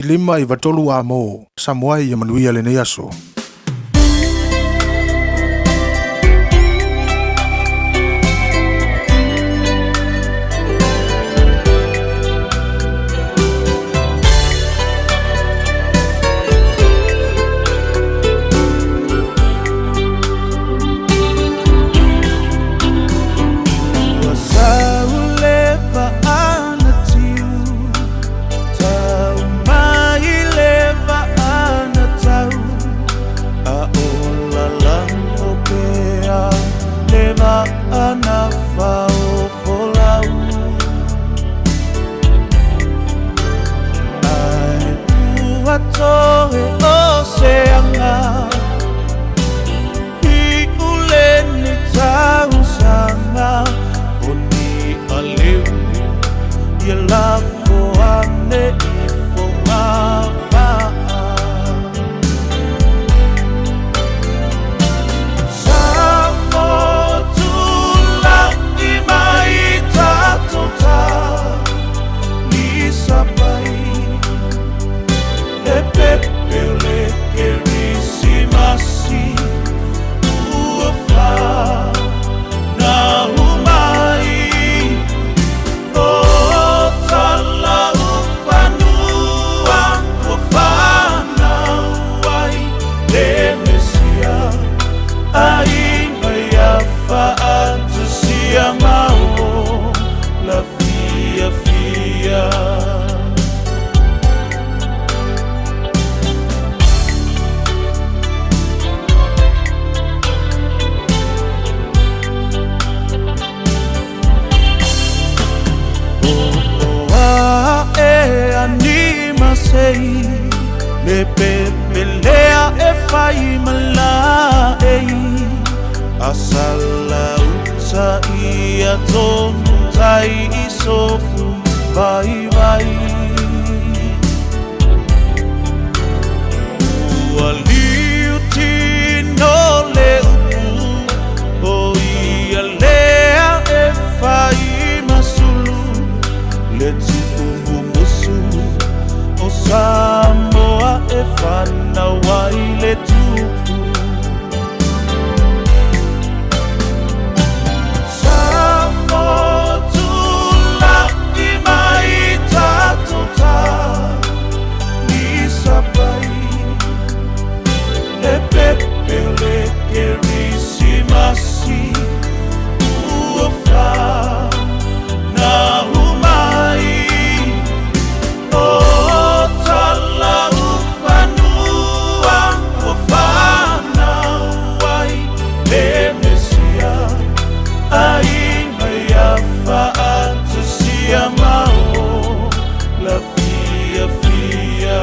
593 a mo Samoa ia manuia lenei aso. Ua sau le vaa na tiu, tau mai le vaa na tau, a o lalango pea le vaa na faofolau. Ae ua toe o se aga i uleni tausaga o ni aleu ia lafo ane i fogavaa. Samoa tula'i mai tatou talisapai le pepe o le Kerisimasi ua fanau mai o Talaufanua ua fanau ai le Mesia aiga ia faatasia ma ola fiafia. O ae ani masei le pepelea e fai malaei asalauta ia tonu tai i sofu vai vai. Ua liu tino le upu o ia lea e fai masulu le tuumumusu o Samoa e fanau ai le tupu. Samoa tula'i mai tatou talisapai le pepe o le Kerisimasi ua fanau mai o Talaufanua ua fanau ai le Mesia aiga ia faatasia ma ola fiafia.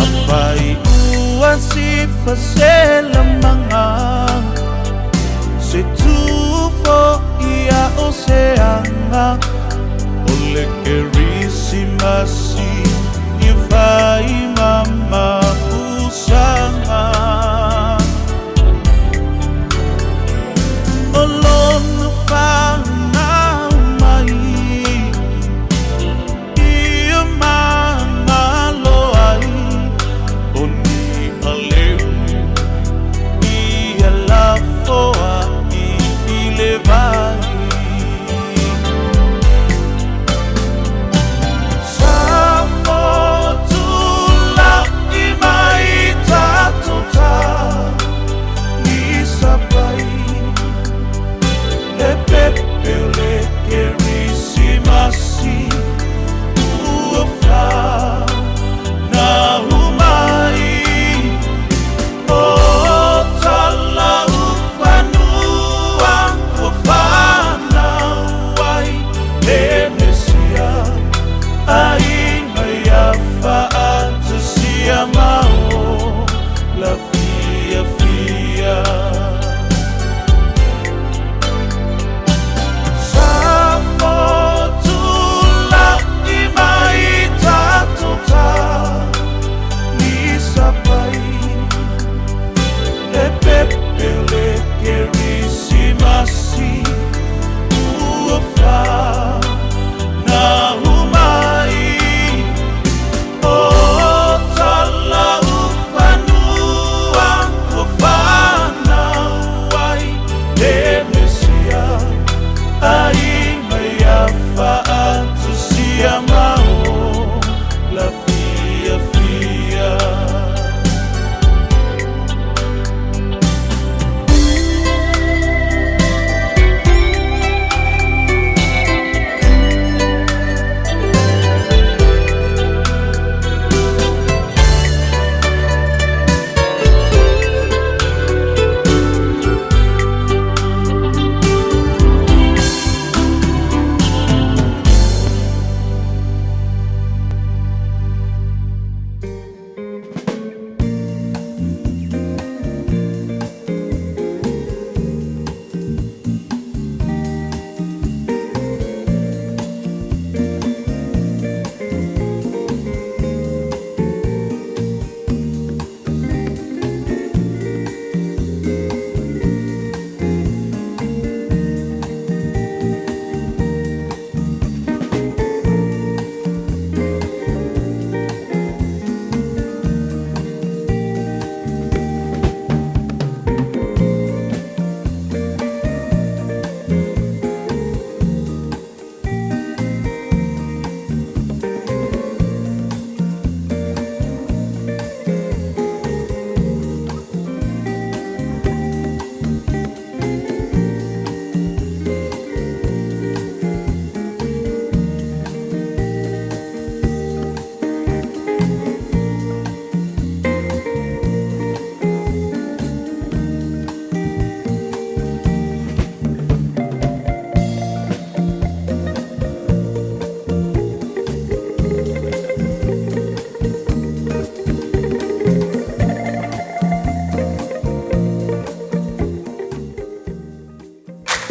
Afai ua sifa se lamaga se tufo ia o se aga o le Kerisimasi ia fai mamapusaga o lona fanau mai ia magalo ai o ni aleu ia lafoai i le vai. Samoa tula'i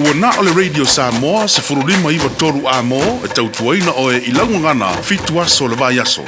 Ua na o le Radio Samoa 15 93 Amo e tautuaina oe i lau gagana fitu aso o le vaiaso.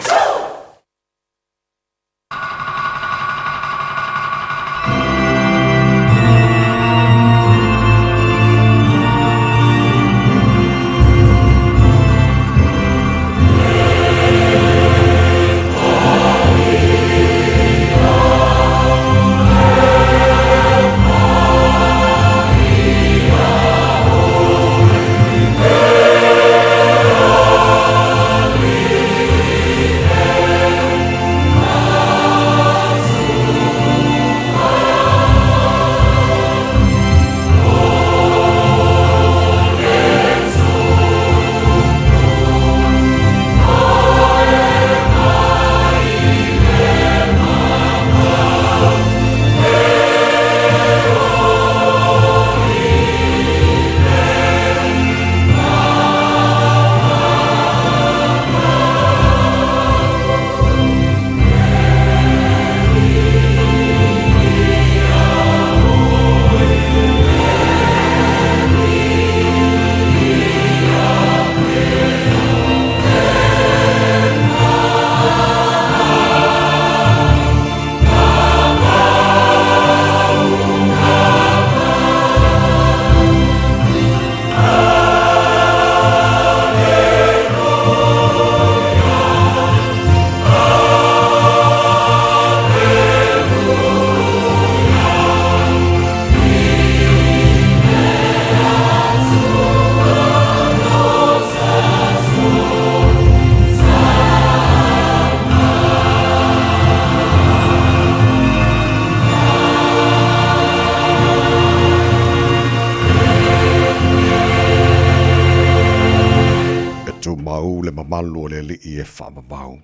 E tumau le mamalu o le Alii e faavavau.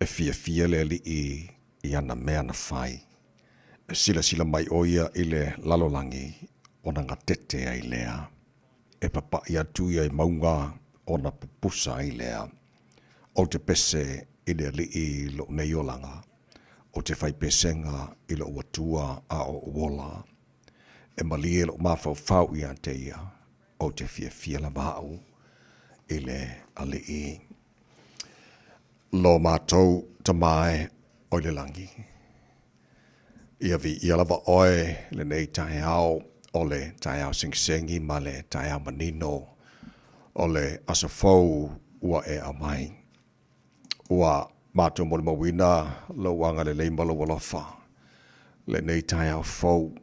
E fiafia le Alii i ana mea na fai. E silasila mai ʻo ia i le lalolagi ona gatete ai lea. E papaʻi atu ia i mauga ona pupusa ai lea. Ou te pese i le Alii i loʻu nei olaga. Ou te fai pesega i loʻu Atua a oʻu ola. E malie loʻu mafaufau ia te ia, ou te fiafia lava au i le Alii. Lo matou Tama e o i le lagi, ia viia lava oe lenei taeao o le taeao segisegi ma le taeao manino o le aso fou ua e aumai. Ua matou molimauina lou agalelei ma lou alofa lenei taeao fou,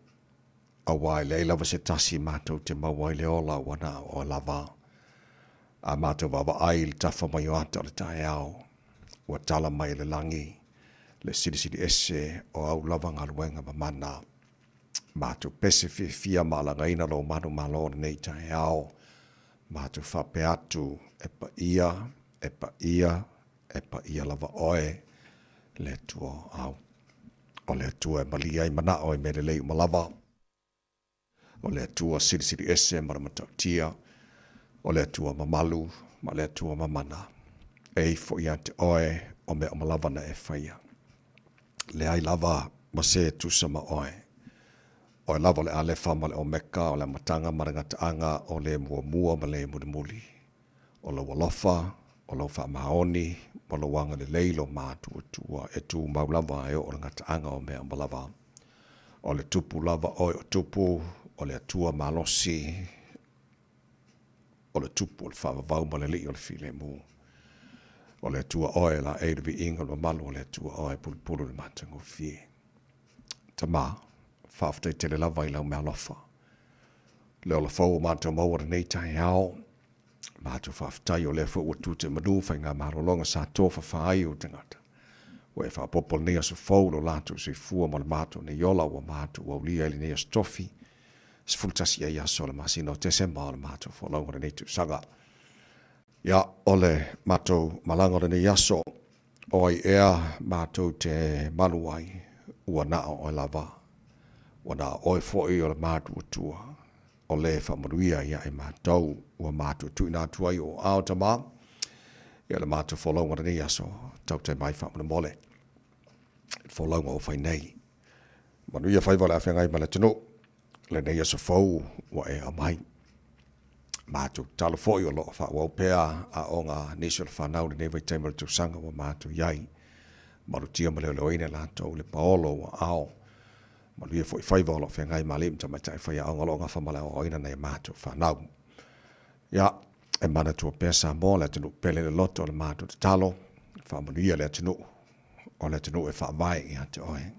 aua e leai lava se tasi matou te maua ai le ola ua na o oe lava. A matou vaavaai i le tafa mai o ata o le taeao, ua tala mai e le lagi le silisili ese o au lava galuega mamana. Matou pese fiafia ma alagaina lou manumalo lenei taeao, matou faapea atu, E paia, e paia, e paia lava oe, le Atua o au. O le Atua e malie ai manao i mea lelei uma lava. O le Atua silisili ese ma le matautia. O le Atua mamalu ma le Atua mamana. E ifo ia te oe o mea uma lava na e faia. Leai lava ma se tusa ma oe. Oe lava o le Alefa ma le Omeka, o le Amataga ma le Gataaga, o le Muamua ma le Mulimuli. O lou alofa, o lou faamaoni, ma lou agalelei lo matuatua e tumau lava e oo le gataaga o mea uma lava. O le Tupu lava oe o Tupu, o le Atua malosi, o le Tupu o le faavavau ma le Alii o le filemu. O le Atua oe e laei le viiga o le mamalu o le Atua oe e pulupulu i le matagofie. Tama, faafetai tele lava i lau meaalofa. Le ola fou o matou maua lenei taeao, matou faafetai o lea foi ua tu te manu faigamalologa sa tofafa ai ou tagata. Ua e faaopoopo lenei aso fou lo latou soifua ma le matou nei ola ua matou aulia i lenei aso tofi, 11 ai aso o le masina o Tesema o le matou folauga lenei tausaga. Ia, o le matou malaga o lenei aso, o ai ea matou te malu ai, ua na o oe lava, ua na o oe foi o le matuatua, o le faamanuia ia i matou, ua matou tuuina atu ai o ao Tama, ia le matou folauga lenei aso, tautai mai faamolemole, i le folauga ua fai nei. Manuia faiva o le a feagai ma le atunuu. lenei aso fou ua e aumai. Matou tatalo foi o lo o faaauau pea aoga a nisi o le fanau i lenei vaitaimi o le tausaga ua matou i ai. Malutia ma leoleoina i latou le paolo ua ao. Manuia foi faiva o lo o feagai ma alii ma tamaitai faiaoga o lo o gafa ma le aoaoina nai a matou fanau. Ia, e manatua pea Samoa le atunuu pele le loto o le matou tatalo, faamanuia le atunuu, o le atunuu e faavae ia te oe.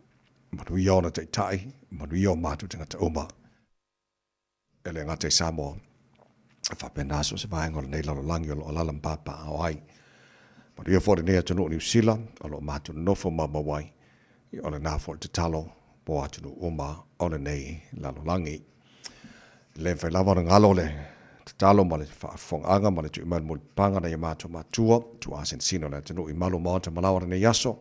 Manuia ona taitai, manuia o matou tagata uma. E le gata i Samoa, e faapena so o se vaega o lenei lalolagi o lo o alaala ma papaaao ai. Manuia foi lenei atunuu o Niu Sila o lo o matou nonofo maumau ai, o lena foi le tatalo mo atunuu uma o lenei lalolagi. E le mafai lava ona galo le tatalo ma le faafofogaaga ma le tui mai o le mulipapaga nai a matou matua, tuaa sinosino o le atunuu i malu maota ma laoa lenei aso,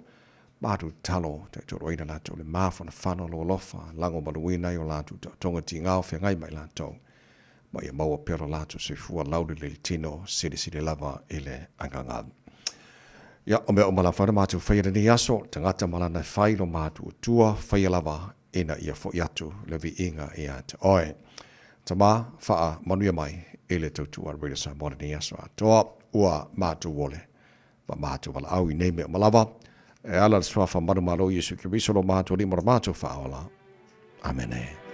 matou tatalo taitoloina latou le mafanafana lo alofa lagomaluina ai o latou taotoga tigao feagai ma i latou, ma ia maua pea lo latou soifua laulelei le tino silisili lava i le agaga. Ia, o mea uma lava na matou faia lenei aso, le tagata ma lana e fai lo matou Atua, faia lava ina ia foi atu le viiga ia te oe. Tama, faa manuia mai i le tautua a Radio Samoa lenei aso atoa, ua matou ole ma matou valaau i nei mea uma lava, e ala le suafa manumalo o Iesu Keriso lo matou Alii ma lo matou Faaola. Amene.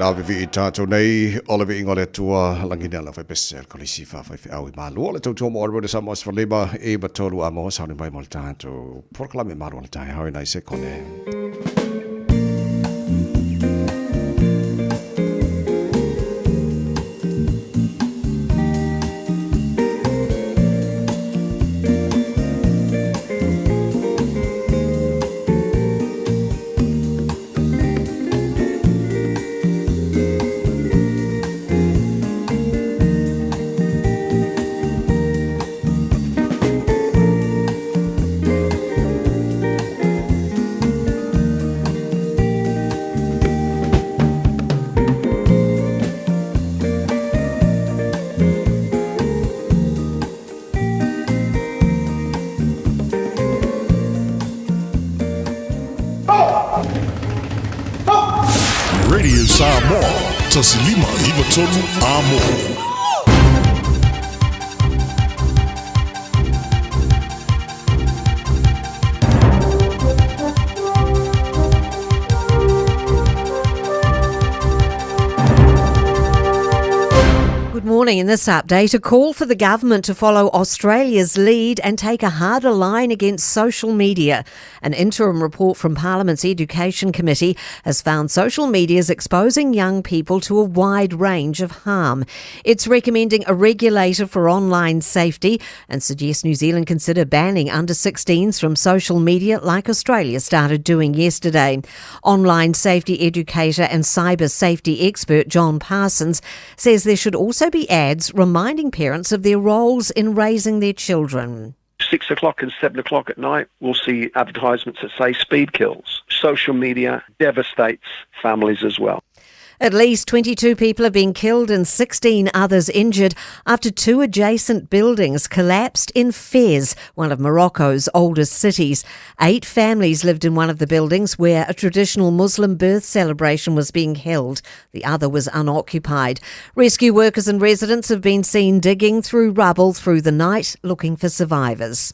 Na vivii tātou nei o le viiga o le Atua lagina la faipese le kolisi faafaifeau i Malua le tautua mo Alberta Samoa 15 i 3 a mo sauni mai mo le tātou polokalame malu o le taeao i nai sekone. Radio Samoa, 1593 Amo. Good morning. In this update, a call for the government to follow Australia's lead and take a harder line against social media. An interim report from Parliament's Education Committee has found social media is exposing young people to a wide range of harm. It's recommending a regulator for online safety and suggests New Zealand consider banning under 16s from social media like Australia started doing yesterday. Online safety educator and cyber safety expert John Parsons says there should also be ads reminding parents of their roles in raising their children. 6 o'clock and 7 o'clock at night, we'll see advertisements that say speed kills. Social media devastates families as well. At least 22 people have been killed and 16 others injured after two adjacent buildings collapsed in Fez, one of Morocco's oldest cities. 8 families lived in one of the buildings where a traditional Muslim birth celebration was being held. The other was unoccupied. Rescue workers and residents have been seen digging through rubble through the night looking for survivors.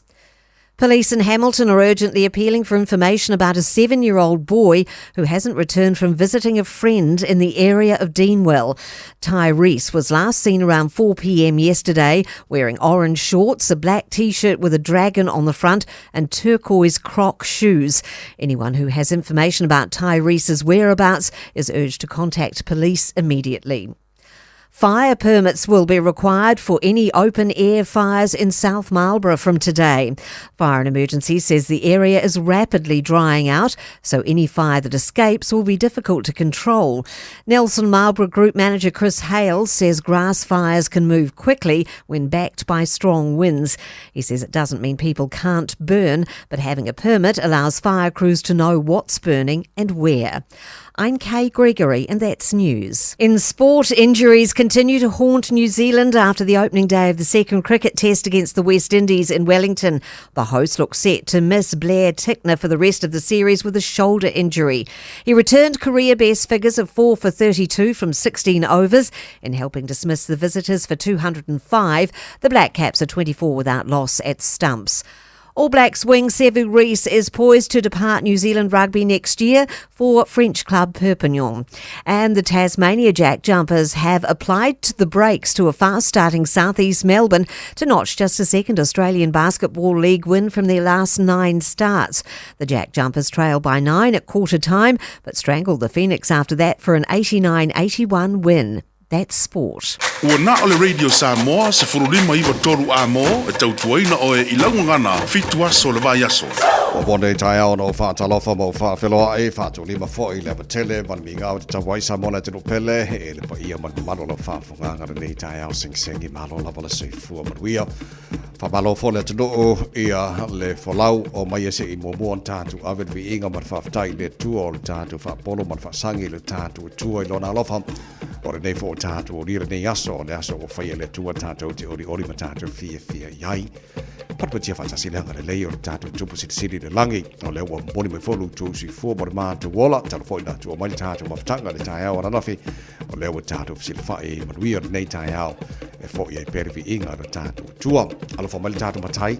Police in Hamilton are urgently appealing for information about a 7-year-old boy who hasn't returned from visiting a friend in the area of Deanwell. Tyrese was last seen around 4 p.m. yesterday wearing orange shorts, a black t-shirt with a dragon on the front and turquoise croc shoes. Anyone who has information about Tyrese's whereabouts is urged to contact police immediately. Fire permits will be required for any open-air fires in South Marlborough from today. Fire and Emergency says the area is rapidly drying out, so any fire that escapes will be difficult to control. Nelson Marlborough Group Manager Chris Hale says grass fires can move quickly when backed by strong winds. He says it doesn't mean people can't burn, but having a permit allows fire crews to know what's burning and where. I'm Kay Gregory, and that's news. In sport, injuries continue to haunt New Zealand after the opening day of the second cricket test against the West Indies in Wellington. The hosts look set to miss Blair Tickner for the rest of the series with a shoulder injury. He returned career best figures of 4 for 32 from 16 overs in helping dismiss the visitors for 205. The Black Caps are 24 without loss at stumps. All Blacks wing Sevu Reece is poised to depart New Zealand rugby next year for French club Perpignan. And the Tasmania Jack Jumpers have applied to the brakes to a fast-starting South East Melbourne to notch just a second Australian Basketball League win from their last 9 starts. The Jack Jumpers trail by 9 at quarter time, but strangled the Phoenix after that for an 89-81 win. That's sport. Ua na o le Radio Samoa, 1593 Amo, e tautuaina oe i laugagana, 7 aso le vaiaso. Ua pone taeao na o whaatalofa ma o whaafeloa e whaatulima foi le apatele ma le mingao te tauai Samoa le tenu pele e le paia ma le mamalo la whaafunganga le nei taeao sengsengi malo lava le soifua manuia. Whamalo fo le atunuu ia le folau o mai ese i muamua na tātou ave le viiga ma le faafetai i le Atua o le tātou faapolo ma le faasaga i le tātou Atua i lona alofa. O lenei foi o tātou olia lenei aso, o le aso ua faia e le Atua tātou te olioli ma tātou fiafia i ai. Patipatia faatasi le agalelei o le tātou Tupu Silisili i le lagi, o lea ua momoli mai foi lo outou soifua ma le matou ola, talu foi na tua mai le tātou mafutaga i le taeao ananafi, o lea ua tātou fesilafai i manuia o lenei taeao e fo'i ai pea le viiga i lo tātou Atua. Alofa mai le tātou Matai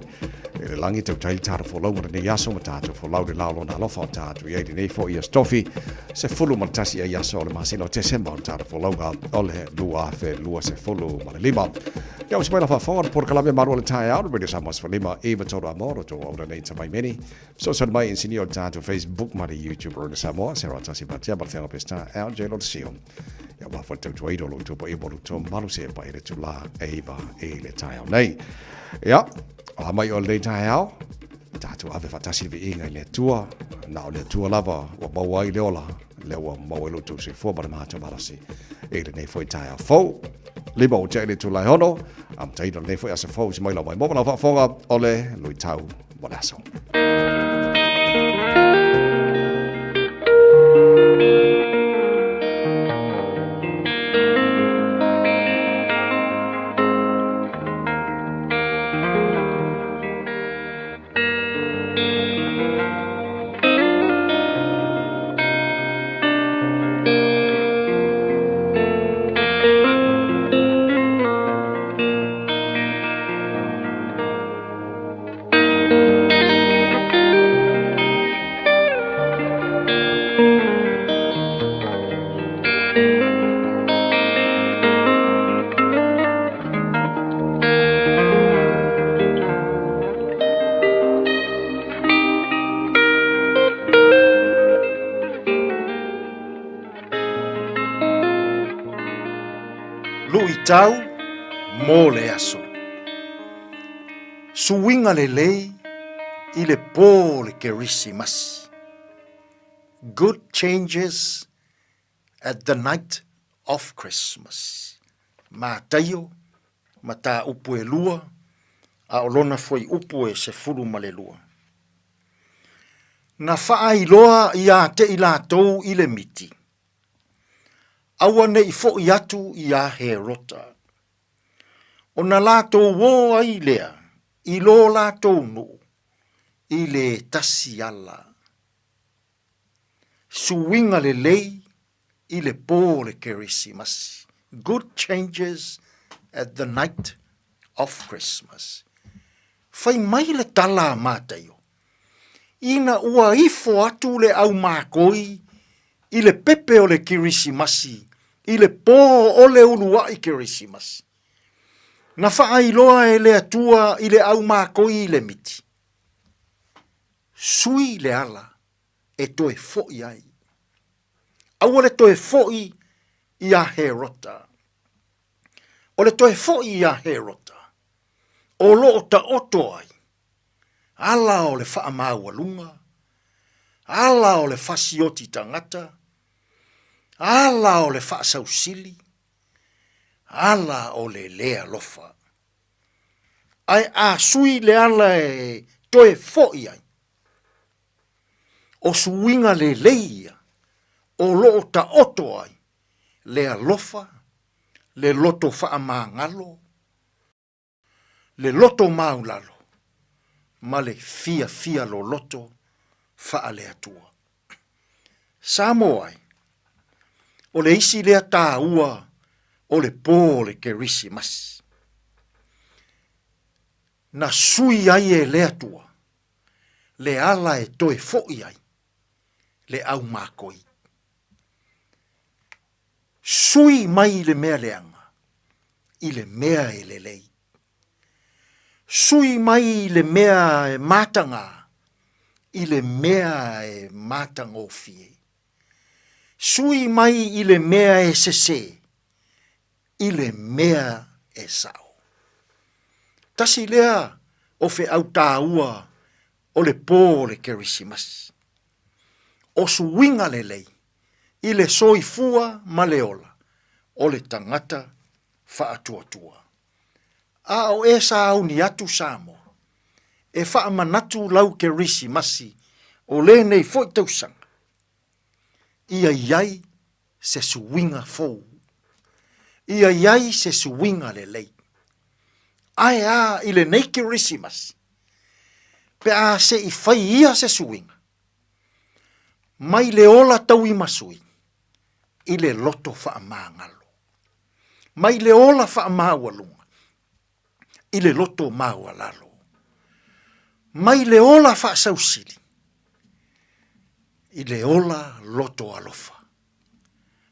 i le lagi, tautai le tātou folauga lenei aso ma tātou folau le lao lona alofa o tātou i ai lenei fo'i aso tofi, 11 ai aso o le masina o Tesema o le tātou folauga o le 2025. Ia o se mai la faafofoga le polokalame malu o le taeao le Radio Samoa 15 93 a mo roto o aula nei tamai meni. Fesoasoani mai inisinia o le tātou Facebook ma le YouTube Radio Samoa, se tasi patia ma le feaga Peseta LJ lo le sio. Ia ua fo le tautuaina o lo outou paia ma lo outou mamalu se e pai le itulā e 9 i le taeao nei. Ia, o a mai o lenei taeao, tātou ave faatasi le viiga i le Atua, na o le Atua lava ua maua ai le ola, lea ua maua ai lo outou soifua ma le matou malosi i lenei foi taeao fou. 5 o tea i le itula e 6, amataina lenei foi aso fou se mai lau mai mo ma lau faafofoga o le luitau mo le aso. Luʻitau mo le aso. Suiga lelei i le pō o le Kerisimasi. Good changes at the night of Christmas. Mataio, mataupu e lua, a o lona fuaiupu e 12. Na faailoa iā te i latou i le miti, aua ne i foʻi atu iā Herota. Ona latou ō ai lea i lo latou nuu i le tasi ala. Suiga lelei i le pō o le Kerisimasi. Good changes at the night of Christmas. Fai mai le tala a Mataio, ina ua ifo atu le ʻaumākoi i le pepe o le Kerisimasi i le pō o le uluaʻi Kerisimasi. Na faailoa e le Atua i le ʻaumākoi i le miti, sui le ala e toe foʻi ai. Aua le toe foʻi iā Herota. O le toe foʻi iā Herota, o lo o taoto ai, ala o le faamaualuga, ala o le fasioti tagata, ala o le faasausili, ala o le lē alofa. Ae a sui le ala e toe foʻi ai, o suiga lelei ia o lo o taoto ai le alofa, le loto faamagalo, le loto maulalo, ma le fiafia loloto faale-Atua. Samoa ai, o le isi lea taua o le pō o le Kerisimasi. Na sui ai e le Atua le ala e toe foʻi ai le ʻaumākoi. Sui mai i le mea leaga i le mea e lelei. Sui mai i le mea e matagā i le mea e matagofie. Sui mai i le mea e sesē i le mea e sao. Tasi lea o feau tāua o le pō o le Kerisimasi. O suiga lelei i le soifua ma le ola o le tagata faatuatua. A o e sauni atu Samoa, e faamanatu lau Kerisimasi o lenei foi tausaga, ia i ai se suiga fou. Ia i ai se suiga lelei. Ae a i lenei Kerisimasi, pe a se i fai ia se suiga, mai le ola tauimasui i le loto faamagalo. Mai le ola faamaualuga i le loto maualalo. Mai le ola faasausili i le ola loto alofa.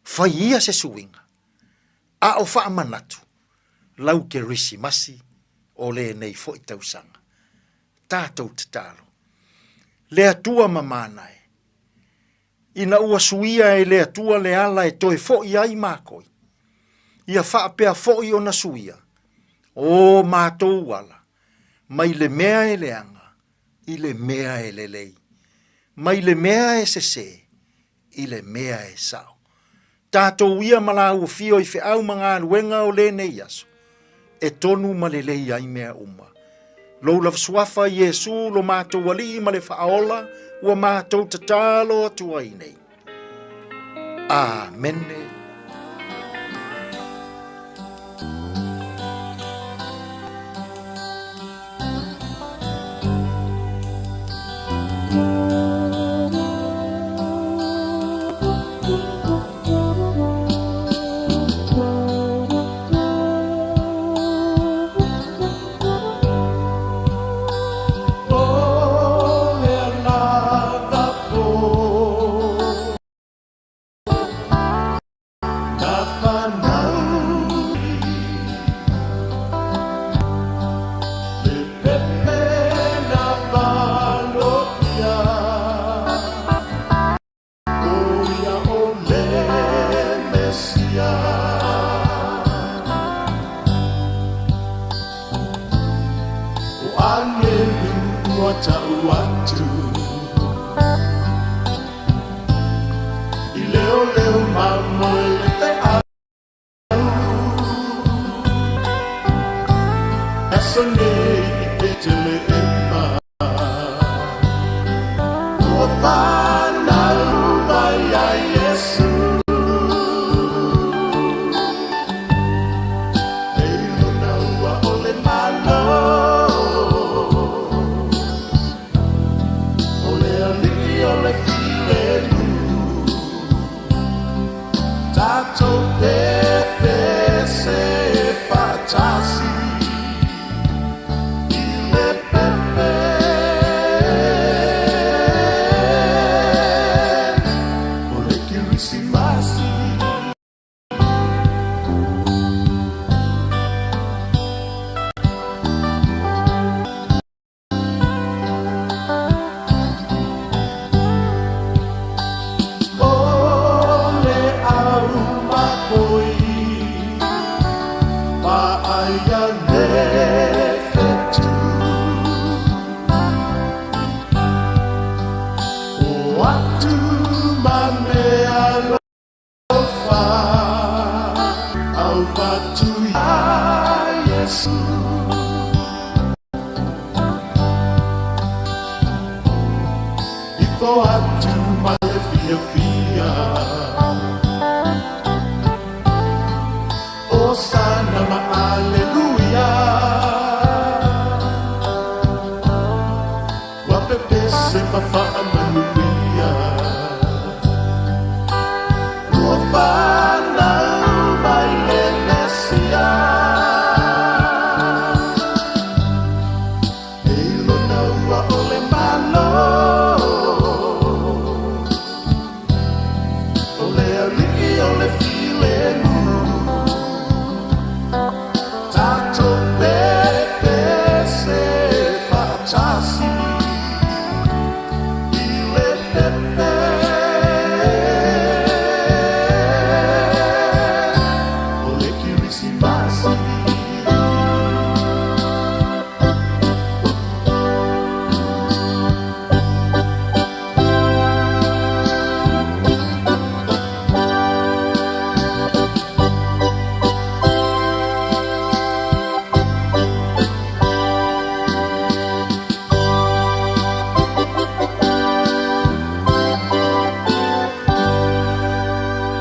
Fai ia se suiga, a o faamanatu lau Kerisimasi o lenei foi tausaga. Tatou tatalo. Le Atua mamana e, ina ua suia e le Atua le ala e toe foʻi ai mākou, ia faapea foʻi ona suia o mātou ala mai le mea e leaga i le mea e lelei, mai le mea e sesē i le mea e sao. Tatou ia ma lāua fio i feau ma galuega o lenei aso, e tonu ma lelei ai mea uma. Lou lava suafa Iesu lo matou Alii ma le Faaola ua matou tatalo atu ai nei. Amene. atu ma me alofa Avatu iā Iesu Ifo atu ma le fiafia Osana ma Aleluia Ua pepese ma faamanuia Ua fanau mai le Mesia E lona ua o le Malo O le Alii o le filemu Tatou pepese faatasi i le pepe o le Kerisimasi.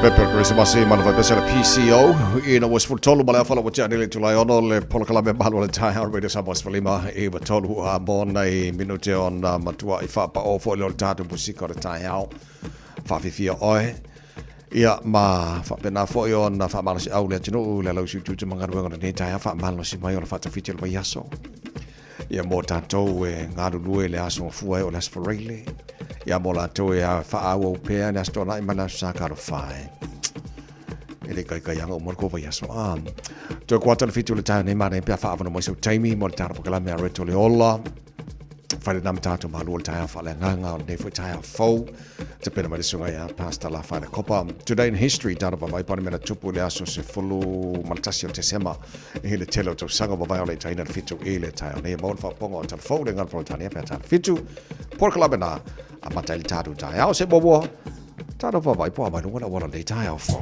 Pepe o le Kerisimasi ma le faipese le PCO ina ua 13 ma le afa ua tea nei le itula e ono le polokalame malu o le taeao Radio Samoa 15 i 3 a mo nei minute ona matua i faapao foi le o le tatou musika o le taeao faafifia oe Ia, ma faapena foi ona faamalosiau le atunuu i le alausi utiuti ma galuega o lenei taeao faamalosi mai o le faatafiti o le vaiaso. Ia, mo tatou e galulue i le aso gafua e o le Aso Faraile. Ia, mo latou e faaauau pea le Aso Toonai ma le Aso Sa talofa e. E le kaikai anga uma le kou vaiaso. A, toe kuata le 7 o le taeao nei manaia pe a faaavanoa mai sau taimi mo le tatou polokalame a Reto le Ola. Whai le nama tātou malu o le taeao whaaleagaga o lenei foi taeao fou. Te pena mai le susuga ia Pastor Lafaele Kopa. Today in history, tātou vavai pane mena tupu i le aso 11 o Tesema. I le tele o tausaga vavai o le itaina le 7 i le taeao nei. Maua le faapopoga o Talafou le ngana Polotania pe a tāna 7. Polokalame nā, a mata i le tātou taeao se muamua. Tātou vavai po a mai lunga la wala nei taeao fou.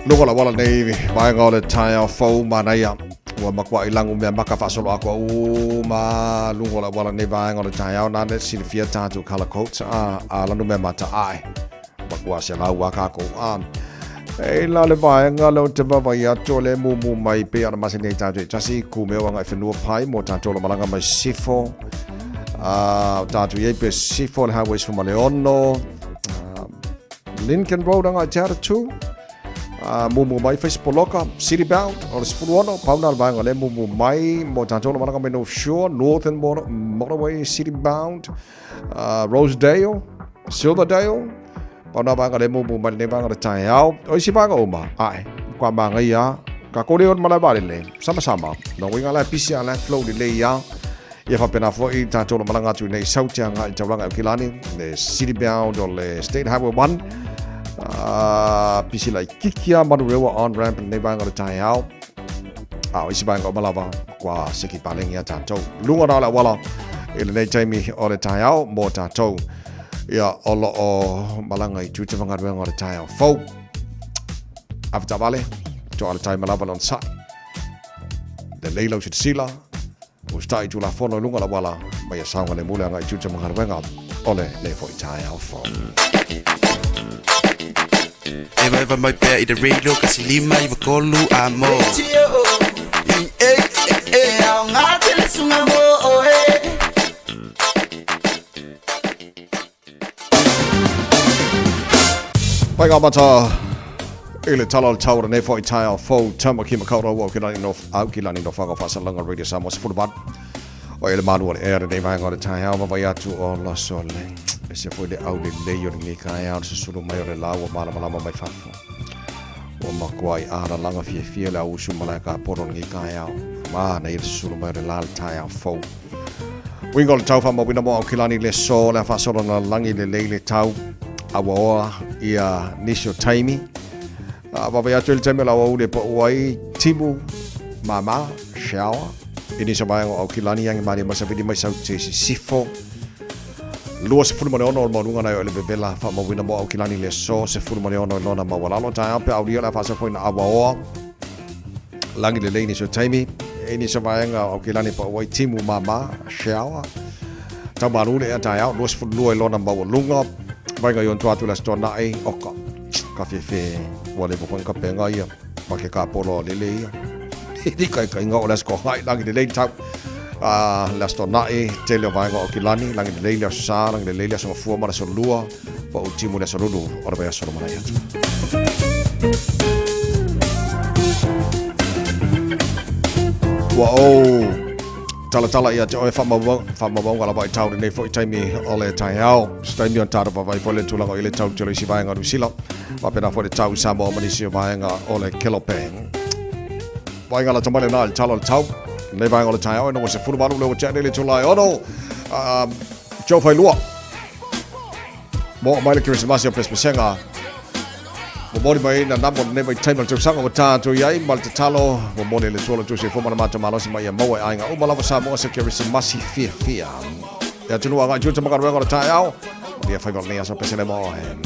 Luga la wala nei vaega o le taeao fou manaia. Ua makuaʻi lagu mea maka faasolo atoa uma luga o le auala nei vaega o le taeao na le silafia tatou colour coats a a lanu mea mata ae. Makua se lau a kākou a. E la le vaega leo te vaavaai atu o le mumu mai pei ona masani ai tatou e tasi ku mea o agai whenua pai mo tatou lo malaga mai Sifo. O tatou iai pe Sifo le highway sefulu ma le ono. Lincoln Road agai te Aratū. Mumu mai whai Spoloka, City Bound, o le 16, pauna le vaega le mumu mai mo tatou lo malaga mai North Shore, Northern Motorway, City Bound, Rosedale, Silverdale, pauna vaega le mumu mai lenei vaega o le taeao. O isi vaega uma, ae, kwa māngaia, ka kore o le malae vaalele, sama sama, no uiga la pisi a la flow lelei ia, ia faapena foi tatou lo malaga atu nei Saute agai i taulaga i Aukilani, le City Bound o le State Highway 1, pisi laitiiti a Manurewa on ramp lenei vaega o le taeao. A o isi vaega uma lava, kua seki paleni a tatou. Luga na o le auala i lenei taimi o le taeao mo tatou. Ia, o lo o malaga i tiute ma galuega o le taeao fou. Avetaavale, toa le taima lava le onosai. Lelei lau silasila, usitai i Tulafono i luga o le auala, ma ia saogalemu le agai i tiute ma galuega o lenei foi taeao fou. Evaeva mai pea i le radio kasi lima iwa tolu a mo. E aoga tele suga mo oe. Pai ngā mata i le tala o le tau o lenei foi taeao fou Tamaki Makaurau au ki lani no au ki lani no whanga whasalanga Radio Samoa 18 o i le malu o le ea lenei vaega o le taeao vavai atu o laso le ese foi le au lelei o lenei taeao le susulu mai o le la ua malamalama mai fafo ua matua i alalaga fiafia le auusu malae ka pono o lenei taeao manaia le susulu mai o le la le taeao fou Uiga o le tau faamauina mo Aukilani le so le a faasolo na lagi lelei le tau a ua oa ia nisi o taimi. A vavai atu i le taimi o le aoauli e pau ai timu māmā, shower, i nisi o vaega o Aukilani, agi malie mai savili mai sau te sisifo. 26 o le maualuga nai o le vevela faamauina mo Aukilani i le aso 16 i lona maualalo. Taeao pe aulia le a faasafoina auaoa lagi lelei nisi o taimi i nisi o vaega o Aukilani pa ua ai timu māmā, shower. Tau malu le ea taeao 22 i lona maualuga. Vaega i ona tua atu i le Aso Toonai, oka, ka fefe, ua leva foi ona kapenga ia ma ke kapolo a lele ia. I ni kaikaiga o le Aso Toonai, lagi lelei le tau. A le Aso Toonai, tele o vaega o Aukilani, lagi lelei le Aso Sa, lagi lelei le Aso Gafua ma le Aso Lua, pa u timu le Aso Lulu o le vaiaso lumanai atu. Ua ou talatala ia te oe faamaumauga lava i tau lenei foi taimi o le taeao. Se taimi ona tatou vaavaai foi le tulaga o i le tau tele isi vaega o Niu Sila. Faapena foi le tau i Samoa ma nisi o vaega o le Kelope. Vaega lata mai lena i le tala o le tau. Lenei vaega o le taeao ina ua 18 le ua tea nei le itula e ono. Joe Failua. Mo mai le Kerisimasi o Pesepesega. Momoli mai na namo lenei vaitaimi o le tausaga ua tatou i ai ma le tatalo. Momoli le Atua lo outou soifua ma le matou malosi ma ia maua e aiga uma lava Samoa se Kerisimasi fiafia. E atunuu agai tua tama galuega o le taeao. Manuia faiva o lenei aso pese le mo oe.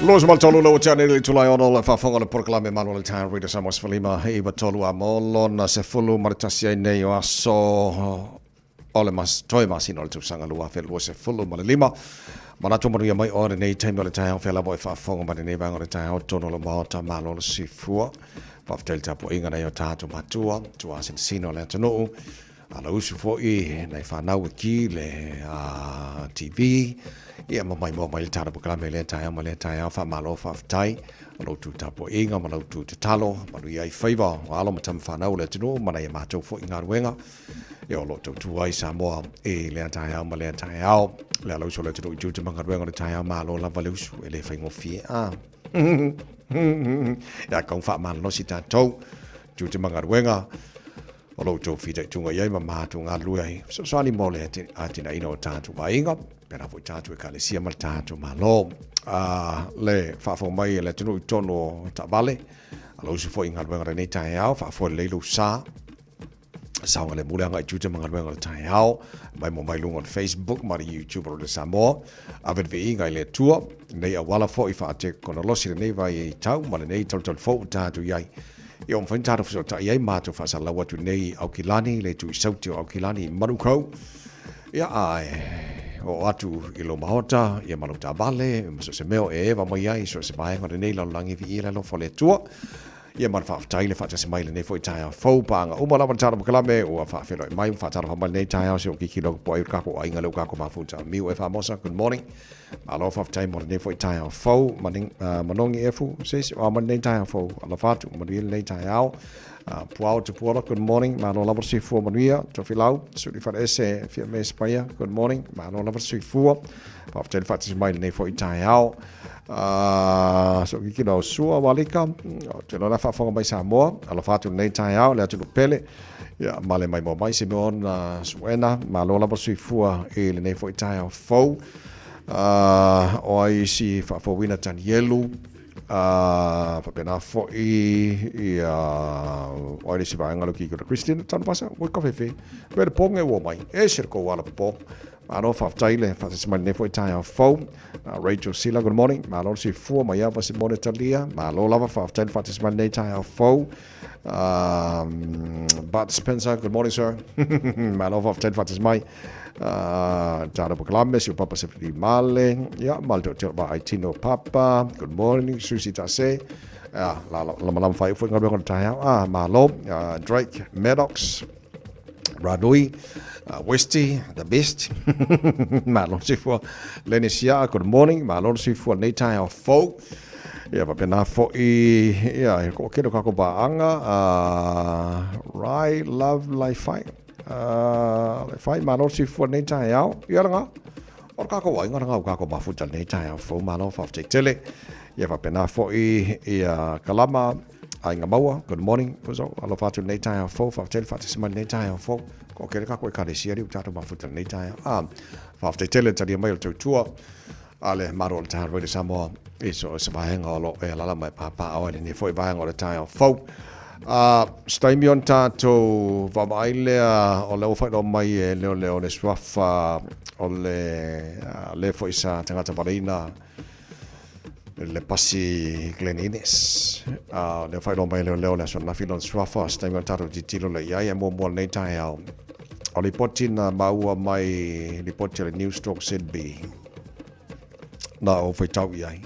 23 le ua tea nei le itula e ono le faafofoga o le polokalame Malu o le Taeao Radio Samoa 15 9 3 a mo lona 11 ai nei o aso o le mas, toe masina o le tausaga 2025. Manatu manuia mai oe lenei taimi o le taeao fea lava e faafofoga mai lenei vaega o le taeao tonu o le Maota Malo le Soifua. Faafetai le tapuaiga nai o tatou matua, tuasinasina o le atunuu, Ala usu foi nai whanau e ki le a TV, ia ma mai moa mai le tala polokalame lea taeao ma lea taeao faamalo faafetai o lo outou tapuaiga ma la outou tatalo manuia ai faiva o alo ma tama whanau o le atunuu ma nai a matou foi galuega ia o lo o tautua ai Samoa i lea taeao ma lea taeao le ala usu o le atunuu i tiute ma galuega o le taeao malo lava le usu e le faigofie a ia kau faamalolosi tatou tiute ma galuega O lo outou fitaituga i ai ma matou galulue ai, fesoasoani mo le atinaeina o tatou aiga, pēlā foi tatou ekalesia ma le tatou Malo. A le faafofoga mai e le atunuu i totonu o taavale, a lo usu foi i galuega o lenei taeao, faafoe lelei lou sa, saogalemu le agai i tiute ma galuega o le taeao, mai mo mai luga o le Facebook ma le YouTube o le Samoa, ave le viiga i le Atua, lenei auala foi faatekonolosi lenei vaitau ma lenei talutalu fou ua tatou i ai. Ia ua mafai ona tatou fesootai ai matou faasalalau atu nei i Aukilani, le itu i Sauti o Aukilani i Manukau. Ia ae oo atu i lou maota, ia ma lou taavale, ma so o se mea o e eva mai ai, so o se vaega o lenei lalolagi viia le alofa o le Atua. Ia ma le faafetai le faatasi mai i lenei foi taeao fou, paaga uma lava le tala polokalame ua faafeiloai mai, ua faatalofa mai lenei taeao si ou kiki logo po ai o le kākou aiga lea ua kākou mafuta. Miu e Famosa, good morning. Malo faafetai mo lenei foi taeao fou, Manogi Efu, sis, o a mai lenei taeao fou, alofa atu, manuia lenei taeao. Puao Tupuola, good morning, malo lava le soifua manuia, Tofilau, Suli Faleese, Fia Me Espaia, good morning, malo lava le soifua, faafetai le faatasi mai lenei foi taeao. So kiki lau sua walika, o te lola faafofoga mai Samoa, alofa atu lenei taeao, le atunuu pele, ia ma le maimoa mai Simeon Suena, malo lava le soifua i lenei foi taeao fou. O ai isi faafouina Tanielu, faapena foi ia o ai le isi vaega le kiki o le Christian Tanuvasa, ua kafefe, me le ponge ua mai, ese le kou ala popo. Malo faafetai le faatasi mai lenei foi taeao fou. Rachel Sila, good morning. Malo le soifua mai ava Simone Talia. Malo lava faafetai le faatasi mai lenei taeao fou. Bart Spencer, good morning sir. Malo faafetai le faatasi mai. Tala Pakalame, si o Papa Sefili Male, ia, ma le toatele o vaai tino Papa, good morning, Susie Tase, la, la, lamalama whai ufo i ngā o le taeao, ah, malo, Drake Maddox, Ranui, Westy, the best, malo le soifua, Lenny Sia, good morning, malo le soifua lenei taeao fou. Ia, faapena foi, ia, he toatele o kākou paaga, Rai Love Laifai, Laifai, malo le soifua lenei taeao. Ia lena, o le kākou aiga lena o kākou mafuta lenei taeao fou, malo faafetai tele. Ia, faapena foi, ia, Kalama, Aiga Maua, good morning, uso, alofa atu lenei taeao fou, faafetai le faatasi mai lenei taeao fou. Toatele kākou ekalesia lea ua tatou mafuta lenei taeao. Ah, faafetai tele le talia mai o le tautua a le Malo o le Taeao Radio Samoa i so o se vaega o lo o e alala mai pāpāʻo ai lenei foi vaega o le taeao fou. Se taimi ona tatou vaavaai lea o lea ua faailoa mai e leoleo le suafa o le le foi sa tagata valeina le pasi Glen Innes. O lea ua faailoa mai e leoleo le aso ananafi lona suafa, se taimi ona tatou tilotilo lea i ai. Ae muamua lenei taeao, o lipoti na maua mai lipoti a le News Talk ZB na ou faitau i ai.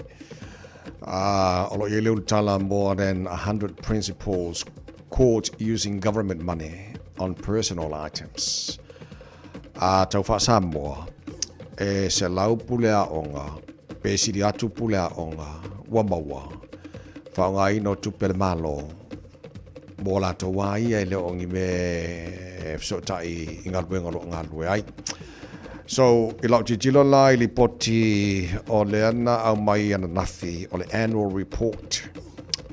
O lo o i ai le ulutala more than 100 principals caught using government money on personal items. A tau faa-Samoa, e 100 pule aoga, pe sili atu pule aoga ua maua, faaaogaina o tupe a le Malo mo latou a ia e le o ni mea e fesootai i galuega o lo o galulue ai. So, i lau tilotilo la i lipoti o lea na aumai ananafi o le annual report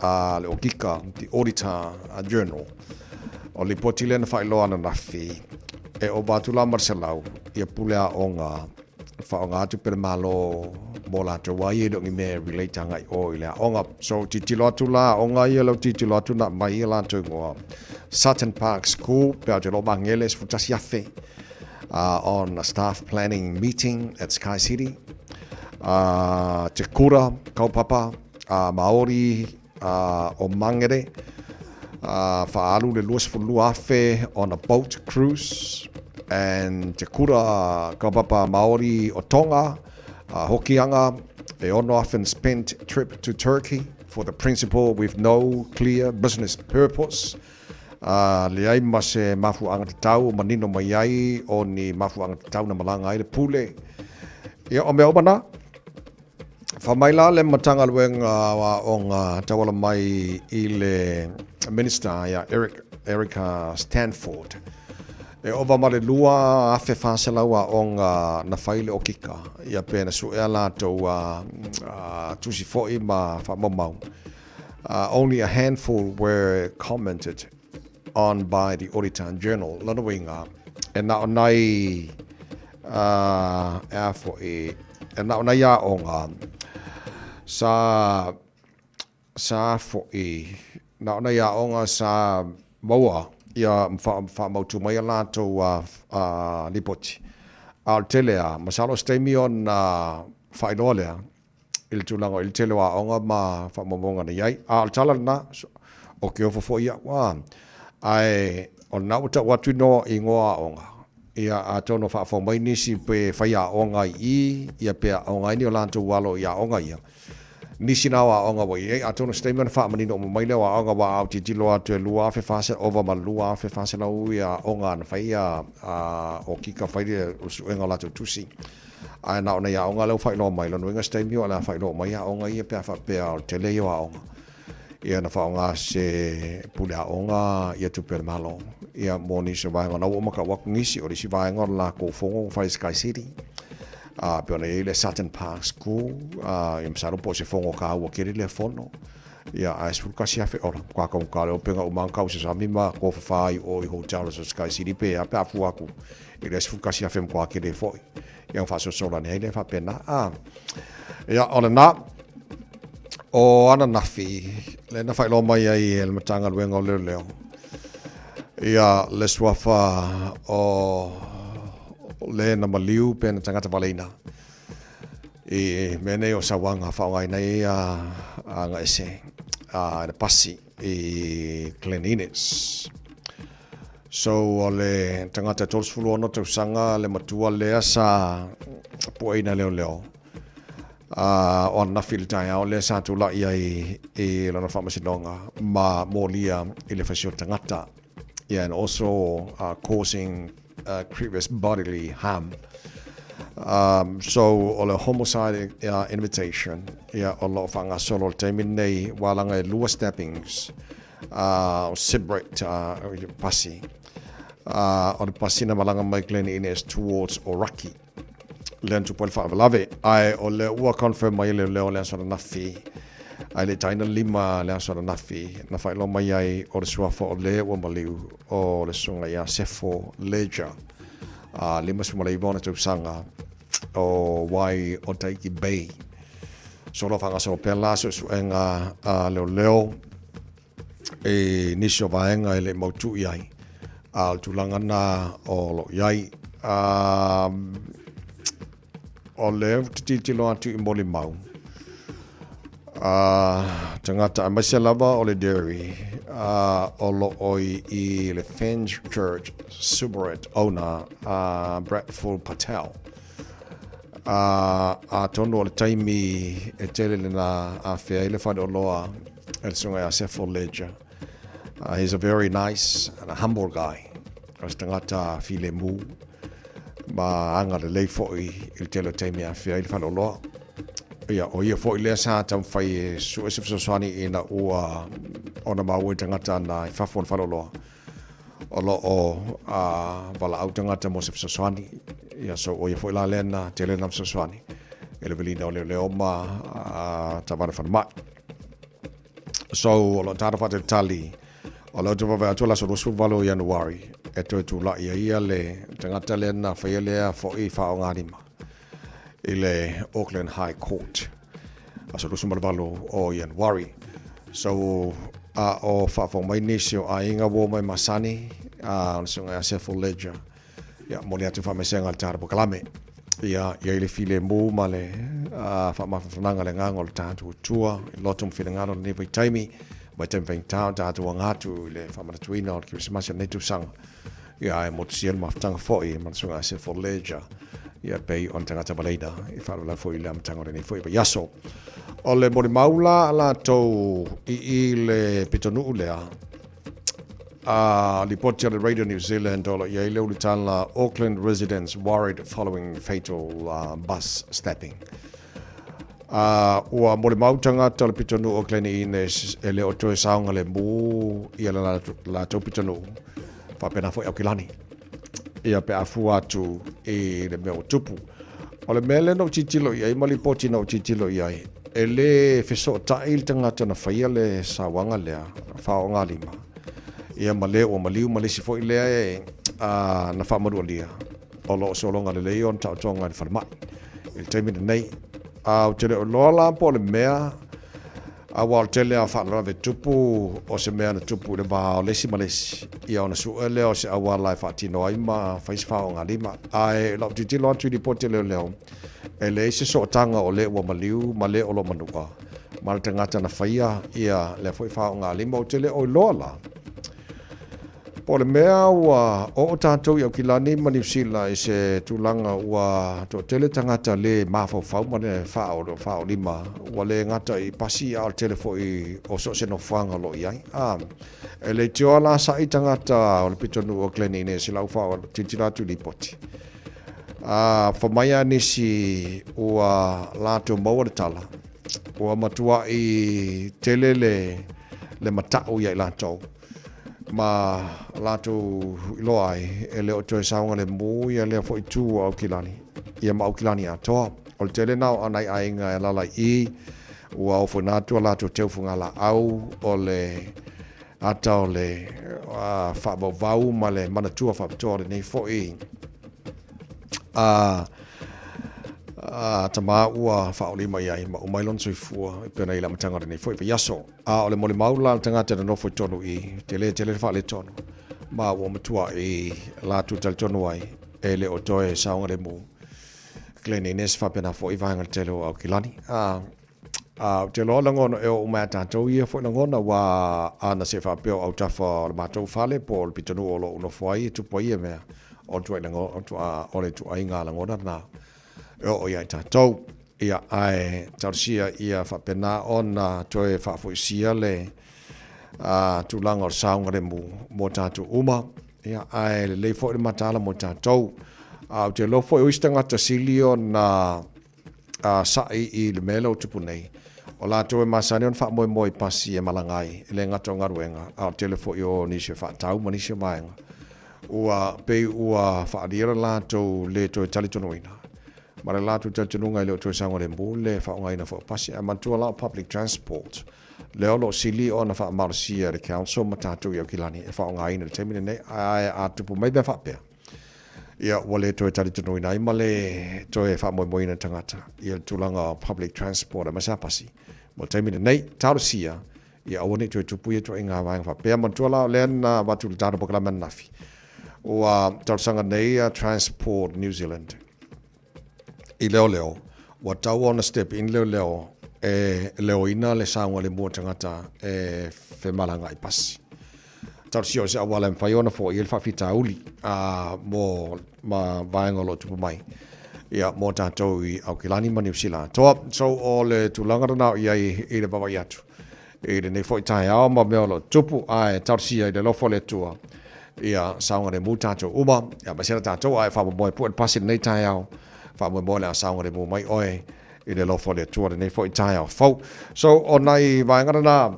a le Okika, the Auditor General, o le lipoti lea na faailoa ananafi, e ova atu la ma le 100 ia pule aoga faaaoga atu pe le Malo mo latou a ia e le o ni mea e relate agai o i le aoga. So, tilotilo atu la aoga ia lau tilotilo atu na aumai ia latou igoa Sutton Park School, pe a ou te iloa o Magele 11,000 on a staff planning meeting at Sky City. Te Kura Kaupapa Māori o Mangere, faaalu le 22,000 on a boat cruise, and Te Kura Kaupapa Māori o Tonga, Hokianga, e 6,000 spent trip to Turkey for the principal with no clear business purpose. Ā, leai ma se mafuaaga tatau o manino mai ai o ni mafuaaga tatau na malaga ai le pule. Ia, o mea uma na. Fa mai la le Matagaluega o Aoga tauala mai i le Minister ia Eric, Erica Stanford. E ova ma le 2,400 aoga na fai le okika, ia pe na suea latou a, a tusi foi ma faamaumau. Only a handful were commented on by the Auditor General. Lona uiga, e na o nai, e a foi, e na o nai aoga sa, sa foi, na o nai aoga sa maua ia faamautu mai a latou lipoti. A o le tele lava, masalo o se taimi ona faailoa lea, i le tulaga o i le tele o aoga ma faamaumauga na i ai. A o le tala lena, o ke ofo foi iaʻu, a, ae o lena ua tau atu inoa, igoa aoga, ia atonu o faafofoga mai nisi pe fai aoga i i, ia pe aoga ai ni o latou alo i aoga ia. Nisi na o aoga ua i ai, atonu o se taimi ona faamanino uma mai lea o aoga aua a ou tilotilo atu e 2,400, ova ma le 2,400 ia aoga na fai ia a o kika fai le suega o latou tusi. Ae na o nei aoga lea ua faailoa mai, lona uiga se taimi o le a faailoa mai aoga ia pe a faapea o le tele ia o aoga. Ia na faaaoga se pule aoga ia tupe a le Malo. Ia mo nisi o vaega ona ua uma tau atu nisi, o le isi vaega o le latou fono ua fai i Sky City. A pei ona i ai le Sutton Park School, a ia masalo po o se fono taua tele lea fono. Ia ae 11,000 ola, matua taugata le opega uma lava na tau i sasami ma tofafa ai o i hotel o Sky City pe a pe a fua atu i le 11,000 matua tele foi. Ia ona faasolosolo ane ai lea faapena. A, ia, o lena, o ananafi, lea na faailoa mai ai e le Matagaluega o Leoleo, ia, le suafa o le na maliu pe na tagata valeina i mea nei o sauaga faaaogaina ai a agaese a le pasi i Glen Innes. So o le tagata e 36 tausaga le matua lea sa pueina leoleo a o ananafi i le taeao lea sa tulai ai i lona faamasinoga ma molia i le fasi o le tagata. Yeah, and also causing grievous bodily harm. So o le homicide invitation, yeah, o lo o faagasolo i le taimi lenei, ua alaga e lua stabbings o separate pasi. O le pasi na malaga mai Glen Innes towards Oraki. Lea na tupu ai le faalavelave. Ae o lea ua confirm mai e leoleo le aso ananafi, ae le i taina lima le aso ananafi, na faailoa mai ai o le suafa o le ua maliu o le susuga ia Sefo Ledger, a 59 ona tausaga o Wai o Taiki Bay. Solo faagasolo pea la suesuega a leoleo i nisi o vaega e le i mautu i ai, a o le tulaga na o lo o i ai. O lea ou te tilotilo atu i molimau a tagata aemaise lava o le dairy o lo o i le Fenchurch Subaret owner a Bradful Patel. Atonu o le taimi e tele lena afea ai le faleoloa e le susuga ia Sefo Ledger. He's a very nice and a humble guy. O se tagata filemu ma agalelei foi i le tele o taimi e afea ai le faleoloa. Ia, o ia foi lea sa taumafai e sue se fesoasoani ina ua ona maua i tagata na i fafo o le faleoloa. O lo o valaau tagata mo se fesoasoani. Ia, so o ia foi la lea na tele na fesoasoani i le welina o leoleo ma taavale falemai. So, o lo o tatou faatalitali, o lea ou te vaavaai atu o le aso 28 o Ianuari e toe tulai ai ia le tagata lea na faia lea foi faaaogalima i le Auckland High Court, aso 28 o Ianuari. So, a o faafofoga mai nisi o aiga ua omai masani, a o le susuga ia Sefo Ledger, ia momoli atu faamaisega i le tatou polokalame. Ia, i ai le filemu ma le faamafanafanaga le agaga o le tatou Atua i loto ma finagalo i lenei vaitaimi, vaitaimi faigata o tatou aga atu i le faamanatuina o le Kerisimasi o lenei tausaga. Ia, ae motusia le mafutaga foi ma le Susuga Sefo Leja, ia pei o le tagata valeina i faalavelave foi i le amataga o lenei foi vaiaso. O le molimau la a latou i i le pitonuu lea, A lipoti a le Radio New Zealand o lo o i ai le ulutala Auckland residents worried following fatal bus stabbing. Ua molimau tagata o le pitonuu o Glen Innes e le o toe saogalemu ia le latou pitonuu faapena foi Aukilani ia pe a fua atu i le mea ua tupu. O le mea lea na ou tilotilo i ai ma lipoti na ou tilotilo i ai, e le fesootai le tagata na faia le sauaga lea, faaaogalima, ia ma le ua maliu ma le isi foi lea e, na faamalualia, o lo o sologa lelei ona taotoga i le falemai i le taimi lenei. A ou te le o iloa la po o le mea Aua o le tele lava o faalavelave tupu o se mea na tupu i le va o le isi ma le isi, ia ona sue lea o se auala e faatino ai ma fai se faaaogalima. Ae i lau tilotilo atu i lipoti a leoleo, e leai se sootaga o le ua maliu ma le o lo manua ma le tagata na faia ia lea foi faaaogalima. Ou te le o iloa la Po o le mea ua oo tatou i Aukilani ma Niu Sila i se tulaga ua toatele tagata le mafaufau ma le faaolima, ua le gata i pasi a o le tele foi o so o se nofoaga o lo o i ai. A, e leitioa la sa'i tagata o le pitonuu o Glen Innes i lau tilotilo atu i lipoti. A, fai mai lava nisi ua latou maua le tala, ua matua'i tele le mata'u ia i latou. ma latou iloa ai e le o toe saogalemu ia lea foi itu o Aukilani, ia ma Aukilani atoa. O le tele na o nai aiga e alaala i i, ua ofoina atu a latou teu fugalaau o le ata o le faavauvau ma le manatua faapitoa o lenei foi tama ua faaolima i ai ma uma ai lona soifua e pei ona i le amataga o lenei foi vaiaso. A o le molimau la a le tagata na nofo i totonu i i, tele tele le faaletonu, ma ua matuai latou talitonu ai, e le o toe saogalemu. Glen Innes faapena foi vaega tele o Aukilani. A, a, ou te iloa lagona e oo uma ia tatou ia foi lagona, aua a na se faapea o autafa o le matou fale po o le pitonuu o lo o ou nofo ai e tupu ai ia mea, o le o le ituaiga lagona lena e oo ia i tatou. Ia, ae talosia ia faapena ona toe faafoisia le tulaga o le saogalemu mo tatou uma. Ia, ae lelei foi le mataala mo tatou. A ou te iloa foi o isi tagata sili ona sa'i i le mea lea ua tupu nei, o latou e masani ona faamoemoe i pasi e malaga ai, e le gata o galuega, a o le tele foi o nisi e faatau ma nisi o vaega, ua pei ua faaalia le latou le toe talitonuina. Ma le latou talitonuga e le o toe saogalemu le faaaogaina foi o pasi. Ae manatua la o public transport lea o lo o sili ona faamalosia e le council ma tatou i Aukilani e faaaogaina i le taimi lenei. Ae a tupu mai mea faapea, ia ua le toe talitonuina ai ma le toe faamoemoeina e tagata ia le tulaga o public transport aemaise lava pasi mo le taimi lenei. Talosia ia aua ne i toe tupu ia ituaiga vaega faapea. Manatua la o lea na avatu i le tatou polokalame ananafi, ua talosaga nei a Transport New Zealand i leoleo, ua tatau ona step in leoleo e leoina le saogalemu o tagata e femalagaai pasi. Talosia o se auala e mafai ona foia le faafitauli mo ma vaega o lo o tupu mai ia mo tatou i Aukilani ma Niu Sila atoa. So o le tulaga lena o i ai i le vaavaai atu i lenei foi taeao ma mea o lo o tupu, ae talosia i le alofa o le Atua ia saogalemu tatou uma, ia aemaise la tatou ae faamoemoe pue le pasi lenei taeao, faamoemoe o le a saogalemu mai oe i le alofa o le Atua lenei foi taeao fou. So o nai vaega lena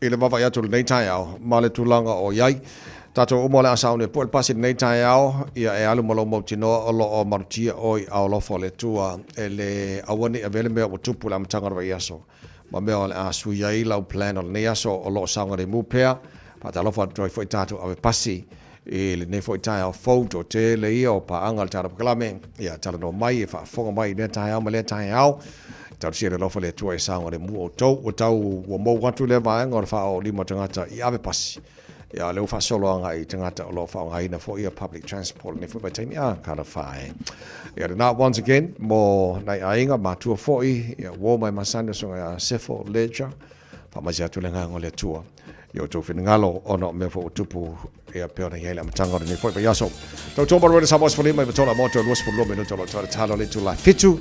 i le vaavaai atu i lenei taeao ma le tulaga o i ai. Tatou uma o le a sauni e pue le pasi i lenei taeao, ia e alu ma lou mautinoa o lo o malutia oe i aao alofa o le Atua e le aua ne i avea le mea ua tupu i le amataga o le vaiaso ma mea o le a sui ai lau plan o lenei aso o lo o saogalemu pea. Faatalofa atu ai foi tatou ave pasi i lenei foi taeao fou, toatele ia o paaga i le tatou polokalame, ia talanoa mai, e faafofoga mai i lea taeao ma lea taeao. Talosia le alofa o le Atua e saogalemu outou. Ua tau ua mou atu lea vaega o le faaoo lima o tagata i ave pasi. Ia, o lea ua faasolo agai i tagata o lo o faaaogaina foi ia public transport i lenei foi vaitaimi, a, talofa e. Ia lena, once again, mo nai aiga, matua foi, ia, uo mai masani o susuga ia Sefo Ledger, faamaise atu le agaga o le Atua i o outou finagalo ona o mea foi ua tupu ia pei ona i ai le amataga o lenei foi vaiaso. Tautua manuia Samoa 15 i Matola Moto 22 minuta o lo o toe tatalo le itula 7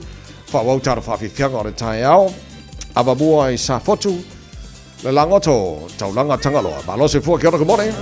faaauau talo faafiafiaga o le taeao Avamua i Safotu le lagoto taulaga Tagaloa. Malo soifua kia ora good morning.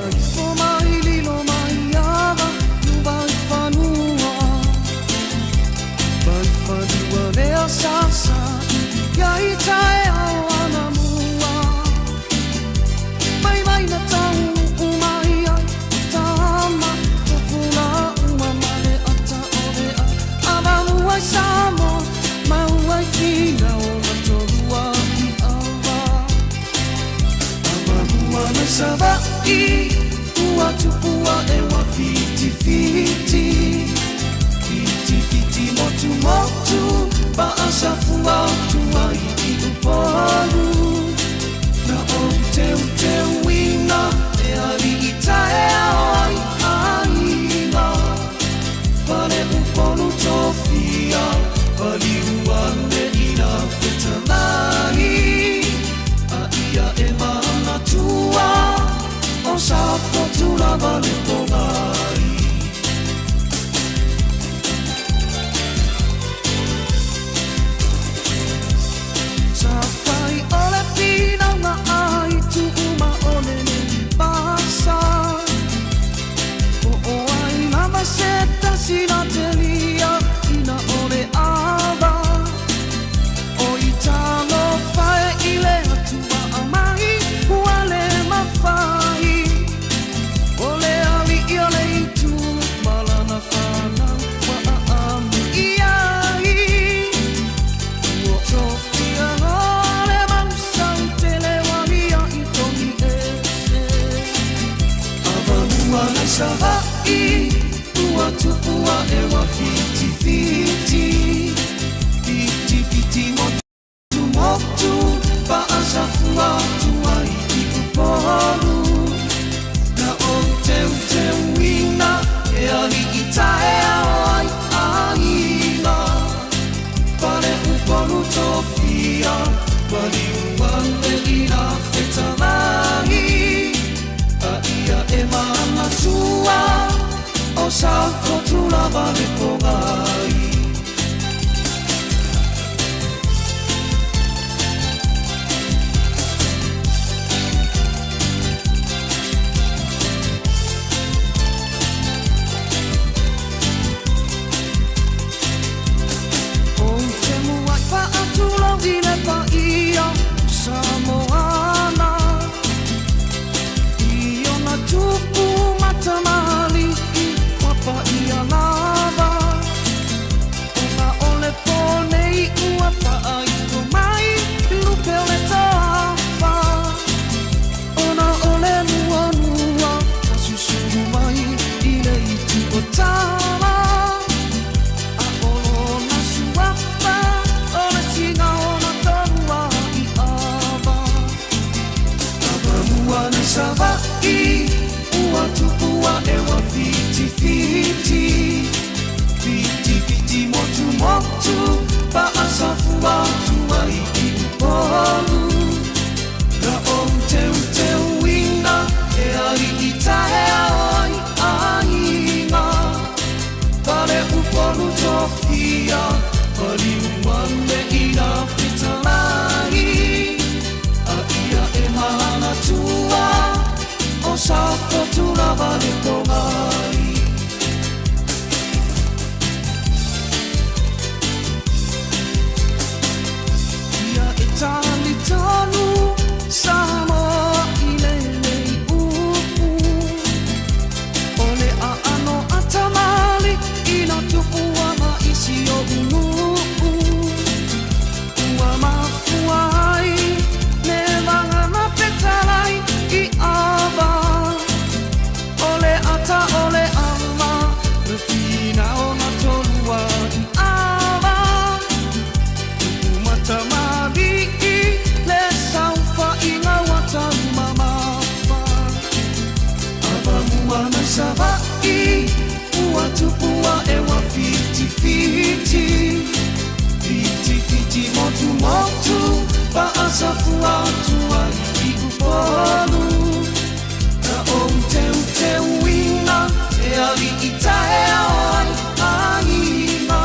i taeao ai aiga.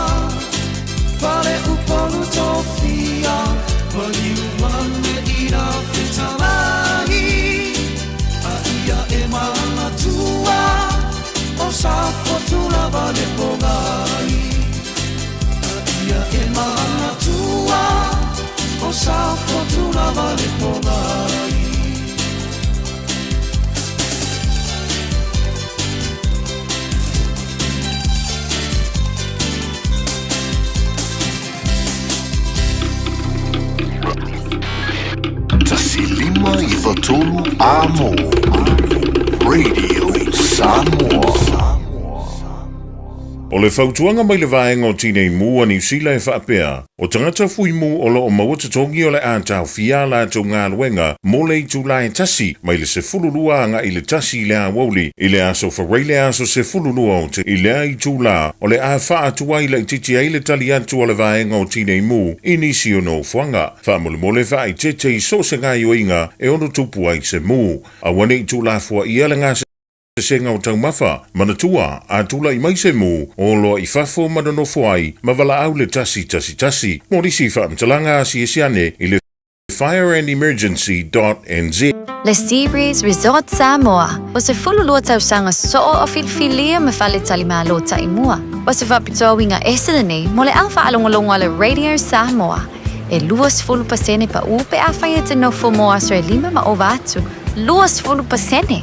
Pale Upolu tofia, maliu mane i rā fetalai. A ia e manatua, o Safotu lava le pogai. A ia e manatua, o Safotu lava le pogai. 1 5 9 3 Amo Radio Samoa. O le fautuaga mai le Vaega o Tinei Mu a Niu Sila e faapea, o tagata fuimu o lo o maua totogi o le a taofia a latou galuega mo le itula e tasi mai le 12 agai i le tasi i le aoauli i le aso Faraile aso 12 o te i lea itula o le a faatuai laitiiti ai le tali atu a le Vaega o Tinei Mu i nisi o nofoaga. Faamolemole faaeteete i so o se gaoioiga e ono tupu ai se mu. Aua ne i tuulafoaia le gasesega o taumafa. Manatua, a tulai mai se mu, o loa i fafo ma nonofo ai ma valaau le 111 mo nisi faamatalaga asiasi ane i le fireandemergency.nz. Le Sea Breeze Resort Samoa, ua 12 tausaga soo o filifilia ma faletalimalo taimua. O se faapitoa uiga ese lenei mo le au faalogologo a le Radio Samoa. E 20% paʻu pe afai e te nofo mo aso e lima ma ova atu. 20%!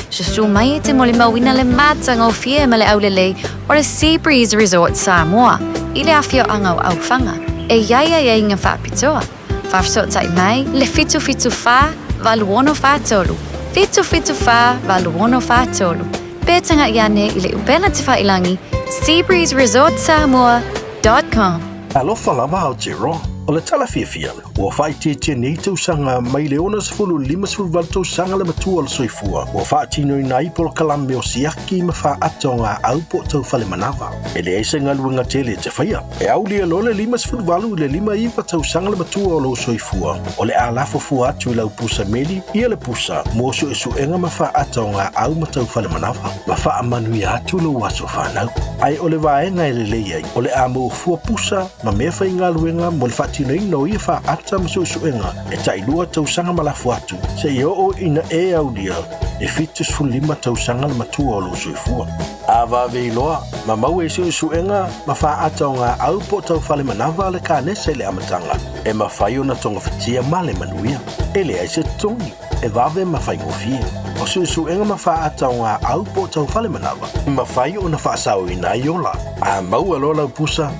Susu mai e te molimauina le matagofie ma le aulelei o le Sea Breeze Resort Samoa i le afioaga o Aufaga. E i ai aiaiga faapitoa. Faafesootai mai le 774 8643, 774 8643, pe taga'i ane i le upega tafailagi seabreezeresortsamoa.com. Alofa lava Aotearoa. O le tala fiafia, ua faaitiitia nei tausaga mai le 60 58 tausaga le matua o le soifua ua faatinoina ai polokalame o siaki ma faaata o gaau po o taufale manava. E leai se galuega tele e te faia. E aulia loa le 58 i le 59 tausaga le matua o lou soifua, o le a lafo fua atu i lau pusa meli ia le pusa mo suesuega ma faaata o gaau ma taufale manava, ma faamanuia atu lou aso fanau. Ae o le vaega e lelei ai, o le a maua fua pusa ma mea faigaluega mo le faatinoina o ia faaata ma suesuega e tailua tausaga ma lafo atu, seia oo ina e aulia e 75 tausaga le matua o lou soifua. A vave iloa, ma maua i suesuega ma faaata o gaau po o taufale manava le kanesa i le amataga, e mafai ona togafitia ma le manuia. E leai se totogi, e vave ma faigofie. O suesuega ma faaata o gaau po o taufale manava, e mafai ona faasaoina ai ola. A maua loa lau pusa,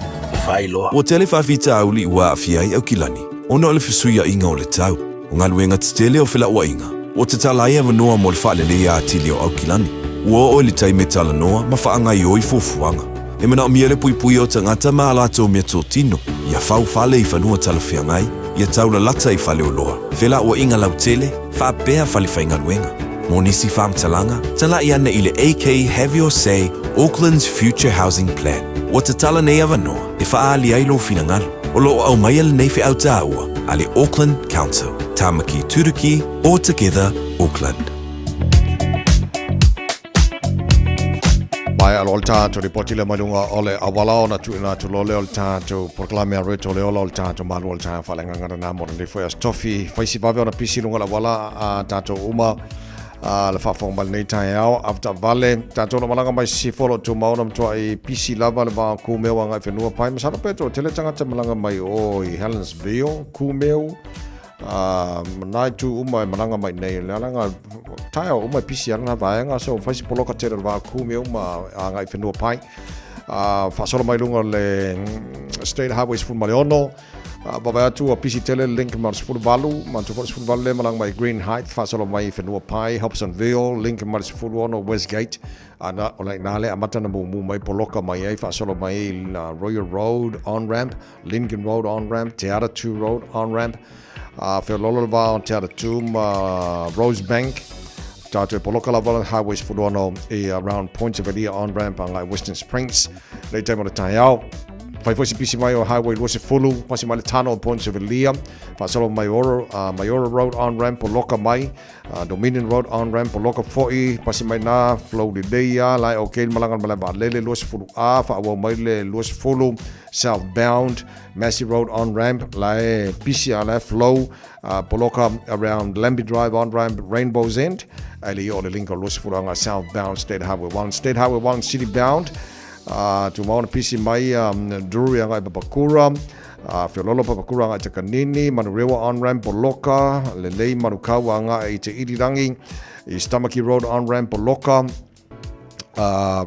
fai loa. Ua tele faafitauli ua aafia ai Aukilani ona o le fesuiaiga o le tau. O galuega tetele o felauaiga, ua tatala ai avanoa mo le faaleleia atili o Aukilani. Ua oo i le taimi e talanoa ma faagaioi fuafuaga. E manaomia le puipuia o tagata ma a latou meatotino, ia fau fale i fanua talafeagai, ia taulalata i faleoloa, felauaiga lautele, faapea fale faigaluega. Mo nisi faamatalaga, talai ane i le AK Have Your Say Auckland's Future Housing Plan. Ua tatala nei avanoa e faaali ai lou finagalo. O lo o aumaia lenei feau taua a le Auckland Council. Tāmaki Turuki, All Together Auckland. Mai alo o le tātou ripoti le mai lunga o le awala ona tuuina atu loa lea o le tātou polokalame a Roto le Ola o le tātou malu o le taeao faaleagagana nā mo lenei foi aso tofi. Faisi vave ona pisi lunga o le awala a tātou uma a le faafofoga mai lenei taeao avetaavale tatou na malaga mai sisifo o lo o tumau ona matuai pisi lava le va o Kumeu agai whenua pai masalo pe toatele tagata malaga mai o i Helensville Kumeu a nā itu uma e malaga mai nei le alaga taeao uma e pisi ana vaega so fai si poloka tele le va o Kumeu ma agai whenua pai a faasolo mai luga o le State Highway 16 Vavae atu ua pisi tele le link ma le 18, manatua foi le 18 lea malaga mai Green Height, faasolo mai Whenua Pai, Hobsonville, link ma le 16 Westgate, a na, o la ina lea amata na mumu mai poloka mai ai faasolo mai ai na Royal Road on ramp, Lincoln Road on ramp, Te Atatū Road on ramp, a feololo le va o Te Atatū ma Rosebank, tātou e poloka lava Highway 16 i around Points of Elia on ramp a ngai Western Springs, lei taimi o le taeao. Fai foi se pisi mai o Highway 20, pasi mai le tunnel o Pointe Sevelia, faasolo mai Oro, Maiora Road on ramp poloka mai, Dominion Road on ramp poloka foi, pasi mai na flow lelei a, la e okay le malaga le malae vaalele 20 A, faaauau mai le 20 southbound Massey Road on ramp, la e pisi a la e flow poloka around Lambie Drive on ramp Rainbow's End, ae le i oo le Lincoln 20 aga southbound State Highway 1, State Highway 1 city bound, Ā, tumau ana pisi mai a Drury agai Papakura, a Feololo Papakura agai Takanini, Manurewa on-ramp Poloka, Lelei Manukau agai i Te Irirangi, East Tamaki Road on-ramp Poloka,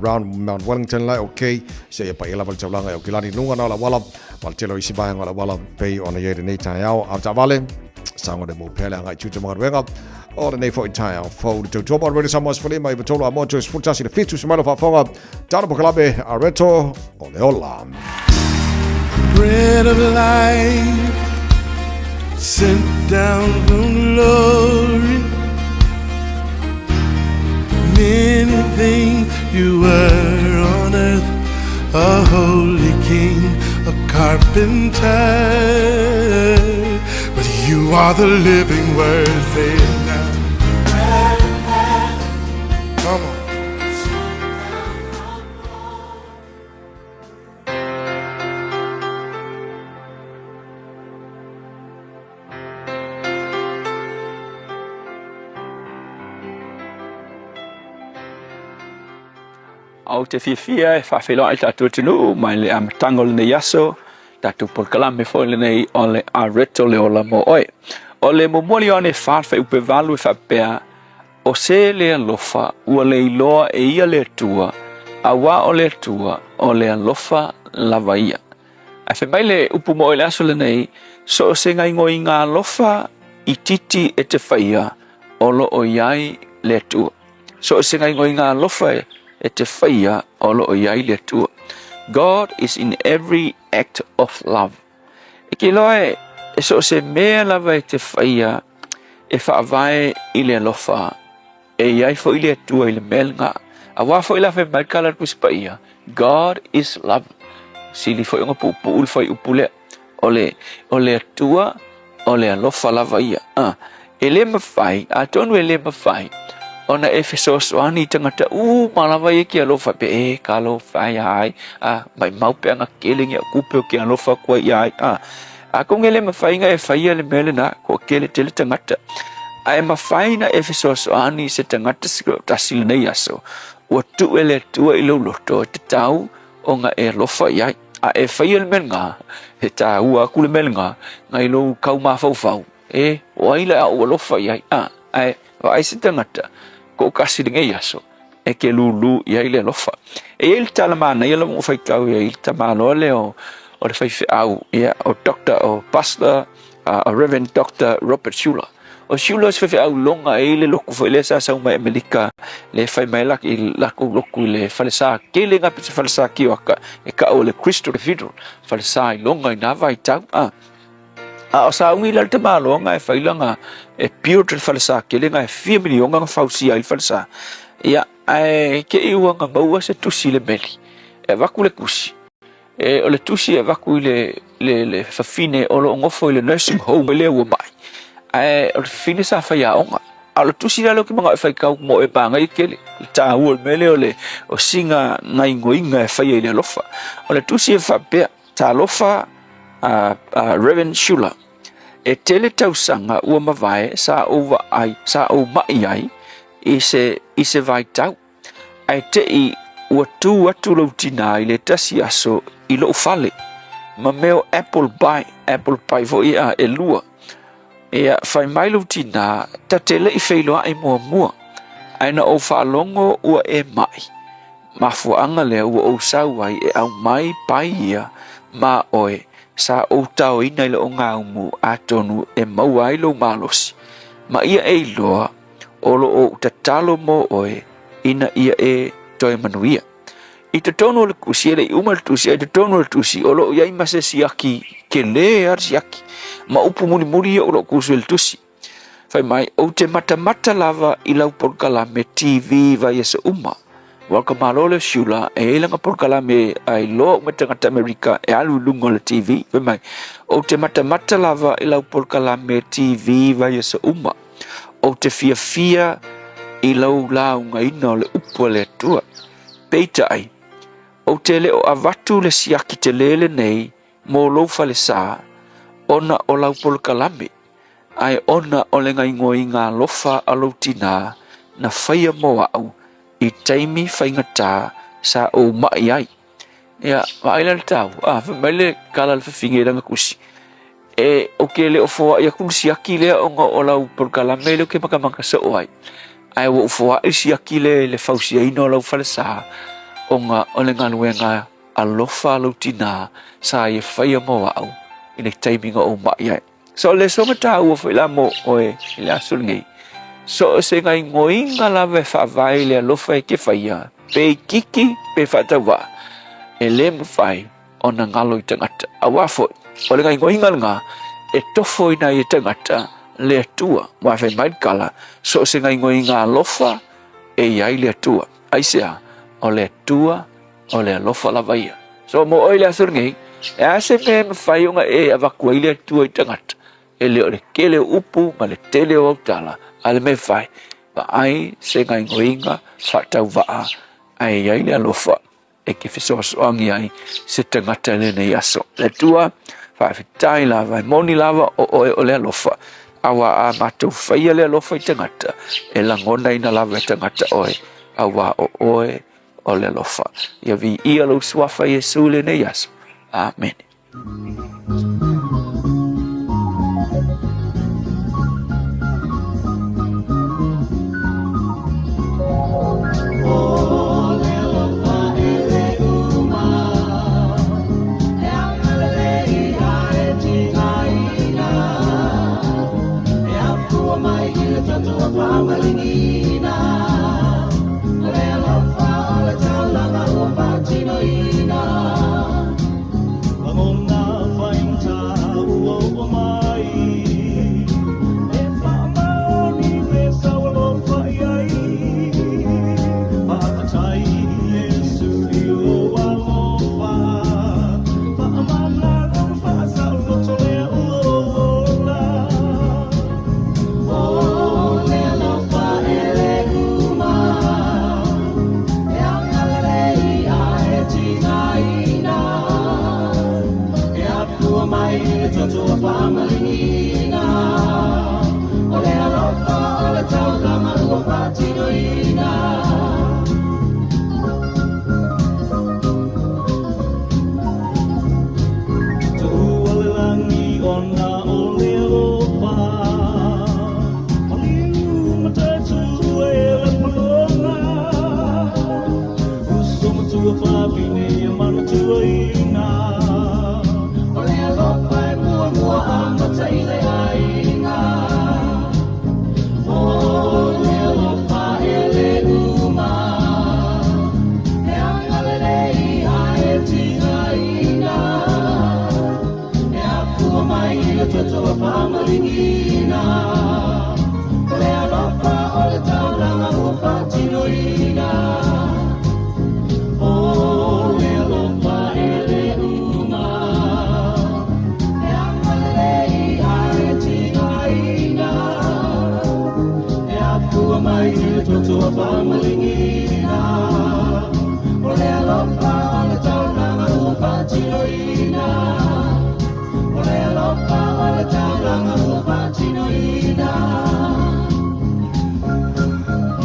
round Mount Wellington lai, ok, seia paia lava le taulaga i Aukilani, luga na o le auala, ma le tele o isi vaega o le auala pei ona i ai lenei taeao. A taavale, saogalemu pea le agai tiute ma galuega o lenei foi taeao fou. Le tautua mo le Radio Samoa 15 i 3 a moa 11 le 7 se mai lo faafofoga. Tano Pokalame, Areto, o le ola. Bread of life sent down from glory. Many things you were on earth, a holy king, a carpenter. But you are the living word, say it now. Come on. Ou te fiafia e faafeiloai i le tatou atunuu mai le amataga o lenei aso, tatou polokalame foi lenei o le Areto le Ola mo Oe. O le muamua Ioane 4 fuaiupu 8 e faapea, O se le alofa ua le iloa e ia le Atua, auā o le Atua o le alofa lava ia. Ae fai mai le upu mo oe i le aso lenei, so o se gaoioiga alofa itiiti e te faia, o lo o i ai le Atua. So o se gaoioiga alofa e te faia, o lo o i ai le Atua. God is in every act of love. E ke iloa e so o se mea lava e te faia e faavae i le alofa, e i ai foi le Atua i le mea lena. Auā foi la fai mai le tala a le Tusi Paia, God is love. Sili foi ona puupuu le fuaiupu lea. O le, o le Atua, o le alofa lava ia. A, e le mafai, atonu e le mafai, ona e fesoasoani i tagata uma lava ia e ke alofa pe e ka alofa ia ai, a, maimau pe ana kele ni au kupe o ke alofa aku ai ia ai, a. Atonu e le mafai na e faia le mea lena, ko kele tele tagata. Ae mafai na e fesoasoani i se tagata se toatasi i lenei aso, ua tuu e le Atua i lou loto e tatau ona e alofa i ai. A e faia le mea lena, he tāua aku le mea lena, nai lou kau mafaufau, e, o ai la ou alofa i ai, a, ae vaai se tagata, toatasi i lenei aso, e ke lūlū i ai le alofa. E i ai le tala manaia lava ua faitau i ai le tamaloa lea o, o le faifeau, ia, o Doctor, o Pastor, o Reverend Doctor Robert Schuller. O Schuller o se faifeau loga e i le lotu foi lea sa sau mai Amerika, le fai mai la i latou lotu i le falesa tele nga pe se falesa kioaka e kau o le Crystal Cathedral, falesa i loga i nā vaitau. A, a o sauni la le tamaloa e fai langa e build le falesa tele nga e fia miliona na fausia ai le falesa. Ia, ae te i ua na maua se tusi i le meli. E avatu le tusi. E, o le tusi e avatu i le, le, le fafine o lo o nofo i le nursing home lea ua mai. Ae o le fafine sa faiaoga. A o le tusi la lea ou te manao e faitau mo e manaia tele. Le taua o le mea lea o le o sina gaoioiga e faia i le alofa. O le tusi e faapea, Talofa a, a Reverend Schuler. E tele tausaga ua mavae sa ou vaai, sa ou mai ai i se, i se vaitau. Ae te i ua tū atu lou tinā i le tasi aso i lou fale, ma mea o apple pie, apple pie foi a e lua. Ia, fai mai lou tinā, ta te le i feiloai muamua, ae na ou faalogo ua e mai. Mafuaaga lea ua ou sau ai e aumai pai ia ma oe, sa ou taoina i lou gaumu atonu e maua ai lou malosi. Ma ia e iloa, o lo o ou tatalo mo oe ina ia e toe manuia. I totonu o le tusi, e le i uma le tusi, a i totonu o le tusi, o lo o i ai ma se siaki kelē lava le siaki, ma upu mulimuli ia o lo o kusu i le tusi. Fai mai, ou te matamata lava i lau polokalame TV vaiaso uma. Ua o ka Malo lea o Siula e i ai lana polokalame a iloa uma e tagata Amerika e alu i luga o le TV. Fai mai, Ou te matamata lava i lau polokalame TV vaiaso uma. Ou te fiafia i lau laugaina o le upu a le Atua. Peitai, ou te le o avatu le siaki tele lenei mo lou falesa ona o lau polokalame, ae ona o le gaoioiga alofa a lou tinā na faia mo au i taimi faigata sa ou maʻi ai. Ia, vaai la le taua, a, fai mai le kala a le fafine i lana tusi, E, ou te le o foai atu le siaki lea ona o lau polokalame lea ou te matamata soo ai, ae ua ou foai le siaki lea i le fausiaina o lau falesa ona o le galuega alofa a lou tinā sa ia faia mo au i le taimi na ou maʻi ai. So o le soga taua foi la mo oe i le aso lenei, so o se gaoioiga lava e faavae i le alofa e te faia, pe itiiti pe faatauvaa, e le mafai ona galo i tagata. Auā foi, o le gaoioiga lena e tofoina ai e tagata le Atua. Aua fai mai le tala, so o se gaoioiga alofa e i ai le Atua. Aisea? O le Atua o le alofa lava ia. So mo oe i le aso lenei, e a se mea e mafai ona e avatu ai le Atua i tagata? E le o le tele o upu ma le tele o autala, a o le mea e fai, vaai se gaoioiga faatauvaa ae i ai le alofa e te fesoasoani ai se tagata i lenei aso. Le Atua, faafetai lava, e moni lava o oe o le alofa, auā a matou faia le alofa i tagata, e lagonaina lava e tagata oe, auā o oe o le alofa. Ia viia lou suafa Iesu i lenei aso. Amene.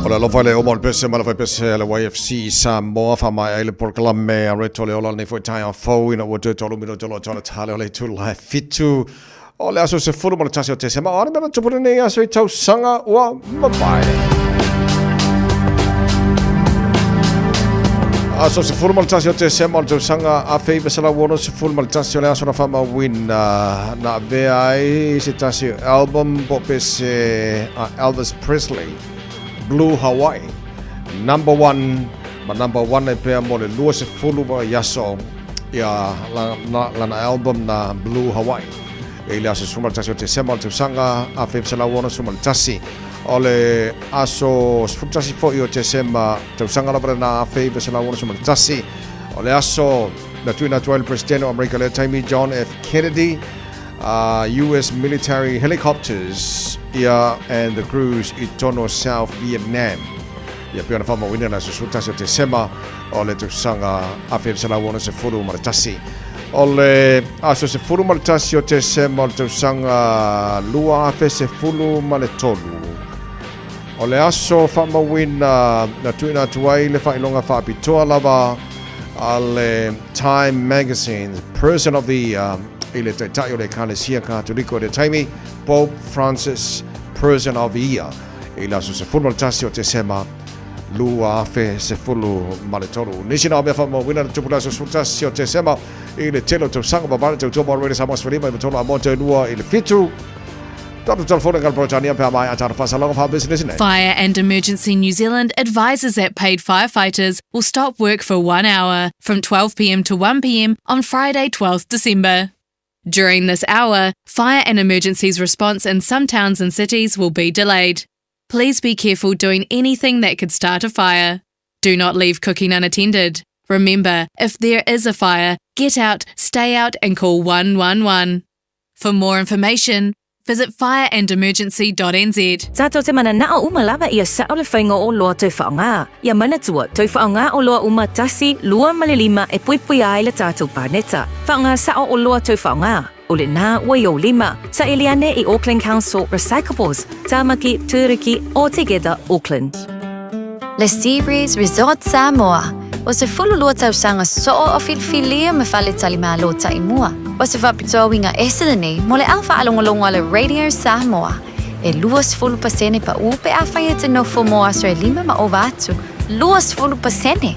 O le alofa le oma o le pese ma le faipese a le YFC Samoa faamaea ai le polokalame a Reto le ola lenei foi taeao fou ina ua toe tolu minute o lo o tala tale o le itula e fitu o le aso 11 o Tesema. O a le mea na tupu lenei aso i tausaga ua mavae? Aso 11 o Tesema o le tausaga 1961 o le aso na faamauina na avea ai se tasi o album po o pese a Elvis Presley, Blue Hawaii, number one ma number one ai pea mo le 20 vaiaso ia lana album na Blue Hawaii. E i le aso 11 o Tesema o le tausaga 1961. O le aso 11 foi o Tesema tausaga lava lena 1961, o le aso na tuuina atu ai le Peresetene o Amerika i lea taimi John F. Kennedy, US military helicopters ia and the crews i tonu o South Vietnam. Ia pei ona faamauina i le aso 11 o Tesema o le tausaga 1961. O le aso 11 o Tesema o le tausaga 2013, o le aso faamauina na tuuina atu ai le faailoga faapitoa lava a le Time Magazine's Person of the Year i le Taitai o le Ekalesia Katoliko i le taimi, Pope Francis Person of the Year, i le aso 11 o Tesema 2013. Nisi na o mea faamauina na tupu i le aso 11 o Tesema i le tele o tausaga mavae tautua mo Radio Samoa 15 i tolu a moa lua i le fitu. Tatou telefone ka Britania pe a mai a tātou whasalaga wha business nei. Fire and Emergency New Zealand advises that paid firefighters will stop work for one hour from 12pm to 1pm on Friday 12th December. During this hour, fire and emergencies response in some towns and cities will be delayed. Please be careful doing anything that could start a fire. Do not leave cooking unattended. Remember, if there is a fire, get out, stay out, and call 111. For more information, visit fireandemergency.nz. Tātou te mananao uma lava ia sao le whainga o loa tau whaonga. Ia manatua, tau whaonga o loa uma tasi, lua ma le lima e puipui ai le tātou pāneta. Whaonga sao o loa tau whaonga. O le nā ua i o lima. Sa eliane i Auckland Council Recyclables, Tāmaki, Tūruki, o Together Auckland. Le Seabreeze Resort Samoa, o se 12 tausaga soo o filifilia ma faletalimalo taimua. O se faapitoa uiga ese lenei mo le au faalogologo a le Radio Samoa. E 20% paʻu pe afai e te nofo mo aso e lima ma ova atu. 20%!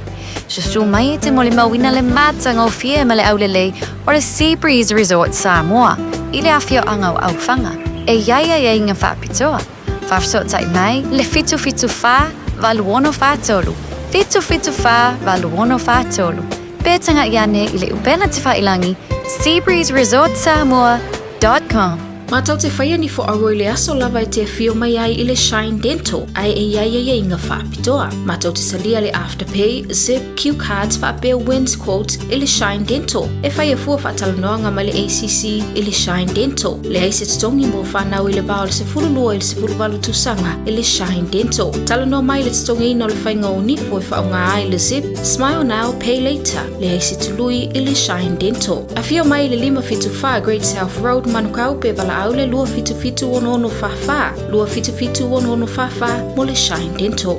Susu mai e te molimauina le matagofie ma le aulelei o le Seabreeze Resort Samoa i le afioaga o Aufaga e i ai aiaiga faapitoa. Faafesootai mai le 774 8643, 774 8643, pe tagaʻi ane i le upega tefailangi seabreezeresortsamoa.com. Mātou te whaia ni whoaua i le aso lava e te awhio mai ai i le Shine Dental, ai e iai ai inga whaapitoa. Mātou te salia le Afterpay, Zip, Q Cards whaapea Wins Quote i le Shine Dental. E whai e fua whaatalanoanga mai le ACC i le Shine Dental. Leai se totogi mo whanau i le va o le 12 i le 18 tausaga i le Shine Dental. Talanoa mai le totogiina o le whainga o nifo e whaonga ai le Zip, Smile Now, Pay Later. Leai se tului i le Shine Dental. Afio mai i le 574 Great South Road, Manukau, pe valaau le 277 6644, 277 6644 mo le Shine Dental.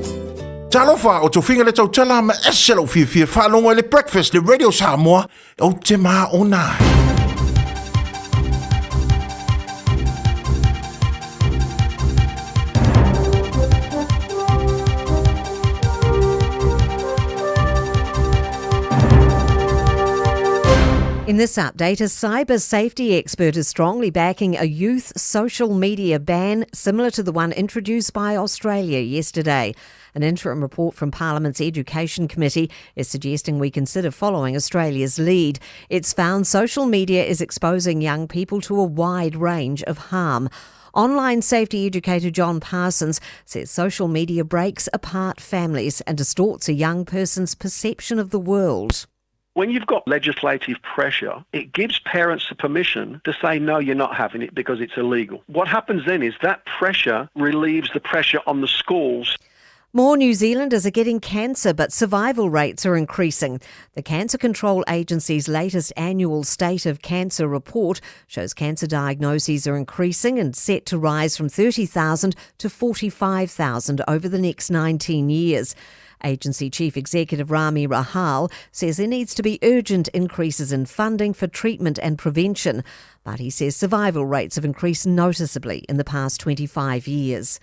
Talofa, o tofiga le tautala ma ese lou fiafia faalogo i le Breakfast le Radio Samoa, ou te maona ai. In this update, a cyber safety expert is strongly backing a youth social media ban similar to the one introduced by Australia yesterday. An interim report from Parliament's Education Committee is suggesting we consider following Australia's lead. It's found social media is exposing young people to a wide range of harm. Online safety educator John Parsons says social media breaks apart families and distorts a young person's perception of the world. When you've got legislative pressure, it gives parents the permission to say, no, you're not having it because it's illegal. What happens then is that pressure relieves the pressure on the schools. More New Zealanders are getting cancer, but survival rates are increasing. The Cancer Control Agency's latest annual State of Cancer report shows cancer diagnoses are increasing and set to rise from 30,000 to 45,000 over the next 19 years. Agency Chief Executive Rami Rahal says there needs to be urgent increases in funding for treatment and prevention, but he says survival rates have increased noticeably in the past 25 years.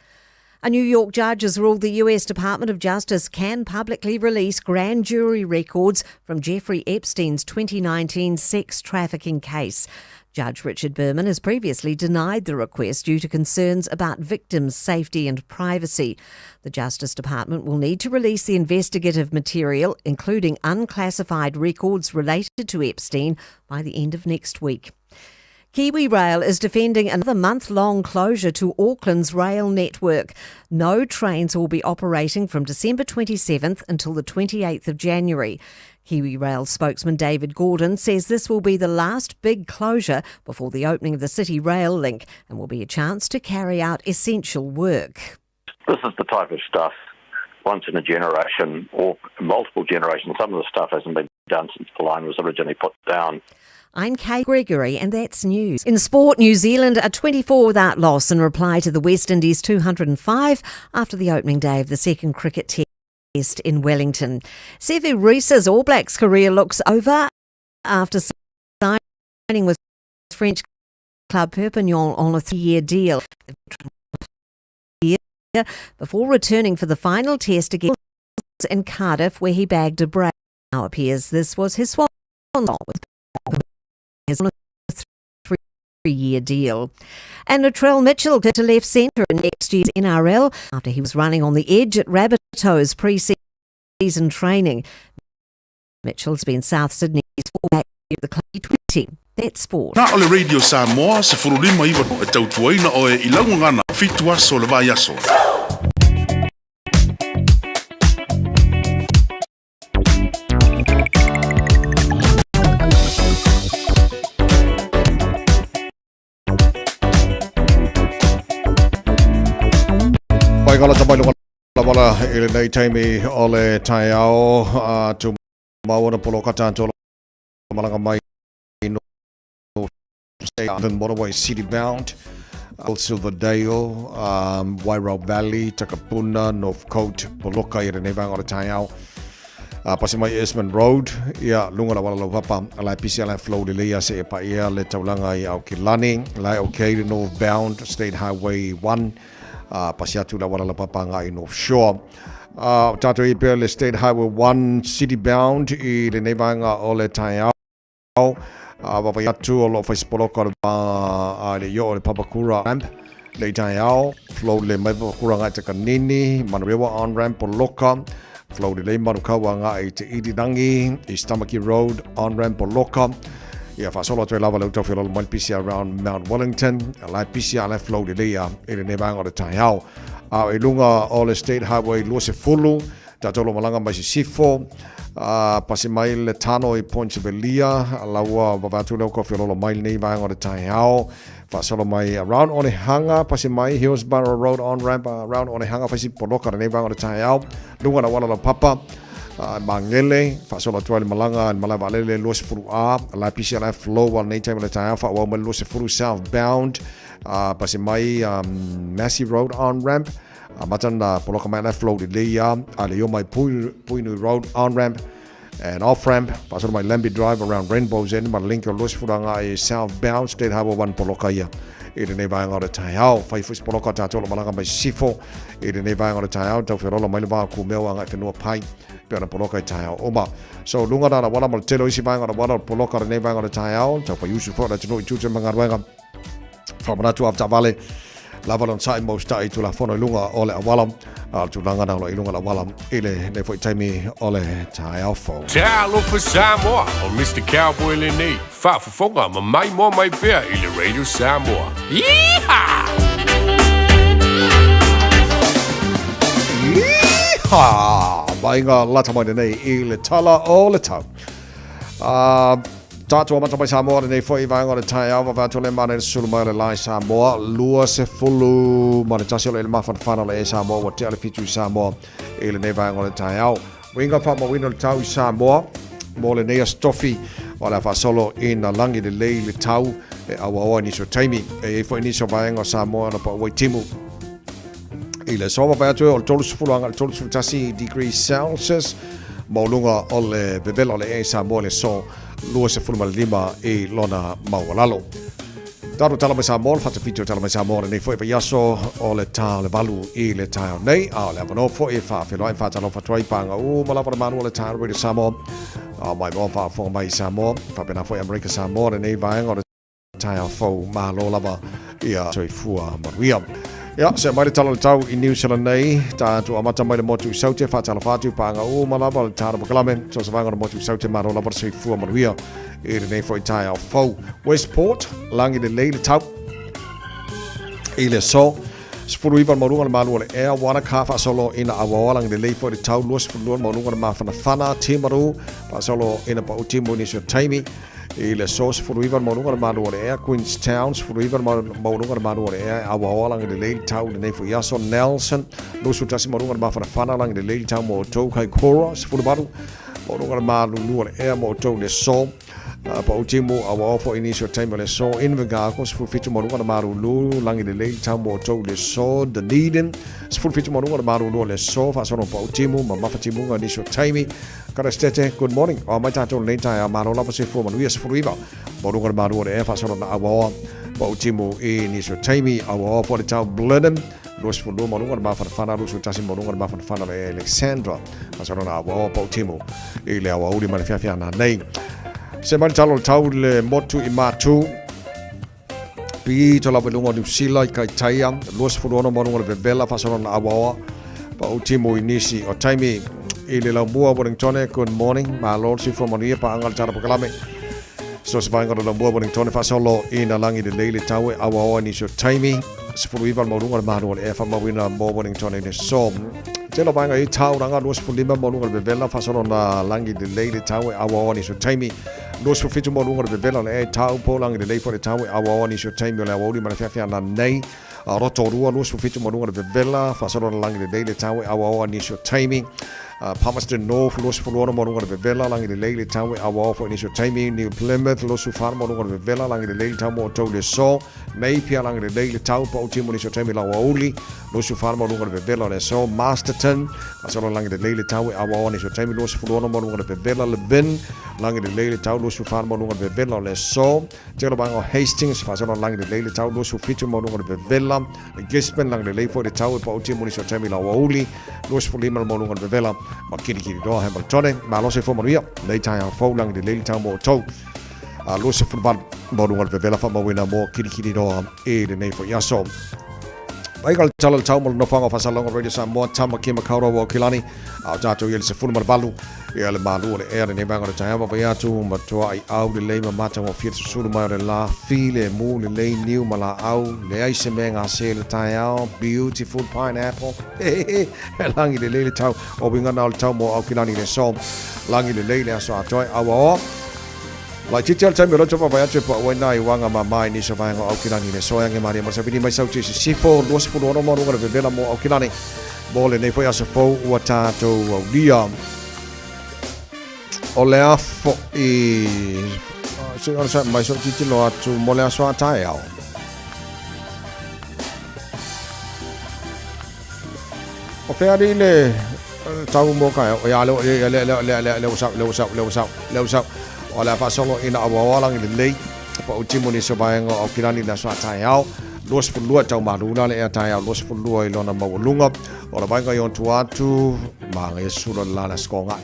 A New York judge has ruled the US Department of Justice can publicly release grand jury records from Jeffrey Epstein's 2019 sex trafficking case. Judge Richard Berman has previously denied the request due to concerns about victims' safety and privacy. The Justice Department will need to release the investigative material, including unclassified records related to Epstein, by the end of next week. Kiwi Rail is defending another month-long closure to Auckland's rail network. No trains will be operating from December 27th until the 28th of January. KiwiRail spokesman David Gordon says this will be the last big closure before the opening of the City Rail Link and will be a chance to carry out essential work. This is the type of stuff once in a generation or multiple generations. Some of the stuff hasn't been done since the line was originally put down. I'm Kay Gregory, and that's news. In sport, New Zealand are 24 without loss in reply to the West Indies 205 after the opening day of the second cricket test in Wellington. Sevu Reece's All Blacks career looks over after signing with French club Perpignan on a 3-year deal. Before returning for the final test against in Cardiff, where he bagged a brace. Now appears this was his swan song with his 3-year deal. And Latrell Mitchell to left centre in next year's NRL after he was running on the edge at Rabbitohs pre-season training. Mitchell's been South Sydney's fullback at the Club 20. That's sport. Na o le Radio Samoa, 19 e tautuaina oe i laugagana 7 aso o le vaiaso. Pai galata mai lunga lawala i lenei taimi o le taeao a tu maua na polo kata tolo malanga mai no State Motorway City Bound Silverdale, Wairau Valley, Takapuna, Northcote, Poloka i lenei vaega o le taeao. Pasi mai Esmond Road, ia lunga la wala lau papa, lai pisi ala flow le leia se e paia le taulanga i Aukilani, lai okay le northbound State Highway 1, pasi atu la wala lau papa ngai North Shore. Tātou i pea le State Highway 1 City Bound i lenei vaega o le taeao. Wawahi atu o loo faisipoloka o le a le io o le Papakura ramp le i taeao, flow le mai Papakura ngai te Kanini, Manurewa on ramp o Loka, flow le lei Manukaua ngai te Irirangi, East Tamaki Road on ramp o Loka. Ia faasolo atu ai lava le uta o mai le pisi around Mount Wellington, la pisi a la flow le leia i lenei vaega o le taeao. A i lunga o le State Highway 20, Tātou lo malanga mai sisifo, pasi mai le tano i Point Velia, laua vavatu leo kofi lolo mai nei vaega o le taeao, faasolo mai around Onehanga, pasi mai Hillsborough Road on ramp around Onehanga, faisi poloka lenei vaega o le taeao, luga la wala la papa, Mangele, faasolo atu ai le malaga i le malae vaalele 20 A, la pisi ala flow al nei taimi o le taeao, faaauau mai le 20 southbound, pasi mai Massey Road on ramp, Amata na poloka mai ana flow lelei a, a le mai Puinui Road on ramp and off ramp, pasoro mai Lambie Drive around Rainbow's End, ma link o Lewis Furanga e southbound State Highway 1 poloka ia i lenei vaega o le taeao. Whai fusi poloka tātou lo malanga mai sifo i lenei vaega o le taeao, tau wherola mai le vā kumeo a ngai whenua pai pe ona poloka i taeao oma. So lunga rā wala ma le tele o isi vaega o le wala o poloka lenei vaega o le taeao, tau whai usu fo la tino i tūtū mangaruenga. Whamanatu avtavale lava lon sai mo stai tulafono i lunga o le awala a tulaga na i lunga o le awala i le nei foi taimi o le taeao fou. Talofa Samoa, o Mr. Cowboy lenei, faafofoga ma maimoa mai pea i le Radio Samoa. Yeehaw! Yeehaw! Mai ngā lata mai nei i le tala o le tau. Tātou amata mai Samoa lenei foi i vaega o le taeao vave atu le mana i le sulu mai o le lae Samoa 21 o le ele mafanafana o le e Samoa ua tea le 7 i Samoa i lenei vaega o le taeao. Uiga faamauina o le tau i Samoa mo lenei aso tofi o le a faasolo ina lagi lelei le tau e auaoa i nisi o taimi. E i ai foi nisi o vaega o Samoa na paua i timu i le aso vave atu e o le 30 agai le 31 degrees Celsius maualuga o le vevela o le ea i Samoa i le aso 25 i lona maualalo. Tatou tala mai Samoa, le fatafiti o tala mai Samoa lenei foi vaiaso o le tā o le 8 i le taeao nei, a o le avanoa foi e faafeiloai ma faatalofa atu ai paga uma lava le malu o le tā o le Radio Samoa, a mai moa faafofoga mai i Samoa, faapena foi Amerika Samoa lenei vaega o le taeao fou, malo lava ia soifua manuia. Ia, se mai le tala o le tau i New Zealand nei, tātou amata mai le motu i Saute, whātalofa atu, pānga uma lava o le tāra pakalame, so se vaenga o le motu i Saute, māro lava le soifua manuia i lenei foi taeao fou. Westport, langi lelei le tau i le aso, 19 le maualuga o le malu o le ea, Wanaka faasolo ina auaoa langi lelei foi le tau, 22 le maualuga o le mafanafana, Timaru faasolo ina pau timu i nisi o taimi, I le aso 19 le maualuga o le malu o le ea, Queenstown, 19 le maualuga o le malu o le ea, e auaoa lagi lelei le tau i lenei foi aso, Nelson, 21 maualuga o le mafanafana lagi lelei le tau mo outou, Kaikoura, 18 maualuga o le malulu o le ea mo outou i le aso, Pautimu, auaoa foi i nisi o taimi o le aso, Invercargill, 17 maualuga o le malulu lagi lelei le tau mo outou i le aso, Dunedin, 17 maualuga o le malulu o le aso, faasolo Pautimu ma Mafatimuga i nisi o taimi, Karastete, good morning. O mai tātou lenei taeao, malo lava soifua manuia 19. Maualuga le malu o le ea faasolo na auaoa pa utimu i nisi o taimi, auaoa foi le tau Blenheim, 22 maualuga le mafanafana, 21 maualuga le mafanafana le Alexandra. Faasolo na auaoa pa utimu i le aoauli ma le feafeana nei. Se mai le talo le tau le motu i Matu, Pito lava i luga o Niu Sila i Kaitaia, 26 maualuga le vevela faasolo na auaoa pa utimu i nisi o taimi i le laumua Wellingtone. Good morning, malo le soifua manuia paaga le tala pakalame. So se vaenga o le laumua Wellingtone faasolo i na lagi lelei le tau e auaoa i nisi o taimi. 19 le maualuga le malu o le ea faamauina mo Wellingtone i le aso. Tele o vaenga i Tauranga, 25 maualuga le vevela faasolo na lagi lelei le tau e auaoa i nisi o taimi. 27 maualuga le vevela o le ea i Taupo, lagi lelei foi le tau e auaoa nisi o taimi o le aoauli ma le feafeana nei. Rotorua, 27 maualuga le vevela, faasolo na lagi lelei le tau e auaoa nisi o taimi. Palmerston North, 26 maualuga le vevela, lagi lelei le tau e auaoa foi nisi o taimi. New Plymouth, 24 maualuga le vevela, lagi lelei le tau mo outou i le aso. Napier, lagi lelei le tau, pau timu nisi o taimi lau aoauli. 24 maualuga le vevela o le aso. Masterton, faasolo lagi lelei le tau e auaoa nisi o taimi. 26 maualuga le vevela. Levin, lagi lelei le tau. 24 maualuga le vevela o le aso. Tele vaega o Hastings, faasolo lagi lelei le tau. 27 maualuga le vevela. Gisborne, lagi lelei foi le tau e pautia mo nisi o taimi lau aoauli. 25 le maualuga le vevela. Ma Kirikiriroa, Hamiltone, malo soifua manuia. Nei taeao fou lagi lelei le tau mo outou. 28 maualuga le vevela faamauina mo Kirikiriroa i lenei foi aso. Mai ka le tala le tau mo le nofoaga o Faasalauga Radio Samoa, Tamaki Makaurau o Aukilani, a o tātou i le 18 ia le malu o le ea lenei vaega o le taeao vaavaai atu matua ai au lelei ma matagofie le susulu mai o le la file mu lelei niu ma laau leai se mea gase le taeao beautiful pineapple e lagi lelei le tau o uiga na o le tau mo Aukilani le aso lagi lelei le aso atoa e auaoa Laitiiti lava le taimi o lea vaavaai atu e pau ai nai uaga mama i nisi o vaega o Aukilani le aso e age malie mo le savili mai Sauti i sisifo 26 maualuga le vevela mo Aukilani mo lenei foi aso fou ua tatou aulia. O le a fo'i se i onosai mai so'u tilotilo atu mo le aso a taeao. O fea alii le tau mo ka ia le le le le le le le ua sau le ua sau le ua sau le ua sau o le a faasolo ina auaoa lagi lelei pa u timu nisi o vaega o Aukilani i le aso a taeao 22 tau malu la le ea taeao 22 i lona maualuga o le vaega i ona tua atu māngai e sula le la le aso kongaʻi.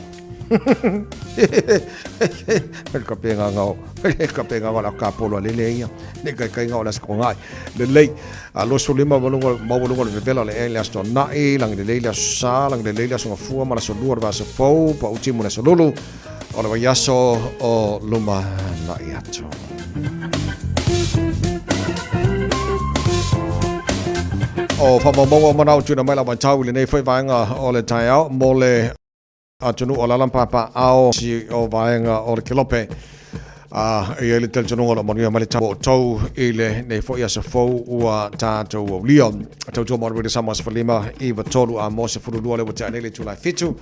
Le kapenga o le kapenga o la kapolo le le ia le kai kai o la skongai le le a lo so lima malunga mawalunga le vevela le le aso na'i lang le le sa lang le le aso fua ma la so lua va so fou pa uti mo le so lulu o le vaiaso o luma na'i atu. O whamaumaua o manao tuna mai la vaitau i lenei foi vaega o le taeao mo le atunuu o Lalampapa ao si o vaega o le Kelope. A e i ai le talitonuga o lo o manuia mai le tau o outou i lenei foi aso fou ua tatou aulia. Tautua mo le Samoa 15 9 3 a mo 12 le ua tea nei le itula e 7.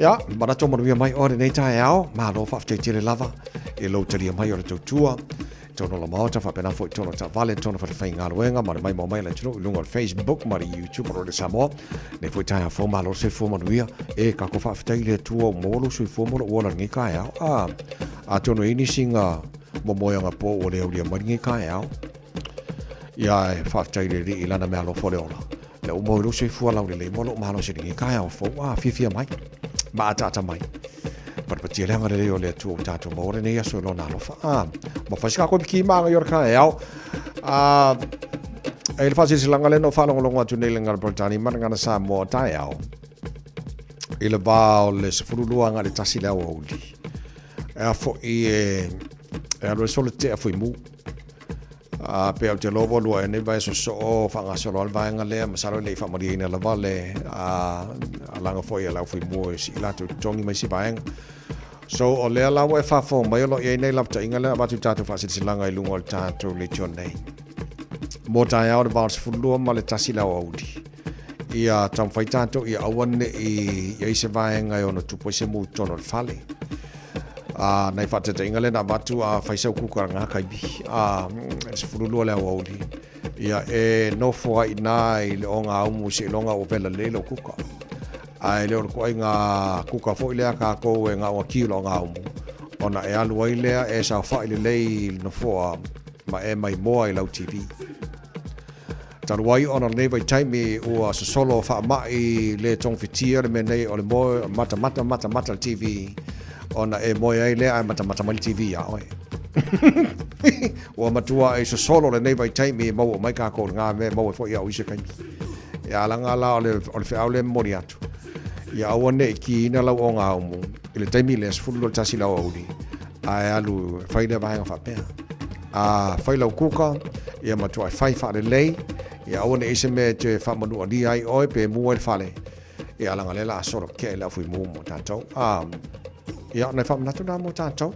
Ia, manatu o manuia mai oe lenei taeao, malo faafetai tele lava i lou talia mai o le tautua. Tonu o la Maota, faapena foi tonu o taavale, tonu falefaigaluega, ma le maimoa mai a le atunuu i luga o le Facebook ma le YouTube o Radio Samoa. Nei foi taeao fou, malo le soifua manuia. E kako faafetai i le Atua ua maua lou soifua ma lou ola i lenei taeao. A, atonu e i ai nisi nga momoeaga po ua le aulia mai lenei taeao. Ia e faafetai i le Alii i lana meaalofa o le ola. Lea ua maua i lou soifua laulelei ma lou malosi i lenei taeao fou. A, fiafia mai ma ataata mai. Patipatia le agalelei o le Atua ua tatou maua lenei aso i lona alofa. A, ma fai se kākou piki maga i ora taeao. A, E le faasilasilaga lea na ou faalogologo atu nei i le Gagana Peretania ma le Gagana Samoa o taeao, i le va o le 12 agai i le 1 i le aoauli, e a foi e, e alu ai solo tea fuimu. A pe ou te iloa ua lua ea nei vaiaso sosoo faagasolo ai le vaega lea, masalo e le i faamalieina lava le alaga foi a le aufuimu e sii latou totogi ma isi vaega. So o lea la ua e faafofoga mai o lo o i ai nei lapataiga lea avatu i tatou faasilasilaga i luga o le tatou leitio nei. Mo taeao le va o le 12 ma le 1 i le aoauli. Ia taumafai tatou ia aua ne i i ai se vaega e ono tupu ai se mu i totonu o le fale. A nai faataitaiga lea na avatu a fai sau kuka i lena taimi, a 12 le aoauli, ia e nofo ai i ina i le ogaumu seiloga ua vela lelei lou kuka. Ae le o le ituaiga kuka foi lea a tatou e na ona ki o le ogaumu, ona e alu ai lea e saofai lelei i le nofoa ma e maimoa i lau TV. Talu ai ona o lenei vaitaimi ua sosolo faamai le togafitia le mea nei o le moe matamata matamata le TV ona e moe ai lea ae matamata mai le TV iā oe. Ua matua e sosolo lenei vaitaimi e maua mai kākou i lena mea e maua ai foi au i se taimi. Ia alaga la o le, o le feau lea e momoli atu. Ia aua ne i kiina lau ogaumu i le taimi lea 12 i le aoauli ae alu e fai lea vaega faapea. A fai lau kuka, ia matua e fai faalelei, ia aua ne i ai se mea e toe faamanualia ai oe pe mu ai le fale. Ia alaga lea la a solo kea i le au mu mo tatou. A, ia, nai faamanatu na mo tatou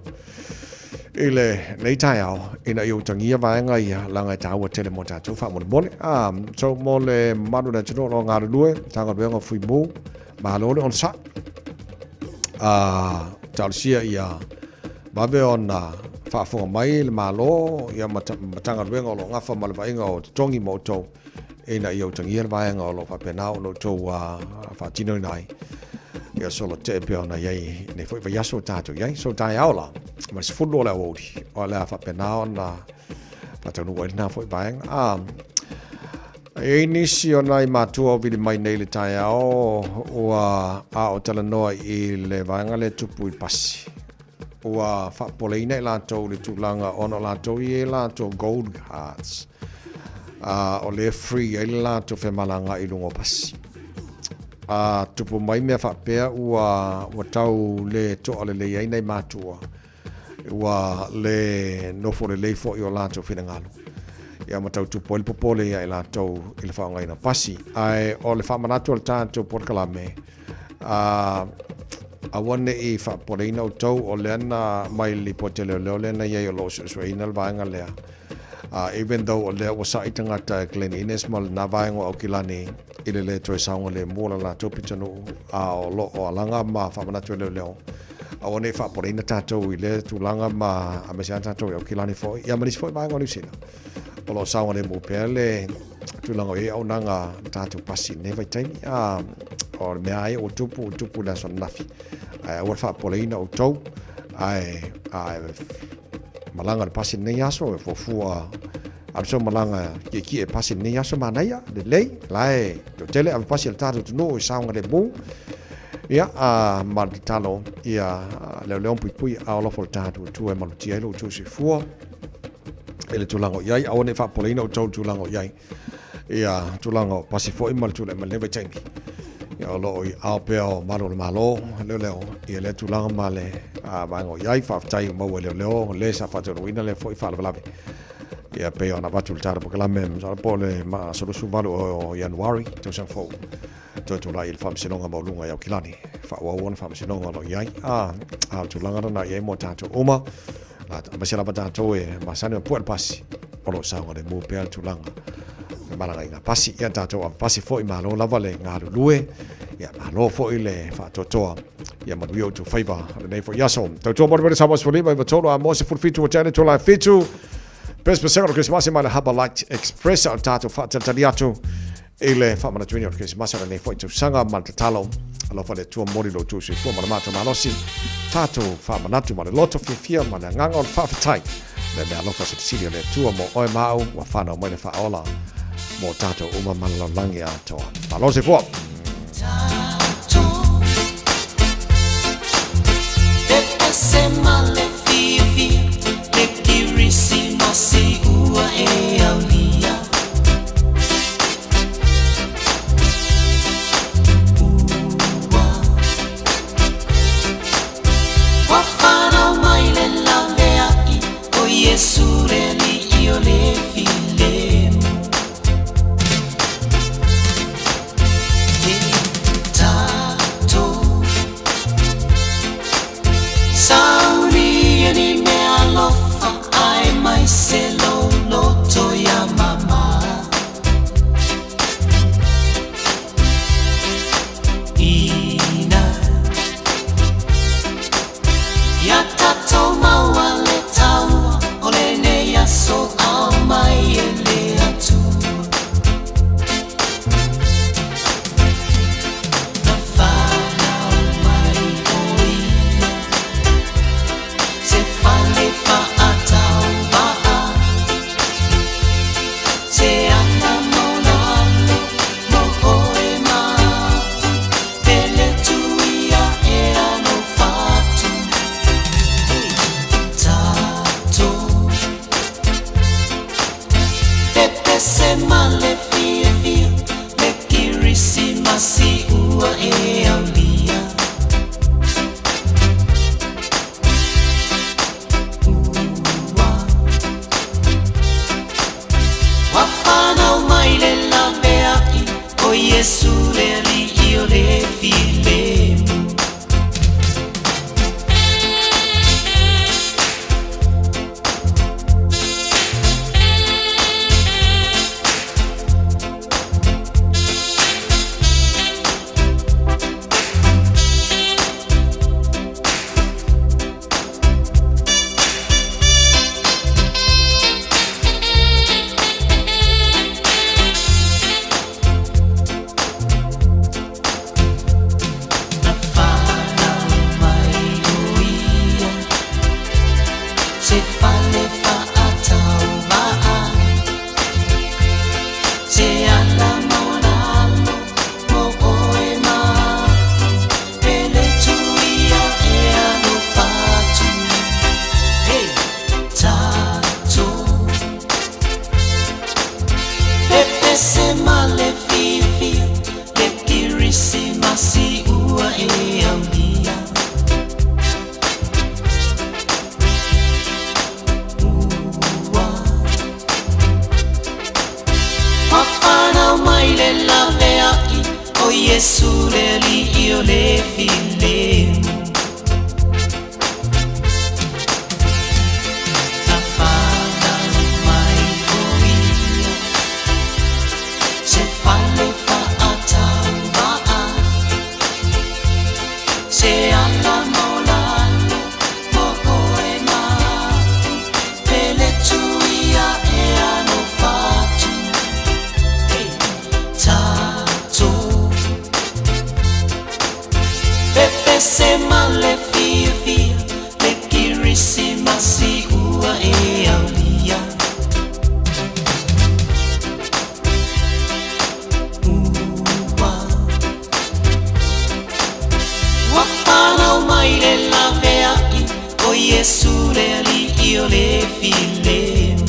i le nei taeao ina ia utagia vaega ia laga e tāua tele mo tatou faamolemole. A, so mo le mamalu o le atunuu o lo o galulue, Matagaluega o Fuimu, malo le onosai. A, talosia ia vave ona faafofoga mai le Malo ia ma Matagaluega o lo o gafa ma le vaaiga o totogi mo outou ina ia utagia le vaega o lo o faapena ona outou faatinoina ai ia solo tee pea ona i ai nei foi vaiaso o tatou i ai. So taeao la, ma le 12 o le aoauli, o le a faapena ona faataunuu ai lena foi vaega. E i ai nisi o nai matua o vili mai nei i le taeao ua a o talanoa i le vaega lea e tupu i le pasi. Ua faapopoleina i latou i le tulaga ona o latou i ai latou gold cards. A o lea e free ai le latou femalagaai i luga o pasi. A tupu mai mea faapea ua, ua tau le toa lelei ai nai matua. Ua le nofo lelei foi o latou finagalo. Ia ma tau tupu ai le popole ia i latou i le faaaogaina o pasi. Ae o le faamanatu a le tatou polokalame, a aua ne i faapopoleina outou, o lea na mai le lipoti a leoleo lea na i ai o lo o suesueina le vaega lea. Even though o lea ua sa'i tagata e Glen Innes ma lena vaega o Aukilani i le lē toe saogalemu o la latou pitonuu, a o lo o alaga ma faamanatu e leoleo, aua ne i faapopoleina tatou i lea tulaga ma aemaise lava tatou i Aukilani foi, ia ma nisi foi vaega o Niu Sila. O lo o saogalemu pea le tulaga o i ai auaunaga a tatou pasi i lenei vaitaimi. A o le mea lava ia ua tupu, ua tupu i le aso ananafi. Ae aua le faapopoleina outou, ae a malaga le pasi lenei aso, e fuafua alu sau malaga kiekie pasi lenei aso, manaia, lelei, la e toatele ave pasi a le tatou atunuu i saogalemu. Ia, a ma le tatalo, ia leoleo ma puipui a alofa o le tatou Atua e malutia ai lo outou soifua i le tulaga o i ai. Aua ne i faapopoleina outou i le tulaga o i ai. Ia, tulaga o pasi foi ma le tulai mai lenei vaitaimi. Ia, o lo o i ao pea o malu o le Malo, leoleo, ia lea tulaga ma le vaega o i ai. Faafetai ua maua e leoleo le sa faataunuuina lea foi faalavelave. Ia, pei ona avatu le tala polokalame, masalo po o le aso 28 o Ianuari, tausaga fou. Toe tulai i le Faamasinoga Maualuga i Aukilani, faaauau ona faamasinoga o lo o i ai. A, a o le tulaga lena i ai mo tatou uma, aemaise lava tatou e masani ona pue le pasi, o lo o saogalemu pea le tulaga femalagaaiga pasi. Ia tatou ave pasi foi, malo lava le galulue, ia malo foi le faatoatoa, ia manuia outou faiva o lenei foi aso. Tautua molimoli Samoa 15 93 a mo 17 ua tea le itula e 7. Pesepesega o le Kerisimasi mai le Harbour Light Express a o le tatou faatalitali atu I le faamanatuina o le Kerisimasi o lenei foi tausaga ma le tatalo, alofa le Atua momoli lo outou soifua ma le matou malosi, tatou faamanatu ma le loto fiafia ma le agaga o le faafetai, le mea alofa silisili o le Atua mo oe ma au ua fanau mai le Faaola mo tatou uma ma le lalolagi atoa. Malo le soifua! Pepese ma le fiafia le Kirisimasi ua e aulia. Ua Ua fanau mai le laveai o Iesu le Alii o le filemu. Na fanau mai o ia se fale faatauva'a se ala ma ona alo mo oe ma a'u pele tuia e alofa atu. Hey, tatou pepese ma le fiafia le Kirisimasi ua e aulia. Ua Ua fanau mai le laveai o Iesu le Alii o le filemu. Na fanau mai o ia se fale faatauva'a se ala ma ona alo mo oe ma a'u pele tuia e alofa atu. Hey, tatou pepese ma le fiafia le Kirisimasi ua e aulia. Ua Ua fanau mai le laveai o Iesu le Alii o le filemu.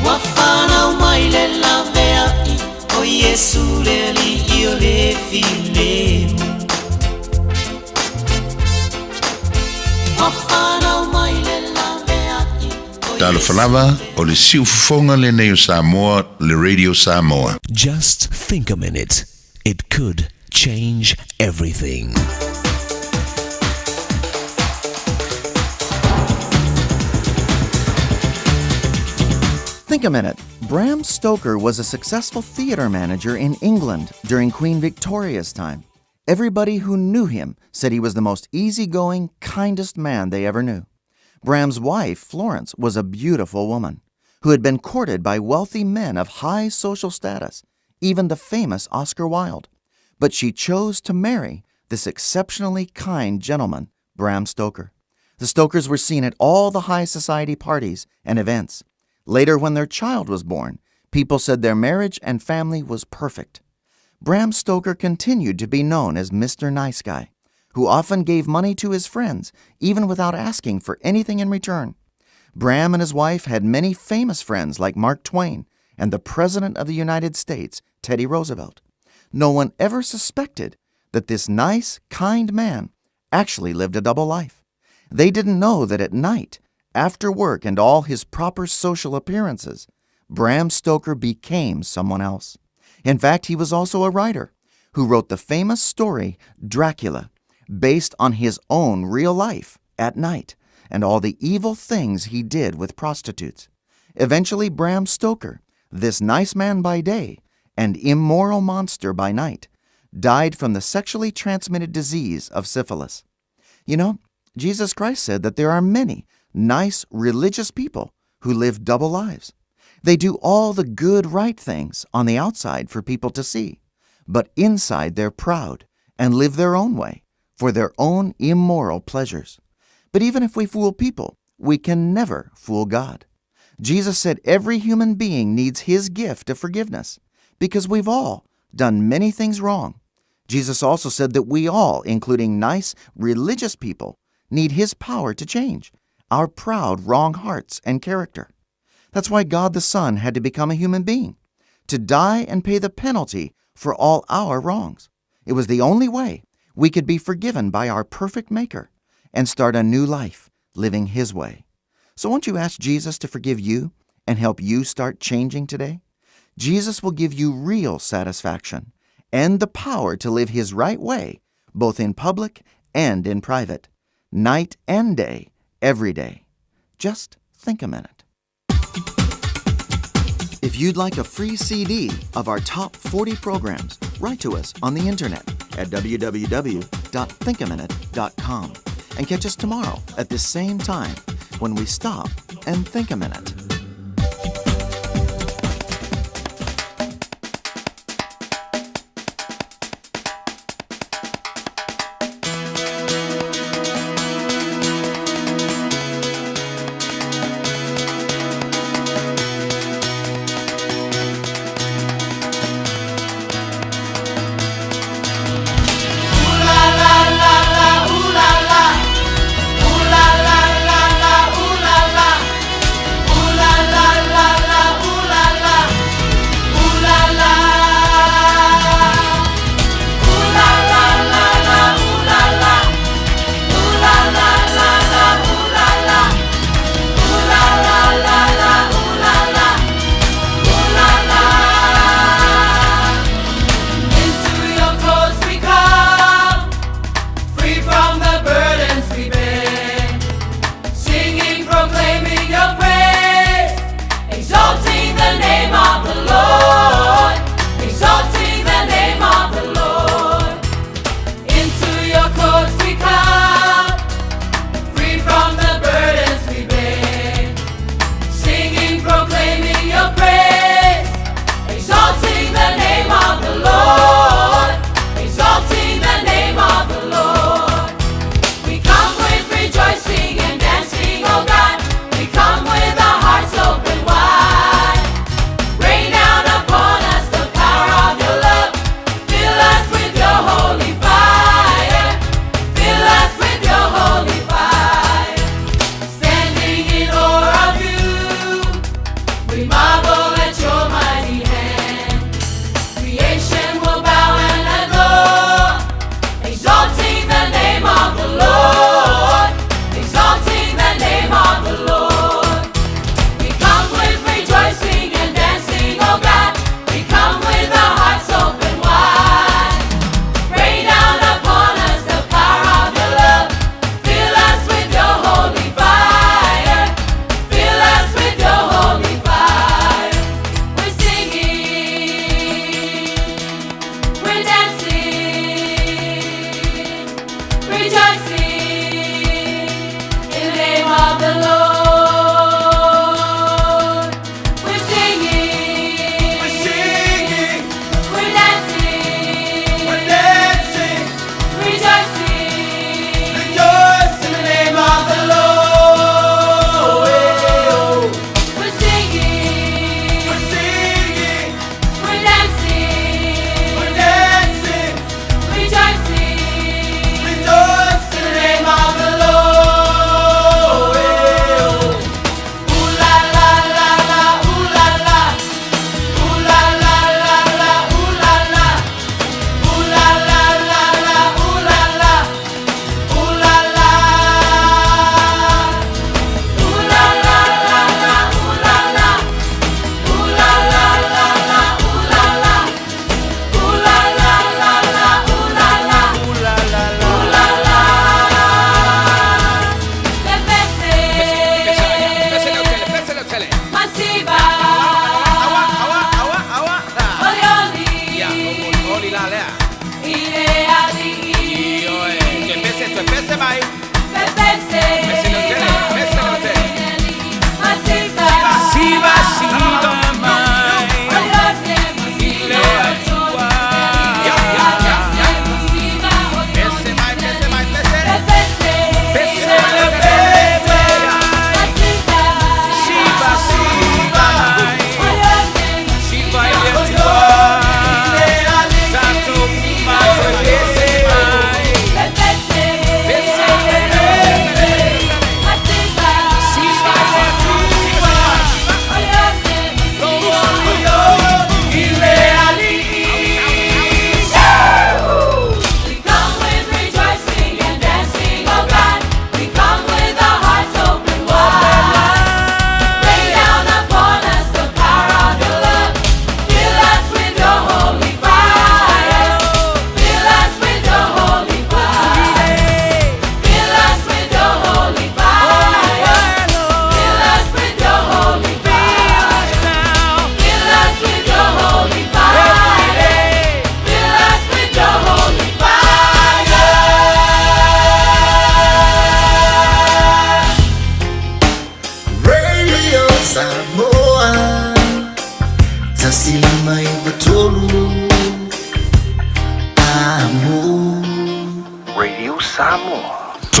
Ua fanau mai le laveai o Iesu le Alii o le filemu. Ua fanau mai le laveai o Talofa lava, o le siufofoga lenei o Samoa, le Radio Samoa. Just think a minute. It could change everything. Think a minute. Bram Stoker was a successful theater manager in England during Queen Victoria's time. Everybody who knew him said he was the most easygoing, kindest man they ever knew. Bram's wife, Florence, was a beautiful woman who had been courted by wealthy men of high social status, even the famous Oscar Wilde. But she chose to marry this exceptionally kind gentleman, Bram Stoker. The Stokers were seen at all the high society parties and events. Later, when their child was born, people said their marriage and family was perfect. Bram Stoker continued to be known as Mr. Nice Guy, who often gave money to his friends, even without asking for anything in return. Bram and his wife had many famous friends like Mark Twain and the President of the United States, Teddy Roosevelt. No one ever suspected that this nice, kind man actually lived a double life. They didn't know that at night, after work and all his proper social appearances, Bram Stoker became someone else. In fact, he was also a writer who wrote the famous story Dracula, based on his own real life at night and all the evil things he did with prostitutes. Eventually, Bram Stoker, this nice man by day and immoral monster by night, died from the sexually transmitted disease of syphilis. You know, Jesus Christ said that there are many nice religious people who live double lives. They do all the good, right things on the outside for people to see, but inside they're proud and live their own way for their own immoral pleasures. But even if we fool people, we can never fool God. Jesus said every human being needs his gift of forgiveness because we've all done many things wrong. Jesus also said that we all, including nice religious people, need his power to change our proud, wrong hearts and character. That's why God the Son had to become a human being, to die and pay the penalty for all our wrongs. It was the only way we could be forgiven by our perfect Maker and start a new life living His way. So, won't you ask Jesus to forgive you and help you start changing today? Jesus will give you real satisfaction and the power to live His right way, both in public and in private, night and day, every day. Just think a minute. If you'd like a free CD of our top 40 programs, write to us on the internet at www.thinkaminute.com and catch us tomorrow at this same time when we stop and think a minute. Ooh la la la la, ooh la la. Ooh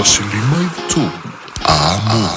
153 Amo.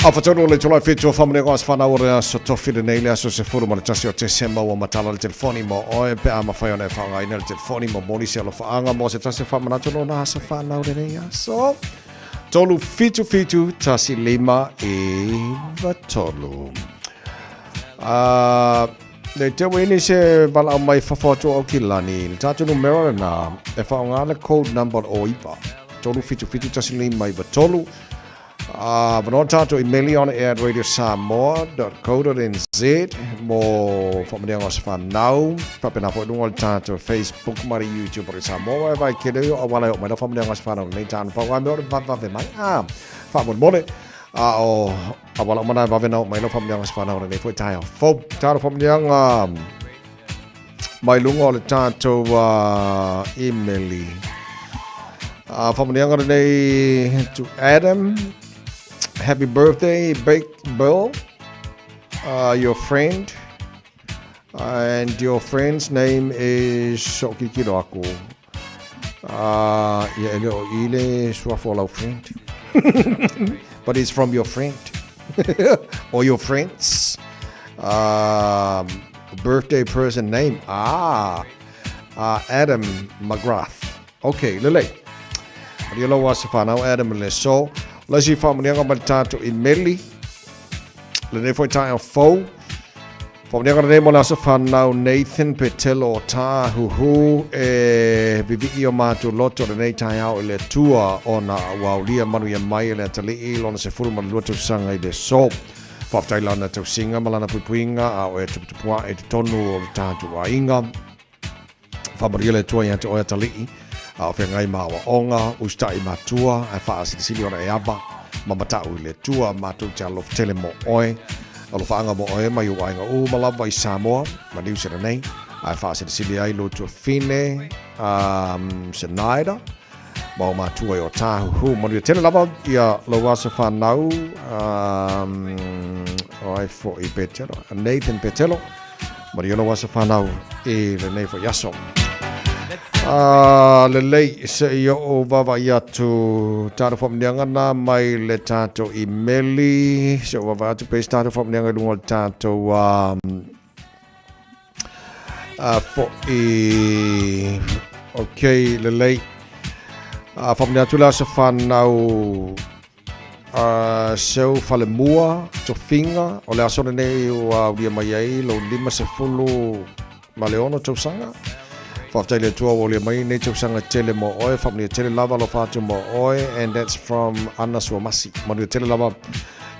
Afa tonu o le itula e fitu o whamaneko as whanau o le aso tofi lenei le aso 11 o Tesema ua matala le telefoni mo oe pe a mawhai ona e whaangaina le telefoni mo moni se alo whaanga mo se tasi whamanatu no na asa whanau lenei aso. 3 7 7 1 5 9 3. Nei te ua se wala mai fafo atu au ki lani. Le tātou numero lena e whaonga le code number o iwa. 3 7 7 1 5 9 3. Vanoa tātou email on air at radiosamoa.co.nz mo whaamaneanga o se whanau. Whapena fo lunga o le tātou Facebook ma le YouTube o le Samoa e vai kere o awala o mai la whaamaneanga o se whanau nei tāna whawai me o le vavave mai. Whaamolemole. A o awala o mana e vave nao mai la whaamaneanga o se whanau nei foi tae o fou. Tātou whaamaneanga mai lunga o le tātou email. Whaamaneanga nei to Adam. Happy birthday, Big Bill. Your friend. And your friend's name is So'okikiro aku. Ia e le o ile suafo lau friend. But it's from your friend. Or your friends. Birthday person name. Adam McGrath. Okay, lelei. Maria lau asa whanau Adam le so. Lesi whaamanianga mai le tātou i meli. Lenei foi tae o fou. Whaamanianga lenei mo le asa whanau Nathan Petelo o Tāhuhu e vivi'i o mātou loto lenei taeao i le Atua ona ua aulia manuia mai e le Atalii lona 12 tausaga i le so. Faafetai lana tausiga ma lana puipuiga a o e tuputupuaʻe i totonu o le tātou aiga. Whamaria le Atua ia te oe Atalii, a o whengai ma aoaoga, usitaʻi matua, ae faasilisili ona e ava, ma mataʻu i le Atua, matou te alofa tele mo oe, alofaaga mo oe mai ou aiga uma lava i Samoa, ma Niu Sila nei, ae faasilisili ai lo tuafine, Senaida, ma o matua i o Tāhuhu. Manuia tele lava ia lou aso whanau, o ai foʻi Petelo, Nathan Petelo, Maria lou aso whanau i lenei foi aso. Lelei se i o vava i atu tātou whaamanianga nā mai le tātou imeli. Se o vava atu pe se tātou whaamanianga i lunga o le tātou foʻi. Ok, lelei. Whaamania atu le aso whanau seu falemua, tofiga, o le aso lenei ua aulia mai ai lou 56 tausaga. Faafetai i le Atua ua aulia mai nei tausaga tele mo oe, faamanuia tele lava alofa atu mo oe, and that's from Ana Suamasi. Manuia tele lava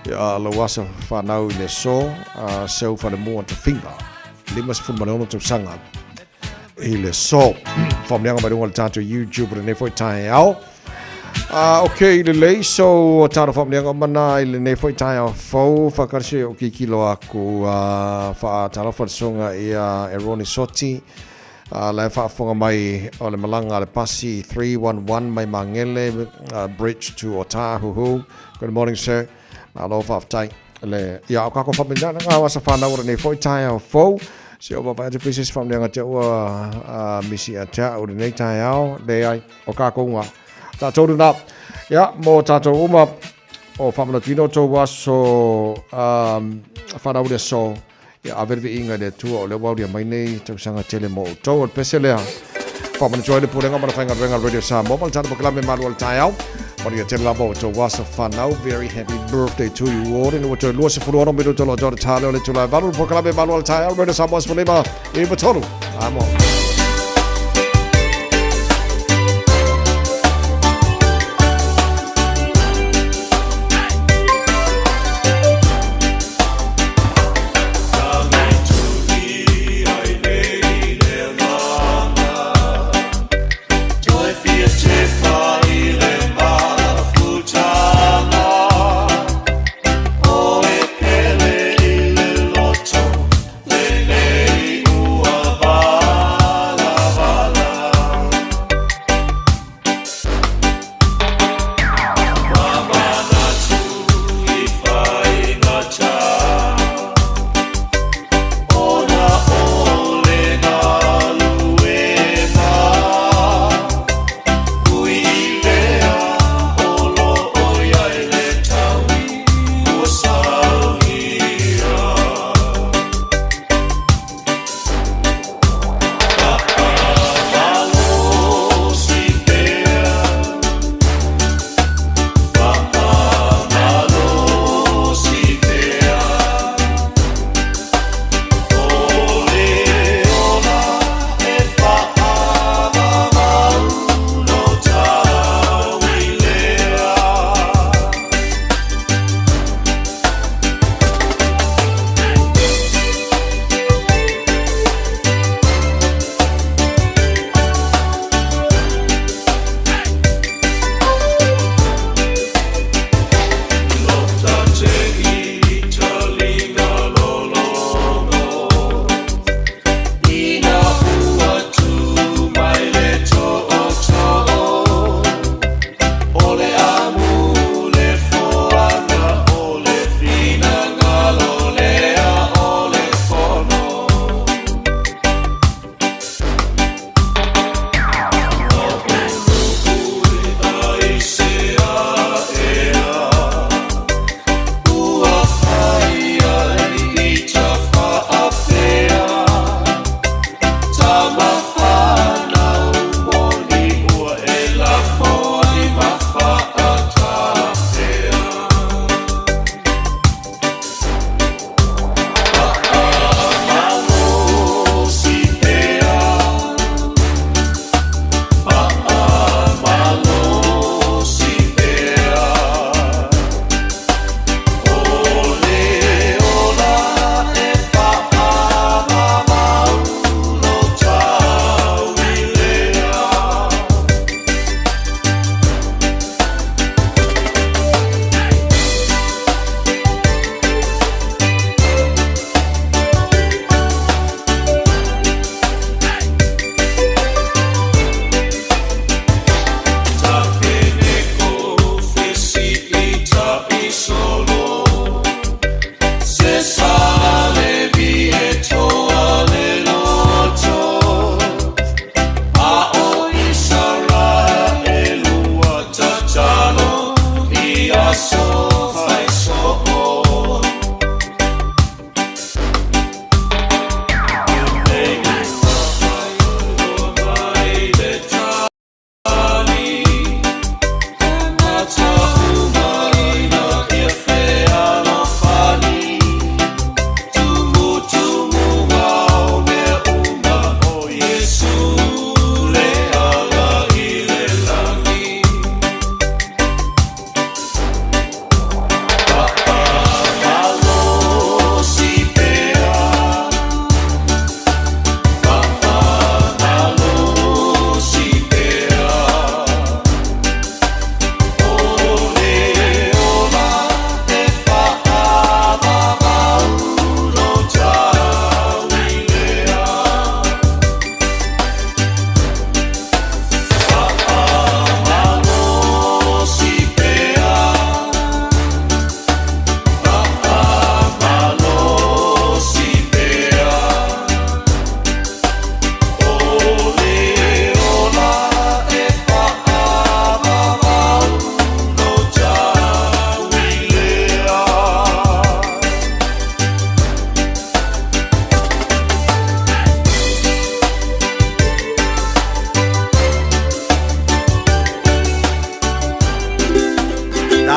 ia lou aso whanau i le aso, seu falemua tofiga, 56 tausaga i le aso. Faamanuiaga mai luga o le tātou YouTube lenei foi taeao. Ok, lelei, so tātou whaamanianga mana i lenei foi taeao fou, whakarese o kikilo aku whaatalofa le songa ia e Ronnie Soti, la e whaafonga mai o le malanga le pasi 311 mai Mangele, Bridge to Otāhuhu. Good morning, sir. Malo whaaftai. Le, ia o kako whaamanianga ngā wasa whanau o lenei foi taeao fou. Se o papai atu pieces whaamanianga te ua misi a te au lenei taeao, le ai o kako ngā. Tātou runa, ia, mō tātou uma o whamanatuina o tōu aso whanau le aso, ia avereve inga le Atua o le wauria mai nei tausaga tele mō outou. O le pese lea, whamanatua ai le pulega ma le whaingaruenga Radio Samoa, ma le tātou pokalame malu o le taeao. Manuia tele lava o tōu aso whanau. Very happy birthday to you all. Ina ua toe 26 minuto lo tō tāle o le tula e valu, le pokalame malu o le taeao, Radio Samoa 15, 93. Amo.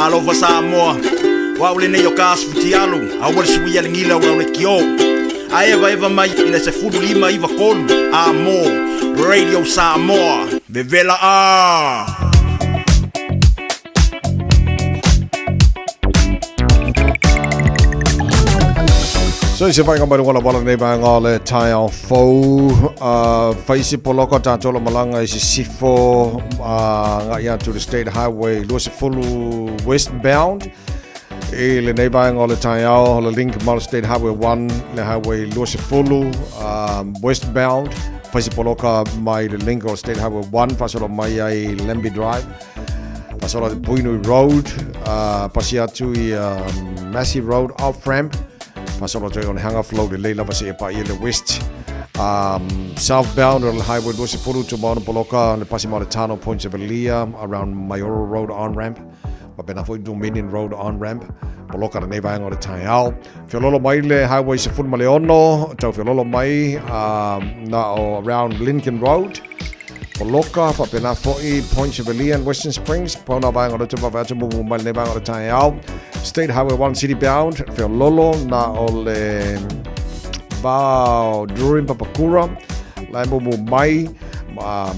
Talofa Samoa, o au lenei o ka asu fitialu, aua le suia le gila o lau lekiō. A evaeva mai i le 15 93 A mo Radio Samoa, vevela a! So i se vaega mai luga o le auala lenei vaega o le taeao fou, fai se poloka tatou o lo malaga i sisifo agai atu i le State Highway 20 westbound i lenei vaega o le taeao o le link ma le State Highway 1 le Highway 20 westbound fai se poloka mai le link o State Highway 1 faasolo mai ai Lambie Drive faasolo atu Puhinui Road, pasi atu i Massey Road off ramp, faasolo atu ai Onehunga flow lelei lava seia paia le west. Southbound o le Highway 20 tumau ona poloka le pasi ma o le Tano Point Sevalia around Maioro Road on ramp faapena foi Dominion Road on ramp poloka lenei vaega o le taeao. Feololo mai le Highway 16 tau feololo mai na o around Lincoln Road Poloka, faapena foi Point Chevalier and Western Springs, pau na vaega o le tau atu mumu mai lenei vaega o le taeao. State Highway 1 City Bound, Feololo, na o le va o Drury Papakura, la e mumu mai,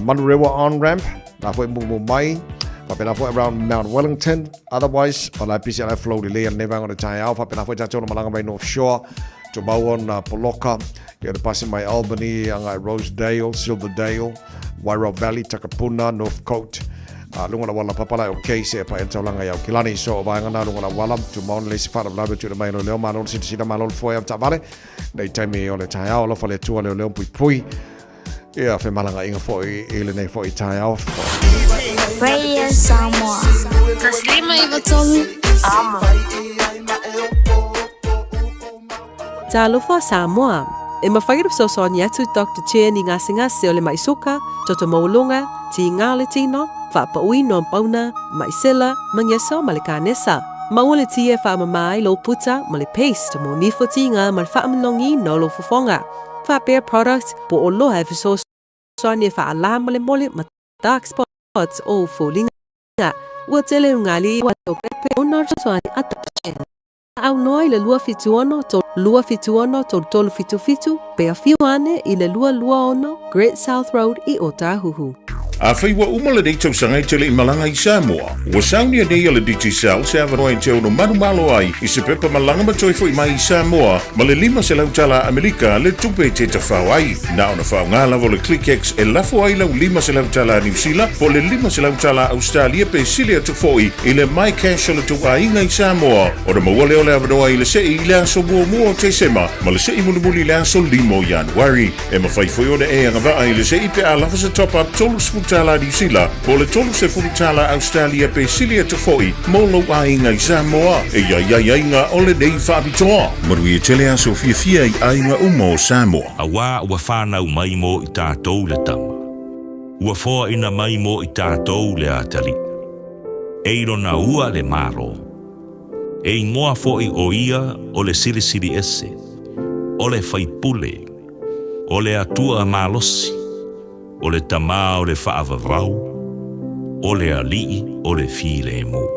Manurewa on-ramp, na foi mumu mai, faapena foi around Mount Wellington, otherwise, o la e pisi ala e flow lelei lenei vaega o le taeao, faapena foi tatou na malaga mai North Shore, tumau ona poloka, Ia te pasi mai Albany, agai Rosedale, Silverdale, Wairau Valley, Takapuna, Northcote, a luga o le auala papa la e okay se e paia le taulaga i Aukilani. So o vaega na luga o le auala, tumau ona le isi faalavelave tuuina mai e leoleo, malo le silasila, malo le foe au taavale, nei taimi o le taeao, alofa le Atua leoleo puipui, ia femalagaaiga foi i lenei foi taeao. Radio Samoa. 153 Amo. Talofa Samoa! E mafai ona fesoasoani atu Doctor Chen i gasegase o le mai suka, toto maualuga, tiga o le tino, faapauina o pauna, mai sela, magiaso ma le kanesa. Maua le tia e faamama ai lou puta ma le paste mo nifo tiga ma le faamanogiina o lou fofoga. Faapea product po o loa e fesoasoani e faalā molemole ma dark spots o ou foliga. Ua tele ugali ua pepe ona fesoasoani a Doctor Chen. Aunoa i le 276 3 276 3377 pe afio ane i le 226 Great South Road i Ōtāhuhu. Afai ua uma lenei tausaga e te le i malaga i Samoa, ua saunia nei e le Digicel se avanoa e te ono manumalo ai i se pepa malaga ma toe foi mai i Samoa ma le 500 tala Amerika le tupe e te tafao ai. Na ona faaaoga lava o le ClickX e lafo ai lau 500 tala Niu Sila po o le 500 tala Ausetalia pe sili atu foi i le MyCash o le tou aiga i Samoa ona maua lea o le avanoa i le sei i le aso muamua o Tesema ma le sei mulimuli i le aso 5 o Ianuari. E mafai foi ona e agavaa i le sei pe a lava se top-up 30 tala Niu Sila po o le 30 tala Ausetalia pe sili atu foi mo lou aiga i Samoa. E i ai aiaiga o lenei faapitoa. Manuia tele aso fiafia i aiga uma o Samoa. Auā ua whānau mai mō i tātou le tama. Ua whoaina mai mō i tātou le atalii. E i lona ua le Malo. E ingoa foʻi ʻo ia o le Silisili Ese, o le Faipule, o le Atua malosi, o le Tamā o le Faavavau, o le Alii o le Filemu.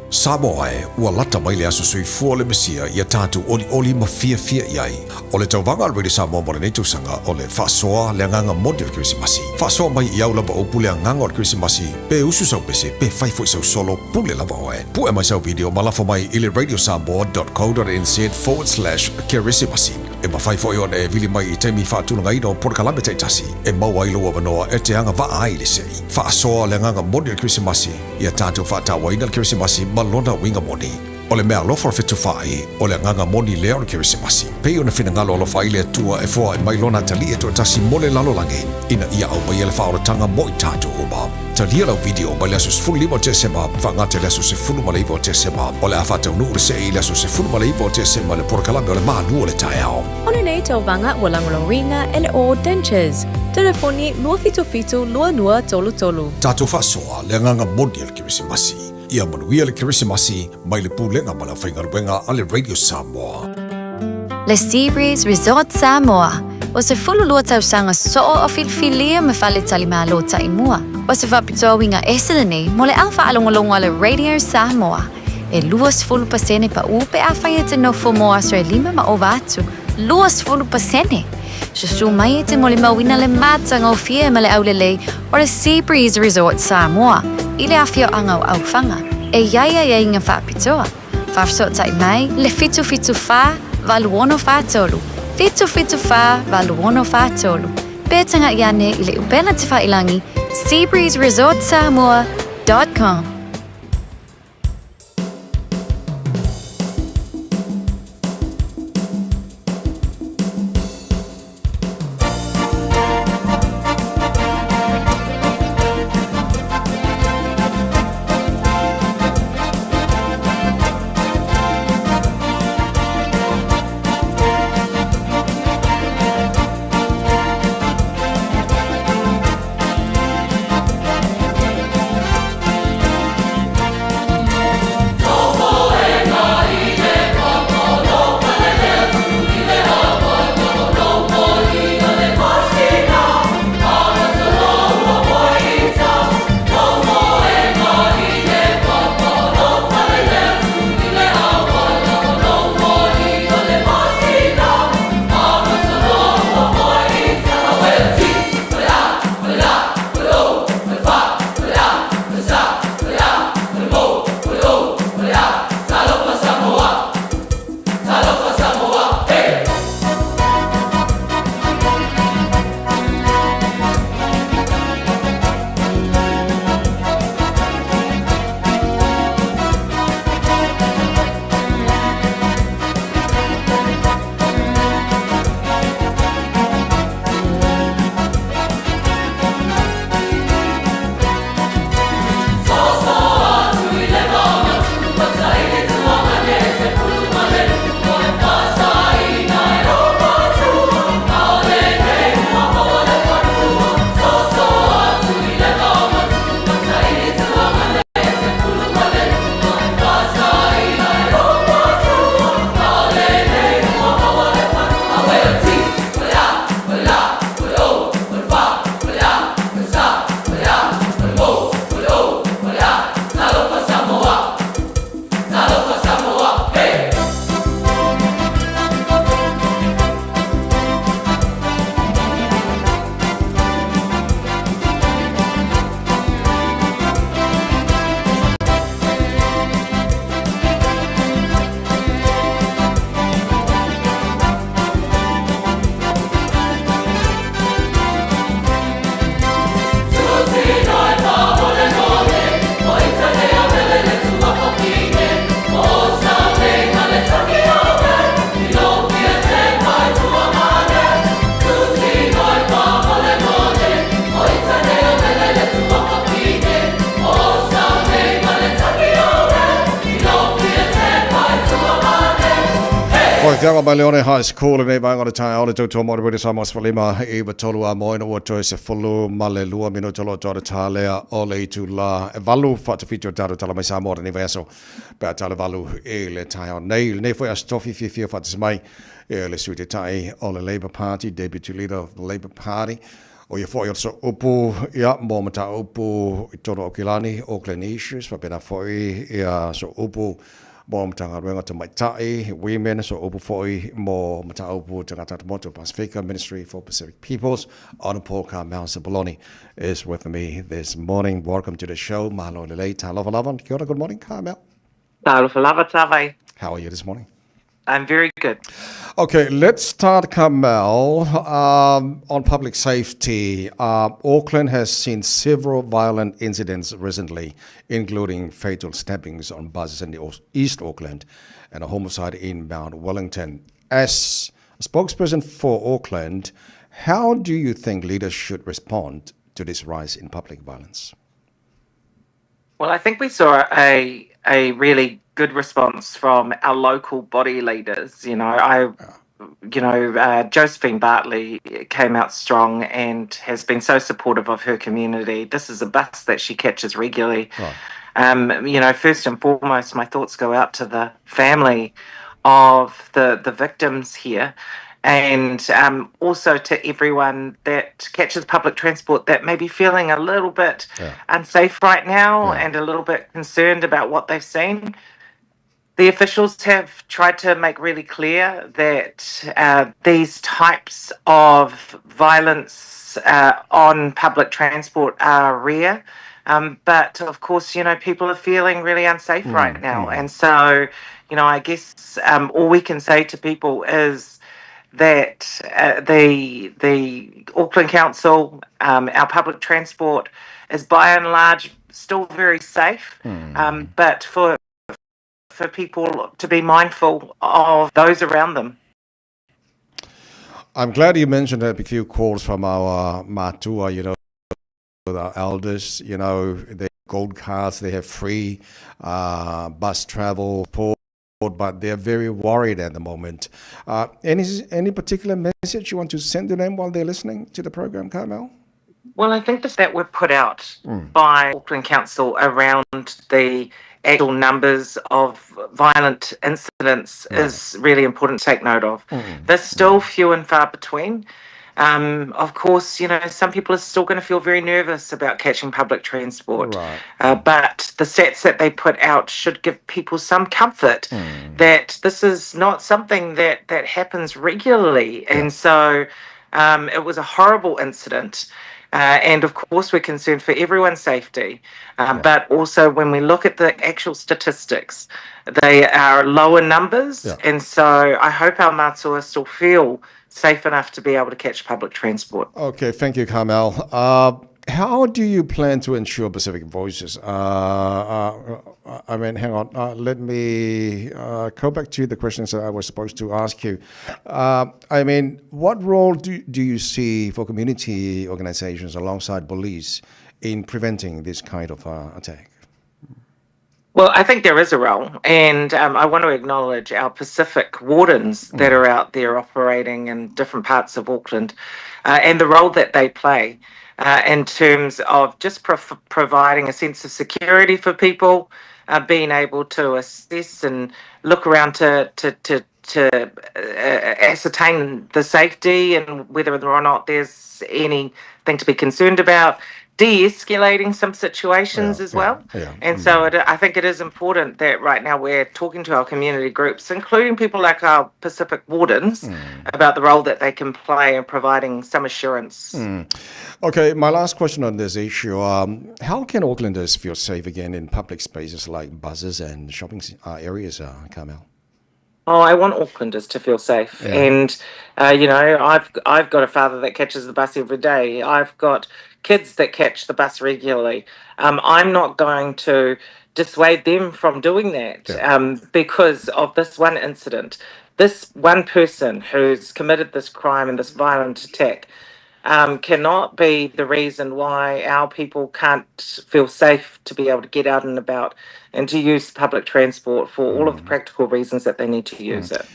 Samoa e, ua lata mai le aso soifua o le Mesia ia tatou olioli ma fiafia i ai. O le tauvaga a le Radio Samoa mo lenei tausaga o le faasoa le agaga moni o le Kerisimasi. Faasoa mai i au lava upu le agaga o le Kerisimasi, pe usu sau pese, pe fai foi sau solo, pule lava oe. Pue mai sau video ma lafo mai i le radiosamoa.co.nz/kerisimasi. E mafai foi ona e vili mai i taimi faatulagaina o polokalame taitasi e maua ai lou avanoa e te agavaa ai i le sei. Faasoa le agaga moni o le Kerisimasi. Ia tatou faatauaina le Kerisimasi ma lona uiga moni. O le meaalofa o le fetufaai, o le agaga moni lea o le Kerisimasi. Pei ona finagalo alofa ai le Atua e foai mai lona atalii e toatasi mo le lalolagi, ina ia aumaia le faaolataga mo i tatou uma. Talia lau video mai le aso 15 o Tesema faagata i le aso 19 o Tesema. O le a faataunuu le see i le aso 19 o Tesema le polokalame o le Malu o le Taeao. O lenei tauvaga ua lagolagoina e le All Dentures. Telefoni 277 2233. Tatou faasoa le agaga moni o le Kerisimasi. Ia manuia le Kerisimasi mai le Pulega ma le Aufaigaluega a le Radio Samoa. Le Sea Breeze Resort Samoa, o se 12 tausaga soo o filifilia ma faletalimalo taimua. O se faapitoa uiga ese lenei mo le au faalogologo a le Radio Samoa. E 20% paʻu pe afai e te nofo mo aso e lima ma ova atu. 20%! Susu mai e te molimauina le matagofie ma le aulelei o le Sea Breeze Resort Samoa i le afioaga o Aufaga. E i ai aiaiga faapitoa. Faafesootai mai le 774 8643. 774 8643. Pe taga'i ane i le upega tafailagi seabreezeresortsamoa.com. Foifiaga mai Leone High School lenei vaega o le taeao le tautua mo le Radio Samoa 15 i 3 a moe ina ua toe 12 minute o lo o toa le tā lea o le itulā e 8 faatafitu o tatou tala mai Samoa lenei vaiaso pe a tā le 8 i le taeao nei. Lenei foi Aso Tofi fiafia faatasi mai e le Sui Taitai o le Labour Party, Deputy Leader of the Labour Party, o ia foi o le sooupu ia mo mataupu i totonu o Aukilani, Auckland Issues, faapena foi ia sooupu mo Matagaluega Tamaitai, Women, sooupu foi mo mataupu tagata motu Pasifika, Ministry for Pacific Peoples, Honourable Carmel Sepuloni is with me this morning. Welcome to the show. Malo lelei, talofa lava. Kia ora, good morning, Carmel. Talofa lava, Tavai. How are you this morning? I'm very good. Okay, let's start, Carmel, on public safety. Auckland has seen several violent incidents recently, including fatal stabbings on buses in the East Auckland and a homicide in Mount Wellington. As a spokesperson for Auckland, how do you think leaders should respond to this rise in public violence? Well, I think we saw a really good response from our local body leaders. You know, I you know, Josephine Bartley came out strong and has been so supportive of her community. This is a bus that she catches regularly. Right. First and foremost, my thoughts go out to the family of the victims here, and also to everyone that catches public transport that may be feeling a little bit unsafe right now and a little bit concerned about what they've seen. The officials have tried to make really clear that these types of violence on public transport are rare. But of course, you know, people are feeling really unsafe right now. And so, you know, I guess all we can say to people is that the Auckland Council, our public transport is by and large still very safe. But for people to be mindful of those around them. I'm glad you mentioned that. A few calls from our matua, the elders, they gold cards, they have free bus travel, but they're very worried at the moment. Any particular message you want to send to them while they're listening to the program, Carmel? Well, I think that were put out by Auckland Council around the actual numbers of violent incidents is really important to take note of. They're still few and far between. Of course, you know, some people are still going to feel very nervous about catching public transport. But the stats that they put out should give people some comfort that this is not something that happens regularly. And so it was a horrible incident. And of course, we're concerned for everyone's safety. But also, when we look at the actual statistics, they are lower numbers. And so I hope our matua still feel safe enough to be able to catch public transport. Okay, thank you, Carmel. How do you plan to ensure Pacific voices? I mean, hang on. Let me go back to the questions that I was supposed to ask you. I mean, what role do you see for community organizations alongside police in preventing this kind of attack? Well, I think there is a role, and I want to acknowledge our Pacific wardens that are out there operating in different parts of Auckland and the role that they play in terms of just providing a sense of security for people, being able to assess and look around to ascertain the safety and whether or not there's anything to be concerned about, de-escalating some situations as well. And so I think it is important that right now we're talking to our community groups, including people like our Pacific wardens, about the role that they can play in providing some assurance. Okay, my last question on this issue. How can Aucklanders feel safe again in public spaces like buses and shopping areas, Carmel? Oh, I want Aucklanders to feel safe, and I've got a father that catches the bus every day. I've got kids that catch the bus regularly. I'm not going to dissuade them from doing that because of this one incident. This one person who's committed this crime and this violent attack cannot be the reason why our people can't feel safe to be able to get out and about and to use public transport for all of the practical reasons that they need to use it.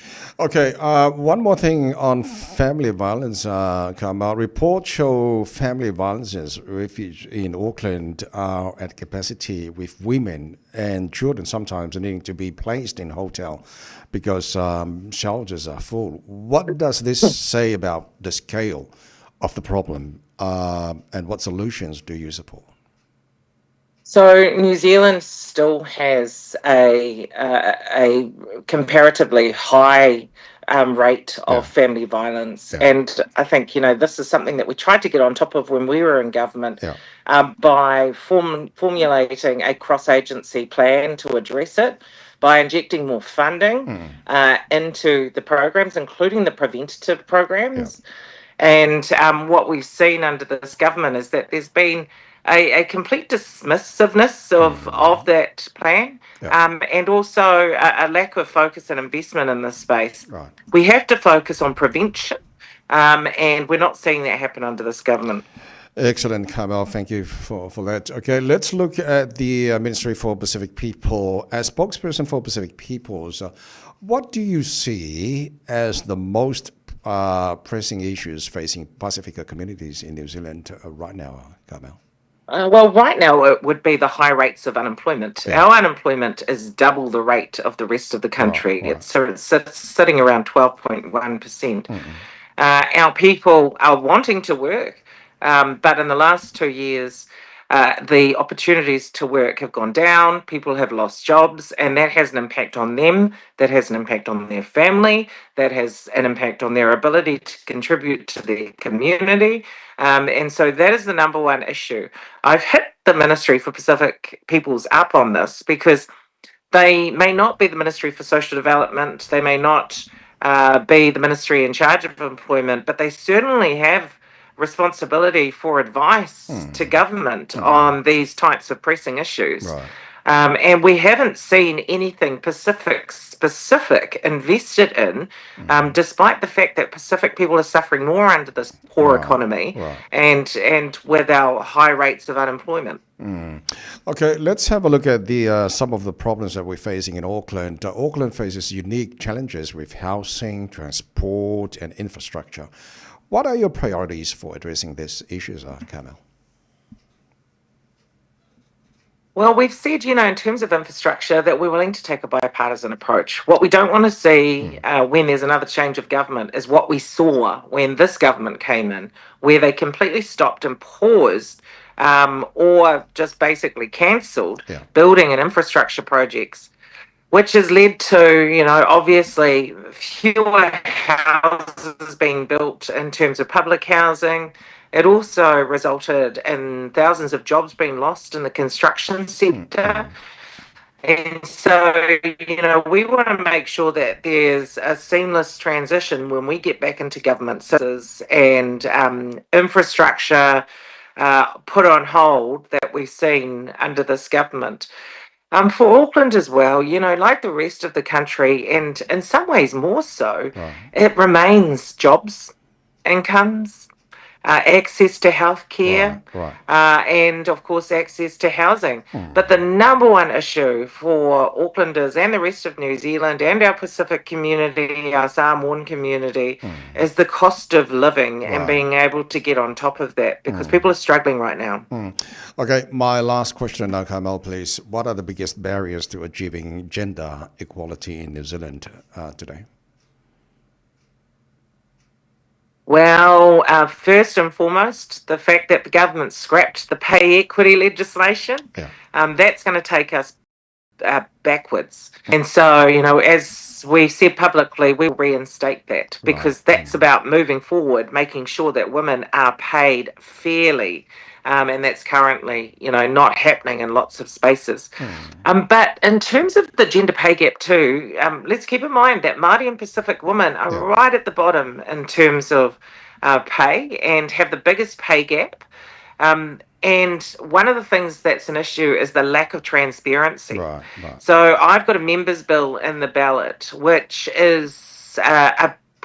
Okay, one more thing on family violence, Carmel. Reports show family violence refuge in Auckland are at capacity, with women and children sometimes needing to be placed in hotel because shelters are full. What does this say about the scale of the problem and what solutions do you support? So New Zealand still has a comparatively high rate of family violence, and I think this is something that we tried to get on top of when we were in government by formulating a cross-agency plan to address it, by injecting more funding into the programs, including the preventative programs. And what we've seen under this government is that there's been a complete dismissiveness of that plan, and also a lack of focus and investment in this space. We have to focus on prevention, and we're not seeing that happen under this government. Excellent, Carmel. Thank you for that. Okay, let's look at the Ministry for Pacific People. As spokesperson for Pacific Peoples, what do you see as the most pressing issues facing Pasifika communities in New Zealand right now, Carmel? Well, right now it would be the high rates of unemployment. Our unemployment is double the rate of the rest of the country. It's sitting around 12.1%. Our people are wanting to work, but in the last 2 years, The opportunities to work have gone down, people have lost jobs, and that has an impact on them, that has an impact on their family, that has an impact on their ability to contribute to their community. And so that is the number one issue. I've hit the Ministry for Pacific Peoples up on this because they may not be the Ministry for Social Development, they may not be the ministry in charge of employment, but they certainly have responsibility for advice to government on these types of pressing issues. And we haven't seen anything Pacific specific invested in, despite the fact that Pacific people are suffering more under this poor economy and with our high rates of unemployment. Okay, let's have a look at the some of the problems that we're facing in Auckland. Auckland faces unique challenges with housing, transport, and infrastructure. What are your priorities for addressing these issues, Carmel? Well, we've said, in terms of infrastructure, that we're willing to take a bipartisan approach. What we don't want to see when there's another change of government is what we saw when this government came in, where they completely stopped and paused or just basically cancelled building and infrastructure projects, which has led to, obviously fewer houses being built in terms of public housing. It also resulted in thousands of jobs being lost in the construction sector. And so, we want to make sure that there's a seamless transition when we get back into government and infrastructure put on hold that we've seen under this government. For Auckland as well, like the rest of the country, and in some ways more so, it remains jobs, incomes, access to healthcare, and of course access to housing. But the number one issue for Aucklanders and the rest of New Zealand and our Pacific community, our Samoan community, is the cost of living and being able to get on top of that, because people are struggling right now. Okay, my last question now, Carmel, please. What are the biggest barriers to achieving gender equality in New Zealand today? Well, first and foremost, the fact that the government scrapped the pay equity legislation, that's going to take us backwards. And so, as we said publicly, we'll reinstate that because that's about moving forward, making sure that women are paid fairly. And that's currently, not happening in lots of spaces. But in terms of the gender pay gap too, let's keep in mind that Māori and Pacific women are right at the bottom in terms of pay and have the biggest pay gap. And one of the things that's an issue is the lack of transparency. So I've got a members bill in the ballot, which is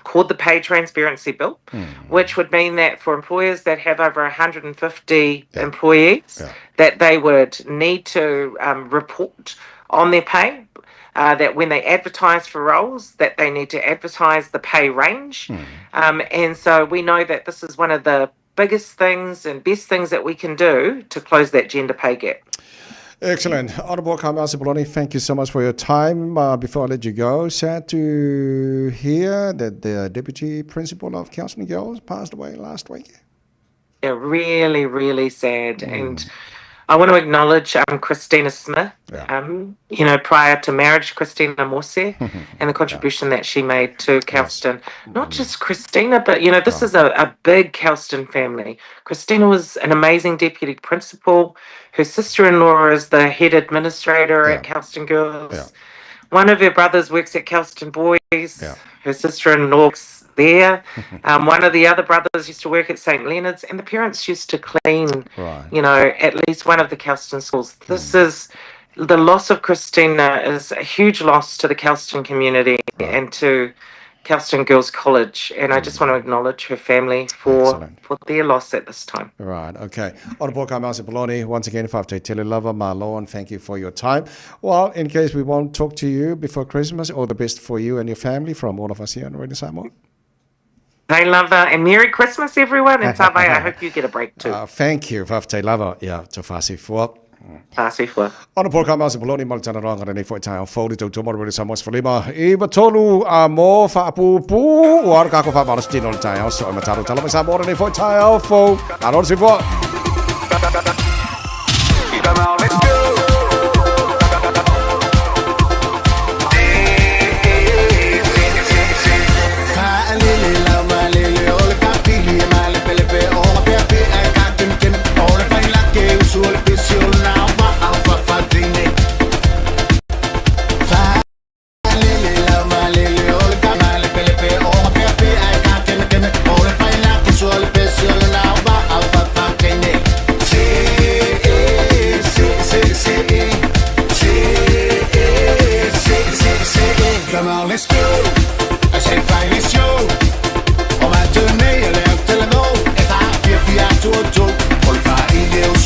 called the Pay Transparency Bill, which would mean that for employers that have over 150 employees, that they would need to report on their pay, that when they advertise for roles, that they need to advertise the pay range. And so we know that this is one of the biggest things and best things that we can do to close that gender pay gap. Excellent. Honorable Carmel Sepuloni, thank you so much for your time. Before I let you go, sad to hear that the deputy principal of Kelston Girls passed away last week. Yeah, really, really sad. And I want to acknowledge Christina Smith, prior to marriage, Christina Morse, and the contribution that she made to Kelston. Not just Christina, but, this is a big Kelston family. Christina was an amazing deputy principal. Her sister-in-law is the head administrator at Kelston Girls. One of her brothers works at Kelston Boys. Her sister-in-law works there. One of the other brothers used to work at St. Leonard's, and the parents used to clean, at least one of the Kelston schools. This is the loss of Christina is a huge loss to the Kelston community and to Kelston Girls College, and I just want to acknowledge her family for their loss at this time. Right, okay. Honorable Carmel Sepuloni, once again, fa'afetai tele lava, malo, and thank you for your time. Well, in case we won't talk to you before Christmas, all the best for you and your family from all of us here on Radio Samoa. Hey, lava, and Merry Christmas, everyone. And Tavai, I hope you get a break too. Thank you. Fa'afetai lava, ia, tofasi fua. Fasi fua. Honorable Carmel Sepuloni, ma le talanoaga lenei foi taeao fou le tautua mo le Radio Samoa 15 i tolu a mo faapupu ua aro kako faamalosi tino o le taeao so e matalo talo mai Samoa lenei foi taeao fou. Alo le soifua.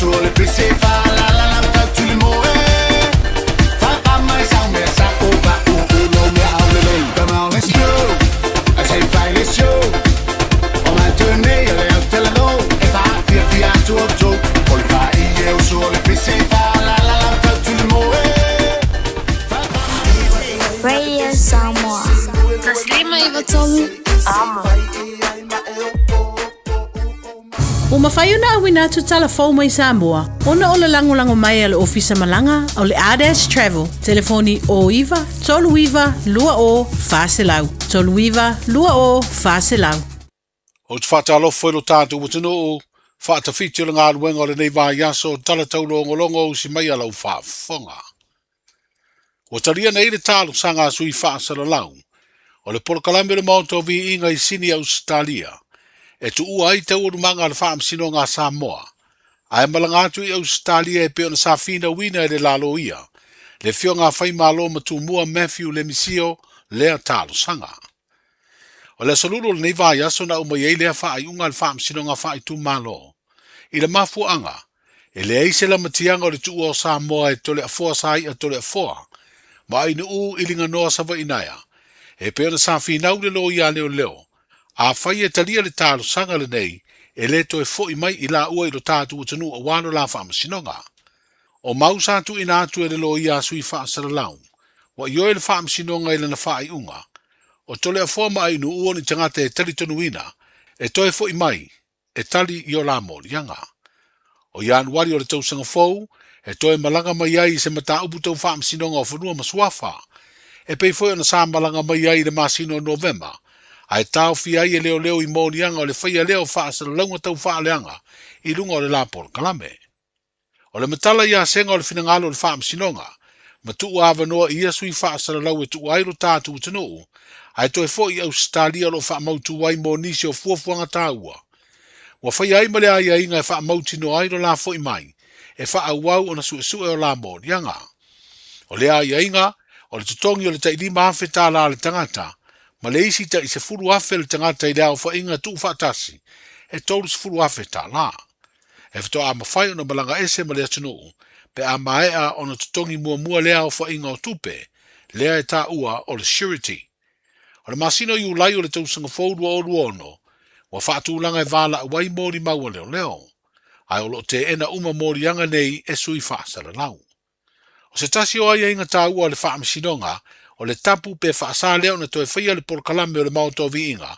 uso le pese fa'alalala matautulemoe fa'apa mai sau mea sa'o va'u'u lou mea aulelei. Come on, let's go. Se i fai le show o matou nei o le autalavou e fa'afiafia atu outou o le fa'i e uso o le pese fa'alalala matautulemoe. Radio Samoa. 593 Amo. Ua mafai ona auina atu tala fou mai Samoa ona o le lagolago mai a le Ofisa Malaga o le Ardash Travel. Telefoni 09 39 20 400, 39 20 400. Ou te faatalofa i lo tatou atunuu, faatafiti o le galuega o lenei vaiaso, tala taulogologo usi mai a lau faafofoga. Ua talia nei le talosaga a sui faasalalau o le polokalame o le Maota o Viiga i Sini Ausetalia e tuua ai taualumaga a le Faamasinoga a Samoa ae malaga atu i Ausetalia e pei ona sa finauina e le laloia le Afioga a Faimalo ma Tumua Matthew Lemisio lea talosaga. O le aso lulu o lenei vaiaso na aumai ai lea faaiuga a le Faamasinoga Faaitumalo i le mafuaaga e leai se lamatiaga o le tuua o Samoa e Toleafoa Sai'a Toleafoa ma Ainuu i Liganoa Savainaea e pei ona sa finau le loia a leoleo afai e talia le talosaga lenei e le toe fo'i mai i laua i lo tatou atunuu auā lo la faamasinoga. O mau sa tuuina atu e le loia a sui faasalalau ua ioe le faamasinoga i lana faaiuga o Toleafoa ma Ainuu o ni tagata e talitonuina e toe fo'i mai e tali i o la moliaga. O Ianuari o le tausaga fou e toe malaga mai ai i se mataupu tau faamasinoga o fanua ma suafa, e pei foi ona sa malaga mai ai i le masina o Novema, ae taofia ai e leoleo i moliaga o le faia lea o faasalalauga tau faaleaga i luga o le la polokalame. O le matala ia sega o le finagalo o le faamasinoga, ma tuu avanoa i ia sui faasalalau e tuua ai lo tatou atunuu, ae toe foi i Ausetalia o lo o faamautu ai mo nisi o fuafuaga taua. Ua faia ai ma le aiaiga e faamautinoa ai lo la foi mai, e faaauau ona suesue o la moliaga. O lea aiaiga, o le totogi o le tai 5,000 tālā le tagata, ma le isi tai 10,000 le tagata i le aofaiga tuufaatasi, e 30,000 tālā. E faatoa mafai ona malaga ese ma le atunuu pe a maea ona totogi muamua lea aofaiga o tupe, lea e taua o le surety. O le masina o Iulai o le tausaga fou 2026, ua faatulaga e valaau ai molimau a leoleo, ae o lo o teena uma moliaga nei e sui faasalalau. O se tasi o aiaiga taua o le Faamasinoga, o le tapu pe faasa lea ona toe faia le polokalame o le Maota o Viiga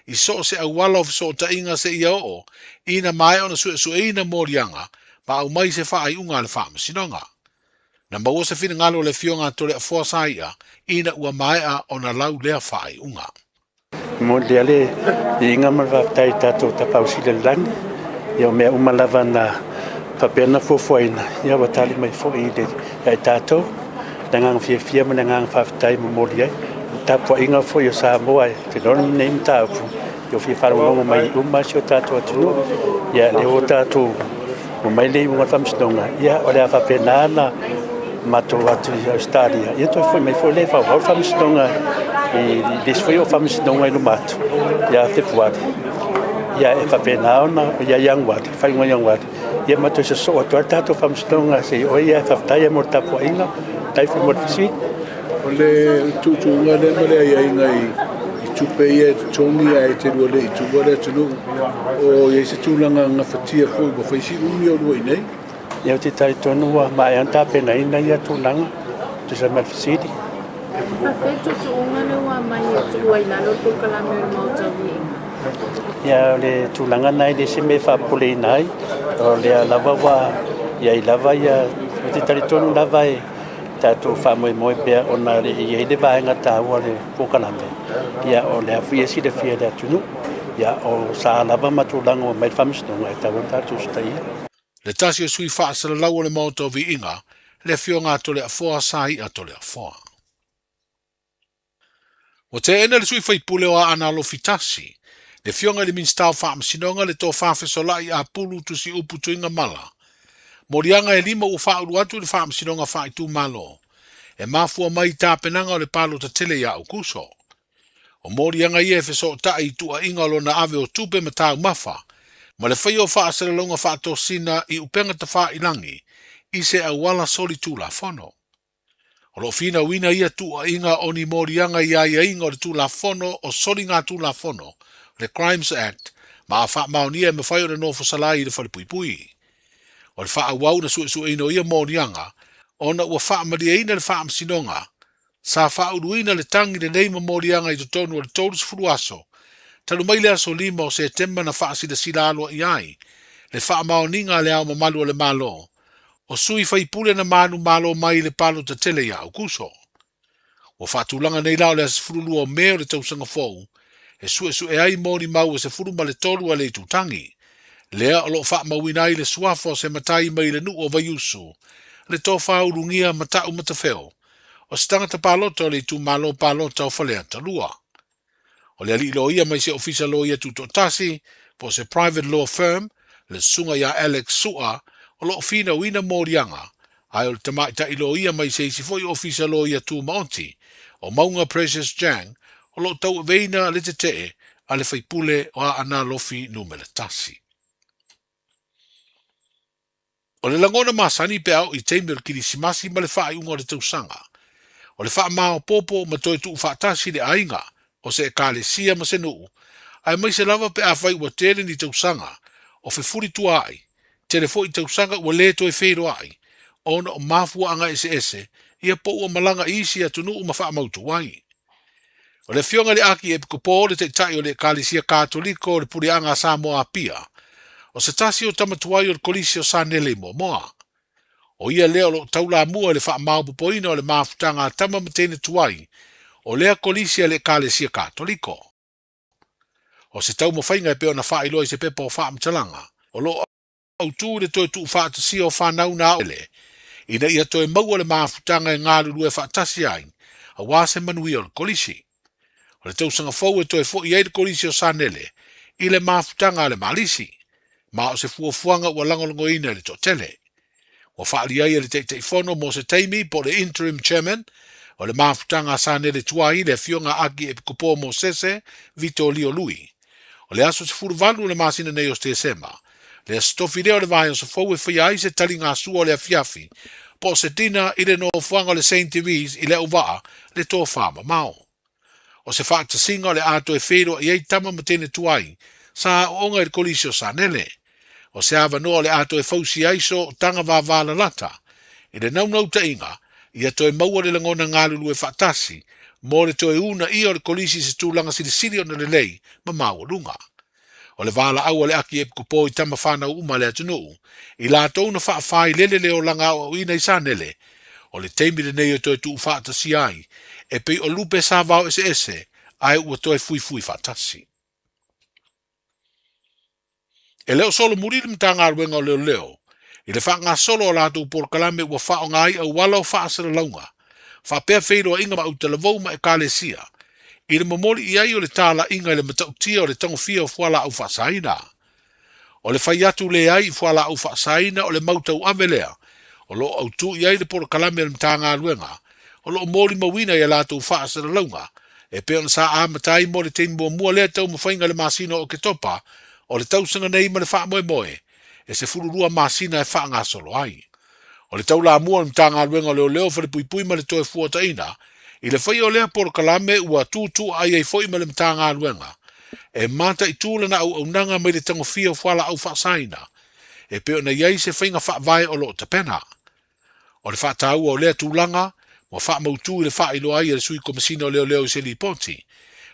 i so o se auala o fesootaiga seia oo ina maea ona suesueina moliaga ma aumai se faaiuga a le Faamasinoga. Na maua se finagalo o le Afioga a Toleafoa Sai'a ina ua maea ona lau lea faaiuga. Momoli lea le viiga ma le faafetai i tatou Tapaau Sili o le Lagi. Ia o mea uma lava na faapea ona fuafuaina, ia ua tali mai foi i le ia i tatou. Le agaga fiafia ma le agaga faafetai e momoli ai. O le tapuaiga foi o Samoa e te iloa lenei mataupu, ia ua fia faalogologo mai uma si o tatou atunuu. Ia lea ua tatou omai le iuga o le faamasinoga, ia o le a faapena ona matou atu i Ausetalia, ia toe foi mai foi lea e faaauau le faamasinoga i le isi foi o faamasinoga i luma atu ia Fepuari. Ia e faapena ona ia Ianuari, faaiuga o Ianuari, ia ma toe sosoo atu ai le tatou faamasinoga se i oe ia e faafetai ai mo le tapuaiga, faafetai foi mo le fesili. O le tuutuuga lea ma le aiaiga i tupe ia e totogi ae te lua le i tuua le atunuu, o i ai se tulaga gafatia foi ua fai si umi o lua i inei? Ia ou te talitonu ua maea ona tapenaina ia tulaga e tusa ma le fesili. Faafetai tuutuuga lea ua aumai e tuua i lalo le polokalame o le Maota o Viiga. Ia o le tulaga lena e le o se mea e faapopoleina ai, o lea lava ua i ai lava ia, ou te talitonu lava e tatou faamoemoe pea ona e i ai le vaega taua o le polokalame, ia o lea foi e silafia e le atunuu, ia o sa lava ma tulaga ua aumai le faamasinoga e tatau ona tatou usitaia. Le tasi o sui faasalalau o le Maota o Viiga, le Afioga a Toleafoa Sai'a Toleafoa. Ua teena le sui faipule o Aana Alofi Tasi, le Afioga i le Minisita o Faamasinoga le Tofa Fesola'i Apulu Tusiupu Tuigamala, moliaga e lima ua faaulu atu i le Faamasinoga Faaitumalo, e mafua mai i tapenaga o le palota tele ia Aukuso. O moliaga ia e fesootai i tuuaiga o lona ave o tupe ma taumafa, ma le faia o faasalalauga faatosina i upega tafailagi i se auala solitulafono. O lo o finauina ia tuuaiga o ni moliaga i aiaiga o le Tulafono o Soligatulafono, le Crimes Act, ma a faamaonia e mafai ona nofosala ai i le falepuipui. O le faaauau na suesueina o ia moliaga ona ua faamalieina le Faamasinoga sa faauluina le tagi lelei ma moliaga i totonu o le 30 aso talu mai le aso 5 o Setema na faasilasila aloaia ai le faamaoniga a Le Ao Mamalu o le Malo o sui faipule na manumalo mai i le palota tele ia Aukuso. Ua faatulaga nei la o le aso 12 o Me o le tausaga fou e suesue ai molimau e 13 a le itutagi, lea o lo o faamauina ai le suafa o se matai mai le nuu o Vaiusu, le Tofa Ulugia Mata'u Matafeo, o se tagata palota o le itumalo palota o Faleata 2. O le alii loia mai se ofisa loia tutoatasi, po o se private law firm, le susuga ia Alex Su'a, o lo o finauina moliaga, ae o le tamaitai loia mai se isi foi ofisa loia tumaoti, o Mauga Precious Jang, o lo o tauaveina le tetee a le faipule o Aana Alofi Numera 1. O le lagona masani pe a oo i taimi o le Kirisimasi ma le faaiuga o le tausaga, o le faamaopoopo ma toe tuufaatasi le aiga, o se ekalesia ma se nuu, aemaise lava pe afai ua tele ni tausaga o fefulituaai, tele foi tausaga ua le toe feiloai ona o mafuaaga eseese ia po ua malaga i isi atunuu ma faamautu ai. O le Afioga i le Akiepikopo, le Taitai o le Ekalesia Katoliko o le Puleaga a Samoa Apia, o se tasi o tama tuai o le Kolisi o Sanele i Moamoa. O ia lea o lo o taulamua i le faamaopoopoina o le mafutaga a tama ma teine tuai o lea Kolisi a le Ekalesia Katoliko. O se taumafaiga e pei ona faailoa i se pepa o faamatalaga, o lo o autū i le toe tuufaatasia o fanau na aole ina ia toe maua le mafutaga e galulue faatasi ai aua se manuia o le Kolisi. O le tausaga fou e toe fo'i ai le Kolisi o Sanele i le mafutaga a le Malisi, ma o se fuafuaga ua lagolagoina e le toatele. Ua faaalia ai e le Taitaifono mo se taimi po o le Interim Chairman o le mafutaga a Sanele Tuai, le Afioga Aki Epikopo Mosese Vito Lio Lui. O le aso 18 o le masina nei o Tesema, le aso tofi lea o le vaiaso fou e faia ai se taligasua o le afiafi po o se dinner i le nofoaga o le Saint Therese i Leauvaa, le tofa mamao. O se faatasiga o le a toe feiloai ai tama ma teine tuai sa aooga i le Kolisi o Sanele. O se avanoa o le a toe fausia ai sootaga vavalalata i le naunautaiga ia toe maua le lagona galulue faatasi mo le toe uunaia o le Kolisi i se tulaga silisili ona lelei ma maualuga. O le valaau a le Akiepikopo i tama fanau uma a le atunuu, i latou na faafailele le olaga aoaoina i Sanele, o le taimi lenei e toe tuufaatasia ai, e pei o lupe sa vao eseese ae ua toe fuifui faatasi. E le o solomuli le Matagaluega o Leoleo i le faagasolo o latou polokalame ua faaaoga ai auala o faasalalauga faapea feiloaiga ma autalavou ma ekalesia i le momoli i ai o le talaiga i le matautia o le tagofia o fualaau faasaina. O le fai atu leai i fualaau faasaina o le mau tauave lea o lo o autū i ai le polokalame a le Matagaluega o lo o molimauina i a latou faasalalauga e pei ona sa amata ai mo le taimi muamua lea taumafaiga i le masina o Oketopa o le tausaga nei ma le faamoemoe e 12 masina e faagasolo ai. O le taulamua o le Matagaluega o Leoleo, Falepuipui ma le Toefuataina i le faia o lea polokalame ua tutuaai ai foi ma le Matagaluega e mataitū lana auaunaga mai le tagofia o fualaau faasaina e pei ona i ai se faiga faavae o lo o tapena. O le faataua o lea tulaga ua faamautū i le faailoa ai e le Sui Komesina o Leoleo i se lipoti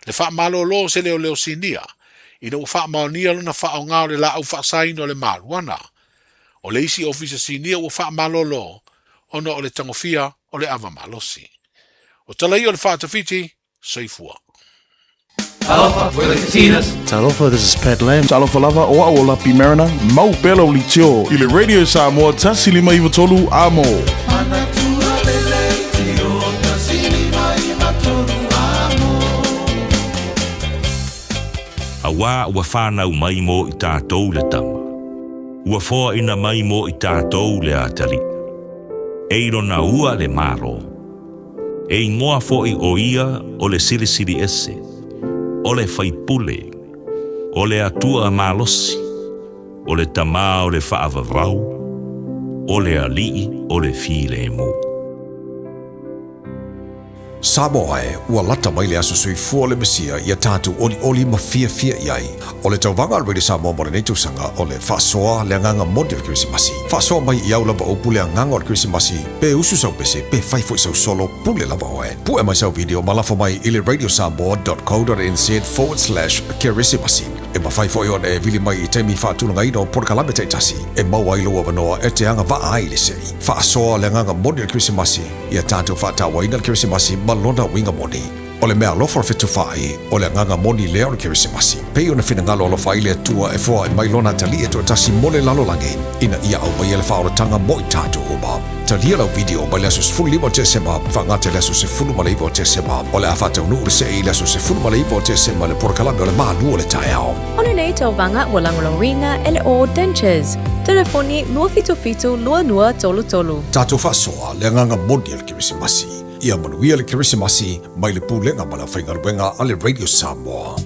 le faamalolo o se leoleo sinia ina ua faamaonia lona faaaoga o le laau faasaina o le maluana. O le isi ofisa sinia ua faamalolo ona o le tagofia o le ava malosi. O tala ia o le faatafiti, soifua. Talofa, we're the Katinas. Talofa, this is Pat Lam. Talofa lava, o au o Lapi Mariner, mau pea lau litio i le Radio Samoa 1593 Amo. Auā ua whānau mai mō i tātou le tama. Ua foaina mai mō i tātou le atalii. E i lona ua le Malo. E ingoa foʻi ʻo ia o le Silisili Ese, o le Faipule, o le Atua Malosi, O le Tamā o le faavavau, o le Alii o le filemu. Samoa e, ua lata mai le aso soifua o le Mesia ia tatou olioli ma fiafia i ai. O le tauvaga a le Radio Samoa mo lenei tausaga o le faasoa le agaga moni o le Kerisimasi. Faasoa mai i au lava upu le agaga o le Kerisimasi, pe usu sau pese, pe fai foi sau solo, pule lava oe. Pue mai sau video ma lafo mai i le radiosamoa.co.nz/kerisimasi. E mafai foi ona e vili mai i taimi faatulagaina o polokalame taitasi e maua ai lou avanoa e te agavaa ai i le sei. Faasoa le agaga moni o le Kerisimasi, ia tatou faatauaina le Kerisimasi ma lona uiga moni. O le meaalofa o le fetufaai, o le agaga moni lea o le Kerisimasi. Pei ona finagalo alofa ai le Atua e foai mai Lona Atalii e toatasi mo le lalolagi, ina ia aumaia le faaolataga mo i tatou uma. Talia lau video mai le aso 15 o Tesema faagata i le aso 19 o Tesema. O le a faataunuu le see i le aso 19 o Tesema i le polokalame o le Malu o le Taeao. O lenei tauvaga ua lagolagoina e le All Dentures. Telefoni 277 2233. Tatou faasoa le agaga moni o le Kerisimasi. Ia manuia le Kerisimasi mai le Pulega ma le Aufaigaluega a le Radio Samoa.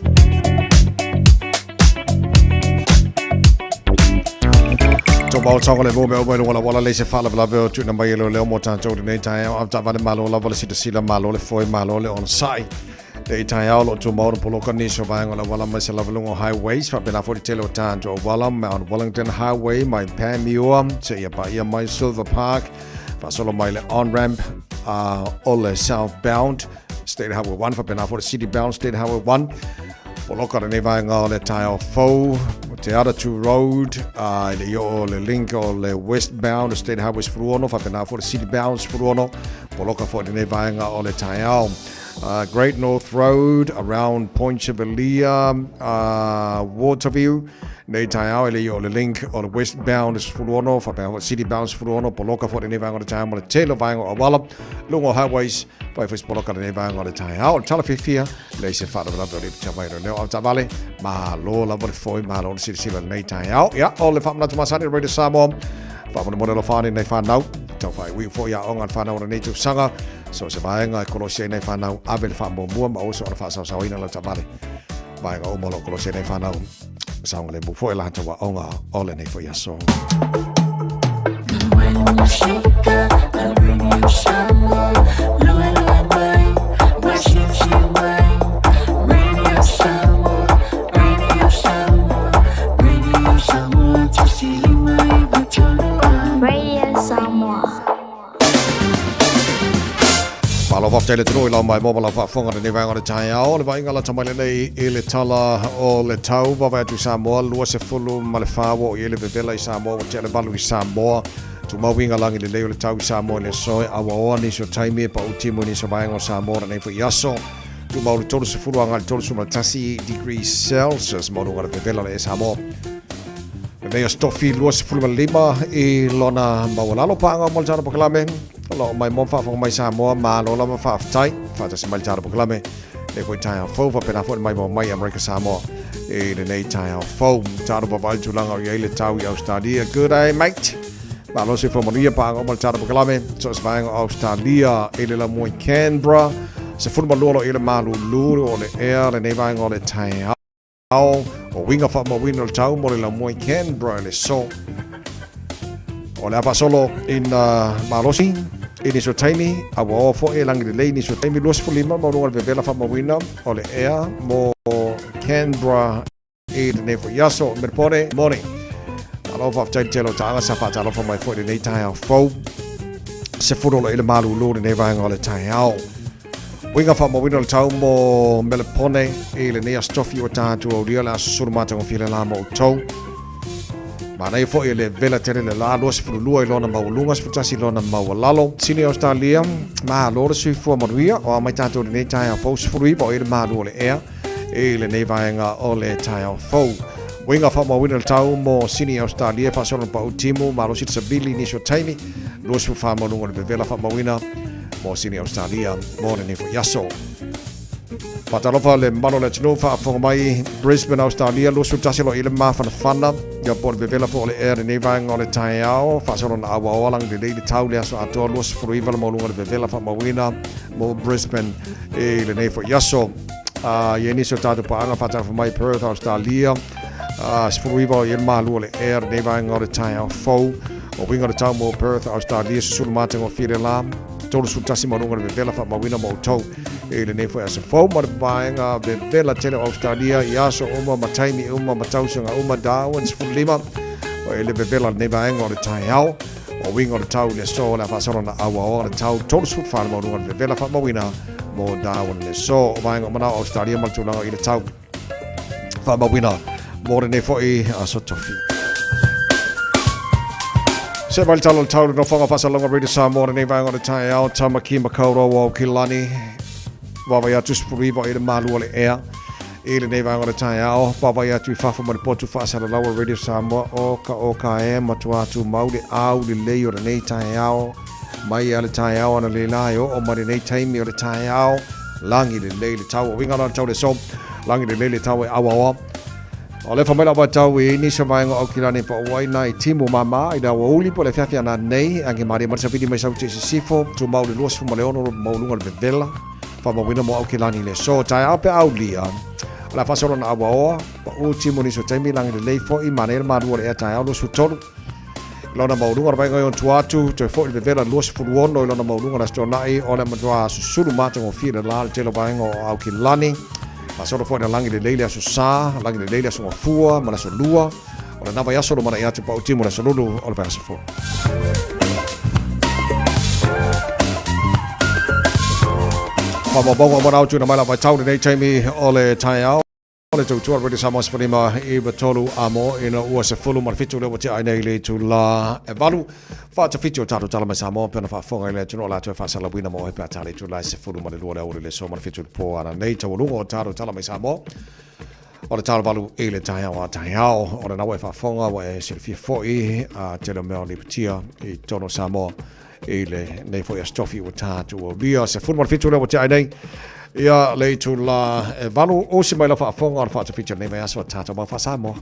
Tō mau taonga le mō mea uma i lunga la wala le se faalavelave o tuuina mai e leoleo mo tātou lenei taeao au taavale malo lava le silasila malo le foe malo le onosai le i taeao lo tumau na poloka nisi o vaega o le auala mai se lavalunga o highways faapena foi le tele o tātou auala Mount Wellington Highway mai Panmure seia paia mai Silver Park faasolo mai le on-ramp o le southbound State Highway 1 faapena foi le city bound State Highway 1 Poloka lenei vaega o le taeao fou o Te Atatu Road i le i oo le link o le westbound o State Highway 16 faapena foi le city bound 16 poloka foi lenei vaega o le taeao. Great North Road around Point Chevalier, Waterview nei taeao e le i oo le link o le westbound 16 faapena foi city bound 16 poloka foi lenei vaega o le taeao ma le tele o vaega o auala luga o highways fai foi se poloka lenei vaega o le taeao. O le tala fiafia leai se faalavelave o le iputia mai leo au taavale malo lava le foi malo le silasila lenei taeao. Ia o le faamanatu masani o Radio Samoa faamolemole alofa ane nei whanau tau whai foi aoga le whanau o lenei tausaga so se vaega e kolosi ai nei whanau ave le faamuamua ma oso ona faasaosaoina lau taavale vaega uma o lo o kolosi ai nei whanau saogalemu foi latou aoga o lenei foi aso. Radio Samoa. Malo faafetai le atunuu i lau maimoa ma lau faafofoga i lenei vaega o le taeao. O le vaaiga lata mai lenei i le tala o le tau vaavaai atu i Samoa, 24 ua oo i ai le vevela i Samoa, ua tea le 8 i Samoa. Tumau uiga lagi lelei o le tau i Samoa i le aso e auaoa nisi o taimi e pau timu i nisi o vaega o Samoa lenei foi aso. Tumau le 30 agai le 31 degrees Celsius maualuga le vevela o le Samoa. Lenei aso tofi 25 i lona maualalo paaga mo le tala polokalame. O lo o maimoa ma faafofoga mai Samoa, malo lava faafetai. Faatasi mai le tala polokalame. Lenei foi taeao fou, faapena foi le maimoa mai Amerika Samoa i lenei taeao fou. Talo vaavaai le tulaga o i ai le tau i Australia. Good day, mate. Malo se manuia paaga uma le tala polokalame. So se vaega o Australia i le lamua i Canberra. 12 lo i le malulu o le ea lenei vaega o le taeao. Ao, o uiga faamauina o le tau mo le lamua i Canberra i le so. O le a faasolo ina malosi i nisi o taimi, a ua oa foi e lagi lelei i nisi o taimi 25 maualuga le vevela faamauina o le ea mo Canberra i lenei foi aso. Melbourne, moni. Malo faafetai le tele o taaga sa faatalofa mai foi i lenei taeao fou. 10 o lo i le malulu lenei vaega o le taeao. Uiga faamauina o le tau mo Melepone i lenei aso tofi ua tatou aulia le aso sulu matagofie le la mo outou. Manaia foi e le vela tele le la 22 i lona maualuga, 11 i lona maualalo. Sini Australia, malo le soifua manuia, o a mai tatou i lenei taeao fou, 19 o i le malu o le ea i lenei vaega o le taeao fou. Uiga faamauina o le tau mo Sini Australia, faasolo na pau timu, malosi le savili nisi o taimi, 24 maualuga o le vevela faamauina mo Sini Australia mo lenei foi aso. Faatalofa le mamalu o le atunuu faafofoga mai Brisbane Australia 21 lo i le mafanafana ia po o le vevela foi o le ea lenei vaega o le taeao faasolo na auaoa lagi lelei le tau le aso atoa 29 le maualuga o le vevela faamauina mo Brisbane i lenei foi aso. I ai nisi o tatou paaga faatalofa mai Perth Australia. 19 o i le malu o le ea lenei vaega o le taeao fou. O uiga o le tau mo Perth, Australia, susulu matagofie le la, 31 maualuga o le vevela faamauina mo outou i lenei foi aso fou ma le vaega vevela tele o Australia i aso uma ma taimi uma ma tausaga uma. Darwin 15 o i le vevela lenei vaega o le taeao. O uiga o le tau i le aso o le a faasolo na auaoa le tau 34 maualuga o le vevela faamauina mo Darwin i le aso. O vaega o manao o Australia ma le tulaga i le tau faamauina mo lenei foi aso tofi. Se mai le tala o le tau le nofoaga faasalalauga Radio Samoa lenei vaega o le taeao Tamaki Makaurau o Aukilani vaavaai atu 19 i le malu o le ea i lenei vaega o le taeao vaavaai atu i fafo ma le potu faasalalau o Radio Samoa o ka o ka e matua tumau le au lelei o lenei taeao mai a le taeao ana le la e oo mai lenei taimi o le taeao lagi lelei le tau o uiga la le tau le so lagi lelei le tau e auaoa O le whamaila wa tau e ni sa vaenga o kilani pa uai nai timu mama i la uli po le fiafia na nei ange maria marisa vili mai sauti se sifo tu mau le luas fuma le ono mau lunga le vevela whamawina mo au kilani le so tai au pe au lia la fasolo na awa oa pa u timu ni so taimi langi le lei fo i mane le marua le ea tai au lusu tolu lona maualuga le vaega i ona tua atu, toe foi le vevela 26 i lona maualuga le Aso Toonai, o le matua susulu matagofie le la le tele o vaega o Aukilani. Faasolo foi na lagi lelei le Aso Sa, lagi lelei le Aso Gafua ma le Aso Lua. O lena vaiaso lumanai atu pautimu le Aso Lulu o le vaiaso fou. Faamaumauga o manao tuuina mai la vaitau lenei taimi o le taeao. O le tautua Radio Samoa 15 i 3 a mo ina ua 17 lea ua tea ai nei le itulā e 8 faatawhiti o tātou tala mai Samoa pe ona faafofoga i le atunuu o latou e faasalauina mo oe pe a tā le itulā e 12 le aoauli le aso ma le 7 i le pō ana nei taualuga o tātou tala mai Samoa o le talovalu i le taeao a taeao o lena ua e faafofoga ua e silafia foi a tele o mea o lipotia i totonu o Samoa i lenei foi aso tofi ua tatou aulia 17 lea ua tea ai nei ia le itulā e 8 osi mai lau faafofoga o le faatafiti o lenei vaiaso a tatou mau faa-Samoa.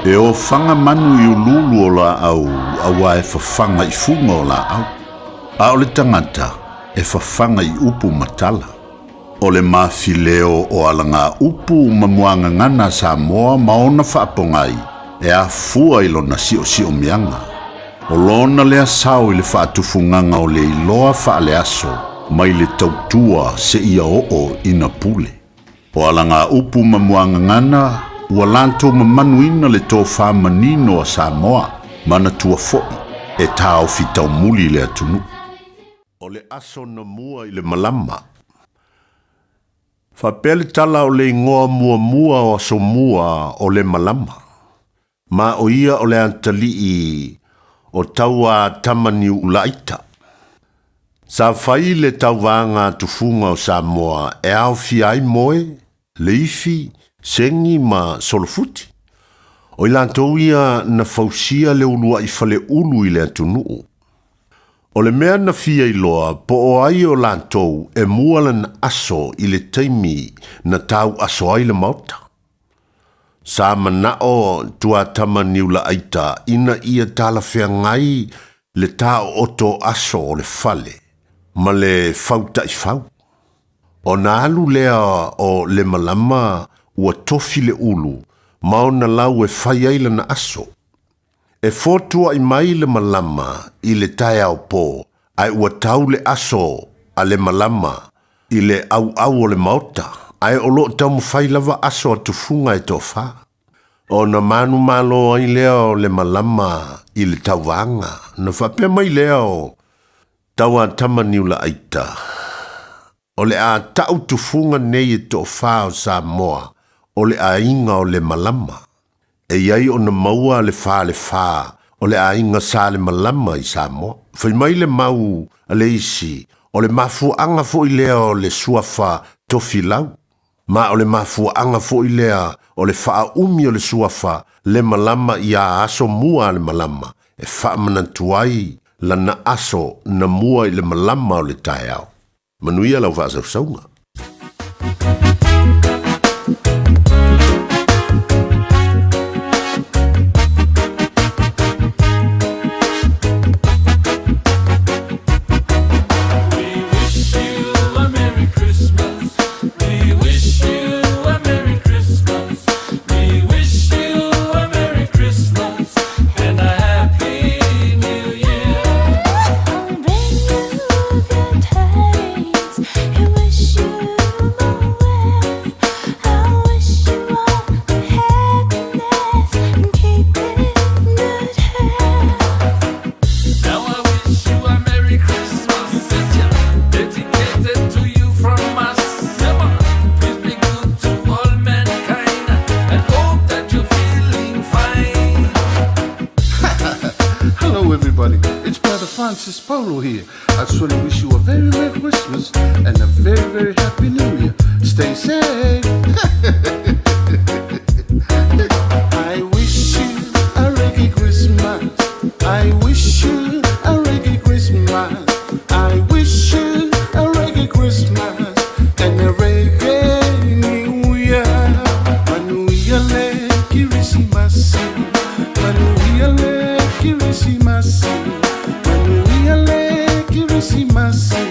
E ofaga manu i uluulu o laau auā e fafaga i fuga o laau, a o le tagata e fafaga i upu ma tala. O le mafileo o alagaupu ma muagagana a Samoa ma ona faapogai e afua i lona siosiomiaga. O lona lea sao i le faatufugaga o le iloa faaleaso mai le tautua seia oo ina pule. O alagaupu ma muagagana ua latou mamanuina le tofa manino a Samoa, manatua foi e taofi taumuli le atunuu. O le aso na mua i le malama. Faapea le tala o le igoa muamua o aso mua o le malama. Ma o ia o le atalii o Tauā Tamaniuulaita. Sa fai le tauvaga tufuga o Samoa e aofia ai moe, leifi, segi ma solofuti. O i latou ia na fausia le uluai faleulu i le atunuu. O le mea na fia iloa po o ai o latou e mua lana aso i le taimi na tau aso ai le Maota. Sa manao Tuatamaniulaaita ina ia talafeagai le taooto aso o le fale ma le fautaifau. Ona alu lea o Lemalama ua tofi le ulu ma ona lau e fai ai lana aso. E fotuaʻi mai le malama i le taeao pō, ae ua tau le aso a le malama i le ʻauʻau o le maota, ae o lo o taumafai lava aso a tufuga e toafa. Ona manumalo ai lea o le malama i le tauvaga, ona faapea mai lea o Tauatamaniulaaita, O le a ta'u tufuga nei e toʻafā o Samoa o le aiga o Lemalama. E i ai ona maua le falefa o le aiga sa Lemalama i Samoa. Fai mai le mau a le isi, o le mafuaaga foi lea o le suafa Tofilau. Ma o le mafuaaga foi lea o le faaumi o le suafa Lemalama iā aso mua a le malama e faamanatu ai lana aso na mua i le malama o le taeao. Manuia lau faasausauga. This is Polo here. I just want to wish you a very Merry Christmas and a very, very Happy New Year. Stay safe. I wish you a reggae Christmas. I wish you a reggae Christmas. I wish you a reggae Christmas and a reggae New Year. Manuia le Kirisimasi. Manuia le Kirisimasi. Manuia le Kirisimasi.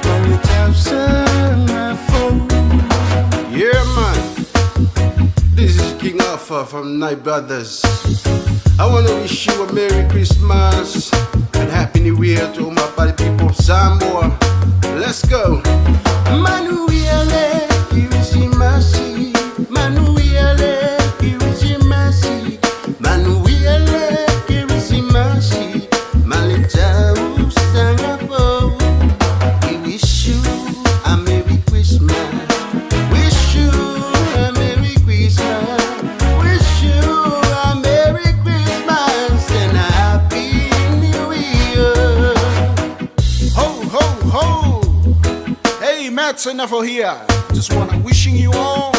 Manu tausaga fou. Yeah, man. This is King Alpha from Night Brothers. I want to wish you a Merry Christmas and Happy New Year to all my party people of Samoa. Let's go. Manuia le Kirisimasi. Manuia le Kirisimasi. Manuia le Kirisimasi. Ma le tausaga fou. We wish you a Merry Christmas. Wish you a Merry Christmas. Wish you a Merry Christmas and a Happy New Year. Ho, ho, ho! Hey, Matt Senafo here. Just wanna wishing you all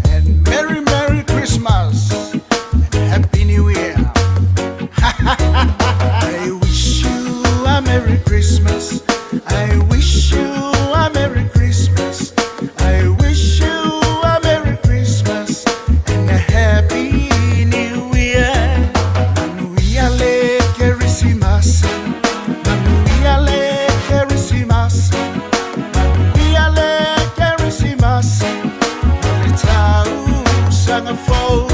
and Merry, Merry Christmas and Happy New Year. I wish you a Merry Christmas. I wish you a Merry Christmas. I wish you a Merry Christmas and a Happy New Year. Manuia le Kerisimasi. Manuia le Kerisimasi. Manuia le Kerisimasi. Ma le tausaga fou.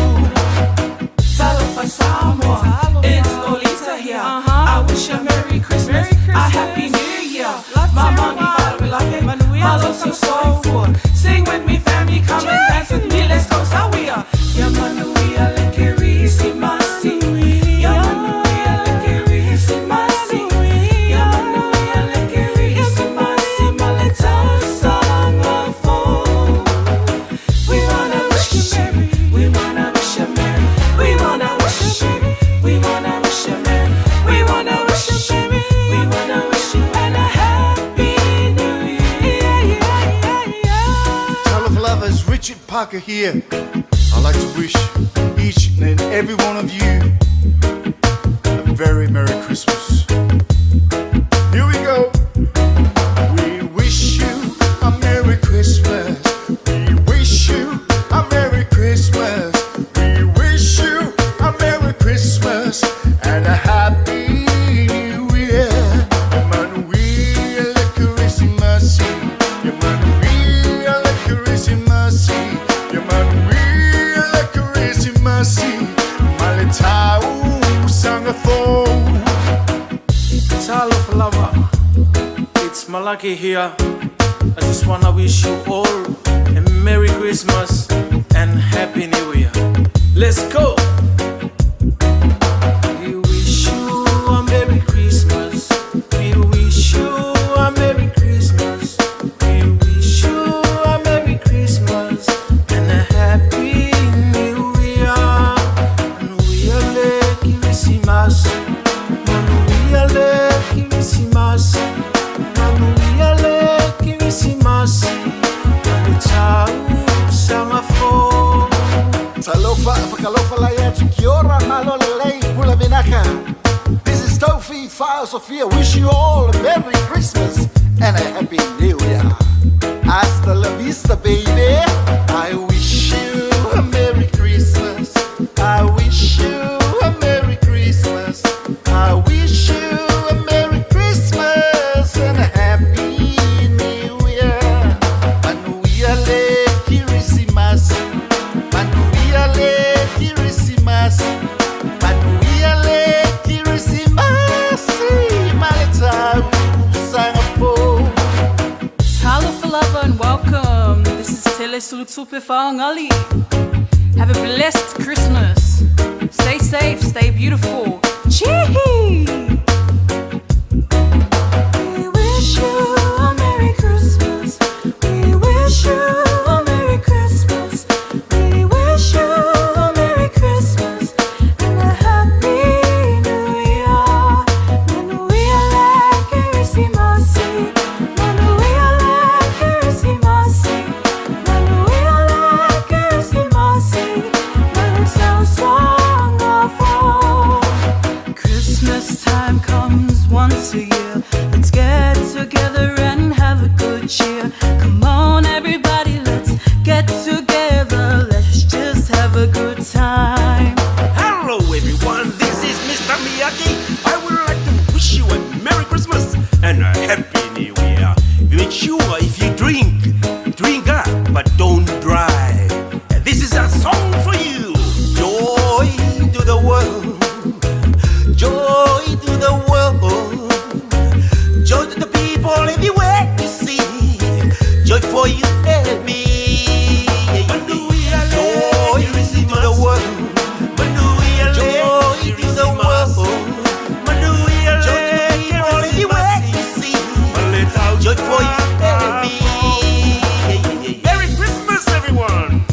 Talofa Samoa, it's Olita here. I wish you a Merry Christmas, a Happy New Year. My mommy, father, we love it. Malo so soifua. Sing with me, family, come and dance with me. Let's go, Sawia. Ya manuia le Kerisimasi. Ya manuia le Kerisimasi. Ya manuia le Kerisimasi. Ma le tausaga fou. We wanna wish you merry. We wanna wish you merry. We wanna wish you merry. We wanna wish you merry. We wanna wish you merry. We wanna wish you and a happy new year. Yeah, yeah, yeah. Talofa lava, Richard Parker here. I'd like to wish each and every one of you a very Merry Christmas. Here we go. We wish you a Merry Christmas. We wish you a Merry Christmas. We wish you a Merry Christmas and a Happy New Year. Manuia le Kerisimasi. Manuia le Kerisimasi. Manuia le Kerisimasi. Ma le tausaga fou. Talofa lava, it's Malaki here. I just wanna wish you all a Merry Christmas and Happy New Year. Let's go! We wish you a Merry Christmas. We wish you a Merry Christmas. We wish you a Merry Christmas and a Happy New Year. Manuia le Kirisimasi. Manuia le Kirisimasi. Manuia le Kirisimasi. Ma le tausaga fou. Talofa, fakalofa lai atu kia ora, malo lelei, pula vinaka. This is Tofi Fire Sophia. Wish you all a Merry Christmas and a Happy New Year. Hasta la vista, baby. I wish you a Merry Christmas. I wish you a Merry Christmas. I wish you a Merry Christmas and a Happy New Year. Manuia le Kirisimasi. Manuia le Kirisimasi. Manuia le Kirisimasi. Ma le tausaga fou. Talofa lava and welcome. This is Tele Sulutupe Whaangali. Have a blessed Christmas. Stay safe, stay beautiful. Chee! We wish you a Merry Christmas. We wish you a Merry Christmas. We wish you a Merry Christmas and a Happy New Year. Manuia le once a year. Let's get together and have a good cheer. Come on, everybody, let's get together. Let's just have a good time. Hello, everyone. This is Mr. Miyagi. I would like to wish you a Merry Christmas and a Happy New Year. Make sure if you drink, drink up, but don't drive. And This is a song for you. Joy to the world. Joy to the world. Joy to the people everywhere you see. Joy for you and me. Joy to the world. Joy to the world. Joy to the people everywhere you see. Joy for you and me. Merry Christmas, everyone.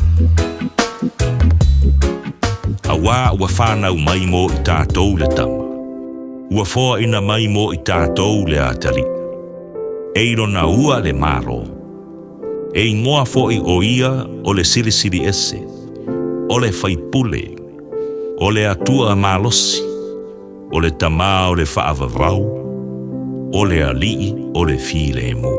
Auā ua whānau mai mo i tātou le tama. Ua foaina mai mo i tātou le atalii. E i lona ua le Malo. E igoa foʻi o ia o le Silisili Ese, o le Faipule, o le Atua malosi, o le Tamā o le Faavavau, o le Alii o le Filemu.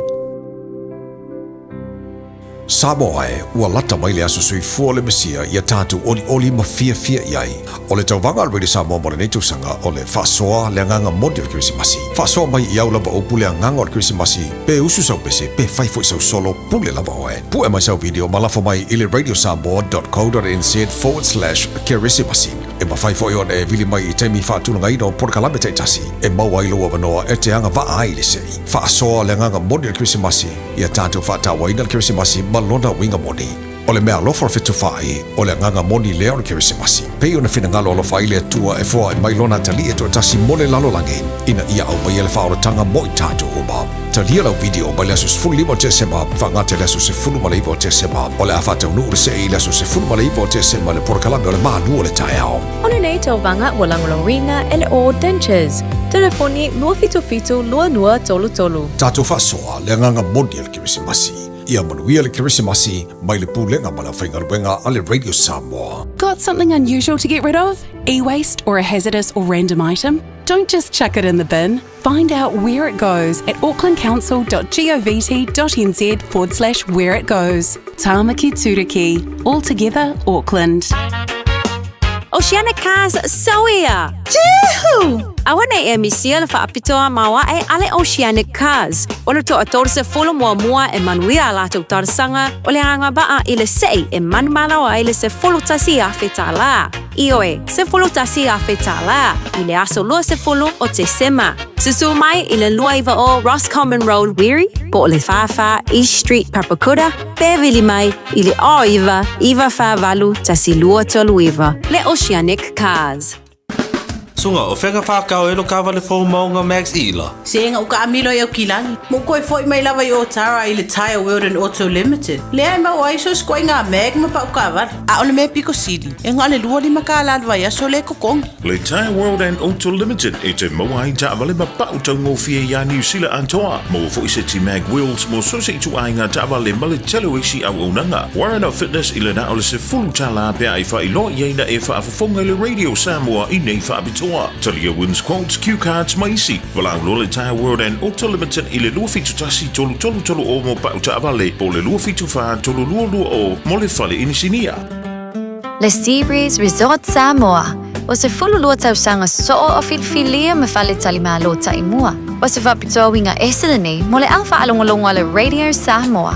Samoa e, ua lata mai le aso soifua o le Mesia ia tatou olioli ma fiafia i ai. O le tauvaga a le Radio Samoa mo lenei tausaga o le faasoa le agaga moni o le Kerisimasi. Faasoa mai i au lava upu le agaga o le Kerisimasi, pe usu sau pese, pe fai foi sau solo, pule lava oe. Pue mai sau video ma lafo mai i le radiosamoa.co.nz/kerisimasi. E mafai foi ona e vili mai i taimi faatulagaina o polokalame taitasi e maua ai lou avanoa e te agavaa ai i le sei. Faasoa le agaga moni o le Kerisimasi, ia tatou faatauaina le Kerisimasi ma lona uiga moni. O le meaalofa o le fetufaai, o le agaga moni lea o le Kerisimasi. Pei ona finagalo alofa ai le Atua e foai mai Lona Atalii e toatasi mo le lalolagi, ina ia aumaia le faaolataga mo i tatou uma. Talia lau video mai le aso 15 o Tesema faagata i le aso 19 o Tesema. O le a faataunuu le see i le aso 19 o Tesema i le polokalame o le Malu o le Taeao. O lenei tauvaga ua lagolagoina e le All Dentures. Telefoni 277 2233. Tatou faasoa le agaga moni o le Kerisimasi. Ia manuia le Kerisimasi mai le Pulega ma le Aufaigaluega a le Radio Samoa. Got something unusual to get rid of? E waste or a hazardous or random item? Don't just chuck it in the bin. Find out where it goes at aucklandcouncil.govt.nz forward slash where it goes. Tāmaki Tūruki. All together, Auckland. Oceanic Cars Sauia! Juhu! Aua nei e misia le faapitoa maoae a le Oceanic Cars. Ono toa 30 muamua e manuia a latou talosaga o le agavaa i le sei e manumalo ai le $11,000 tālā. Ioe, $11,000 tālā i le aso 20 o Tesema. Susu mai i le 29 Roscommon Road, Wiri, po o le 44 East Street, Papakura, pe vili mai i le 09 948 1239. Le Oceanic Cars. Suga, o fea na whākau e lo kawale fō maunga Max Ila? Se ua kaamilo i Aukilagi. Ma ua toe foi mai lava i Otara i le Tyre World and Auto Limited. Lea e maua ai so o se ituaiga mag ma pau kaavale. A o le mea pito sili, e na o le $25 le vaiaso lea e totogi. Le Tyre World and Auto Limited e te maua ai taavale ma pau taugofie iā Niu Sila atoa. Maua foi seti mag wheels mo so o se ituaiga taavale ma le tele o isi auaunaga. Warren of Fitness i le na o le $10 pe a e faailoa i ai na e faafofoga i le Radio Samoa i nei faapitoa. Talia Wins Quotes, Cue Cards ma isi. Valaau loa le Tyre World and Auto Limited i le 271 333 mo pau taavale po o le 274 322 mo le fale inisinia. Le Seabreeze Resort Samoa, ua 12 tausaga soo o filifilia ma faletalimalo taimua. O se faapitoa uiga ese lenei mo le au faalogologo a le Radio Samoa.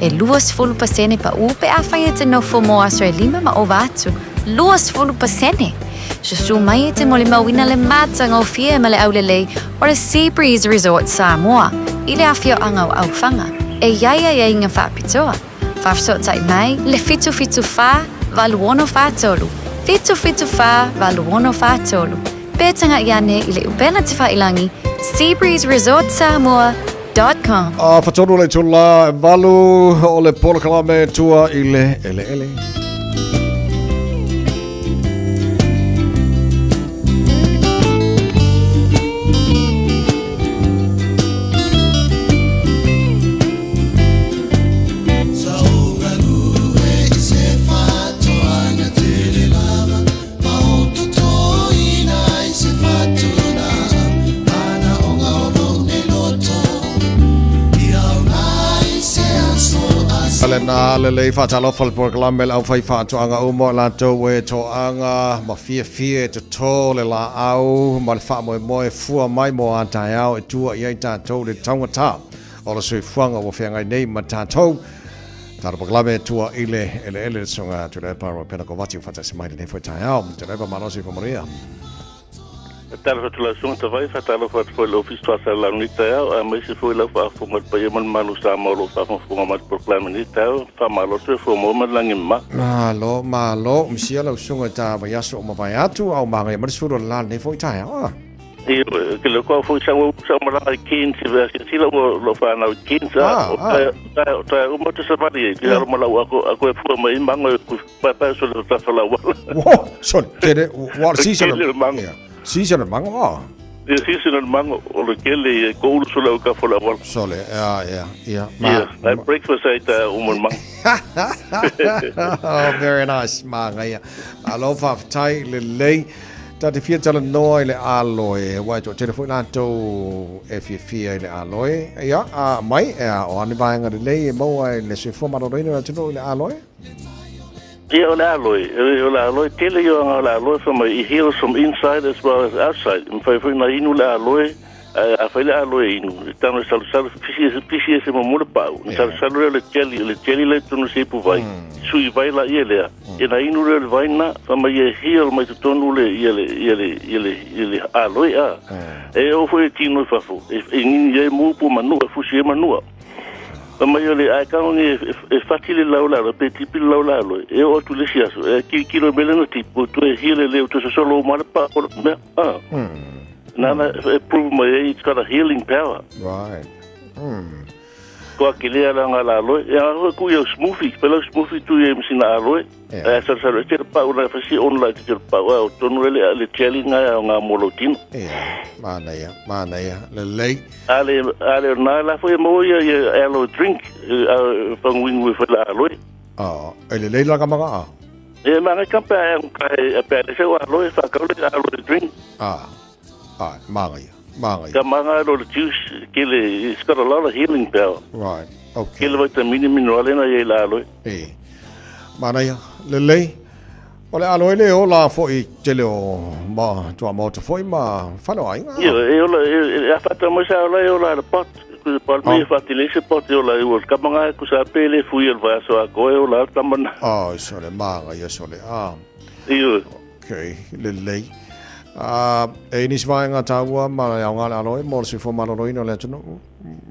E 20% paū pe afai e te nofo mo aso e lima ma ova atu. 20%! Susu mai e te molimauina le matagofie ma le aulelei o le Seabreeze Resort Samoa i le afioaga o Aufaga e i ai aiaiga faapitoa. Faafesootai mai le 774 8643, 774 8643, pe taga'i ane i le upega tafailagi seabreezeresortsamoa.com. A fatonu le itula e valu o le polokalame tua i le eleele. Le na lelei faatalofa le polokalame le aufai faatoaga uma o latou e toaga ma fiafia e totō le laau ma le faamoemoe fua mai mo a taeao e tua i ai tatou le taugatā o le soifuaga ua feagai nei ma tatou. Talo polokalame e tua i le eleele le susuga Tuilaepa Ropena Kovati ua faatasi mai lenei foi taeao. Tuilaepa, malo soifua manuia. Talofa atu lau susuga Tavai, faatalofa atu foi i le Ofisa Faasalalau i lenei taeao, aemaise foi lau faafofoga i le paia ma le mamalu o Samoa o lo o faafogafoga mai i le polokalame i lenei taeao. Faamalo le soifua maua ma le lagi e mama. Malo, malo, misia lau susuga i ta vaiaso o mavae atu, a o magaia mai le sulu o le la lenei foi taeao. Ah. Ioe, ke le kua foi sau sau malaga i Cairns, i vea silasila ua lo whanau i Cairns, Ah, o ah. tae, tae, o tae uma te savali e, te alo malau ako, ako e fua mai mango e ku paepae so le tafa lau wala. Wo, so tele, wa le season, Kele o mango. yeah. Season o mango, ah. Ia season o mango, o le kele e ko ulu so lau ka fola wala. Sole, yeah, yeah, yeah. Ma, Yeah, I breakfast ai ta uma mango. Oh, very nice, magaia. Alo faafetai lelei. Ta te fia talanoa i le aloe, ua e toatele foi latou e fiafia i le aloe. Ia, a mai, e a o ane vaega lelei e maua i le soifua maloloina o le atunuu i le aloe? Ia, o le aloe, o le aloe, tele ia o le aloe fa mai, it heals from inside as well as outside. Mawhai foi na inu le aloe, a fai le aloe inu, e tano e salusalu, pisi e pisi e se mo le pau. Na salusalu lea le jelly le tonu se ipu vai. Sui vai la ia lea. E na inu lea le vai na, fa mai e heal mai totonu le ia le ia le ia le ia le aloe a. E o foi e tino i fafo. E e nini e mu pu manua, e fusi e manua. Fa mai o le ai kau ni e fati le lau la pe tipi le lau la lo. E o atu le si aso. E ki kilo mele na tipu tu e heal le tu solo o mala pa o mea. Ah. Nana e prove mai e it's got a healing power. Right. Ko ke lea la nga la aloe. E a hoi ku ia smoothie, pela smoothie tu ia msina aloe. E sa sa le te pa una fa si on la te pa wa o tonu le le jelly nga nga molo tino. Ia, manaia, manaia, lelei. Ale ale na la foi mo ia ia aloe drink a fanguingu e la aloe. Oh, e lelei la kamaga a. E manga kampa e ka e pe le se aloe fa ka le aloe drink. Ah, ah, magaia, magaia. Ka manga aloe juice ke le it's got a lot of healing power. Right, okay. Ke le vitamini minerale na ia la aloe. E, manaia, lelei. O le aloe le o la foi tele o ma tua maota foi ma whano ainga. Ia, e ola, e a whata mai sa ola e ola le pot. Ku pa me whati le se pot e ola e ola kamanga ku sa pele fui el vaso a koe ola tamana. Oh, sole, manga, ia sole. Ah, Ia. okay, lelei. Ah, e nisi vaega taua ma le aoga le aloe mo le soifua maloloina o le atunuu.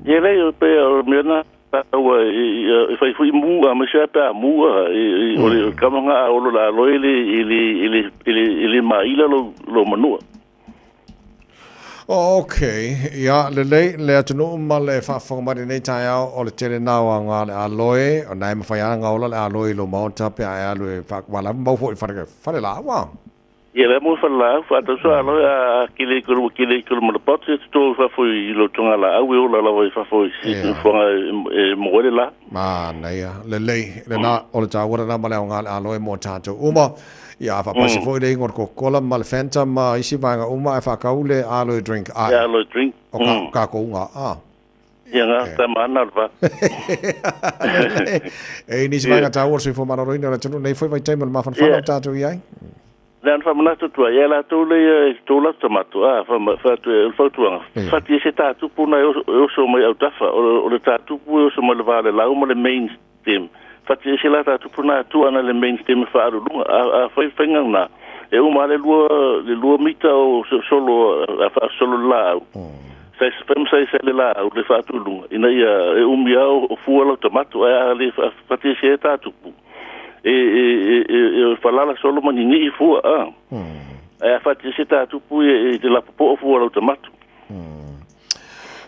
Ia le o pe o mea na ua e whai fui mu a me sa pe a mu a e o le kamanga a olo la aloe le i le i le i le i le maila lo lo manua. Oh, okay. Ia, lelei, le atunuu ma le faafofoga mai lenei taeao o le tele nao a ngā le aloe, o nai mawhai ana ngā ola le aloe i lo maota pe a e alu e whakamala mau foi whare, whare la awa. Ia le mo whare la au, whātau so aloe a kile i kuru, kile i kuru mana pot, e tō whafo i lo tonga la au e ola lawa i whafo i si fuanga e moere la. Manaia, lelei, le nā, o le tāua rā ma le au ngā le aloe mō tātou uma. Ia, a whapasi foi le ingo Coca-Cola ma le Fanta ma isi vaega uma e whakau le aloe drink. Ia aloe drink. O ka, ka ko unga, ah. Ia ngā tamana alwa. E nisi vaega tāua o le soifua maloloina o le atunuu nei foi vai taimi o le mafanafana o tātou i ai. Le an whamanatu tua, ia la tō le e tō la tamato, a, wha e whautuanga. Whati e se tātupu na e oso mai au tafa, o le tātupu e oso mai le vā le lau ma le main stem. Whati e se la tātupu na tua ana le main stem e whaarulunga, a whai whainga na. E uma le lua mita o solo, a wha solo la au. Sai whaim sai sai le la au le whaatulunga. Ina ia e umi au o fua lau tamato, a le whati e se tātupu. E e e e falala solo mani ni fua a. E a whati se tātupu e te lapopo o fua lau tamato.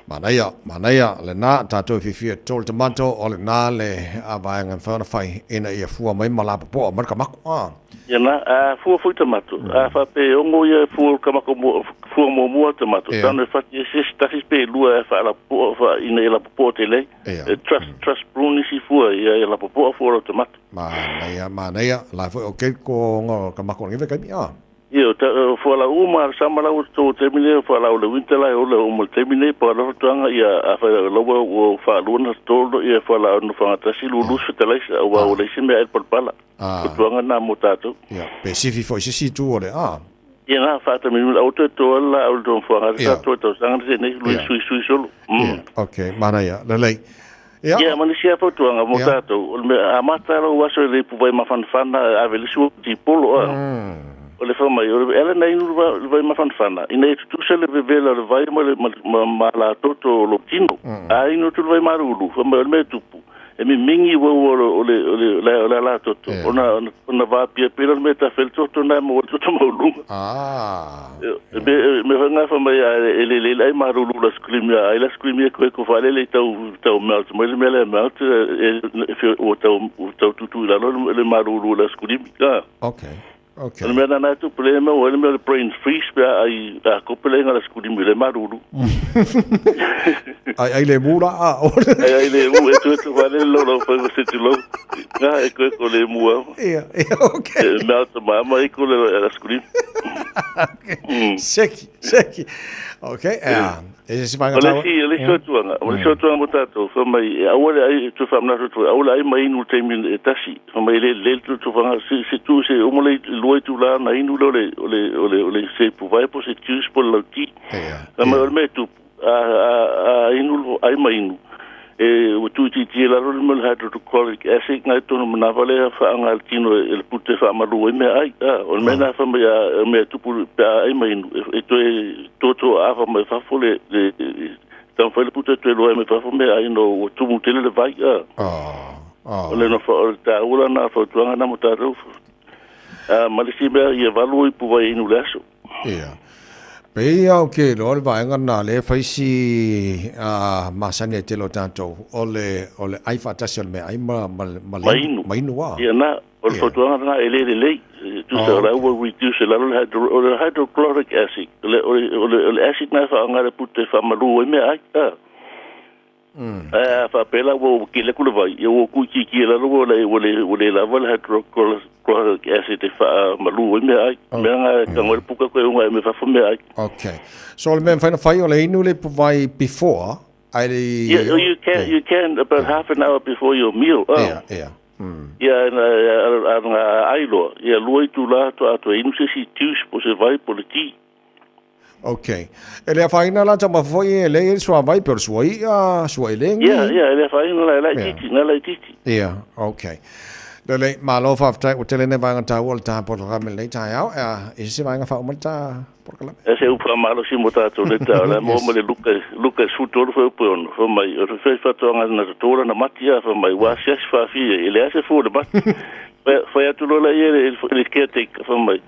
Manaia, manaia, le nā, tātou whiwhia tō le tamato, o le nā le a vaenga whaona whai, ina ia fua mai ma lapopo o marka mako, a. Ia nā, a fua fui tamato, a whape ongo ia fua kamako fua mua tamato, tāna e whati e se tahi pe lua e wha lapopo, wha ina e lapopo te lei, e trust prune isi fua ia e lapopo o fua lau tamato. Manaia, manaia, lai foi o ke ko ngā kamako ngiwe kaimi, a. Ia, o fualaau uma a sama lau to taimi nei, o fualaau le winter lai o le uma le taimi nei, pa lo tuanga ia a fa lo ua ua faalua na tolo ia fualaau no fagatasi lulu fetalaisa aua o le isi mea e palapala. O tuanga na mo tatou. Ia, pe sifi foi se isi itu o le a. Ia na faatamini au toe toa la au le tomafuaga sa toe tausaga na tenei lui sui sui solo. Ia, okay, manaia, lelei. Ia, ia ma nisi lava fautuaga mo tatou, o le mea amata lou aso i le ipuvai mafanafana ave le isi ua tipolo a. O le fai mai, o le ala na inu le vai mafanafana, ina ia tutusa le vevela o le vai ma le ma latoto o lou tino. A inu atu le vai malulu, fai mai o le mea e tupu, e mimingi uaua o le o le o le alatoto, ona ona vaapiapia lea o le mea e tafe ai le toto na e maua ai le toto maualuga. E mea foi lena fai mai e lelei le ai malulu i le asokulimi, a ai le asokulimi e koe ko faalele i tau tau melt mai le mea lea e melt e ua tau ua tau tutu i lalo le malulu o le asokulimi. Okay. Okay. O le mea lena e tupu lea e maua ai le mea o le brain freeze pe a ai a kope le aiga o le asokulimi i le malulu. Ai ai le mu la a. Ai ai le mu e tu e tu faalele lau lau fai se tulou. Nga e koe ko le mu au. Ia, ia, okay. E mea ta mama i ko le asokulimi. Okay. Seki, seki. Okay, ea. E se si O le isi, o le isi fautuaga, o le isi fautuaga mo tatou, fai mai, e aua le ai, toe faamanatu atu ai, aua le ai ma inu i le taimi e tasi, fai mai e le lelei le tufaga, se, se tu, se uma le lua itula ona inu lea o le, o le, o le, o le se ipuvai po o se juice po o le lauti. Fai mai o le mea e tupu, a, a, a inu, ai ma inu, e ua tuuitiitia i lalo le mea o le hydrochloric acid na i totonu manawa lea faaga a le tino e le pute e faamalu ai meaai. A, o le mea lena fai mai a mea e tupu pe a ai ma inu, e toe toatoa mai fafo le, le, taumafai le pute e toe loa ai mai fafo meaai ona ua tumu tele le vai. A, o le o le taua la na fautuaga na mo tatou. A, ma le isi mea, ia 8 ipu vai e inu i le aso. Ia. Pei au ke iloa le vaega lena lea e fai si masani ai tele o tatou, o le, o le ai faatasi o le meaai ma, ma, ma le inu. Ma inu a. Ia na, o le fautuaga lena e le lelei. Tusa o la ua reduce i lalo le hydro, o le hydrochloric acid, o le, o le, o le acid lena e faaaoga e le pute e faamalu ai meaai, a. Ae a faapea la ua kele atu le vai, ia ua tuuitiitia i lalo ua le, ua le, ua le lava le hydrochloric acid e faamalu ai meaai. Mea na e tago ai le puka koe unga e mai fafo meaai. Okay. So o le mea e mafai ona fai o le inu le ipuvai before, ae le i... Yeah, you can, you can about half an hour before your meal. Oh. Ia, ia. Ia, a nga ai loa, ia lua itula faatoa toe inu se isi juice po o se vai po o le tea. Ok. E le afaina la tama foi e le le suavai pe o le sua i'a, sua elegi. Ia, ia, e le afaina la e laitiiti, na laitiiti. Ia, ok. Lelei, malo faafetai ua tele nei vaega taua o le ta polokalame i lenei taeao. Ea, i se isi vaega faauma le ta polokalame? E se upu faamalosi mo tatou nei taeao, la e maua mai le Luka, Luka 13 fuaiupu e 6, fai mai, o le faifaatoaga na toto lana mati, a fai mai, ua asiasi faafia, e leai se fua o le mati. Fai atu loa lea i le caretaker, fai mai,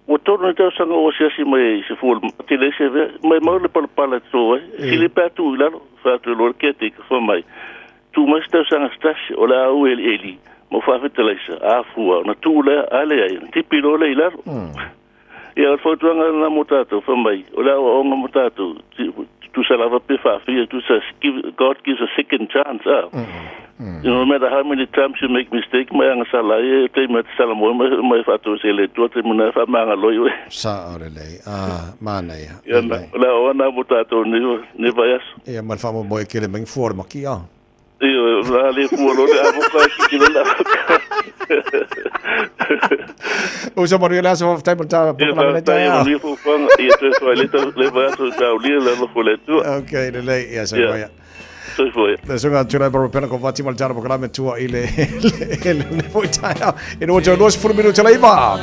Ua tolu nei tausaga o asiasi mai ai i se fua o le mati leai se mea, maimau le palapala e toto ai, e sili pe a tuu i lalo, fai atu e loa le caretaker, fai mai, tuu mai se tausaga se tasi, o le a ou elieli, ma ou faafetalaisa, a fua, ona tuu lea, a leai, ona tipi loa lea i lalo. Ia, o le fautuaga lena mo tatou, fai mai, o le aoaoga mo tatou, tusa lava pe faafia, tusa, God gives a second chance, a. No matter how many times you make mistake, mai agasala ai e taimi atu sala moe mai mai faatoese e le Atua taimi na faamagalo ai oe. Sao lelei. Ah, manaia. Ia na, o le aoaoga na mo tatou nei nei vaiaso. Ia ma le faamoemoe e kele mai ni fua o le makia. Ioe, o le a le fua loa le avoka e kiki loa le avoka. Uso manuia le aso, faafetai mo le Ia polokalame nei faafetai, ia taeao. manuia fuafuaga, ia toe faaileta le vaiaso i taulia le alofa o le Atua. Okay, lelei. Ia, soifua ia. Soifua ia. Le susuga Tuilaepa Ropena Kovati ma le tala polokalame tua i le le le foi taeao. E no tau 20 minuta le iva.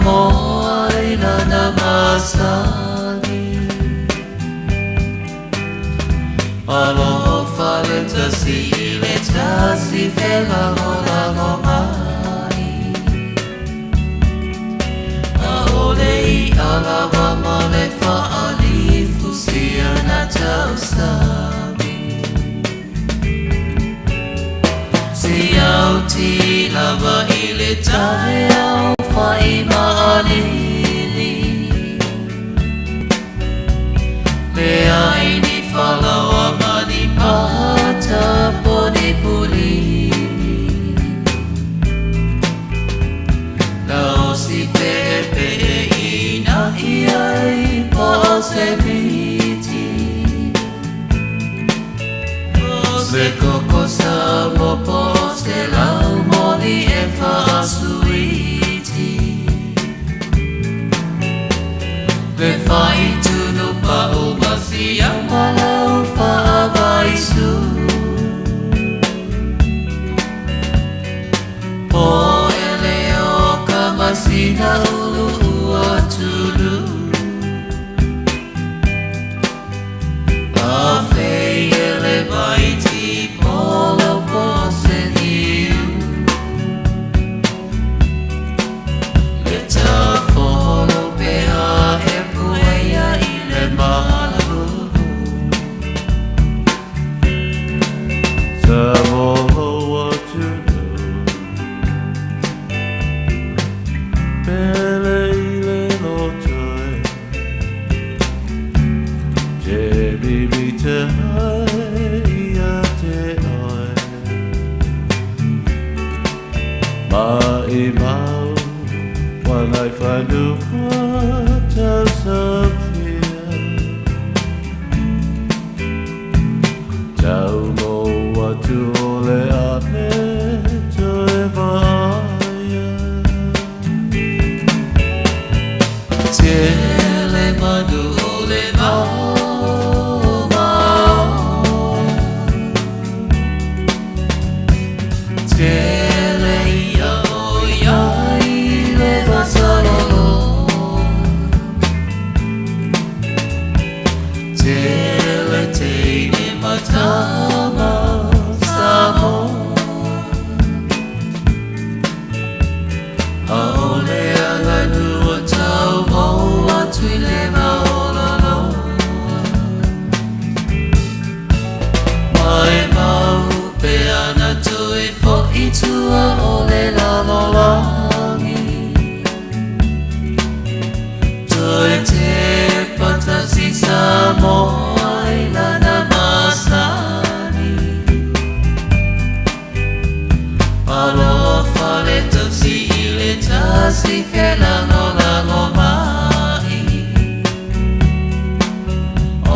Samoa i lana masani. Alofa le tasi i le tasi felagolago mai. Aole i alawa ma le faalifu sia na tausami. Siauti lava i le taeao fai maalili. Le ai ni falaoa ma ni pata po ni pulili. Laosi peepee ina ia i po o se miti. Se koko sa mo po se lau moli e faasuiti. Le fai tunu pa o masia malau faavaisu. Po ele o ka masina ulu ua tulu. A fei ele vai ti polo po se niu. Le ta folo pea e puea i le malu. Sa mo atunu Pele i le lotoe Te bibi te hai ia te oe Ma i mau Wangai whanua tau safia Tau mo atu o le ane toe vaia. Tele manu o le vao mao. Tele ia o ia i le vasalolo. Tele teine matama Samoa. Aole aganua tau mo atu i le maolalo. Mai mau pe ana toe fo i tua o le lalolagi. Toe te patasi Samoa i lana masani. Alofa le tausi i le tasi felagolago mai.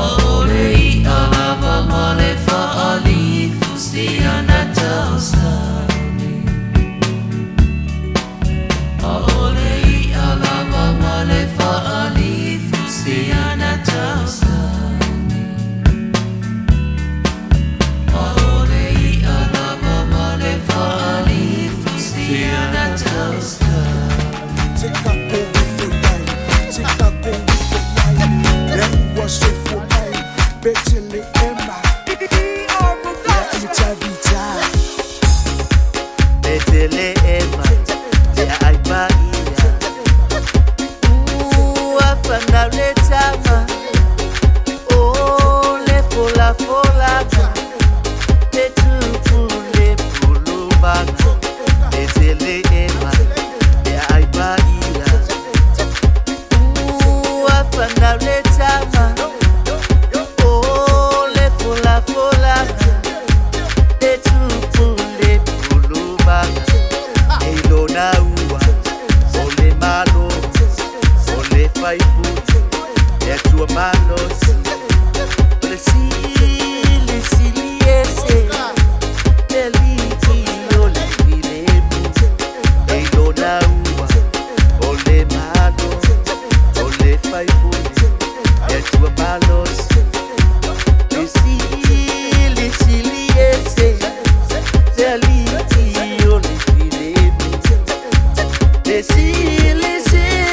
Aole i alava ma le faalifu sia na tausami. Aole i alava ma le faalifu sia na tausami. Aole i alava ma le faalifu sia na tausami. Betele ema, te ai pa ia. Ua whanau le tama, o le fola folaka, te tupu le pulumanga. Betele ema, te ai pa ia. Ua whanau le tama, o le fola folaka, te tupu le pulumanga. Ei lona ua, o le malo, o le faiputu, e atua malosi. O le sili sili ese, le liti o le filemu. Ei lona ua, o le malo, o le faiputu, e atua malosi. Le sili sili ese, le liti o le filemu. Le sili sili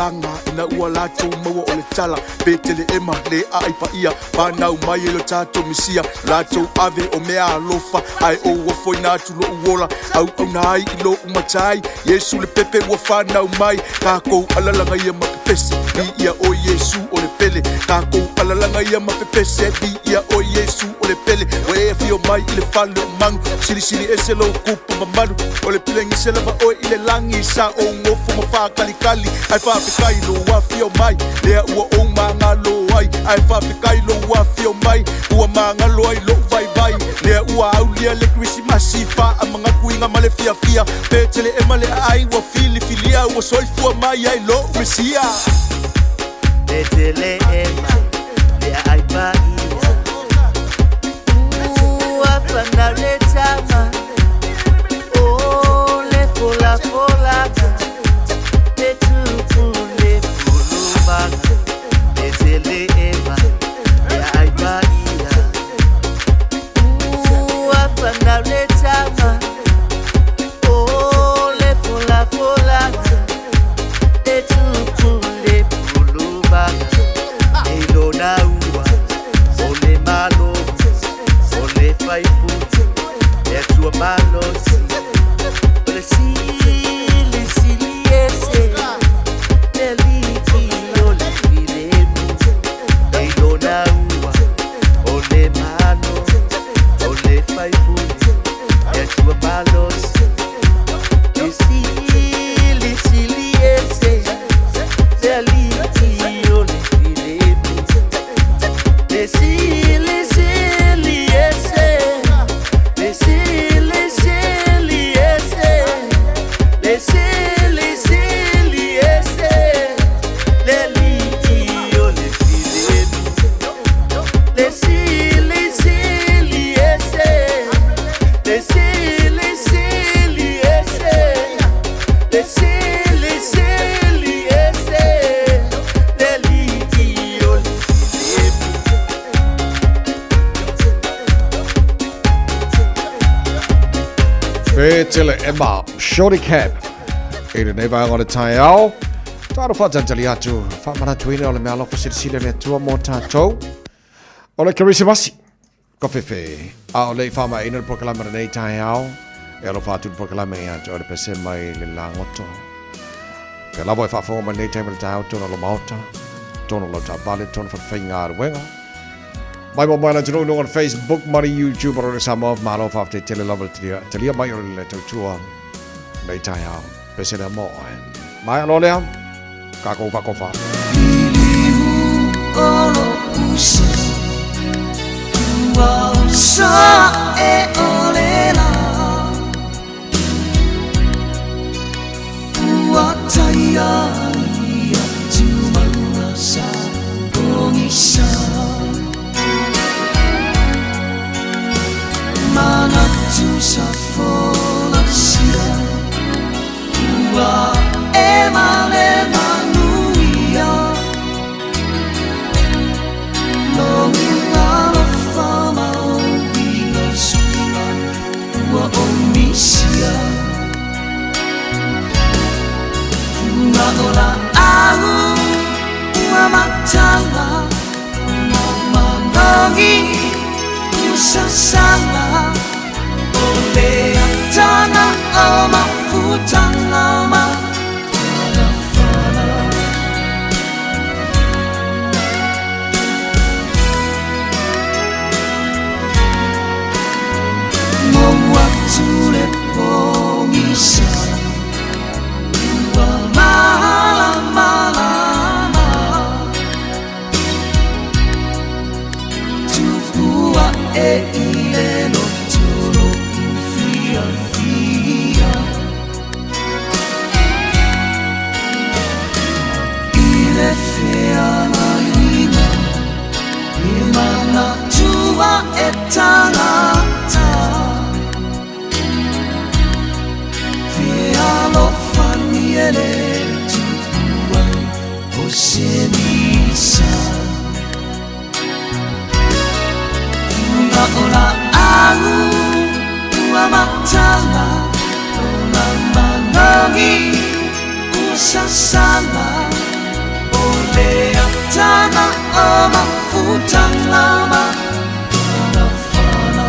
malaga ina ua latou maua o le tala Peteleema le aai paia fanau mai e lo tatou Mesia latou ave o mea alofa ae ou ofoina atu lo'u ola auauna ai i lo'u matai Iesu le pepe ua fanau mai takou alalaga ia ma pepese viia o Iesu o le pele takou alalaga ia ma pepese viia o Iesu o le pele ua e afio mai i le fale o magu silisili ese lou kupu mamalu o le pilegise lava oe i le lagi sa ou gofo ma faakalikali ae faafetai lou afio mai lea ua ou magalo ai ae faafetai lou afio mai ua magalo ai lo'u vaivai lea ua aulia le Kerisimasi faamanatuiga ma le fiafia Peteleema le aai ua filifilia ua soifua mai ai lo'u Mesia. Peteleema le aai paia Ua fanau le tama O le folafolaga Le tupu le pulumaga Peteleema le aai paia Ua fanau le tama O le folafolaga Le tupu le pulumaga E lona ua O le malo O le faipute Le atua malosi O le silisili ese Le alii o le filemu E lona ua O le malo O le faipule Le atua malosi Le silisili ese Le alii o le filemu Le silisili ese Le silisili ese Le silisili ese Le alii o le filemu Le silisili ese Le silisili ese Le silisili ese Le alii o le filemu. Peteleema Shorty Cap i lenei vaega o le taeao. Taalo faatalitali atu, faamanatuina o le meaalofa silasila le Atua mo tatou. O le Kerisimasi, ka fefe, a o le i faamaeaina le polokalame o lenei taeao, e alofa atu le polokalame ia te oe le pese mai le lagoto. Pea lava e faafofoga mai lenei taimi o le taeao tonu o lo maota, tonu o lau taavale, tonu falefaigaluega. Mai mo mai le atunuu i luga o le Facebook ma le YouTube o Radio Samoa, malo faafetai tele lava le talia, talia mai o le tautua nei taeao. Pese lea mo oe. Maea loa lea, kākou faakofa. O lo uso Ua oso e o le la Ua taia ia tu maua sa pogisa Manatu sa folasia Ua e male manuia Lou alofa mau i lou sula Ua ou misia Fuga o laau ua matala Manogi ua sasala O le ataga o mafutaga ma falafala. Mou atu le pogisa Ua malamalamā Tupu ae i le loto lo'u fiafia I le feagaiga E manatua e tagata Fealofani e le tupu ai o se misa Fuga o laau ua matala Lola manogi ua sasala. le atana o mafutanga ma whanawhana.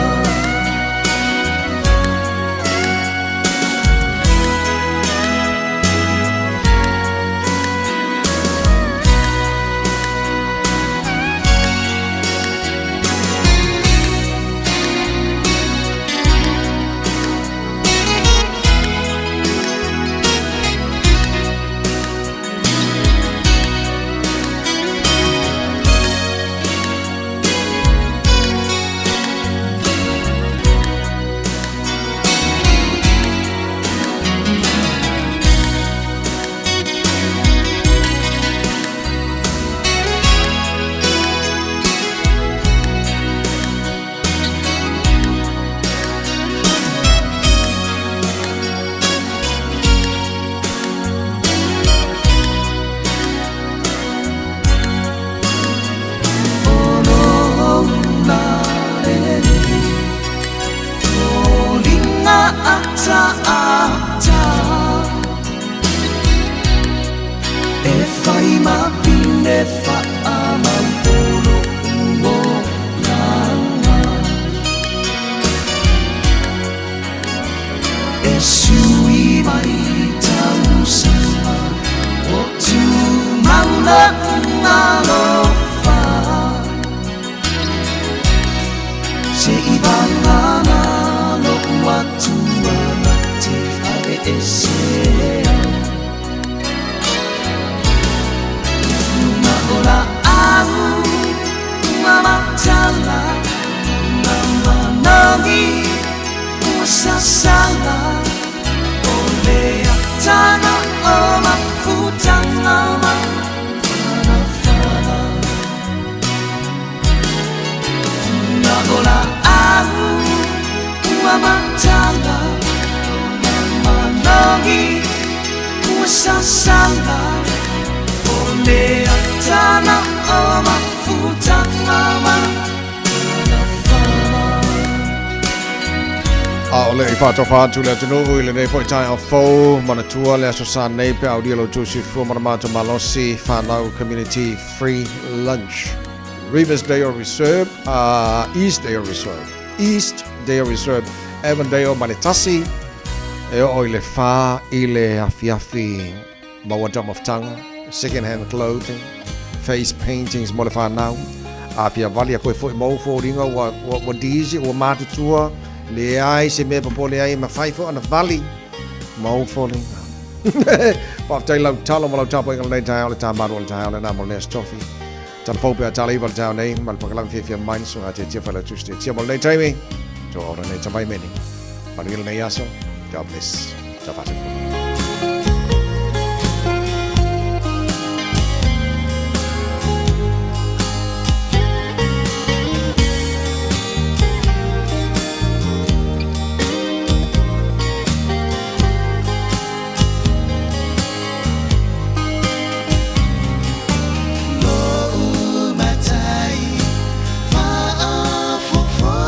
E whai ma pine wha a maupolo o langa. E sui mai tausanga o tū mauna alofa. Se i vangana lo atua na te ave e se Luna o la au ua matala na managi ua sasala o le atana o mafutanga ma whanawhana. Luna o la au ua matala na managi ua sasala o le atana o mafutanga ma whanawhana. A o le i whaatofa atu le atunuu i lenei foi taeao fou, manatua le aso sa nei pe aulia lo tou soifua ma le matou malosi whanau community free lunch. Rivers Day of Reserve, East Day of Reserve, East Day of Reserve, Avondale ma le tasi, e oo i le whā i le afiafi maua taumafataga, second hand clothing, face paintings mo le whanau, a fia vali a koe foi mau fōringa ua, ua, ua disi, ua mātutua, leai se mea popole ai, mawhai fo ana vali, mau fōringa. Whaatai lau talo ma lau tapo inga lenei taeao le tāmaru o le taeao le nā mo le Tofi. Tala fou pea tala iwa le taeao nei, ma le pakalami fiafia mai na sunga te tia whaila tusi te tia mo lenei taimi. Tō aura nei tamai meni. Manuia lenei aso. God bless. Ta whatu. Lo'u matai faafofoga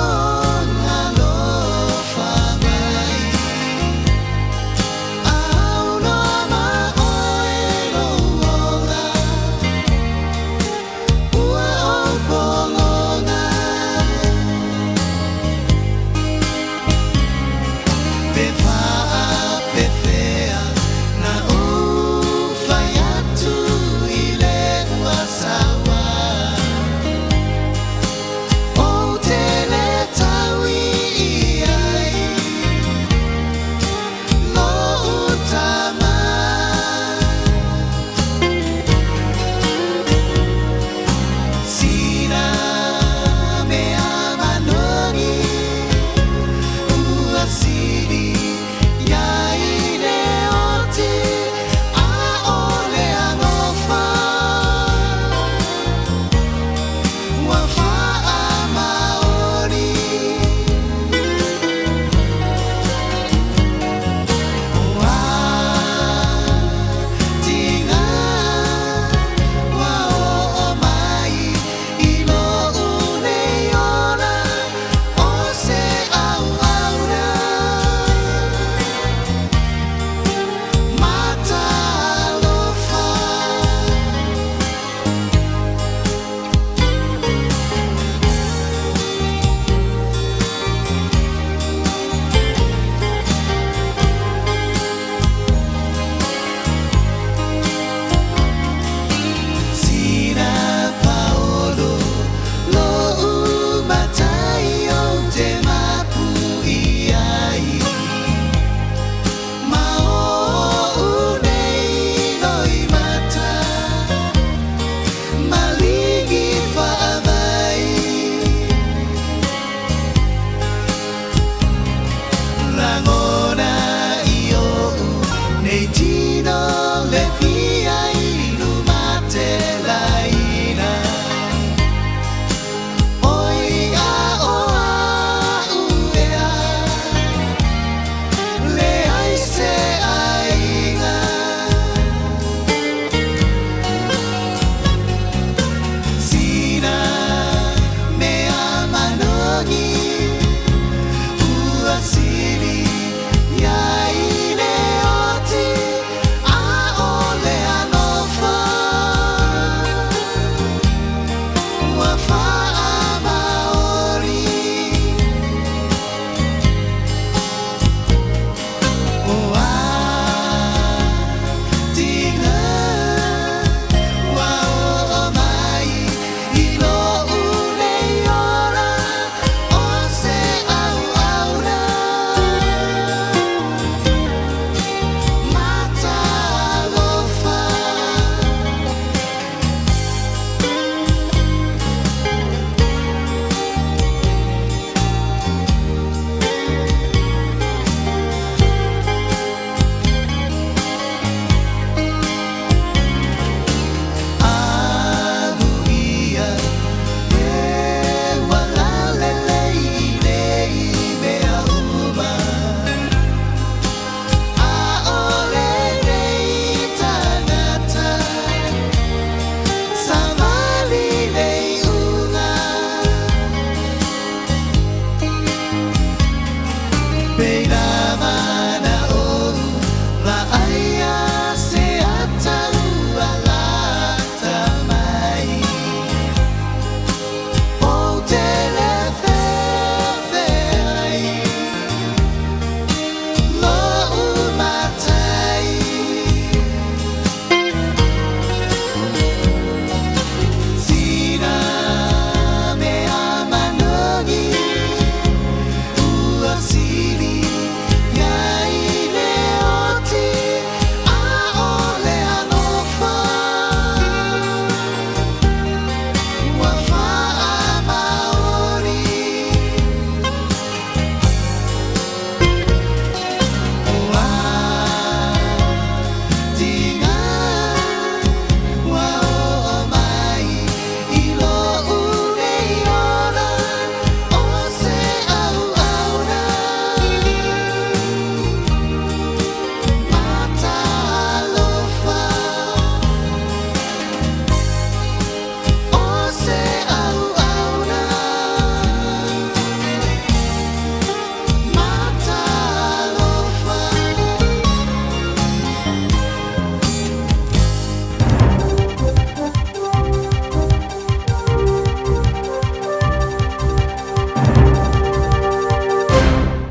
alofa mai.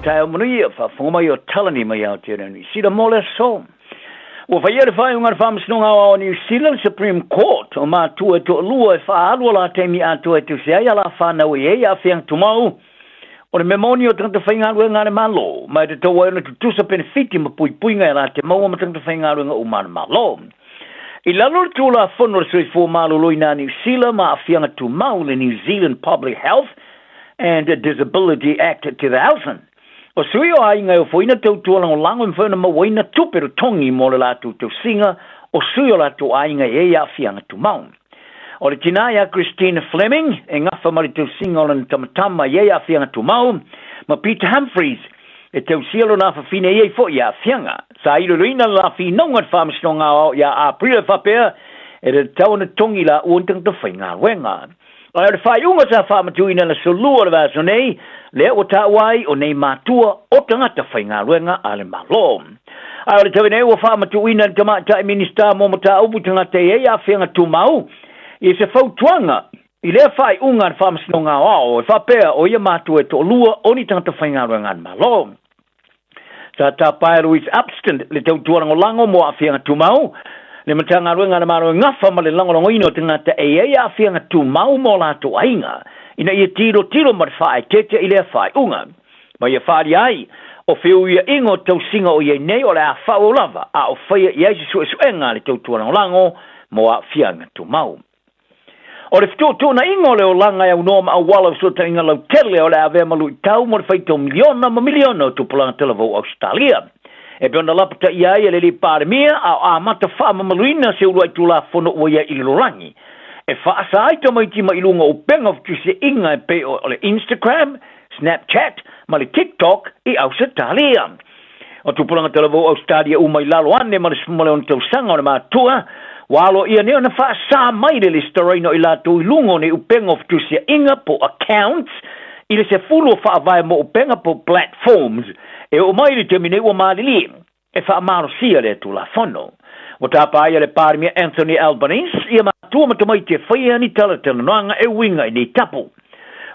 taeao manuia, faafofoga mai o Talani mai Aotearoa Niu Sila mo le aso. Ua faia le faaiuga a le Faamasinoga Aoao o Niu Sila, le Supreme Court, o matua e toalua e faaalu o la taimi atoa e tusi ai a la whanau e ei aafiaga tumau, o le mea moni o tagata faigaluega a le Malo, ma e tatau ai ona tutusa penefiti ma puipuiga e la te maua ma tagata faigaluega uma a le Malo. I lalo o le Tulafono o le Soifua Maloloina a Niu Sila ma Aafiaga Tumau, le New Zealand Public Health and Disability Act 2000, o sui o aiga e ofoina tautua lagolago e mafai ona mauaina tupe totogi mo le latou tausiga o sui o latou aiga e i ai aafiaga tumau. O le tinā ia Christine Fleming e gafa ma le tausiga o lana tamatama e i ai aafiaga tumau, ma Peter Humphreys e tausia lona afafine e i ai foi aafiaga. Sa iloiloina le la finauga i le Faamasinoga Aoao ia Aperila e faapea e tatau ona totogi laua ni tagata faigaluega. Ae o le faaiuga sa faamatuuina i le aso Lua o le vaiaso nei, lea ua taua ai o nei matua o tagata faigaluega a le Malo. Ae o le taimi nei ua faamatuuina e le Tamaitai Minisita mo Mataupu Tagata e i ai Aafiaga Tumau i se fautuaga i lea faaiuga a le Faamasinoga Aoao e faapea o ia matua e toalua o ni tagata faigaluega a le Malo. Sa tapa e Louise Upston le tautua lagolago mo aafiaga tumau, le Matagaluega a le Malo e gafa ma le lagolagoina o tagata e i ai aafiaga tumau mo latou aiga, ina ia tilotilo ma le faaeteete i lea faaiuga. Ma ia faaalia ai, o feuiaiga o tausiga o i ai nei o le a faaauau lava a o faia i ai se suesuega a le tautua lagolago mo aafiaga tumau. O le fetuutuunaiga o le olaga e aunoa ma auala o fesootaiga lautele o le a avea ma luitau mo le faitau miliona ma miliona o tupulaga talavou o Ausetalia. E pei ona lapataia ai e le Alii Palemia a o amata faamamaluina se uluai Tulafono ua i ai i le lalolagi e faasa ai tamaiti mai luga o upega o fetusiaiga e pei o le Instagram, Snapchat ma le TikTok i Ausetalia. O tupulaga talavou Ausetalia uma i lalo ane ma le 16 tausaga o le matua, ua aloaia nei ona faasa mai le lesitalaina o i latou i luga o nei upega o fetusiaiga po accounts i le sefulu o faavae mo upega po platforms e oo mai i le taimi nei ua malilie e faamalosia lea Tulafono. Ua tapa ai e le Palemia Anthony Albanese ia matua ma tamaiti e faia ni talatalanoaga e uiga i nei tapu.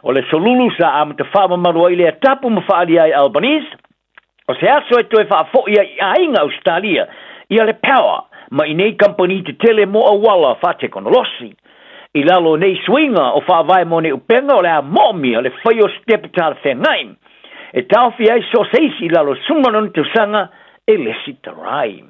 O le solulu sa amata faamamalu ai lea tapu ma faaalia ai Albanese, O se aso e toe faafoi ai i aiga Ausetalia ia le Power ma i nei kamupani tetele mo auala faatekonolosi. I lalo o nei suiga o faavae mo nei upega o le a moomia le fai o sitepu talafeagai e taofi ai so o se isi i lalo o 16 tausaga e lesitala ai.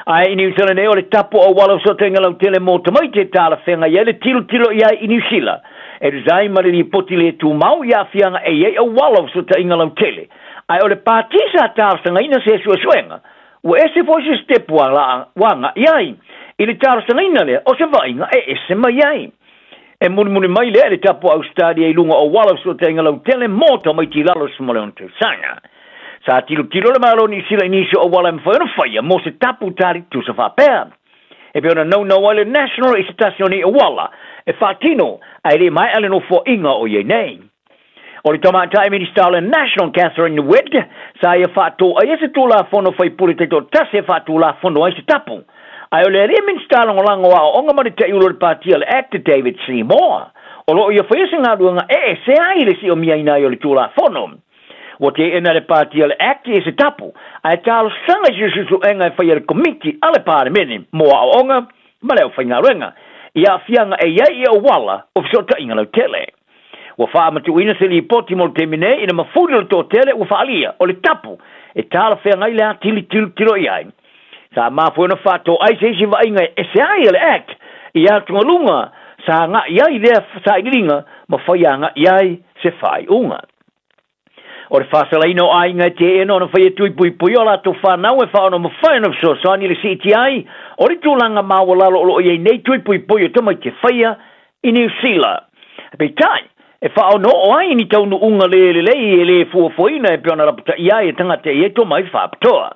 Ae i Niu Sila nei, o le tapu auala o fesootaiga lautele mō tamaiti e talafeagai ai le tilotilo i ai i Niu Sila. E tusa ai ma le lipoti le tumau i aafiaga e i ai auala o fesootaiga lautele. Ae o le pāti sa talosagaina se suesuega, ua ese foi se sitepu ua agai ai i le talosagaina lea o se vaaiga e ese mai ai. E mulimuli mai lea i le tapu a Ausetalia i luga o auala o fesootaiga lautele mō tamaiti i lalo o le 16 tausaga. Sa tilotilo le Malo o Niu Sila i nisi o auala e mafai ona faia mō se tapu tali tusa faapea. E pei ona naunau ai le National i se tasi o nei auala e faatino ae le maea le nofoaiga o i ai nei. O le Tamaitai Minista o le National Catherine Witt sa ia faatōaia se Tulafono Faipule taitoatasi e faatulafono ai se tapu. Ae o le alii Minista Lagolago o Aoaoga ma le Taiulu o le Pāti a le Act David Seymour o lo o ia faia se galuega e ese ai le siʻomiaina ai o le Tulafono. Ua teena le Pāti a le Act i se tapu, ae talosaga i se suesuega e faia e le Komiti a le Palemene mo Aoaoga ma le Aufaigaluega i aafiaga e i ai i auala o fesootaiga lautele. Ua faamatuuina se lipoti mo le taimi nei ina mafuli o le toatele ua faaalia o le tapu e talafeagai le atili tilotilo i ai. Sa mafua ona faatoai se isi vaaiga e ese ai a le Act i atugaluga sa agai ai lea sailiiliga ma fai agai ai se faaiuga. O le faasalaina o aiga e teena ona faia tui puipui o latou whanau e whaona mawhai ona fesoasoani i le siiti ai o le tulaga maualalo o lo o i ai nei tui puipui o tamaiti e faia i Niu Sila. Peitai, e whaonoo ai ni taunuunga le lelei e le fuafuaina e pei ona lapataia ai e tagata e i ai tomai faapitoa.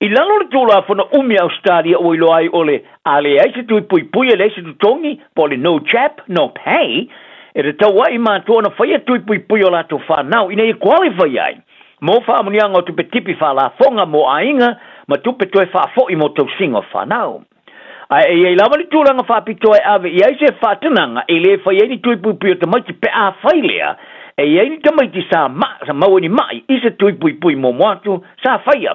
I lalo o le Tulafono umi a Ausetalia ua iloa ai o le a leai se tui puipui e leai se totogi, po o le no chap, no pay, e tatau ai i matua ona faia tui puipui o latou whanau ina ia qualify ai mō faamanuiaga o tupe tipi faalafoga mō aiga ma tupe toe faafoi mō tausiga o whanau. Ae e i ai lava le tulaga faapitoa e ave i ai se faatanaga e le fai ai ni tui puipui o tamaiti pe a fai lea E i ai ni tamaiti sa ma, sa maua ni ma'i i se tui puipui muamua atu sa faia.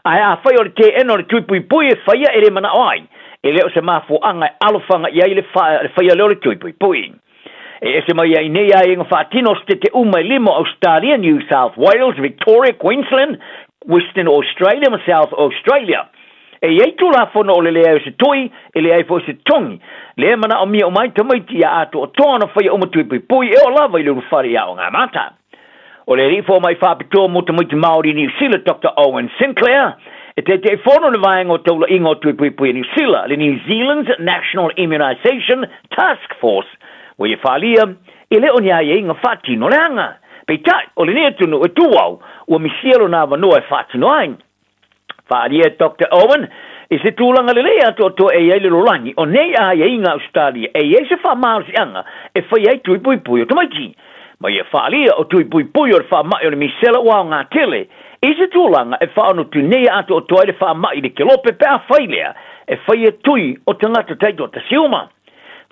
Ae afai o le teena o le tui puipui e faia e le mana'o ai, e le o se mafuaaga e alofaga i ai le le faia lea o le tui puipui. E ese mai ai nei aiaiga faatino o setete uma e lima o Ausetalia, New South Wales, Victoria, Queensland, Western Australia ma South Australia. E i ai Tulafono o le leai o se toi, e leai foi se togi. Lea e manaomia uma ai tamaiti ia atoatoa ona faia uma tui puipui e oo lava i le ulufale i Aoga Amata. O le alii fomai faapitoa mo tamaiti Māori i Niu Sila, Doctor Owen Sinclair, e Taitaifono le Vaega o Taulaiga o Tui Puipui a Niu Sila, le New Zealand's National Immunisation Task Force, ua ia faaalia, e le o ni aiaiga faatino leaga. Peitai, o lenei atunuu e tu au, ua misia lona avanoa e faatino ai. Faaalia e Doctor Owen, i se tulaga lelei atoatoa e i ai le lolagi o nei aiaiga Ausetalia e i ai se faamalosiaga e fai ai tui puipui o tamaiti. Ma ia faaalia o tui puipui o le faamai o le misela ua aoga tele i se tulaga e faaonotu nei atoatoa ai le faamai i le kelope pe a fai lea e faia tui o tagata taitoatasi uma.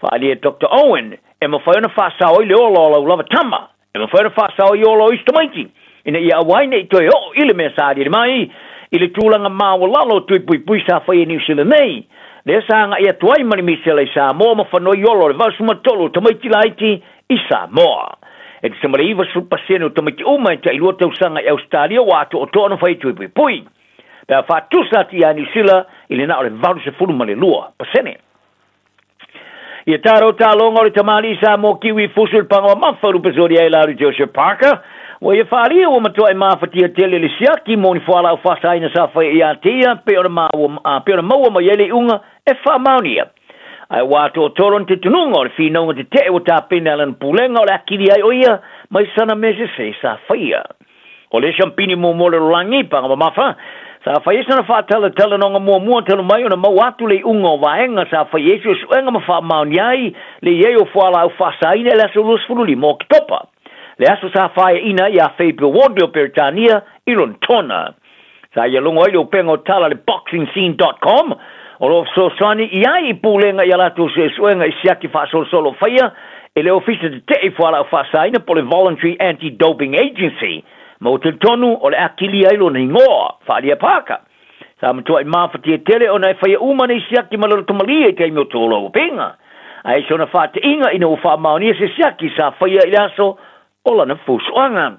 Faaalia e Doctor Owen, e mafai ona faasao ai le ola o lau lava tama. E mafai ona faasao i ola o isi tamaiti, ina ia aua ai ne i toe oo i le mea sa aliali mai i le tulaga maualalo o tui puipui sa faia i Niu Sila nei, lea sa agai atu ai ma le misela i Samoa ma fanoi ola o le 83 o tamaiti laiti i Samoa. E tusa ma le 90% o tamaiti uma e tailua tausaga i Ausetalia ua atoatoa ona fai tui puipui, pe a faatusa atu ia Niu Sila i le na o le 82%. Ia taro taloga o le tamalii Samoa Kiwi fusu i le paga mamafa lupe soli ai la Joseph Parker. Ua ia faaalia ua matuai mafatia tele le siaki mo ni fualaau faasaina sa faia ia te ia pei ona maua, pei ona maua mai ai le iuga e faamaonia. Ae ua atoatolo ni tetunuga o le finauga tetee ua tapena e lana pulega o le akili ai o ia mai sana mea sese sa faia. O le siampini muamua o le lalolagi, paga mamafa, sa fai ai sana faatalatalanoaga muamua talu mai ona maua atu le iuga o vaega sa fai ai suesuega ma faamaonia ai le i ai o fualaau faasaina i le aso 25 o Oketopa, le aso sa faeaina ai ia Fabian Wardley o Peretania i Lonetona. Sa ia logo ai le upega o tala a le BoxingScene. Com, o lo o fesoasoani i ai i pulega i a latou suesuega i siaki faasolosolo faia e le Ofisa Tetee i Fualaau Faasaina po o le Voluntary Anti-Doping Agency, ma ua talitonu o le a kilia ai lona igoa, faaalia Parker. Sa matuai mafatia tele ona e faia uma nei siaki ma le loto malie i taimi o tō upega. Ae i sona faateiga ina ua faamaonia se siaki sa faia i le aso o lana fusuaga.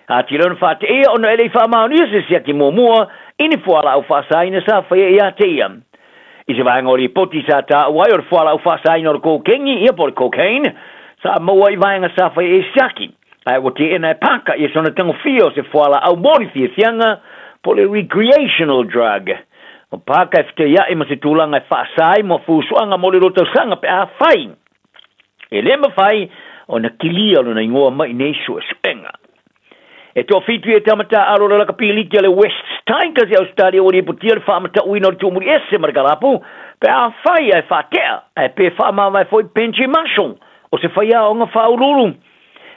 Atili ona faateia ona e le i faamaonia se siaki muamua i ni fualaau faasaina sa faia ia te ia. I se vaega o lipoti sa taua ai o le fualaau faasaina o le kokengi, ia po o le cocaine, sa maua i vaega sa faia i siaki, ae ua teena e Parker ia sona tagofia o se fualaau mo ni fiafiaga po o le recreational drug. O Parker e fetaia'i ma se tulaga e faasa ai mo fusuaga mo le lua tausaga pe a fai E le mafai ona kilia lona igoa mai nei suesuega. E toafitu ia tama taaalo o le lakapi liki a le Wests Tigers i Ausetalia ua lipotia le faamatauina o le tuumuli ese ma le kalapu pe afai ae faatea ae pe faamavae foi Benji Marshall o se faiaoga faauluulu.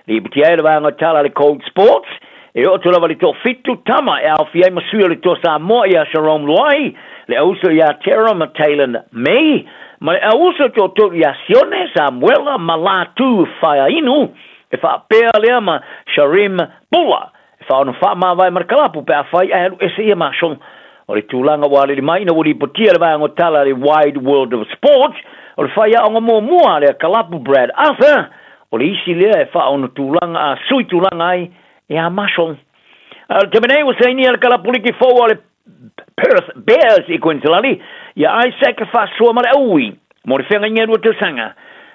Lipotia ai le vaega tala a le Cold Sports e oo atu lava i le toafitu tama e aofia ai ma sui o le Toa Samoa ia Sharome Luai, le auuso ia Tera ma Taylan May, ma le auuso toatolu ia Sione Samuela ma Latu Faeainu, e faapea lea ma Sharim Bula e faaono faamavae ma le kalapu pe afai ae alu ese ia Marshall. O le tulaga ua alili mai ina ua lipotia le vaega o tala a le Wide World of Sports, o le faiaoga muamua a lea kalapu Brad Arthur, O le isi lea e faaono tulaga a sui tulaga ai e a Marshall. A o le taimi nei ua sainia le kalapuliki fou a le Perth Bears i Queensland ia Isaac Faasoa ma le Aui mo le feagaiga e 2 tausaga.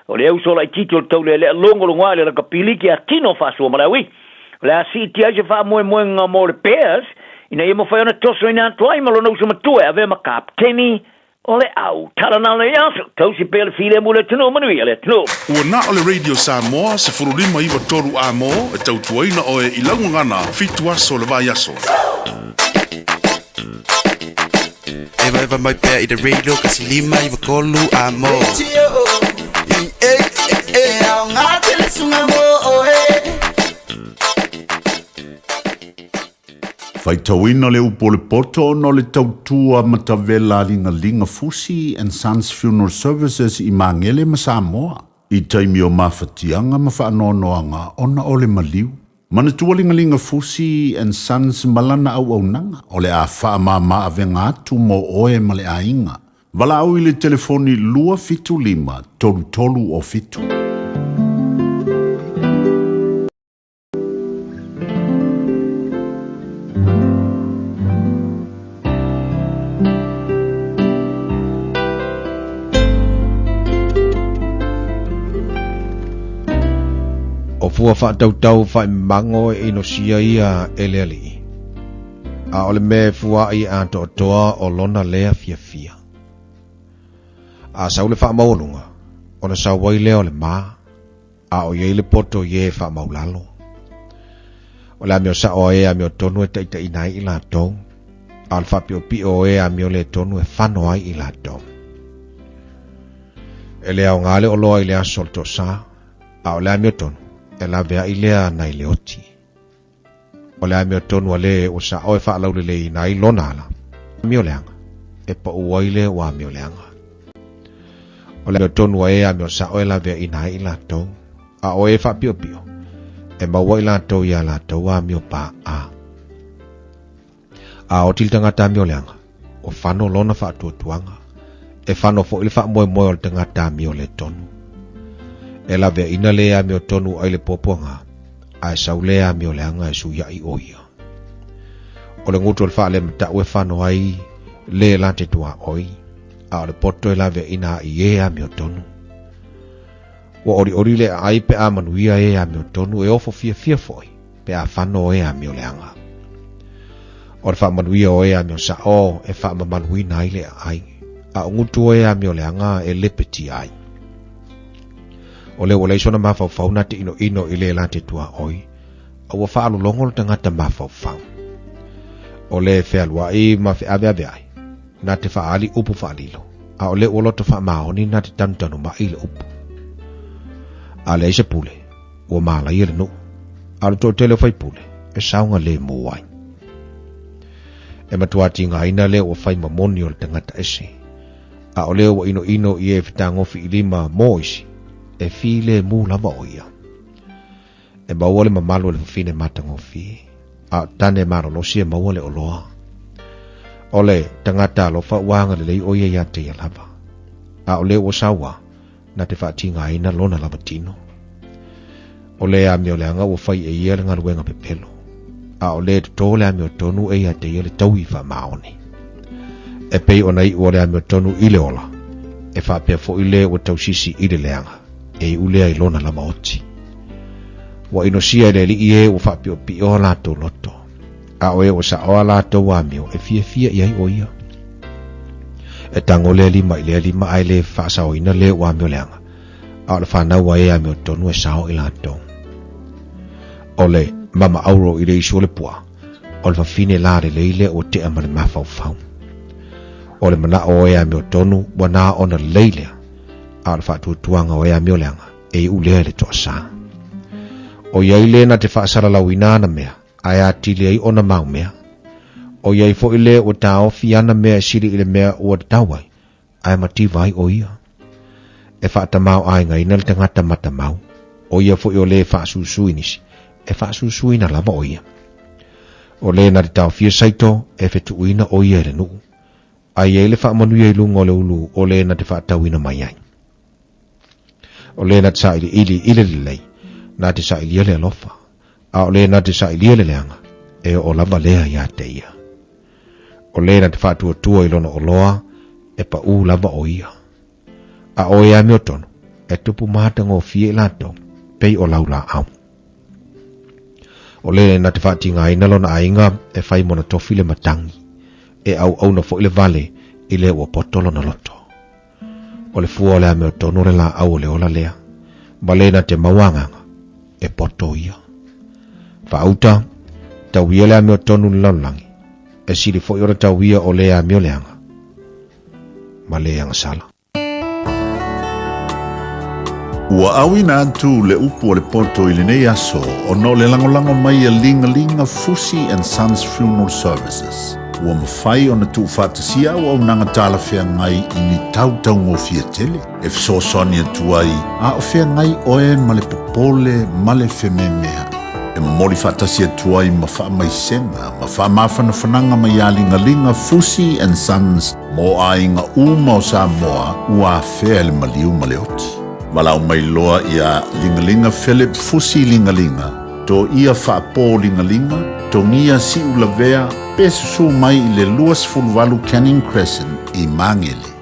O le auso laitiiti o le taulealea logologoa i le lakapiliki a Tino Faasoa ma le Aui. O le a siitia ai se faamoemoega mo le Bears ina ia mafai ona tosoina atu ai ma lona uso matua e avea ma kapeteni O le au tala na le aso, tausi pea le filemu i le atunuu, manuia le atunuu. Ua na o le Radio Samoa 15 93 A-mo e tautuaina oe i lau gagana fitu aso o le vaiaso. Evaeva mai pea i le radio 1 5 9 3 A-mo. E aoga tele suga mo oe. Faitauina le upu o le poto ona o le tautua matavela a Ligaliga Fusi and Sons Funeral Services i Magele ma Samoa. i taimi o mafatiaga ma faanoanoaga ona o le maliu. Manatua Ligalinga Fusi and Sons ma lana auaunaga o le a faamama avega atu mo oe ma le aiga. Valaau i le telefoni 275 3307. O fua faatautau faaimago e inosia ia e le alii, a o le mea e fuaai e atoatoa o lona lea fiafia. A sau le faamaualuga, ona sau ai lea o le ma, a o i ai le poto i e faamaulalo. O le amio sao a e amiotonu e taitaiina ai i latou, a o le faapiopio o e amioletonu e fano ai i latou. E le aoga le oloa i le aso o le toasā, a o le amiotonu e laveai lea nai le oti. O le amiotonu a le ua sao e faalauleleina ai lona ala, amioleaga, e pau ai le ua amioleaga. O le amiotonu a e amio sao e laveaiina ai i latou, a o e faapiopio, e maua i latou iā latou amio paʻa. A oti le tagata amioleaga, ua fano lona faatuatuaga, e fano foi le faamoemoe o le tagata amioletonu. E laveaiina le amiotonu ai le puapuaga, a e sau le amioleaga e suiaʻi o ia. O le gutu o le faalematau e fano ai le la te tuaoi, a o le poto e laveaiina ai e amiotonu. Ua olioli le aai pe a manuia e amiotonu e ofo fiafia foi pe a fano e amioleaga. O le faamanuia o e amiosaʻo e faamamaluina ai le aai, a o gutu o e amioleaga e lepetia ai. O lea ua leai sona mafaufau na te inoino i le la te tuaoi, a ua faalologo le tagata mafaufau. O le fealuai ma feaveaveai, na te faaali upu faalilo, a o le ua loto faamaoni na te tanutanu mai i le upu. A leai se pule, ua malaia le nuu, a o le toatele o faipule, e saogalemu ai. E matua tigaina lea ua fai ma moni o le tagata ese, a o lea ua inoino i e fetagofi i lima mo isi, e filemu lava o ia. E maua le mamalu o le fafine matagofie, a o tane malolosi e maua le oloa. O le tagata alofa ua agalelei o ia iā te ia lava, a o lea ua saua na te faatigaina lona lava tino. O le amioleaga ua fai e ia le galuega pepelo, a o le totō le amiotonu e ia te ia le taui faamaoni. E pei ona iu o le amiotonu i le ola, e faapea foi le ua tausisi i le leaga, e iu lea i lona lava oti. Ua inosia e le Alii e ua faapiopio latou loto, a o e ua saoa latou amio e fiafia i ai o ia. E tago lea lima i lea lima ae le faasaoina le ua amioleaga, a o le fanau a e amiotonu e sao i latou. O le mama auro i le isu o le puaa, o le fafine la lelei lea ua tea ma le mafaufau. O le manao o e amiotonu ua na ona lelei lea, a o le faatuatuaga o e amioleaga e iu lea i le toasā. O iai le na te faasalalauina ana mea, ae atili ai ona mau mea. O iai foi le ua taofi ana mea e sili i le mea ua tatau ai, ae mativa ai o ia. E faatamaoaigaina le tagata matamau, o ia foi o le faasusu i nisi, e faasusuina lava o ia. O le na te taofia saito e fetuuina o ia i le nuu, a i ai le faamanuia i luga o le ulu o le na te faatauina mai ai. O le na te sailiili i le lelei, na te sailia le alofa, a o le na te sailia le leaga, e oo lava lea iā te ia. O le na te faatuatua i lona oloa, e paʻū lava o ia. A o e amiotonu, e tupu matagofie i latou, pei o laulaau. O le na te faatigaina lona aiga e fai mona tofi le matagi, e auauna foi le vale i le ua poto lona loto. O le fua o le amiotonu o le laau o le ola lea, ma le na te maua agaga, e poto ia. Faauta, tauia le amiotonu i le lalolagi, e sili foi ona tauia o le amioleaga ma le agasala. Ua auina atu le upu a le poto i lenei aso ona o le lagolago mai a Ligalinga Fusi and Sons Funeral Services. Ua mafai ona tuufaatasia auaunaga talafeagai i ni tau taugofie tele e fesoasoani atu ai a o feagai oe ma le popole ma le fememea'i. E momoli faatasi atu ai ma faamaisega ma faamafanafanaga mai ia Ligaliga Fusi and Sons mo aiga uma o Samoa ua afea e le maliu ma le oti. Valaau mai loa iā Ligaliga Philip Fusi Ligaliga, Toia Faapo Ligaliga, Togia Siulavea, pe susū mai i le 28 Canning Crescent i Magele.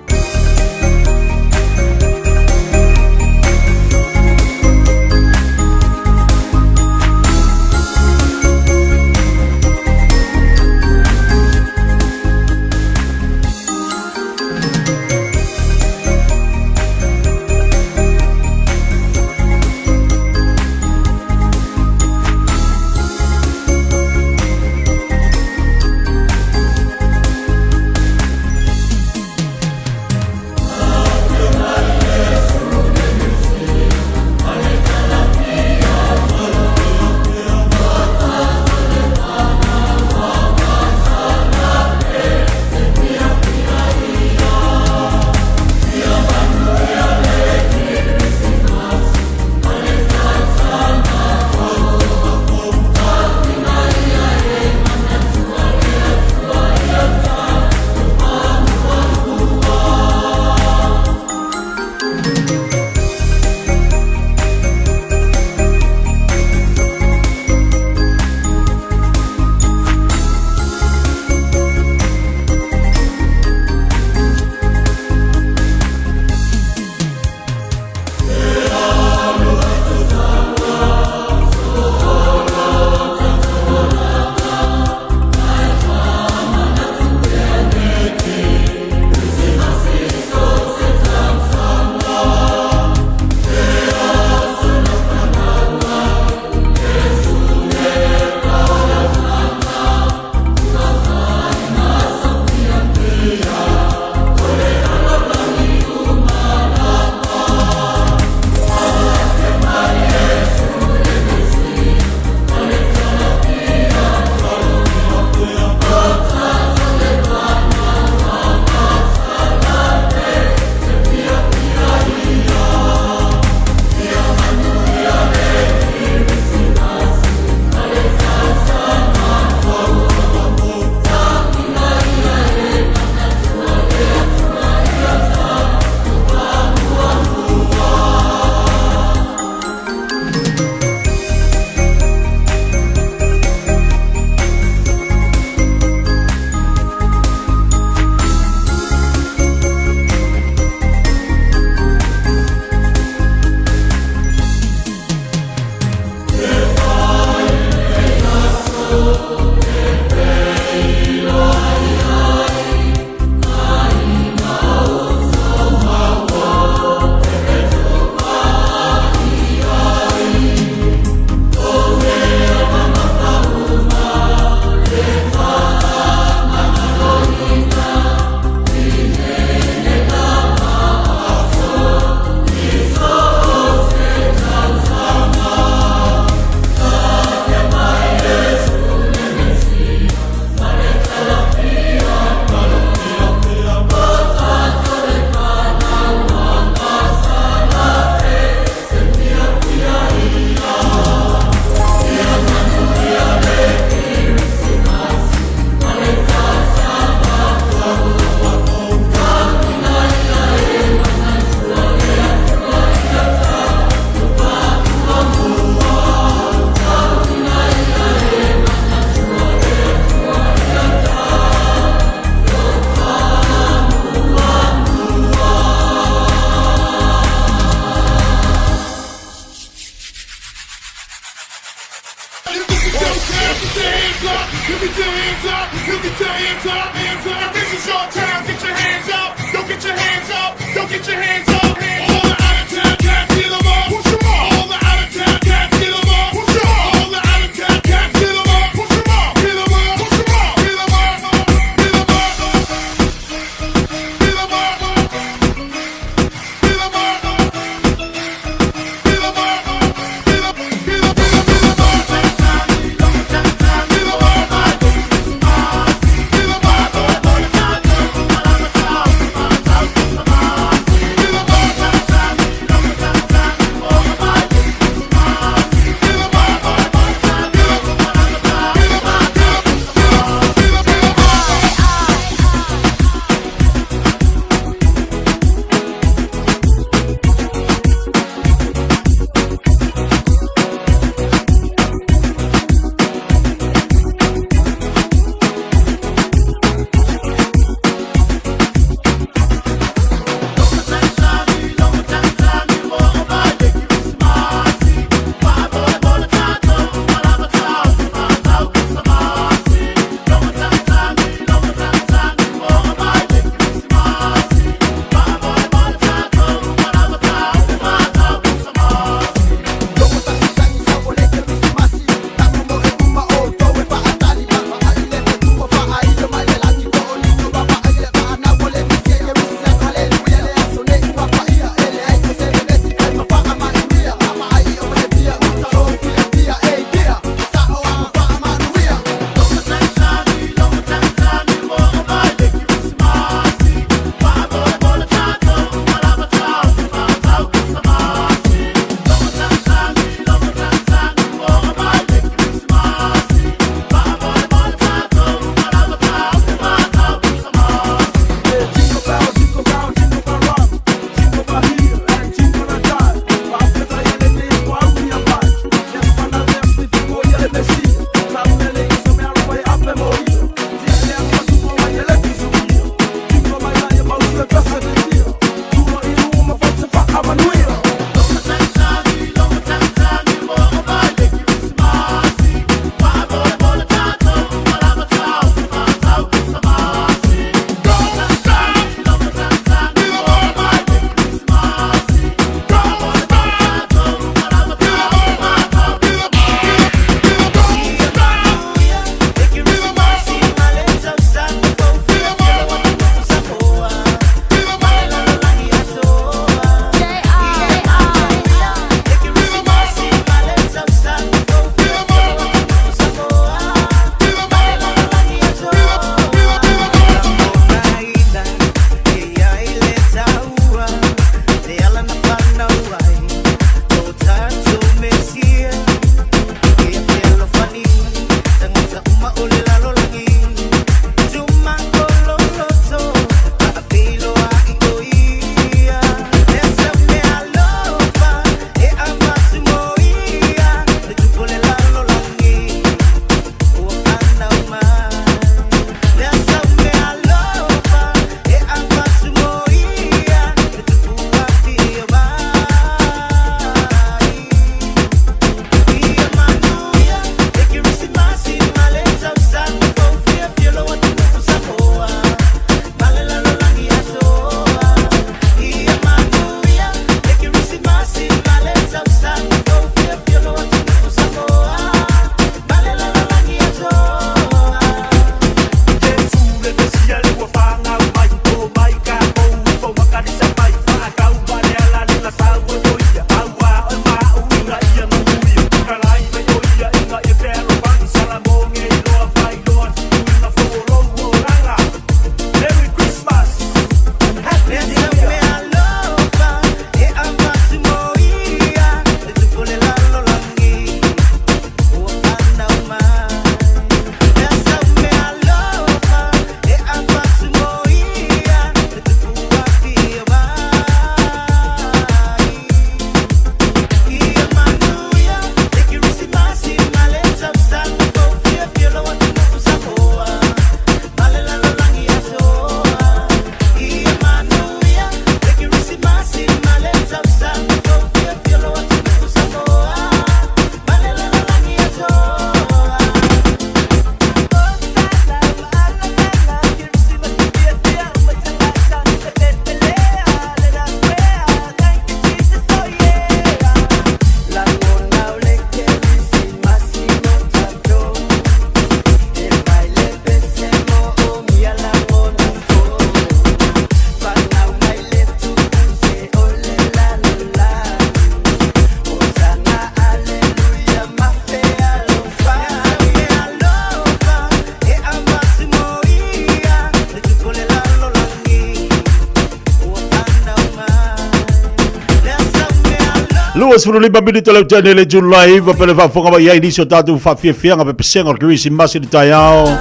25 minute le utene le Julai iva pele faafofoga mai ai nisi o tatou faafiafiaga pepesega o le Kerisimasi le taeao.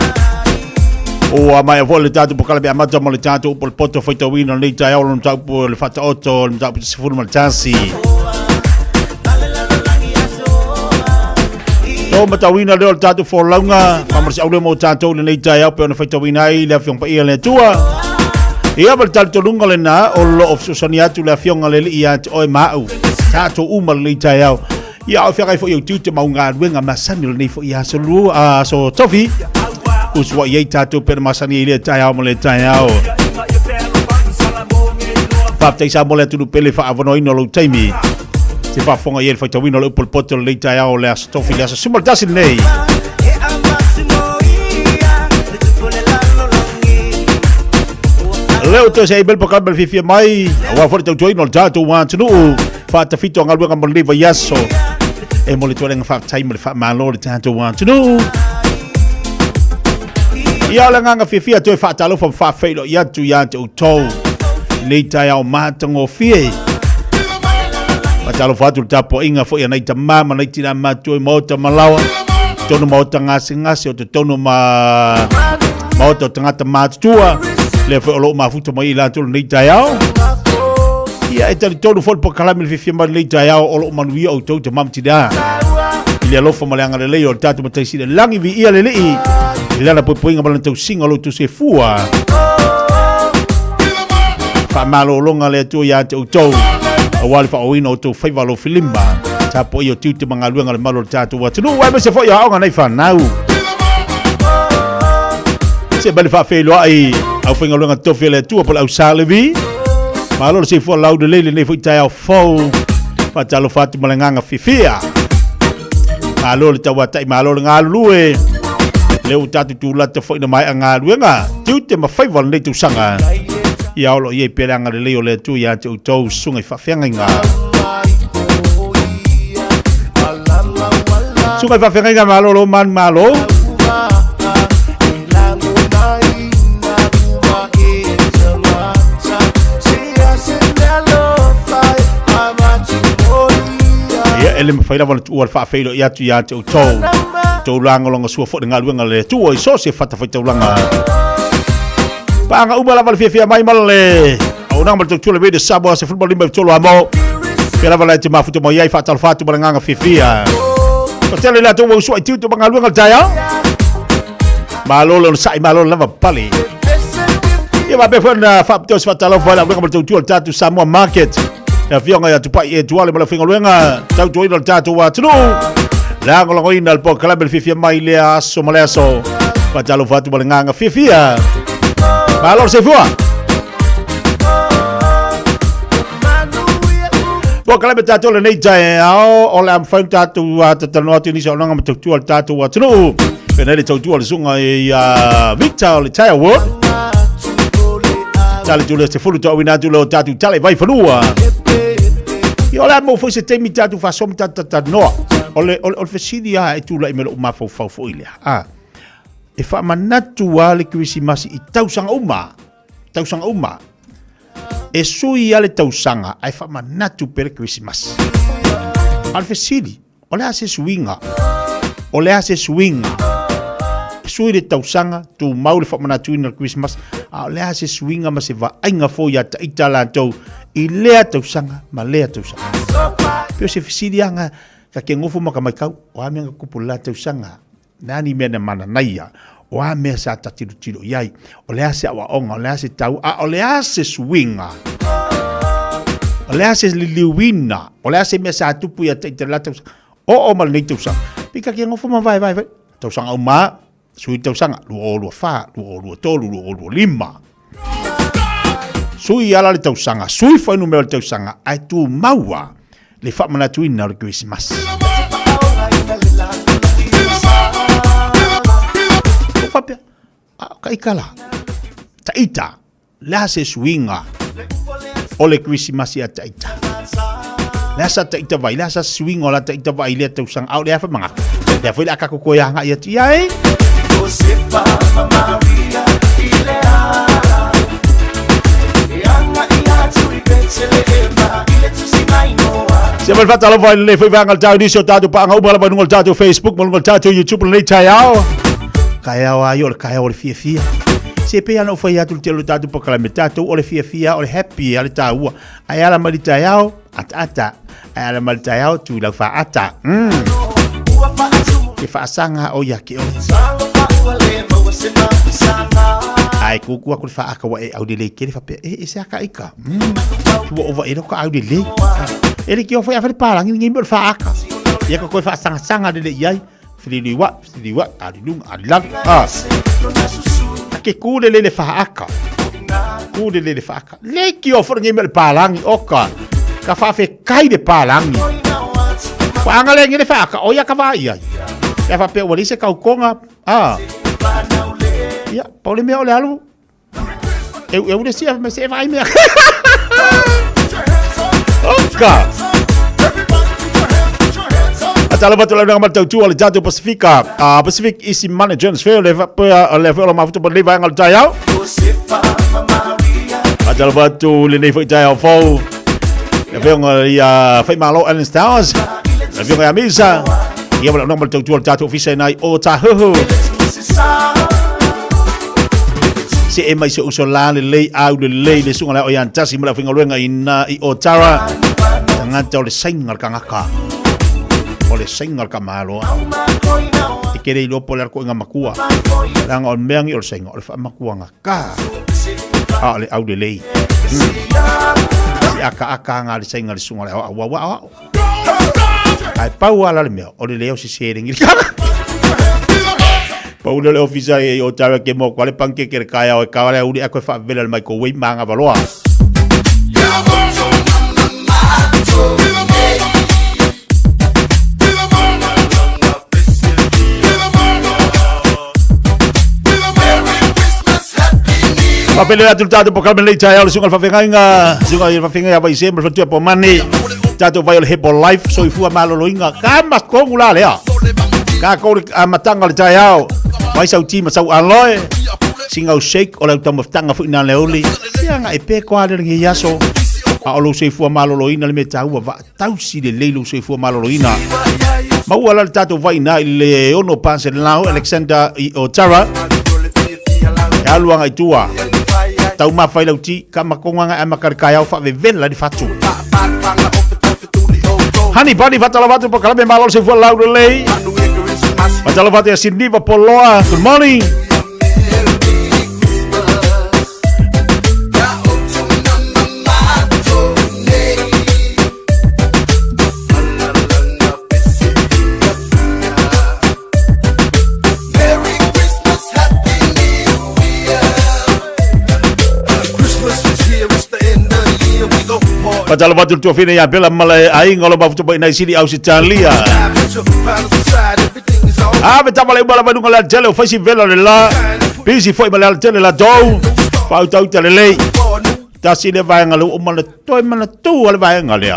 Ua maea foi le tatou pokale amata ma le tatou upu o le poto faitauina lenei taeao lona mataupu le faataoto le mataupu 11. To matauina lea o le tatou folauga, faamalosiau lea mo tatou lenei taeao pe ona faitauina ai le Afioga Paia le Atua. Ia ma le talitonuga lena o lo o fesoasoani atu le Afioga le Alii ia te oe ma au, tatou uma lenei taeao. Ia o feagai foi au tiute ma au galuega masani o lenei foi aso lua, aso tofi. Usuai ai tatou pe na masani ai lea taeao ma lea taeao. Faafetai Samoa le atunuu pele faaavanoaina o lou taimi. Se faafofoga i ai le faitauina o le upu o le poto o lenei taeao o le aso tofi le aso 11 lenei. Leo toe se bel pakal bel fiafia mai, aua foi le tautuaina o le tatou atunuu, faatafito a galuega mo lenei vaiaso. E mo le tualega faafetai ma le faamalo le tatou atunuu. Ia o le agaga fiafia toe faatalofa ma faafeiloai atu ia te outou i lenei taeao matagofie. Faatalofa atu le tapuaiga foi a nai tama ma nai tina matua i maota malaoa, totonu maota gasegase o totonu ma maota o tagata matutua, lea foi o lo o mafuta mai i latou lenei taeao. Ia e talitonu foi le polokalame le fiafia mai lenei taeao o lo o manuia outou tama ma tina. I le alofa ma le agalelei o le tatou Matai Sili i le Lagi, viia le Alii i lana poipoiga ma lana tausiga o lo outou soifua. Faamalologa le Atua ia te outou, aua le faaooina o outou faiva alofilima, tapuaia o tiute ma galuega a le malu o le tatou atunuu, aemaise foi o aoga nai fanau. Se mai le faafeiloai aufaigaluega tofi a le Atua po o le au Salevi. Malo le soifua laulelei lenei foi taeao fou. Faatalofa atu ma le agaga fiafia. Malo le tauatai, malo le galulue. Lea ua tatou tulata foi na maea galuega, tiute ma faiva o lenei tausaga. Ia o lo o i ai pea le agalelei o le Atua ia te outou susuga i faafeagaiga. Susuga i faafeagaiga, malo lo manu malo. Ia, e le mafai lava ona tuua le faafeiloai atu ia te outou. Outou lagolagosua foi le galuega a le Atua i so o se fatafaitaulaga. Paaga uma lava le fiafia mai ma le auaunaga ma le tautua le Radio Samoa 15 i tolu amo. Pea lava la e te mafuta mai ai faatalofa atu ma le agaga fiafia. Fatele i latou ua usuai tiute ma galuega le taeao. Malo le onosai, malo le lava pale. Ia faapea foi ona faapitoa se faatalofa i le aulega ma le tautua o le tatou Samoa Market. Le afioga ia Tupai e Tuale ma le aufaigaluega tautuaina o le tatou atunuu. Lagolagoina le polokalame le fiafia mai lea aso ma le aso. Faatalofa atu ma le agaga fiafia. Malo le soifua. Polokalame tatou lenei taeao o le a mafai ona tatou talanoa atu i nisi o auaunaga ma tautua le tatou atunuu. Pena le tautua le susuga i Victor o le Tire World. Tale tu le se fulu toauina atu le o tatou tale vai fanua. Ia o le a maua foi se taimi tatou faasoa ma tatou talanoa. O le, o le, o le fesili lava e tulai mai lou mafaufau foi lea. Ah, e faamanatu lava le Kerisimasi i tausaga uma. Tausaga uma. E sui lava le tausaga ae faamanatu pea le Kerisimasi. A o le fesili, o le a se suiga? O le a se suiga? Sui le tausaga, tumau le faamanatuina o le Kerisimasi, a o le a se suiga ma se vaaiga fou ia ita latou i lea tausaga ma lea tausaga? Pei o se fesili lava ka ke gofo ma ka matau, o a mea na tupu i le la tausaga? Na ni mea na mananaia, o a mea sa ta tilotilo i ai, o le a se aoaoga, o le a se tau, a o le a se suiga, o le a se liliuina, o le a se mea sa tupu ia te i te la tausaga, oo ma lenei tausaga. Pei ka ke gofo ma vaevae vai, tausaga uma, sui tausaga, 2024, 2023, 2025. Sui ala le tausaga, sui fuainumera o le tausaga, ae tumau lava le faamanatuina o le Kerisimasi. Ua faapea, a o ka ika la, taita, le a se suiga o le Kerisimasi a taita. Le a sa taita vai, le a sa suiga o la taita vai i lea tausaga, a o le a whamangaka. Lea foi le a kako koe anga ia tia e. Se mai faatalofa i lenei foi vaega o le taeao i nisi o tatou paaga uma lava i luga o le tatou Facebook ma luga o le tatou YouTube lenei taeao. Taeao a ia o le taeao o le fiafia. Se pei lava ona ou fai atu i le tele o le tatou polokalame, tatou o le fiafia, o le happy a le taua. Ae ala mai le taeao, ataata. Ae ala mai le taeao, tu i lau faaata. Ke faasaga o ia ke oe. Ae kuku aku le faaka wa e au lelei tele faapea, e, e se aka ika. Ua ova e ka au lelei. E le ki o foi a fale palangi ngi mo le faaka. Ia ka koe faasagasanga lele i ai. Whiririwa, whiririwa, ali lunga, ali lalo. Ah. Ke kū lele le faaka. Kū lele le faaka. Le ki o foi ngi mo le palangi oka. Ka whaawhekai le palangi. Whaanga le ngi le faaka, o ia ka wā ia. Ia whapea ua lise kaukonga. Ah. Ia, pau le mea o le alu. Eu, eu le sia, me se vai mea. Oka! Atala batu la nga tau tua le tatou Pasifika. Uh, Pacific Easy Money Transfer le fa le fa la mafuta le vaenga le taiao. Atala batu le nei foi taiao fou. Le fionga ia fai malo Ellen Stowers. Le fionga ia Misa. Ia wala nga tau tua le tatou ofisa nai o Tahuhu. Se e mai se uso la lelei au lelei le sunga le o ian tasi ma le fingaluenga i na i o tara. Tangata o le sainga le kangaka. O le sainga le kamaloa. E kere i lopo le arko inga makua. Langa o le meangi o le sainga o le whaamakuanga ka. A o le au lelei. Si aka aka nga le sainga le sunga le au au au au. Ai pau ala le mea, o le leo se se lengi le kaka. Pau le ofisa e o tara ke mo kwale panke ke le kaya o e kawale uri a koe whaavela le microwave manga valoa. Whapele atu le tātou polokalame nei taeao le suga le whawhengainga, suga i le whawhengainga vai se, ma le whatua po mani, tātou vai o le Hepo Life, soifua maloloinga, ka makongu la lea. Ka kou le amatanga o le taeao, vai sau ti ma sau aloe, singau shake o le taumafataga foi na le oli. Ia nga e pe koa le ngi aso. A o lou soifua maloloina le mea taua va tausi lelei lou soifua maloloina. Maua la le tatou vai na i le ono pase lau Alexander i Otara. E alu anga i tua. Tau mawhai lau ti, ka makonga nga ama kare kai au whaavevela ni whatu. Honey Bunny whatala watu pa kalame malo se fua lau lelei. Whatala watu ya Siniva Poloa. Good morning. Fatalo watu tuafine ia Bela ma le aiga o lo mafuta mai nai sili Ausitalia. A me tama le uma lava i luga o le alatele o faisi vela le la. Busy foi ma le alatele la tou. Fautauta lelei. Tasi le vaega lea ua uma ona toe manatua le vaega lea.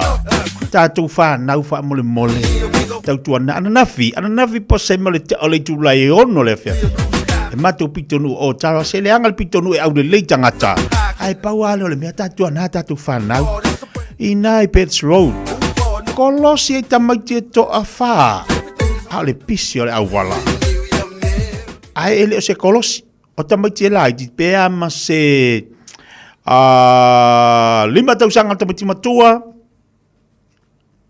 Tatou fanau faamolemole. Tautuana ananafi, ananafi po se ma le tea o le itula e ono le afiafi. E matou pitonuu o Tara se leaga le pitonuu e aulelei tagata. Ae pau lava lea o le mea tatuana tatou fanau. Ina i Pets Road. Kolosi ai tamaiti e toafa. A o le pisi o le auala. Ae e le o se kolosi. O tamaiti e laiti pea ma se 5 tausaga le tamaiti matua,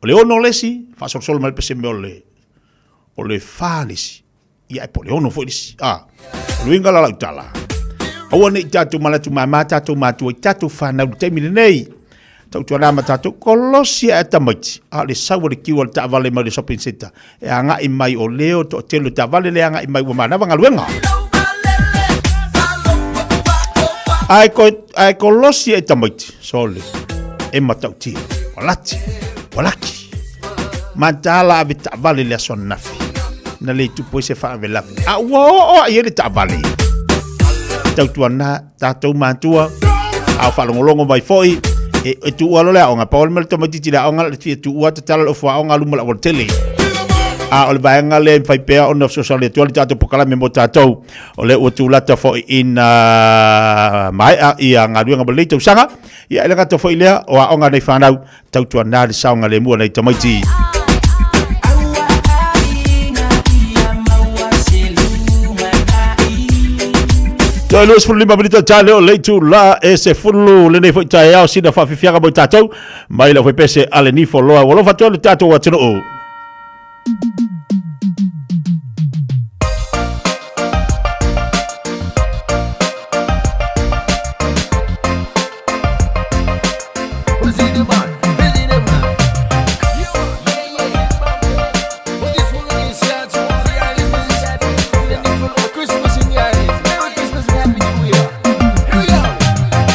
o le 6 le isi, faasolosolo mai le peseme o le o le 4 le isi, ia e po o le 6 foi le isi. A, o le uiga la o lau tala, aua ne i tatou manatu mama tatou matua i tatou fanau i le taimi lenei. Tautuana ma tatou kolosi ae tamaiti, a o le sau a le kiu a le taavale mai le shopping centre, e agai mai o leo toatele o taavale le agai mai ua manava galuega. Ae ko, ae kolosi ae tamaiti, sole, e matautia, ua lati, ua laki. Matala ave taavale le aso ananafi, na le tupu ai se faalavelave. A ua oo ai le taavale. Tautuana tatou matua, a o faalogologo mai foi, e, e tuua loa le aoga, pau le mea le tamaitiiti i le aoga, le fia tuua tatala le ofo aoga luma le aualatele. A o le vaega lea e mafai pea ona fesoasoani atu ai le tatou polokalame mo tatou, o lea ua tulata foi ina maea ia galuega mo lenei tausaga. Ia, e le gata foi i lea, o aoga a nei fanau, tautuana le saogalemu a nai tamaiti. Toe 25 minita ta leo le itulā e 10 lenei foi taeao sina faafiafiaga mo i tatou mai le aufaipese a le Nifo Loa. Ua alofa atu ai le tatou atunuu.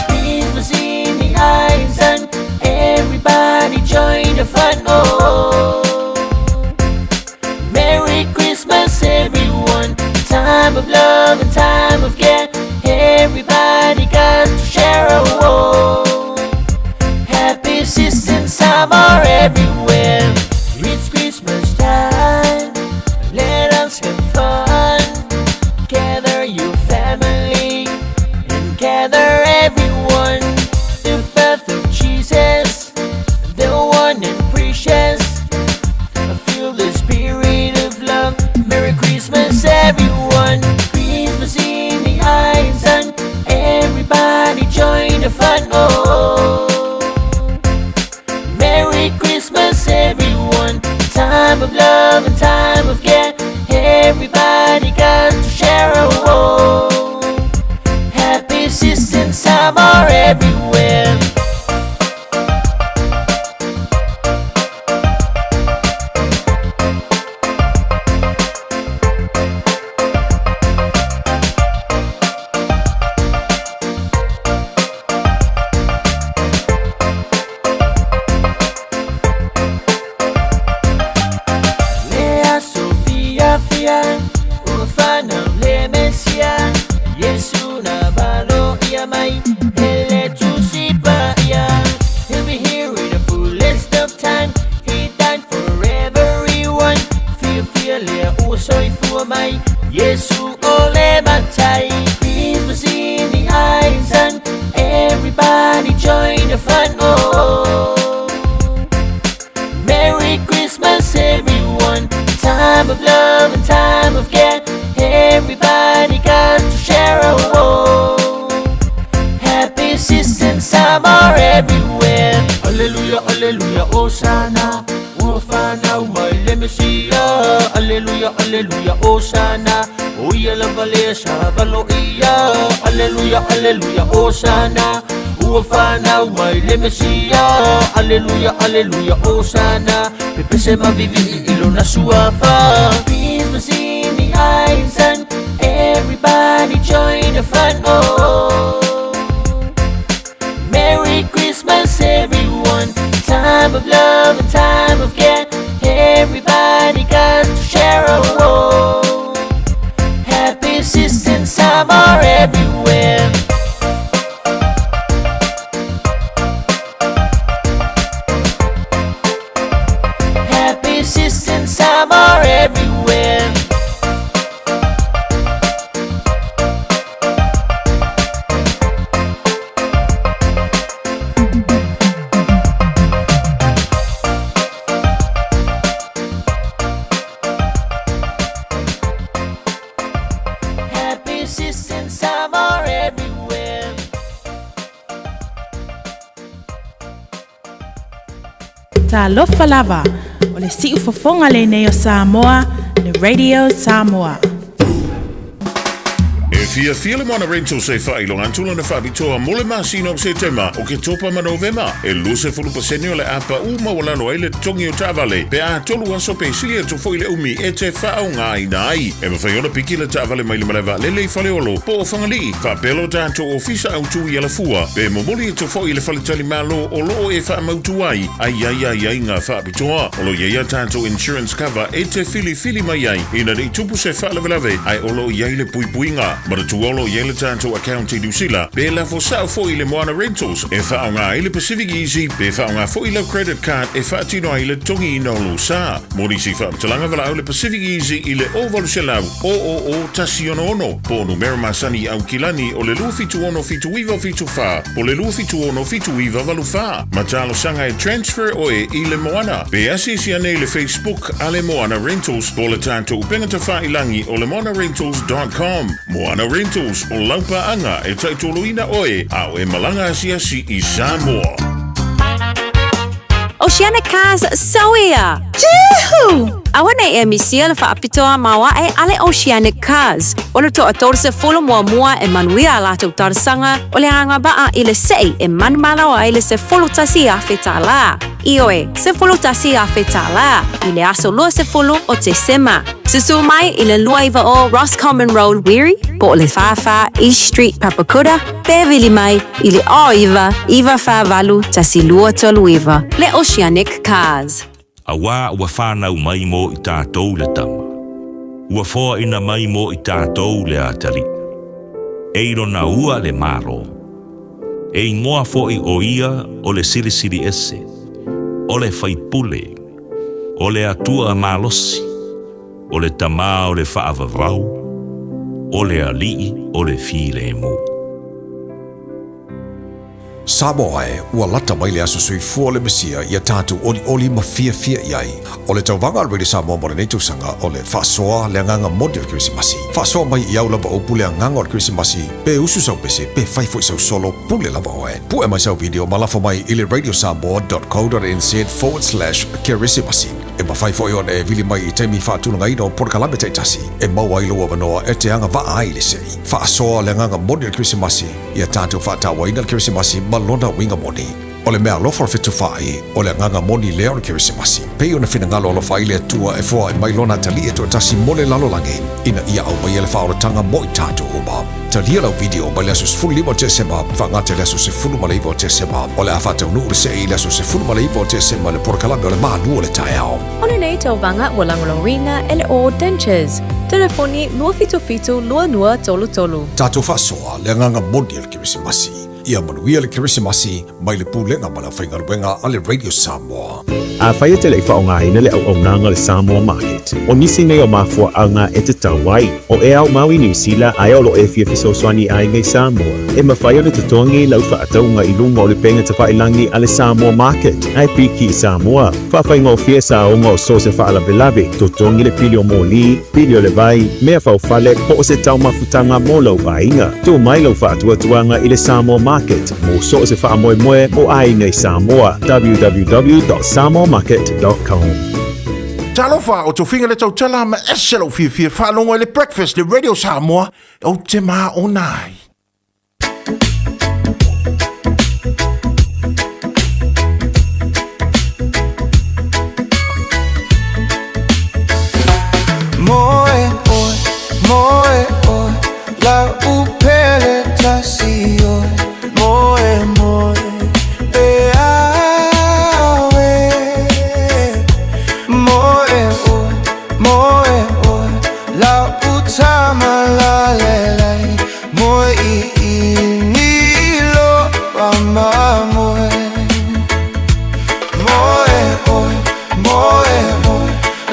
Christmas in the eyes and everybody join the fun. Oh, Merry Christmas, everyone. Time of love and time of care. Everybody got to share. Oh, happy season, summer everywhere. It's Christmas time. Let us have fun. Gather your family and gather everyone. The birth of Jesus, the one and precious. I feel the spirit of love. Merry Christmas, everyone. Christmas in the eyes and everybody join the fun. Oh, Merry Christmas, everyone. Time of love and time of care. Everybody got to share. Oh, happy season, summer everywhere. Lea Sofia Fia, ua fanau le Mesia, Iesu na valo ia mai, e le Tusi Paia. He'll be here in the fullest of time, he died for everyone. Fia fia lea ua soifua mai, Iesu o le matai. Christmas in the eyes and everybody join the fun. Oh, Merry Christmas, everyone. Time of love and time of care. Everybody got to share. Oh, happy season, summer everywhere. Hallelujah, hallelujah, Hosanna. Ua fanau mai le Mesia. Hallelujah, hallelujah, Hosanna. O ia lava lea sa valo ia. Hallelujah, hallelujah, Hosanna. Ua fanau mai le Mesia. Hallelujah, hallelujah, Hosanna. Pepese mavivi i lona suafa. Christmas in the eyes and everybody join the fun. Oh, Merry Christmas, everyone. Time of love and time of care. Everybody got to share. Oh, happy season, summer everywhere. Happy season, summer everywhere. Happy season, summer everywhere. Talofa lava, o le siufofoga lenei o Samoa, le Radio Samoa. E fiafia le Moana Rentals e faailoga atu lona faapitoa mo le masina o Setema, Oketopa ma Novema. E 20% o le a pau maualalo ai le totogi o taavale pe a tolu aso pe sili atu foi le umi e te faaaogaina ai. E mafai ona piki le taavale mai le malae vaalele i Faleolo po o Fagalii, faapea lo tatou ofisa autu i Alafua, pe momoli atu foi i le faletalimalo o lo o e faamautu ai a i ai aiaiga faapitoa. O lo o i ai a tatou insurance cover e te filifili mai ai ina ne i tupu se faalavelave ae o lo o i ai le puipuiga. Manatua o lo o i ai le tatou account i Niu Sila, pe lafo sao foi i le Moana Rentals e faaaoga ai le Pacific Easy pe faaaoga foi lau credit card e faatino ai le totogiina o lou sa. Mo nisi faamatalaga valaau le Pacific Easy i le 0800 000 166 po o numera masani i Aukilani o le 276 7974 po o le 276 7984 ma talosaga e transfer oe i le Moana. Pe asiasi ane i le Facebook a le Moana Rentals po o le tatou upega tafailagi o le moanarentals.com. Moana Rentals, o lau paaga e taitoloina oe a o e malaga asiasi i Samoa. Oceanic Cars Sauia! Juhu! Aua nei e misia le faapitoa maoae a le Oceanic Cars. O le toa 30 muamua e manuia a latou talosaga o le agavaa i le sei e manumalo ai le $11,000. Ioe, $11,000 i le aso 20 o Tesema. Susu mai i le 290 Roscommon Road, Wiri, po o le 44 East Street, Papakura, pe vili mai i le 09 948 1239. Le Oceanic Cars. Auā ua whānau mai mō i tātou le tama. Ua foaina mai mō i tātou le atalii. E i lona ua le Malo. E ingoa foʻi o ia o le Silisili Ese, o le Faipule, o le Atua Malosi, o le Tamā o le Faavavau, o le Alii o le Filemu. Samoa e, ua lata mai le aso soifua o le Mesia ia tatou olioli ma fiafia i ai. O le tauvaga a le Radio Samoa mo lenei tausaga o le faasoa le agaga moni o le Kerisimasi. Faasoa mai i au lava upu le agaga o le Kerisimasi, pe usu sau pese, pe fai foi sau solo, pule lava oe. Pue mai sau video ma lafo mai i le radiosamoa.co.nz/kerisimasi. E mafai foi ona e vili mai i taimi faatulagaina o polokalame taitasi e maua ai lou avanoa e te agavaa ai i le sei. Faasoa le agaga moni o le Kerisimasi, ia tatou faatauaina le Kerisimasi ma lona uiga moni. O le meaalofa o le fetufaai, o le agaga moni lea o le Kerisimasi. Pei ona finagalo alofa ai le Atua e foai mai Lona atalii e toatasi mo le lalolagi, ina ia aumaia le faaolataga mo i tatou uma. Talia lau video mai le aso 15 o Tesema faagata i le aso 19 o Tesema. O le a faataunuu le sei i le aso 19 o Tesema i le polokalame o le Malu o le Taeao. O lenei tauvaga ua lagolagoina e le All Dentures. Telefoni 277 2233. Tatou faasoa le agaga moni o le Kerisimasi. Ia manuia le Kerisimasi mai le Pulega ma le Aufaigaluega a le Radio Samoa. Afai e te le i faaaogaina le auaunaga o le Samoa Market, o nisi nei o mafuaaga e tatau ai. O e aumau i Niu Sila ae o lo o e fia fesoasoani i aiga i Samoa, e mafai ona totogi lau faatauga i luga o le upega tafailagi a le Samoa Market ae piki i Samoa. Faafaigofie saoga o so o se faalavelave, totogi le pili o moli, pili o le vai, mea faufale po o se taumafutaga mo lou aiga. Tuu mai lau faatuatuaga i le Samoa Market mo so o se faamoemoe mo aiga i Samoa. www.samoamarket.com. Talofa, o Tofiga le tautala ma ese lou fiafia faalogo i le Breakfast le Radio Samoa, ou te maona ai. Moe oe, moe oe, la upele tasi oe, moe moe, pe awe. Moe oe, moe oe, la utama la lelai, moe i i ni lo pa ma moe. Moe oe, moe oe,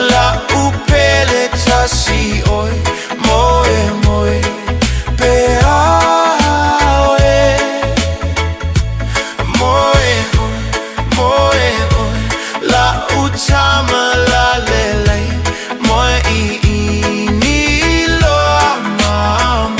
la upele tasi oe, moe moe, pe awe. Moe oe, moe oe, la utama la lelei, moe i i ni loa ma moe.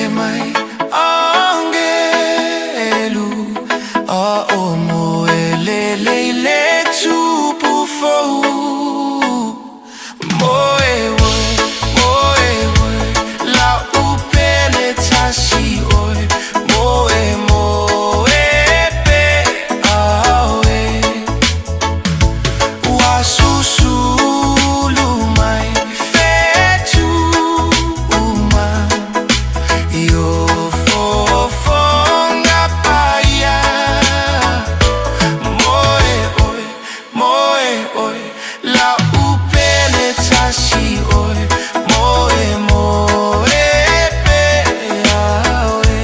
mai Angelu A o moe lelei le tupu fou Moe oe, moe oe La'u pele tasi oe Moe moe pe aoe Ua susulu mai fetu uma I o fofoga paia Moe oe, moe oe La'u pele tasi oe Moe moe pe aoe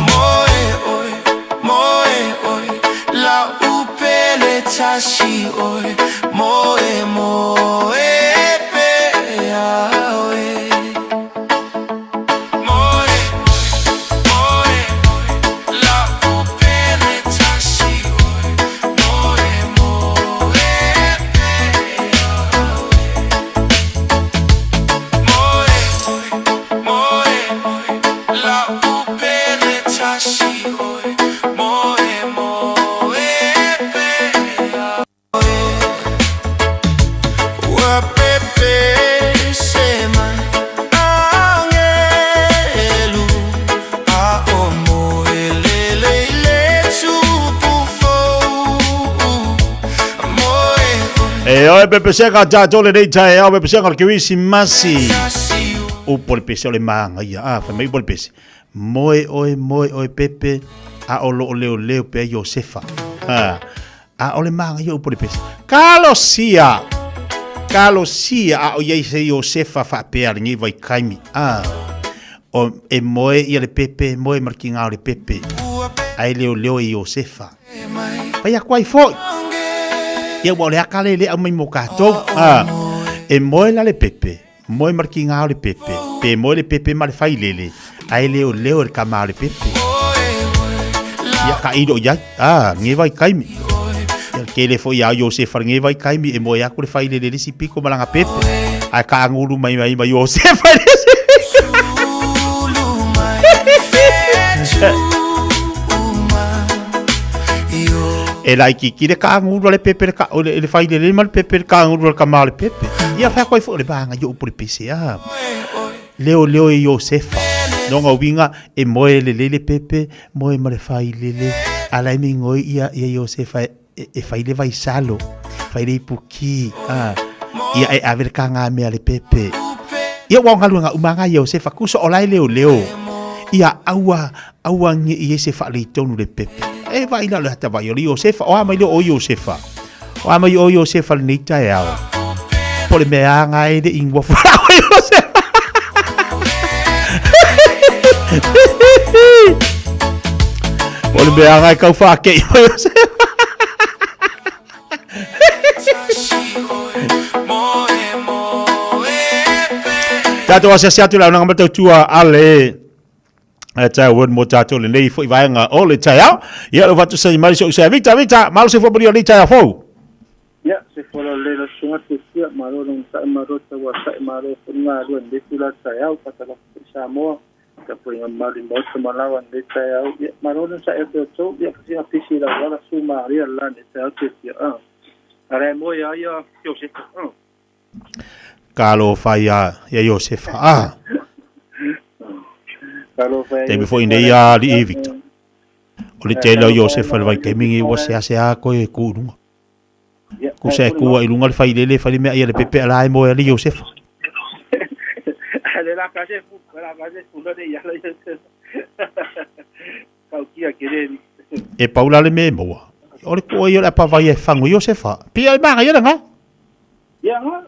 Moe oe, moe oe La'u pele tasi oe Moe moe pe aoe Moe moe oe La'u pele tasi oe Moe moe pe aoe Moe oe, moe oe La'u pele tasi oe Moe moe pe aoe Ua pepese mai Angelu A o moe lelei le tupu fou Moe E oe pepesega tatou lenei taeao pepesega o le Kerisimasi. Upu o le pese o le magaia. Ah, fai mai upu o le pese. Moe oe, moe oe pepe, a o loo leoleo pea Iosefa. Ah, a o le magaia upu o le pese. Kalosia! Kalosia a o iai se Iosefa faapea lenei vaitaimi. Ah, o, e moe ia le pepe, moe ma le kiga o le pepe. Ae leoleo e Iosefa. Fai atu ai foi. Ia ua o le aka le le au mai mo kātou. Ah, e moe la le pepe, moe ma le kiga o le pepe, pe moe le pepe ma le failele, ae leoleo e le kama o le pepe. Ia ka ilo i ai. Ah, nge vai kaimi. Ia le tele foi ia Iosefa nge vai kaimi e moe aku le failele le isi piko ma langa pepe. Ae ka angulu mai mai ma Iosefa le isi E laitiiti le kaangulu a le pepe le ka, o le, le failele ma le pepe le kaangulu a le kama o le pepe. Ia whea koe fo le banga i upu le pese a. Leo leo e Iosefa. Nonga uiga e moe le lele pepe, moe ma le failele. Ala e mingoi ia, ia Iosefa e, e, e faile vaisalo, faile ipuki, a. Ia e ave le kanga mea le pepe. Ia ua o galuega uma nga Iosefa, kuso o lae leo leo. Ia aua, aua nge i ese faaleitonu le pepe. E vai la le hata vai o le Iosefa, o a mai le o Iosefa. O a mai o Iosefa lenei taeao. Po le mea anga e le ingoa fua o Iosefa. Po le mea anga e kau whaakei o Iosefa. Tātou asiasi atu le aunaga matautua a le e tae word mo tātou lenei foi vaega o le taeao. Ia le whatu sai mai so se Vita Vita, malo se fo o le taeao fou. Ia, se fola le la sunga te sia, malo nong sa maro ta wa sa malo fo nga lu le tula taeao pa ta Samoa. Ka po inga mali mo ta malawa le taeao. Ia, malo nong sa e te to, ia kasi a pisi la wala su maria la le taeao te sia. Ah. Ara mo ia ia Joseph. Ah. Kalo fai ia ia Iosefa. Ah. Taimi foi nei a alii Victor. O le tele o Iosefa le vaitaimi ngi ua seasea koe e ku i lunga. Ku sa e kua i lunga le failele fai le mea ia le pepe ala e moe ali Iosefa. Le la kase fu, la kase fu le ia le Iosefa. Kau kia ke le. E paula le me moa. O le kua ia le apavai e fango Iosefa. Pia e manga ia le nga. Ia nga,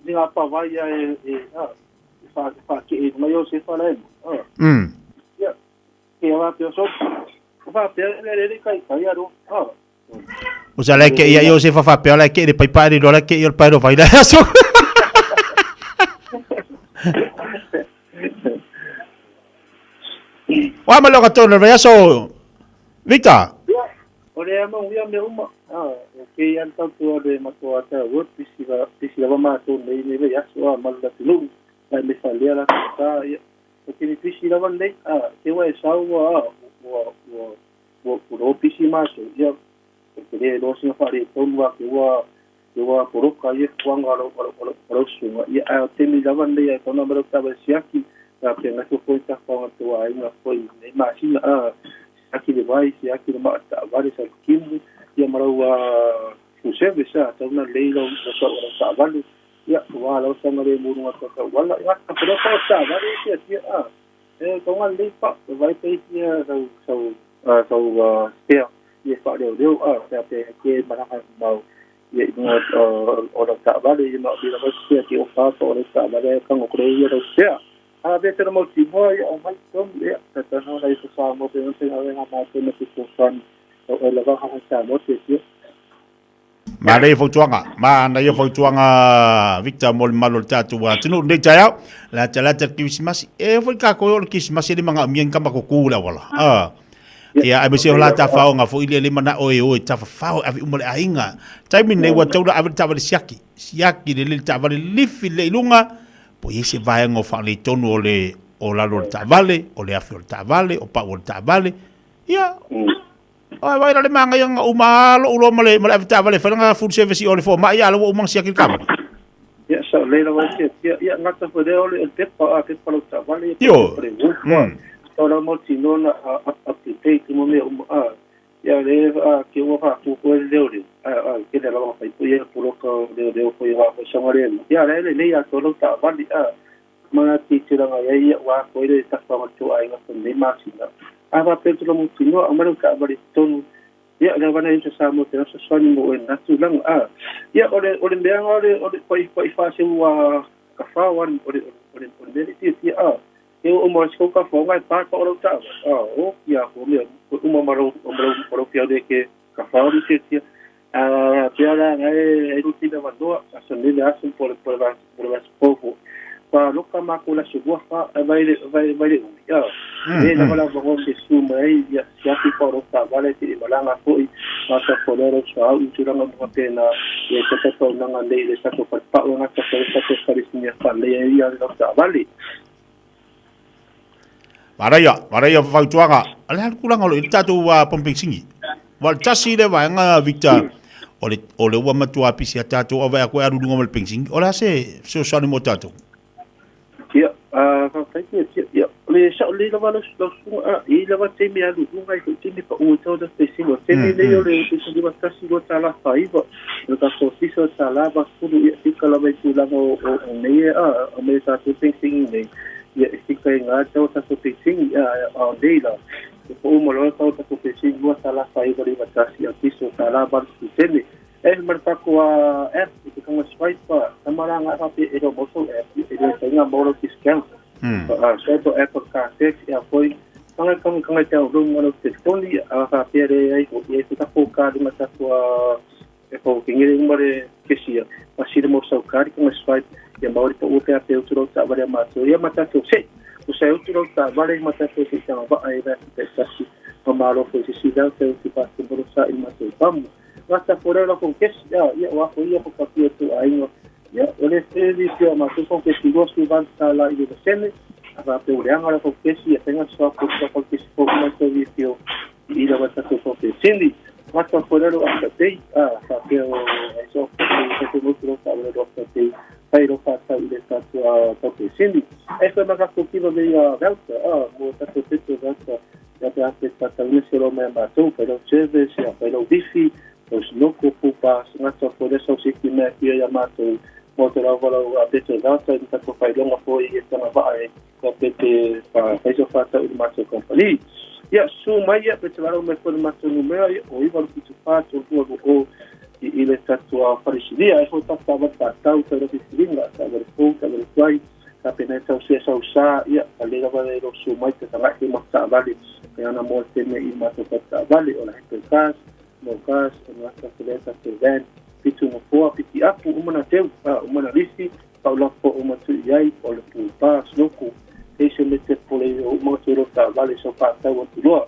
ni ngā pawai ia e, e, a, e wha, e wha ke e runga Iosefa la e mo. A. Ia, ke wā pea so, wha pea le le le kai kai aro. A. O sa le ke ia Iosefa wha pea le ke le paipa le lola ke ia le paero vai la aso. Wa ma loka tonu le aso. Victor. Ia, o le ama uia mea uma. A, o ke ia tau tua le matua ta word pisi va pisi lava mātou nei nei vai aso a malu la tunu. Ai me whalea la ta ia. O te ni pisi lava nei, a, te wa e sau ua, a, ua, ua, ua, ua pisi mātou, ia, o te re roa singa whare tonu a ke ua, ke ua poroka ia kuanga aro, aro, aro, aro sunga. Ia, a, o te ni lava nei, a, tona mero tawa siaki, a, pe ngā foi ta whanga te wā inga foi, nei māsina, a, siaki le vai, siaki le maa ta ware sa kimu, ia marau a, full service, a, tauna lei lau, lau, lau, ta wale, ia, ua lau sanga le murunga ta ta wala, ia, ka pura pa ta wale, ia, ia, a, e, tonga lei pa, vai pe ia, sau, sau, sau, spare, ia, fa leo leo, a, pe pe ke maranga mau, ia, inga, o lau ta wale, ia, ma, bila vai spare, ki o fa, o lau ta wale, kango kore, ia, lau spare. A, be te mo timoa, ia, o mai tom, ia, ta ta no lai sa mo pe no te nga ma te me te so o o lava ha sa mo te ia. Manaia fautuaga, manaia fautuaga Victor mo le mamalu o le tatou atunuu lenei taeao. Latalata le Kerisimasi. E foi kākou e o le Kerisimasi e le magaomia ni kama kukū le auala. Ah. Ia, aemaise o la tafaoga foi lea le manao e o e tafafao e ave uma le aiga. Taimi lenei ua tatau ona ave le taavale siaki. Siaki lelei le taavale lifi lelei i luga, po i ai se vaega o faaletonu o le o lalo o le taavale, o le afi o le taavale, o pau o le taavale. Ia, Ai vai le manga nga uma lo ulo ma le ma le ave taavale fai langa full service i o le fomai a la ua uma siaki le taavale. Ia sa le la vai ia ia ngata fo le ole el pepa a pepa lo taavale Io. O la mo tino na up up to date mo me uma a ia le a ke ua fa ku ko le ole a a ke le la fa po ia po lo ka le le fo ia fo sa ngare ia le le le ia to lo taavale a mana ti tūranga ia ia wā koe le tafa ma tō ai ngā nei māsina. A wā pēr tō mo tino, a maru ka awari tonu, ia le wana isa sa mo te rasa swani mo e nā tūranga. A, ia ole, ole meanga ole, ole koi, koi whāse ua ka whāwan, ole, ole, ole mere tia tia, a, e o mo siko ka whaonga e pā ka ora uta, a, o, ia, ko mea, ko uma maro, maro, maro pia ole ke ka whaori tia tia, a, pia la ngai e ruti me wanoa, a sa nele asu po le, po le vā, po le vā povo. Pa loka ma ko la subua fa vai le vai vai le umi. Ya. E la wala vango se su mai ya siaki pa ro ta vale te malanga foi ma ta folero sa u turanga mo te na e te te to nanga le le sa ko pa pa nga ta sa ta sa ri sia pa le ya lo ta vale. Manaia, manaia fautuaga. A le a le tulaga o lo i le tatou pumping singi. Wa le tasi le vaega Victor, o le, o le ua matua pisi a tatou ave aku e alu luga ma le pensingi. O le a se fesoasoani mo tatou? Ia, faafetai te Atua. Ia, o le sao lelei lava lau lau susuga, a, e i ai lava taimi e alu i luga, e foi taimi e pau ai tau le pensingi. O le taimi lenei o le pensingi $51.49, o le tatou ofisa o le $80, ia, fika lava i tulaga o, o, o nei, a, o mea tatou pensingi nei, ia, e fika i ngā tau o tatou pensingi, a, a o nei la, e pau uma loa tau o tatou pensingi, $2.951, a piso $80. E ma le tatou app i te kanga swipe a tama la nga faapea e le o maua sau app e le mafai ona maua lau discount. Swipe o app o le Carfax e a foi kanga kanga kanga te au ma lau telefoni a faapea le ai foi e foi tatou kadi ma tatou e fau ke ngere uma le kesia ma sila mo sau kadi kanga swipe ia maua le pau pe a pe utu lau taavale a matou ia ma tatou se o sa utu lau taavale ma tatou se tanga vaa e la te tasi ma malo foi se sila te utu pa te molo sa i matou pamu. Gata ko reo ko kesi, ia, ia, o ako ia ko papia tu ainga. Ia, o le te pia ma tu ko kesi 20 tala i le sene, a va pe o le anga ko kesi, ia tenga swa ko ko kesi ko ma te vi pio i la wata ko ko kesi. Gata ko reo a te, a fa pe o e so ko te te mo tu ka o ro te pai ro fa ta i le ta tu a ko kesi. E fa ma ka ko ki le ia velta, a mo ta te te velta. Ia pe ake ta taunese lo mea matou, fai lau service, ia fai lau wifi, lau snoko, pupa, ngata fo le sau siki mea kia ia matou, mo te lau valau a pete rata i tatou failonga foi i e tanga vaa e ka pete fa fai so fatau i le matou company. Ia, su mai ia, pe te valau mai foi le matou numera, ia, o 9 7 4 3 2 2 i i le tatou a farisilia, e foi tata avatu fatau, tau le filiga, tau le fou, tau le tuai, Ka pēnei tau sia sau sa, ia, ka le rawa e rosu mai te tagai ma taavale, pe ana moa tēnei i mātou whare taavale, o la hepe cars, no cars, o ngā ta te van, pitu no poa, piti apu, uma na teu, a, uma na lisi, pau la po uma tu i ai, o le pū pā, snoko, heise me te pole o uma te ro taavale sau pātau atu loa.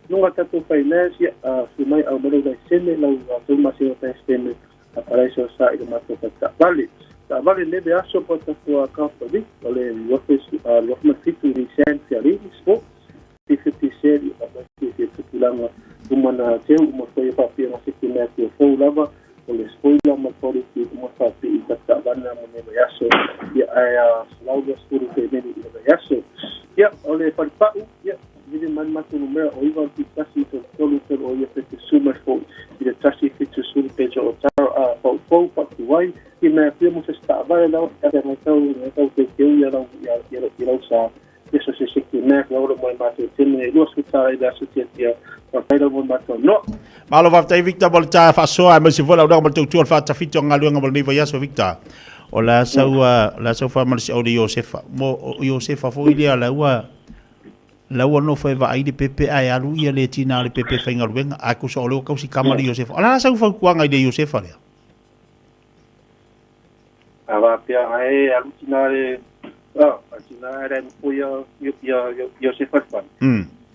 Nunga tātou whai mes, ia, a, su mai au marau lai sene, lau a tau masino tai sene, a paraiso sa i le mātou whare taavale. Taavale lenei vaiaso po o tatou Company, o le 2007 Nissan Fealili Sport P50 Series, ia faapea tupulaga uma na teu uma foi e faapea na seke mea tua fou lava, o le spoiler ma le quality uma faapea i tatou taavale na mo lenei vaiaso, ia ae 120 pemeni i le vaiaso. Ia, o le falepau, ia, vili mai le matou numera o 9 1 3 3 3 o ia 70 mai foi i le 1 70 pejo o tara a paupau faatuai i mea pia mo se se taavale lau e ngai tau ngai tau teuteu ia lau ia ia ia lau sa ia so se se ki mea lau lo mai matou teme e 20 tala i le aso tiatia faafetai lau mo matou no. Malo faafetai Victor mo le ta faasoa aemaise foi lau ma le tautua le faatafiti o galuega mo lenei vaiaso Victor. O le a sau o le a sau faamalosiau i le Iosefa. Mo o Iosefa foi lea la ua la ua nofo e vaai le pepe ae alu ia le tina o le pepe e faigaluega ae tusa o lea ua tausi kama le Iosefa. O le a sau fautuaga i le Iosefa lea? A faapea ae alu tina le a tina ae le nofo ia ia Iosefa le fale.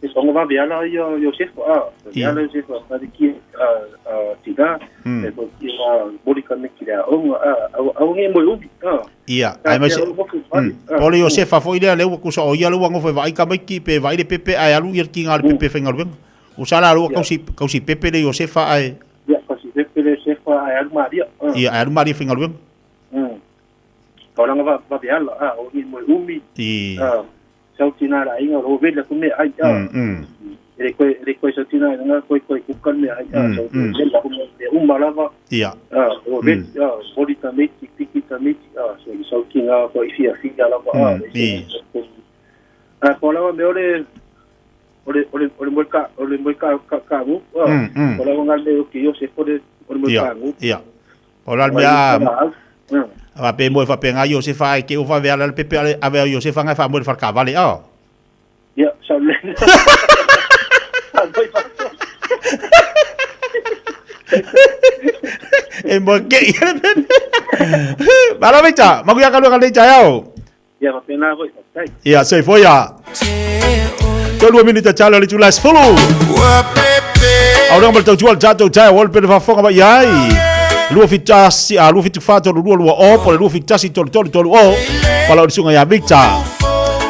E songa vave ala ia Iosefa a vave ala Iosefa a le ki a a tina e ko ki a moli ka me ki le aoga a au nge mo ubi a. Ia, aemaise o le Iosefa foi lea lea ua tusa o ia lea ua nofo e vaai tamaiti pe vaai le pepe ae alu ia le tiga o le pepe e faigaluega. Tusa la lea ua tausi tausi pepe le Iosefa ae Ia, tausi pepe le Iosefa ae alu Maria. Ia, ae alu Maria e faigaluega. Taulaga vave ala, a, o ni moe umi. A, sau tina le aiga, o lo vele atu mea ai, a. E le koe, e le koe sau tina i nga koe koe kuka le mea ai, a, sau vele atu mea uma lava. Ia. A, o vele, a, moli tamaiti, piki tamaiti, a, so sau tina koe i fia fia lava, a. A, ko lava mea o le, o le, o le, o le moe ka, o le moe ka, ka, ka ngu, a, ko lava nga mea o ke Iosefa o le, o le moe ka ngu. Ia. O la le mea a pe moe faapena Iosefa ae te ua vave ala le pepe ale ave a Iosefa ngai faamoe le fale taavale a. Ia, sa le. E moe ke i le pepe. Malo Victor, makuia galuega lenei taeao. Ia faapena foi, faafetai. Ia, soifua ia. Tolu minita talo le itula e 10. Aulega ma le tautua le tatou taeao o le pele faafofoga mai ai. 271 a 274 32 20 po o le 271 33 30 Pala o le susuga ia Victor.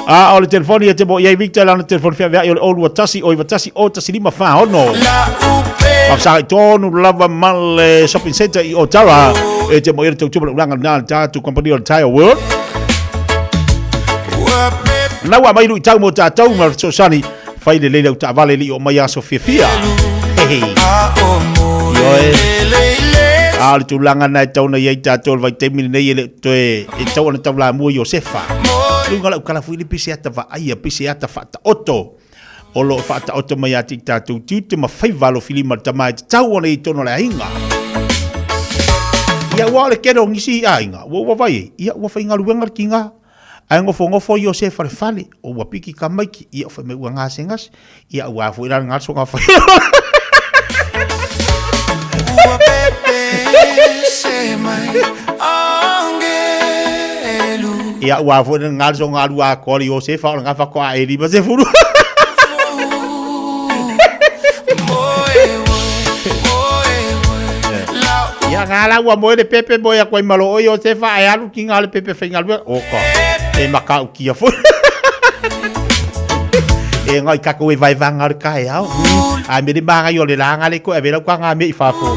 A o le telefoni e te mo i ai Victor lana telefoni feaveai o le 021 091 01546. Faafesagai tonu lava ma le shopping center i Otara e te mo i le tautua ma le ulaga lena le tatou company o le Tire World. Na ua mai luitau mo tatou ma le fesoasoani fai lelei lau taavale le i oo mai aso fiafia. Ioe. A o le tulaga na e tau na i ai tatou le vaitaimi lenei e le o toe e tau ona taulamua Iosefa. Luga lau kala fui le pese ata vaaia, pese ata faataoto. O lo o faataoto mai ia te i tatou tiute ma faiva alofilima le tama e tatau ona i totonu o le aiga. Ia ua o le tele o nisi aiga, ua ua vai ai, ia ua faigaluega le tiga, ae nofonofo Iosefa i le fale, o ua piki tamaiti, ia fai mai ua gasegase, ia ua foi la le gaso ga fai. Ua pepe se mai angelu. Ia ua foi le gaso ga lua atoa le Iosefa o le gafa toa e 50. Ia nga la ua moe le pepe moe atu ai ma lo o Iosefa ae alu tiga le pepe faigaluega. Oka, e matautia foi. E ngai tatou e vaevaga o le taeao. Ae me le magai o le laga le koe ave lau ka mea i fafo.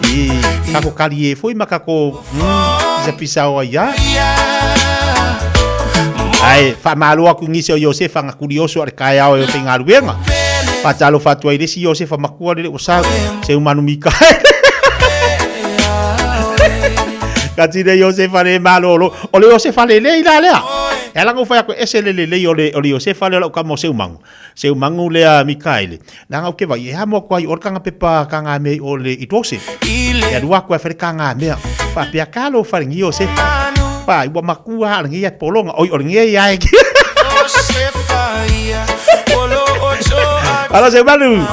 I, tatou talie foi ma tatou pisa pisa o ai ia. Ae faamalo atu i nisi o Iosefa na tuli oso a le taeao e o faigaluega. Faatalofa atu ai i le isi Iosefa matua lele ua sau, Seumanu Mikaele. Kati le Iosefa le malolo. O le Iosefa lelei la lea. E ala ona ou fai atu e ese le lelei o le, o le Iosefa lea o lau tama o Seumangu. Seumangu lea Mikaele. Leaga ou te vaai, e amo atu ai i o le kanga pepa kanga mea i o le i Dawson. E alu atu ai fai le kanga mea. Faapea ka lo fale ni Iosefa. Pa, ua matua a le ngia pologa. Oi, o le ngia ia e. Ala Seumanu.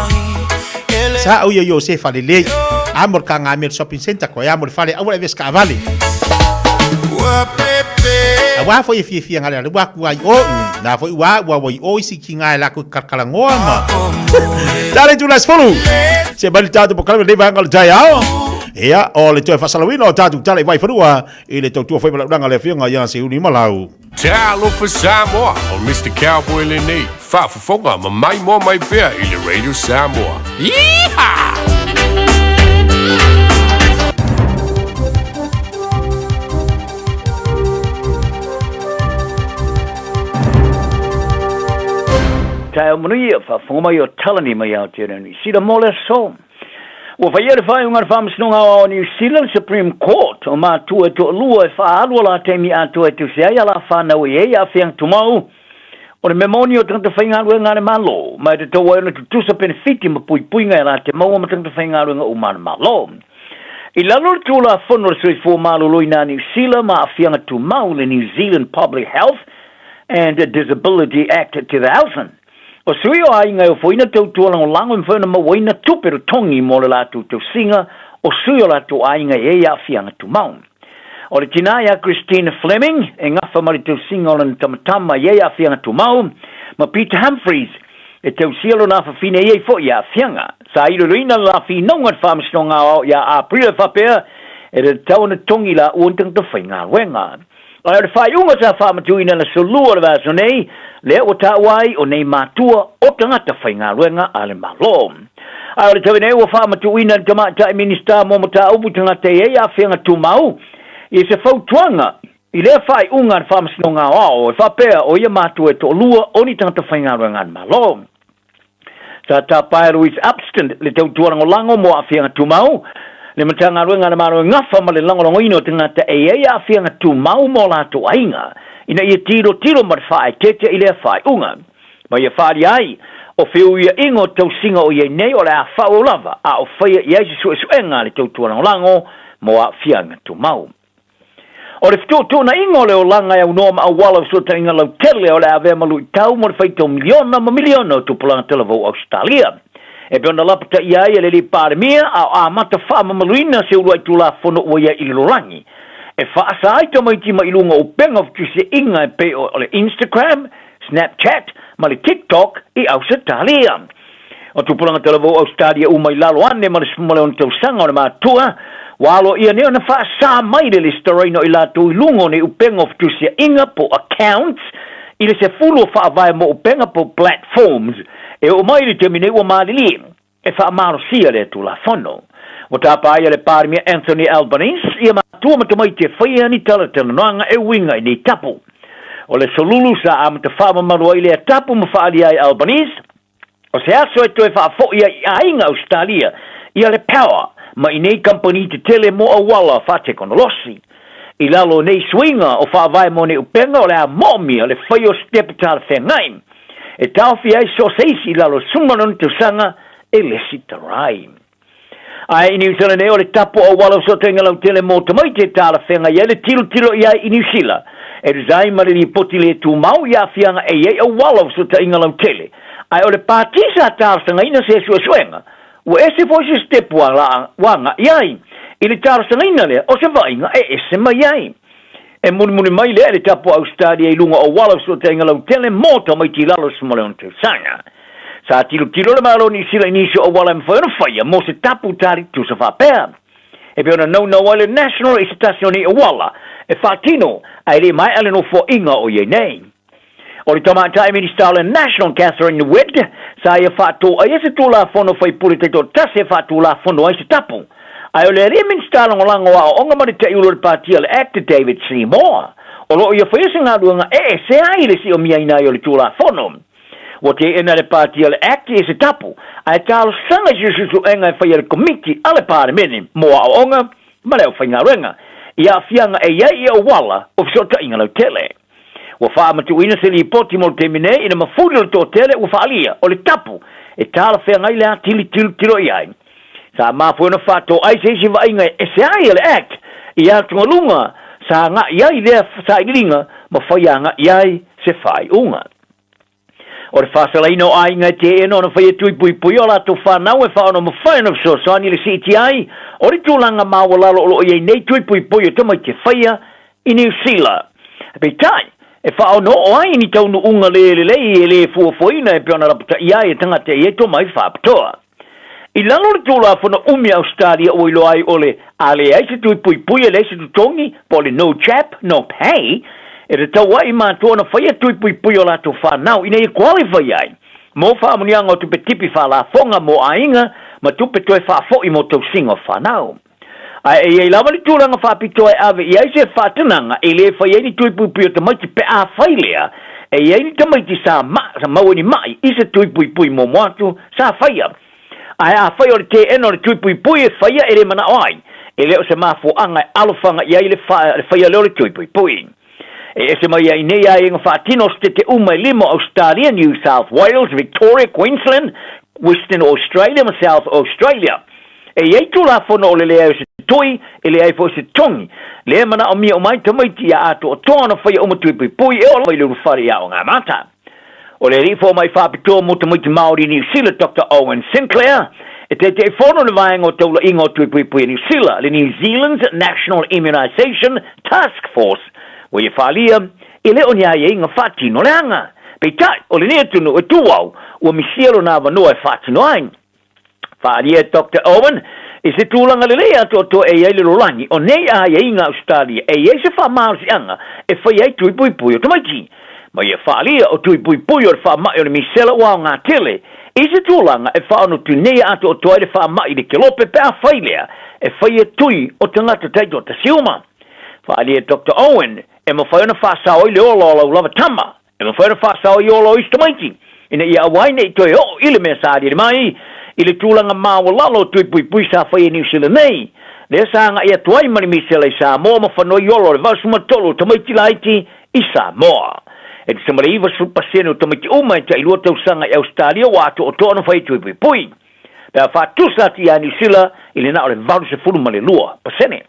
Sa o ia Iosefa lelei. Amo le kanga mea i le shopping center koe amo le fale aua le ave se taavale. Aua foi e fiafia ngale ale ua ku ai o na foi ua ua ua i o isi ki ngai la ku kalkalangoa ma. Tale tu las folu. Se bali tatou po kalama le vaega o le taeao. Ia, o le toe faasalauina o tatou tala i Vaifanua i le tautua foi ma le auaunaga a le Afioga ia Seiuli Malau. Talofa Samoa, o Mister Cowboy lenei, faafofoga ma maimoa mai pea i le Radio Samoa. Yeehaw! Taeao manuia, faafofoga mai o Talani mai Aotearoa Niu Sila mo le aso. Ua faia le faaiuga a le Faamasinoga Aoao o Niu Sila, le Supreme Court, o matua e toalua e faaalu o la taimi atoa e tusi ai a la whanau i ei aafiaga tumau o le mea moni o tagata faigaluega a le Malo, ma e tatau ai ona tutusa penefiti ma puipuiga e la te maua ma tagata faigaluega uma a le Malo. I lalo o le Tulafono o le Soifua Maloloina a Niu Sila ma Aafiaga Tumau, le New Zealand Public Health and Disability Act 2000, O sui o aiga e ofoina tautua lagolago e mafai ona mauaina tupe totogi mo le latou tausiga o sui o latou aiga e i ai aafiaga tumau. O le tina ia Christine Fleming e gafa ma le tausiga o lana tamatama e i ai aafiaga tumau, ma Peter Humphreys e tausia lona afafine e i ai foi aafiaga. Sa iloiloina le la finauga i le Faamasinoga Aoao ia Aperila e faapea e le tatau ona totogi laua ni tagata faigaluega. Ae o le faaiuga sa faamatuuina i le aso Lua o le vaiaso nei, lea ua taua ai o nei matua o tagata faigaluega a le Malo. Ae o le taimi nei ua faamatuuina e le Tamaitai Minisita mo Mataupu Tagata e i ai Aafiaga Tumau i se fautuaga i lea faaiuga a le Faamasinoga Aoao e faapea o ia matua e toalua o ni tagata faigaluega a le Malo. Sa tapa e Louise Upston le tautua lagolago mo aafiaga tumau, le Matagaluega a le Malo e gafa ma le lagolagoina o tagata e i ai aafiaga tumau ma o latou aiga, ina ia tilotilo ma le faaeteete i lea faaiuga. Ma ia faaalia ai, o feuiaiga o tausiga o i ai nei o le a faaauau lava a o faia i ai se suesuega a le tautua lagolago mo aafiaga tumau. O le fetuutuunaiga o le olaga e aunoa ma auala o fesootaiga lautele o le a avea ma luitau mo le faitau miliona ma miliona o tupulaga talavou Ausetalia. E pei ona lapataia ai e le Alii Palemia a o amata faamamaluina se uluai Tulafono ua i ai i le lalolagi e faasa ai tamaiti mai luga o upega o fetusiaiga e pei o le Instagram, Snapchat ma le TikTok i Ausetalia. O tupulaga talavou Ausetalia uma i lalo ane ma le 16 tausaga o le matua, ua aloaia nei ona faasa mai le lesitaraina o i latou i luga o nei upega o fetusiaiga po accounts i le sefulu o faavae mo upega po platforms e oo mai i le taimi nei ua malilie e faamalosia lea Tulafono. Ua tapa ai e le Palemia Anthony Albanese ia matua ma tamaiti e faia ni talatalanoaga e uiga i nei tapu. O le solulu sa amata faamamalu ai lea tapu ma faaalia ai Albanese, O se aso e toe faafoi ai i aiga Ausetalia ia le Power ma i nei kamupani tetele mo auala faatekonolosi. I lalo o nei suiga o faavae mo nei upega o le a moomia le fai o sitepu talafeagai e taofia ai so o se isi i lalo o le 16 tausaga e lesitala ai. Ae i Niu Sila nei, o le tapu auala o fesootaiga lautele mo tamaiti e talafeagai ai le tilotilo i ai i Niu Sila, e tusa ai ma le lipoti le tumau i aafiaga e i ai auala o fesootaiga lautele. Ae o le pati sa talosagaina se suesuega, ua ese foi se sitepu ua agai ai i le talosagaina lea o se vaaiga e ese mai ai. E mulimuli mai lea i le tapu a Ausetalia i luga o auala o fesootaiga lautele mo tamaiti i lalo o le 16 tausaga. Sa tilotilo le Malo o Niu Sila i nisi o auala e mafai ona faia mo se tapu tali tusa faapea. E pei ona naunau ai le National i se tasi o nei auala e faatino ae le maea le nofoaiga o i ai nei. O le Tamaitai Minisita o le National Catherine Witt sa ia faatooaia se Tulafono Faipule taitoatasi e faatulafono ai se tapu. Ae o le Alii Minisita Lagolago o Aoaoga ma le Taiulu o le Pati a le Act David Seymour o lo o ia faia se galuega e ese ai le siomiaina ai o le Tulafono. Ua teena le Pati a le Act i se tapu, ae talosaga i se suesuega e faia e le Komiti a le Palemene mo Aoaoga ma le Aufaigaluega i aafiaga e i ai i auala o fesootaiga lautele. Ua faamatuuina se lipoti mo le taimi nei ina mafuli o le toatele ua faaalia o le tapu e talafeagai le atili tilotilo i ai. Sa mafua ona faatoai se isi vaaiga e ese ai a le Act i atugaluga sa agai ai lea sailiiliga ma fai agai ai se faaiuga. O le faasalaina o aiga e teena ona faia tui puipuia o latou fanau e faaonomafai ona fesoasoani i le siitia ai o le tulaga maualalo o lo o i ai nei tui puipui o tamaiti e faia i Niu Sila. Peitai, e faaonoo ai ni taunuuga le lelei e le fuafuaina e pei ona lapataia ai e tagata e i ai tomai faapitoa. I lalo o le Tulafono umi a Ausetalia ua iloa ai o le a leai se tui puipui e leai se totogi, po o le no jab, no pay, e tatau ai i matua ona faia tui puipui o latou fanau ina ia qualify ai mo faamanuiaga o tupe tipi faalafoga mo aiga ma tupe toe faafoi mo tausiga o fanau. Ae e i ai lava le tulaga faapitoa e ave i ai se faatanaga e le fai ai ni tui puipui o tamaiti pe a fai lea e i ai ni tamaiti sa sa maua i ni ma'i i se tui puipui muamua atu sa faia. Ae afai o le teena o le tui puipui e faia e le mana'o ai, e le o se mafuaaga e alofaga i ai le faia lea o le tui puipui. E ese mai ai nei aiaiga faatino o setete uma e lima o Ausetalia, New South Wales, Victoria, Queensland, Western Australia ma South Australia. E i ai Tulafono o le leai o se toi, e leai foi se togi. Lea e manaomia uma ai tamaiti ia atoatoa ona faia uma tui puipui e ola mai le ulufale i aoga amata. O le alii fomai faapitoa mo tamaiti Māori i Niu Sila, Doctor Owen Sinclair, e Taitaifono le Vaega o Taulaiga o Tui Puipui a Niu Sila, le New Zealand's National Immunisation Task Force, ua ia faaalia, e le o ni aiaiga faatino leaga. Peitai, o lenei atunuu e tu au, ua misia lona avanoa e faatino ai. Faaalia e Doctor Owen, i se tulaga lelei atoatoa e i ai le lolagi o nei aiaiga a Ausetalia e i ai se faamalosiaga e fai ai tui puipui o tamaiti. Ma ia faaalia o tui puipui o le faamai o le misela ua aoga tele i se tulaga e faaonotuneia atoatoa ai le faamai i le kelope pe a fai lea e faia tui o tagata taitoatasi uma. Faaalia e Doctor Owen, e mafai ona faasao ai le ola o lau lava tama E mafai ona faasao i ola o isi tamaiti, ina ia aua ai ne i toe oo i le mea sa aliali mai i le tulaga maualalo o tui puipui sa faia i Niu Sila nei, lea sa agai atu ai ma le misela i Samoa ma fanua i ola o le 83 o tamaiti laiti i Samoa. E tusa ma le 90 pasene o tamaiti uma e tailua tausaga i Ausetalia ua atoatoa ona fai tui puipui, pe a faatusa atu ia Niu Sila i le na o le 82%.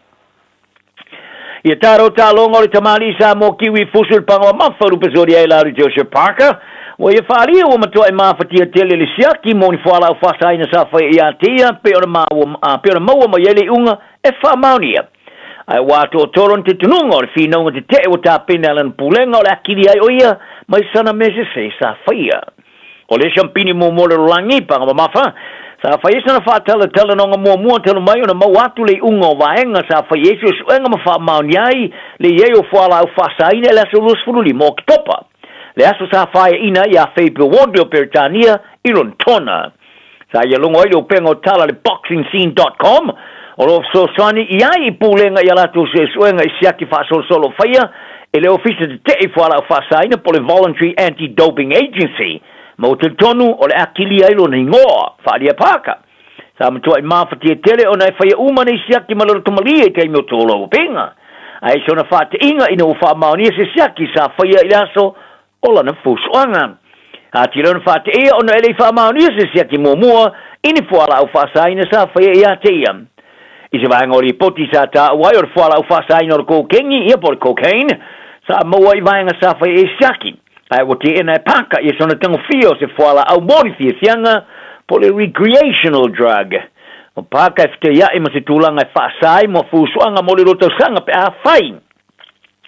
Ia taro taaloga o le tamalii Samoa Kiwi fusu i le paga mamafa o lupe soli ai la Joseph Parker. Ua ia faaalia ua matuai mafatia tele le siaki mo ni fualaau faasaina sa faia ia te ia pei ona maua, pei ona maua mai ai le iuga e faamaonia. Ae ua atoatoa lona tetunuga o le finauga tetee ua tapena e lana pulega o le akili ai o ia mai sana mea sese sa faia. O le siampini muamua o le lalolagi, paga mamafa, sa fai ai sana faatalatalanoaga muamua talu mai ona maua atu le iuga o vaega sa fai ai suesuega ma faamaonia ai le i ai o fualaau faasaina i le aso 25 o Oketopa, le aso sa faeaina ai ia Faber Wardley o Peretania i Lonetona. Sa ia logo ai le upega o tala a le BoxingScene dot com, o lo o fesoasoani i ai i pulega i a latou suesuega i siaki faasolosolo faia e le Ofisa Tetee i Fualaau Faasaina po o le Voluntary Anti-Doping Agency, ma ua talitonu o le a kilia ai lona igoa, faaalia Parker. Sa matuai mafatia tele ona e faia uma nei siaki ma le lotomalie i taimi o toloupega. Ae i sona faateiga ina ua faamaonia se siaki sa faia i le aso o lana fusuaga. Atili ona faateia ona e le i faamaonia se siaki muamua i ni fualaau faasaina sa faia ia te ia. I se vaega o lipoti sa taua ai o le fualaau faasaina o le kokengi, ia po o le cocaine, sa maua i vaega sa faia ai siaki, ae ua teena e Parker ia sona tagofia o se fualaau mo ni fiafiaga po o le recreational drug. O Parker e fetaia'i ma se tulaga e faasa ai mo fusuaga mo le lua tausaga pe a fai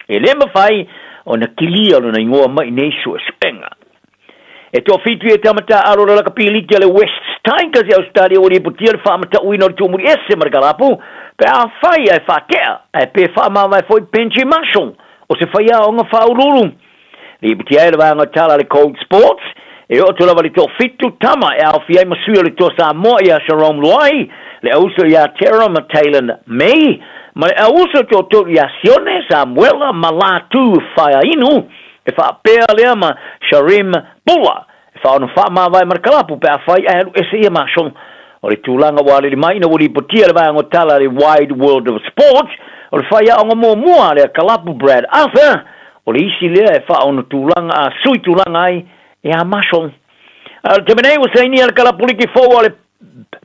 E le mafai ona kilia lona igoa mai nei suesuega. E toafitu ia tama taaalo o le lakapi liki a le Wests Tigers i Ausetalia ua lipotia le faamatauina o le tuumuli ese ma le kalapu pe afai ae faatea ae pe faamavae foi Benji Marshall o se faiaoga faauluulu. Lipotia ai le vaega tala a le Cold Sports e oo atu lava i le toafitu tama e aofia ai ma sui o le Toa Samoa ia Sharome Luai, le auso ia Tera ma Taylan May, Ma le auuso toatolu ia Sione, Samuela ma Latu Faeainu, e faapea lea ma Sharim Bula, e faaono faamavae ma le kalapu pe afai ae alu ese ia Marshall. O le tulaga ua alili mai ina ua lipotia le vaega o tala a le Wide World of Sports, o le faiaoga muamua a lea kalapu Brad Arthur, o le isi lea e faaono tulaga a sui tulaga ai ia Marshall. A o le taimi nei ua sainia le kalapu liki fou a le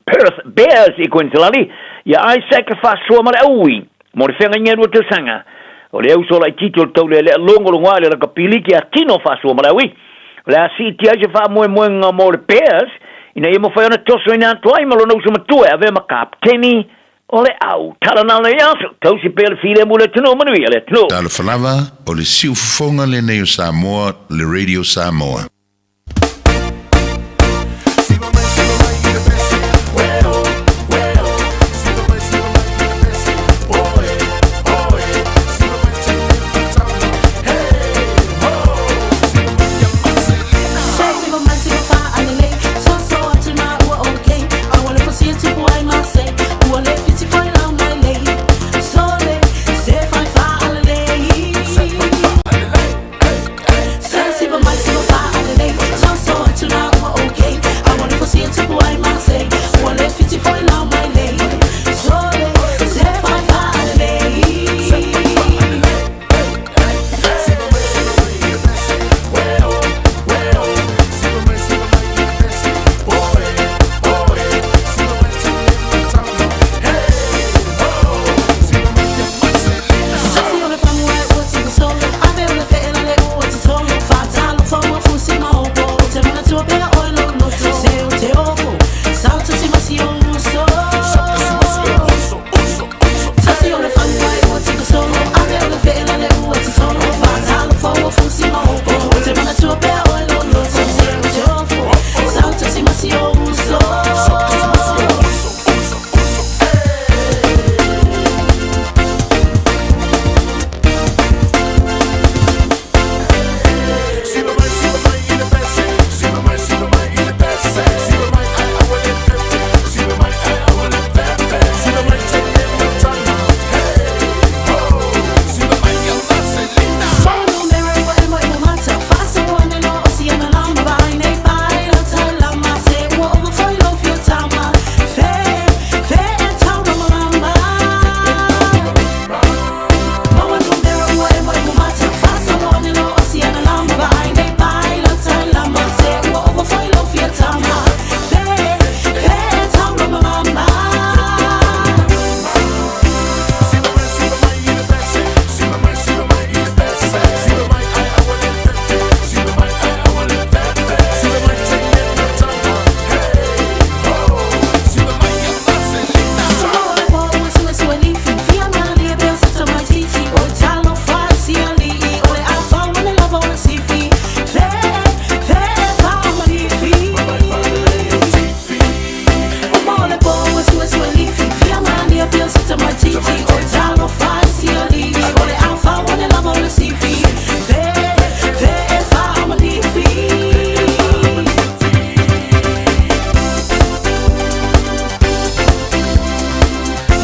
Perth Bears i Kuiniselani, i a Isaac Faasoa ma le Aui mo le feagaiga e lua tausaga. O le auso laitiiti o le taulealea logologoa i le lakapi liki a Tino Faasoa ma le Aui. O le a siitia ai se faamoemoega mo le Bears ina ia mafai ona tosoina atu ai ma lona uso matua e avea ma kapeteni o le au. Tala na lenei aso, tausi pea le filemu i le atunuu, manuia le atunuu. Talofa lava, o le siufofoga lenei o Samoa, le Radio Samoa.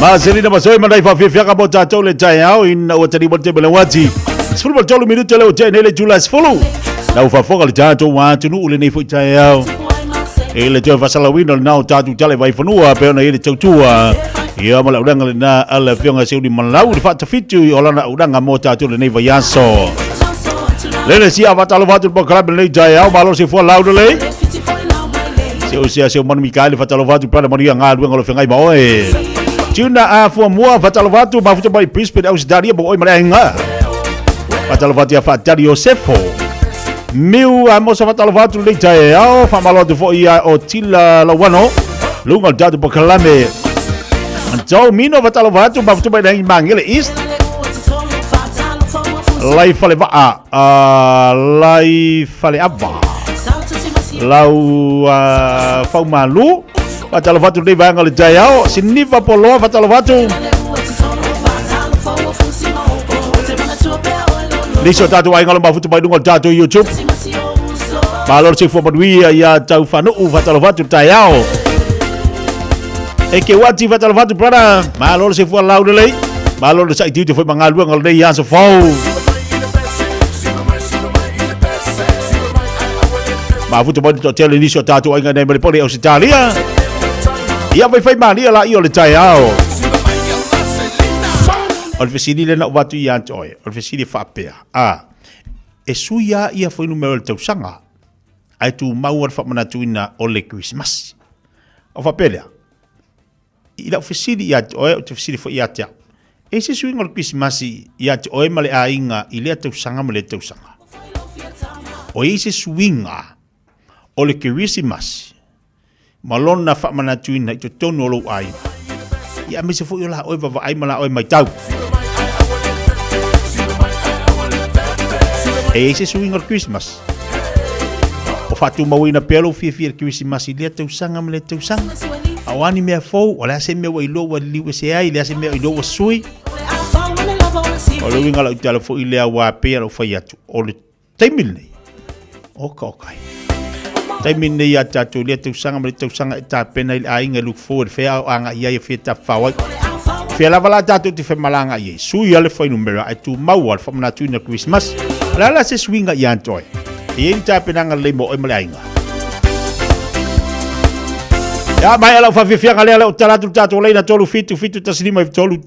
Maselina Masoi ma nai faafiafiaga mo tatou le taeao ina ua tali mo le taimi o le uati. 13 minute le ua tea nei le itula e 10. Lau faafofoga le tatou atunuu lenei foi taeao. I le toe faasalauina o lena o tatou tala i vaifanua pei ona i ai le tautua. Ia ma le aulega lena a le Afioga Seuli Malau i le faatafitu o lana aulega mo tatou lenei vaiaso. Lele sia faatalofa atu i le polokalame lenei taeao, malo le soifua lau lelei. Se o sea se manu Mikaele faatalofa atu pala manuia galuega o lo feagai ma oe. Tuna a fuamua faatalofa atu mafuta mai Brisbane Ausitalia mo oe ma le aiga. Faatalofa atu ia Faatali Iosefo. Miu a mosa faatalofa atu lenei taeao, faamalo atu foi ia Otila Lauano. Luga o le tatou polokalame. Tau Mino faatalofa atu mafuta mai le Magele East. Lai Falevaa, Lai Faleava. Lau Faumalu. Faatalofa atu lenei vaega o le taeao. Siniva Poloa faatalofa atu. Nisi o tatou aiga o lo mafuta mai luga o le tatou YouTube. Malo le soifua manuia ia tau whanuu faatalofa atu le taeao. E ke wati faatalofa atu brother. Malo le soifua lau lelei. Malo le sa'i tiute foi ma galuega o lenei aso fou. Mafuta mai le toatele nisi o tatou aiga nei mai le pole Ausitalia. Ia faifai malia la ia o le taeao. O le fesili lea na ou avatu ia te oe, o le fesili e faapea, a, e sui lava ia fuainumera o le tausaga, ae tumau lava le faamanatuina o le Kerisimasi. O faapea lea, i lau fesili ia te oe, ou te fesili foi ia te au, e i ai se suiga o le Kerisimasi ia te oe ma le aiga i lea tausaga ma lea tausaga? O i ai se suiga o le Kerisimasi ma lona faamanatuina i totonu o lou aiga, ia aemaise foi o la oe vavaai ma la oe matau. E i ai se suiga o le Kerisimasi? O faatumauina pea lou fiafia i le Kerisimasi i lea tausaga ma lea tausaga? A o a ni mea fou? O le a se mea ua iloa ua liliu ese ai? O le a se mea ua iloa ua sui? O le uiga o lau tala foi lea ua pei ona ou fai atu, o le taimi lenei, oka oka ai. Taimi lenei ia tatou lea tausaga ma le tausaga e tapena i le aiga e look forward fea o agai i ai e fia tafafao ai. Fea lava la tatou te femalaga i ai, sui lava le fuainumera ae tumau lava le faamanatuina o le Kerisimasi. O le a la se suiga ia te oe? E i ai ni tapenaga lelei mo oe ma le aiga? Ia, maea lau faafiafiaga lea, lea ou tala atu le tatou laina 3 7 7 1 5 3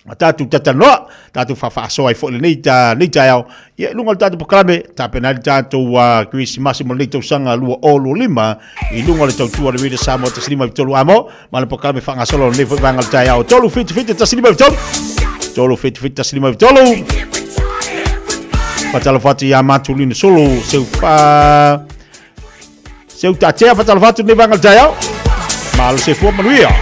a tatou talanoa, tatou faafaasoa ai foi lenei ta nei taeao. Ia i luga o le tatou polokalame, tapena ai le tatou Kerisimasi mo lenei tausaga 2025 i luga o le tautua o le Radio Samoa 153 Amo, ma le polokalame faagasolo o lenei foi vaega o le taeao. 3 7 7 1 5 3 3 7 7 1 5 3 Faatalofa atu ia Matulina Solo, seu fa seu tatea, faatalofa atu lenei vaega o le taeao. Malo se fua manuia.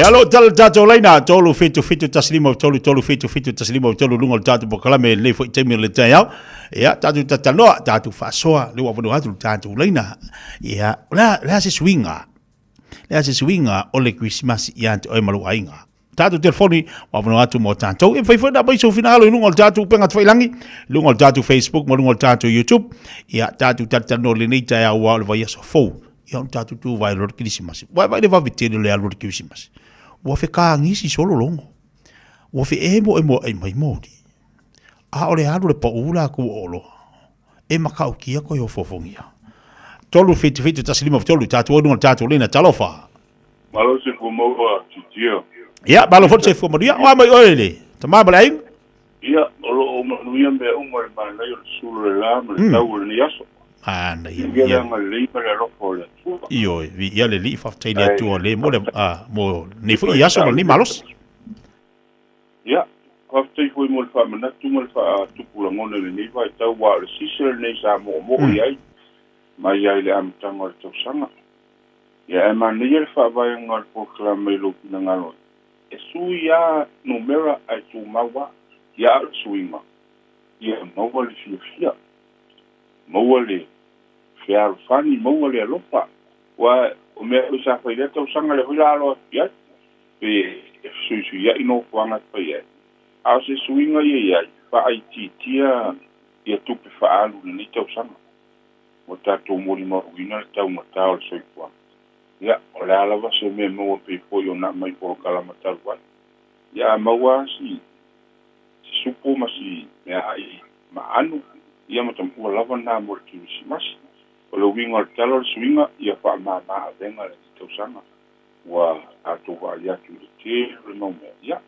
Ia lo tala tatou laina 3 7 7 1 5 3 3 7 7 1 5 3 lunga o le tatou polokalame i lenei foi taimi o le taeao. Ia tatou talanoa, tatou faasoa le ua avanoa atu le tatou laina. Ia, o le a, o le a se suiga? Le a se suiga o le Kerisimasi ia te oe ma lou aiga? Tatou telefoni ua avanoa atu mo tatou. E mafai foi ona aumai sou finagalo i luga o le tatou upega tafailagi, i luga o le tatou Facebook ma luga o le tatou YouTube. Ia, tatou talatalanoa i lenei taeao aua o le vaiaso fou. Ia ona tatou tuvae loa le Kerisimasi. Ua e vaai i le vave tele o le alu o le Kerisimasi. Ua fekagisi solo logo. Ua feemoemoai mai moli. A o le alu o le pau lakou o oloa. E matautia koe ofofogia. 3 7 7 1 5 3 tatou ai luga o le tatou lina talofa. Malo se fua maua Titia. Ia, malo foi se fua manuia. O a mai oe le tama ma le aiga. Ia, o lo o manuia mea uma i le manaia o le sulu o le la ma le tau o lenei aso. Manaia. Viia le agalelei ma le alofa o le Atua. Ioe, viia le Alii, faafetai i le Atua le mo le mo lenei foi aso ma lenei malosi. Ia, faafetai foi mo le faamanatu ma le faatupu lagona i lenei vaitau aua o le sise lenei sa moomoo i ai mai lava i le amataga o le tausaga. Ia, ae manaia le faavaega o le polokalame i lou finagalo e sui lava numera ae tumau lava. Ia, a o le suiga, ia maua le fiafia, maua le fealofani, maua le alofa. Aua o mea foi sa fai i lea tausaga, lea foi o le a alo atu i ai. Pe e fesuisuia'i nofoaga e fai ai, a o se suiga ia i ai, faaitiitia ia tupe faaalu i lenei tausaga. Ua tatou molimauina le taugata o le soifuaga. Ia, o le a lava se mea e maua pei foi ona aumai polokalama talu ai. Ia, a maua lava si supo ma si meaai maanu, ia ma tamua lava lena mo le Kerisimasi. O le uiga o le tala o le suiga, ia faamama avega lenei tausaga. Ua tatou vaai atu i le tele o le mau mea, ia,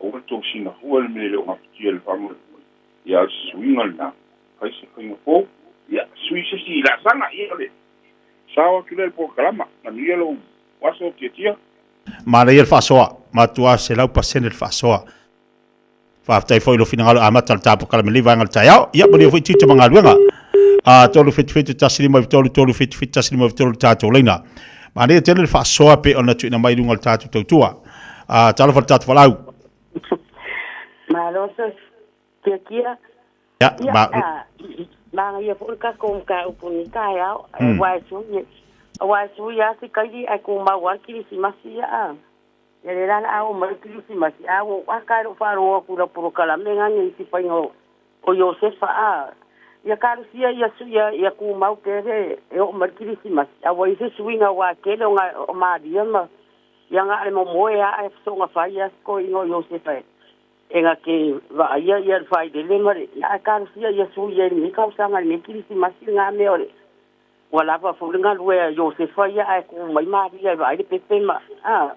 aua le tou sina fua i le mea e le o gafatia e le faamoemoe, ia a o se suiga lena, fai se faiga fou, ia, sui se isi laasaga, ia o le sao atu lea i le polokalama, manuia lou aso Tiatia. Manaia le faasoa, matua 100% le faasoa. Faafetai foi i lou finagalo amata o le ta polokalame i lenei vaega o le taeao. Ia, manuia foi tiute ma galuega. A 3 7 7 1 5 3 3 7 7 1 5 3 le tatou laina. Manaia tele le faasoa pei ona tuuina mai i luga o le tatou tautua. A talofa le tatou valaau. Malo se tiatia. Ia, Ia, ma, a, manaia foi le tatou mataupu i lenei taeao. Aua e sui, aua e sui lava se kaili ae tumau lava le kerisimasi ia a. Ia lea la o le a oo mai le Kerisimasi, a ua ou ata i lou faalogo atu i lau polokalame lena nei isi faiga o Iosefa, a ia talosia ia ia ia tumau pea le e oo mai le Kerisimasi, a ua i ai se suiga aua e tele o na o Maria ma ia na o le momoe lava ae soona fai lava si toeaina o Iosefa e na te vaaia ia le failele ma le ia ae talosia ia sui ai i lenei tausaga i lenei Kerisimasi lena mea o le Ua lava foi le galue a Iosefa ia ae tu mai Maria e vaai le pepe ma, a,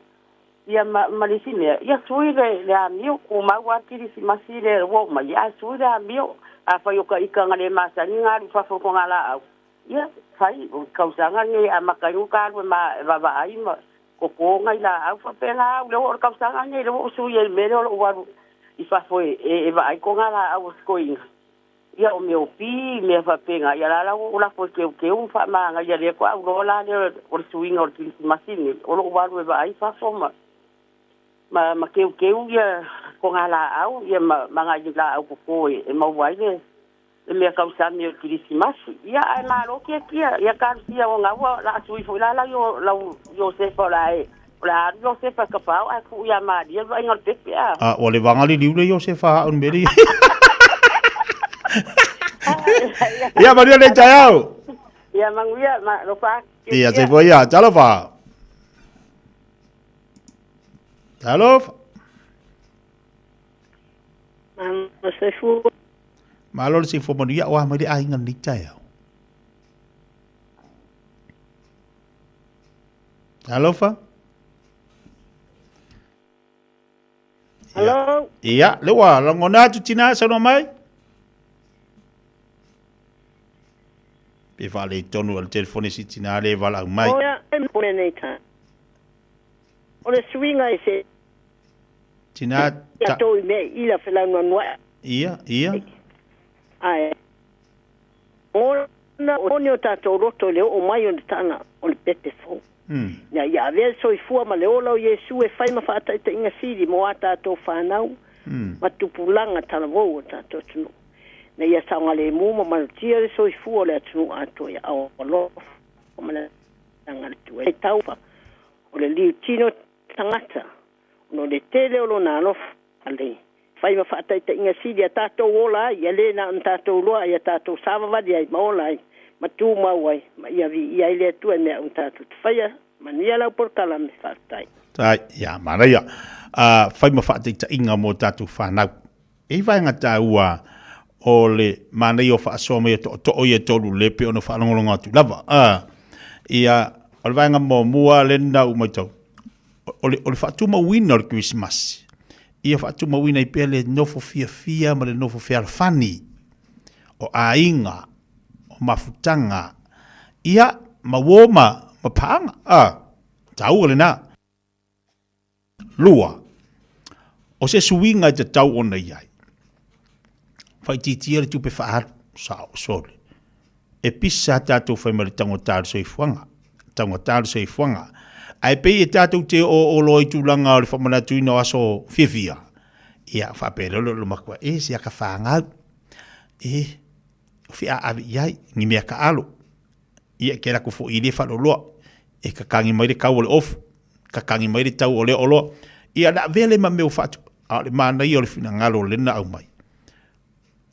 ia ma, ma le isi mea, ia sui le, le amio, tumau lava le Kerisimasi lea ua oo mai, ae sui le amio. Afai o ka ika na le masani na alu i fafo i Fogalaau, ia, fai, o le tausaga lenei e amata ai ona ta alu e ma, e vaavaai ma toto nai laau. Faapena au, lea ua oo le tausaga lenei, lea ua ou sui ai i le mea lea o lou alu i fafo e, e, e vaai Fogalaau a si toeaina. Ia o mea o pi, mea faapena, ia la la ua ou lafo e teuteu ma faamanaia lea faatoa ou iloa la lea o le suiga o le Kerisimasi lenei, o lou alu e vaai fafo ma ma ma teuteu ia togalaau ia ma ma nai laau toto e maua ai le le mea tausami o le Kerisimasi. Ia ae malo tiatia, ia talosia ona ua la sui foi la lau lau Iosefa o le a e o le a alu Iosefa e tafao ae tuu ia Maria le vaaiga o le pepe a. A ua le vaga liliu le Iosefa a o le mea lea. Ia manuia lenei taeao. Ia manuia, ma alofa. Ia soifua ia, talofa. Talofa. Malo soifua. Malo le soifua manuia o a mai le aiga lenei taeao. Talofa. Hello. Ia, le ua lagona atu tina saunoa mai. Pe faaletonu o le telefoni si tina le valaau mai. O ia, e mo lenei ta. O le suiga e se. Tina ta. Tatou i mea i la felaunuanua. Ia, ia. Ae. Ona o ni o tatou loto i le oo mai o le tana o le pepe fou. Ina ia avea le soifua ma le ola o Iesu e fai ma faataitaiga sili mo a tatou fanau ma tupulaga talavou o le tatou atunuu. Ina ia saogalemu ma malutia le soifua o le atunuu atoa ia alofa ma le agalelei e taufa o le liutino tagata ona o le tele o lona alofa le fai ma faataitaiga sili a tatou ola ai, ia le na ona tatou loa ia tatou savavali ai ma ola ai ma tumau ai ma ia viia ai le Atua i mea uma tatou te faia. Manuia lau polokalame. Faafetai. Tai, ia, manaia. Fai ma faataitaiga mo tatou fanau. E i vaega taua o le manaia o faasoa mai o tootoo ia e tolu le pei ona faalogologo atu lava. Ia, o le vaega muamua lena ua matau, o le, o le faatumauina o le Kerisimasi, ia faatumauina ai pea le nofo fiafia ma le nofo fealofani o aiga, o mafutaga, ia, ma uo ma, ma paaga. Taua lena. 2, o se suiga e tatau ona i ai. Faaitiitia le tupe faaalu, sao, sole. E pisa tatou fai mai le taugata o le soifuaga, taugata o le soifuaga. Ae pei e tatou te oooo loa i tulaga o le faamanatuina o aso fiafia, ia faapea loa le matua, e se aka fanau, e, o fea a ave i ai, ni mea taalo. Ia, ke lako foi i le faaloloa, e kakagi mai le kau o le ofu, kakagi mai le tau o lea oloa. Ia, le avea lea ma mea ua faatupu, a o le manaia o le finagalo o lena aumai.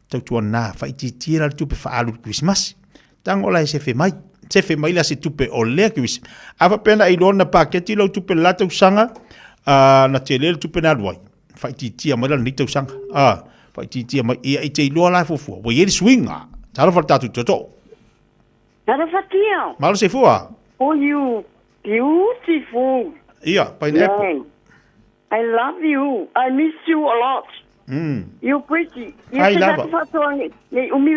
Tautuana, faaitiitia la le tupe faaalu i le Kerisimasi. Tago la e sefe mai, sefe mai la se tupe o lea Kerisimasi. A faapea na e iloa na paketi lau tupe i le la tausaga, na tele le tupe na alu ai, faaitiitia mai la lenei tausaga. Faaitiitia mai, ia e te iloa la e fuafua, ua i ai le suiga. Talofa i le tatou tootoo. Talofa Tia. Malo soifua. Oh you beautiful. Ia, pineapple. Man. I love you. I miss you a lot. You pretty. Ia Ai se lava. tatu faasoa nei nei umi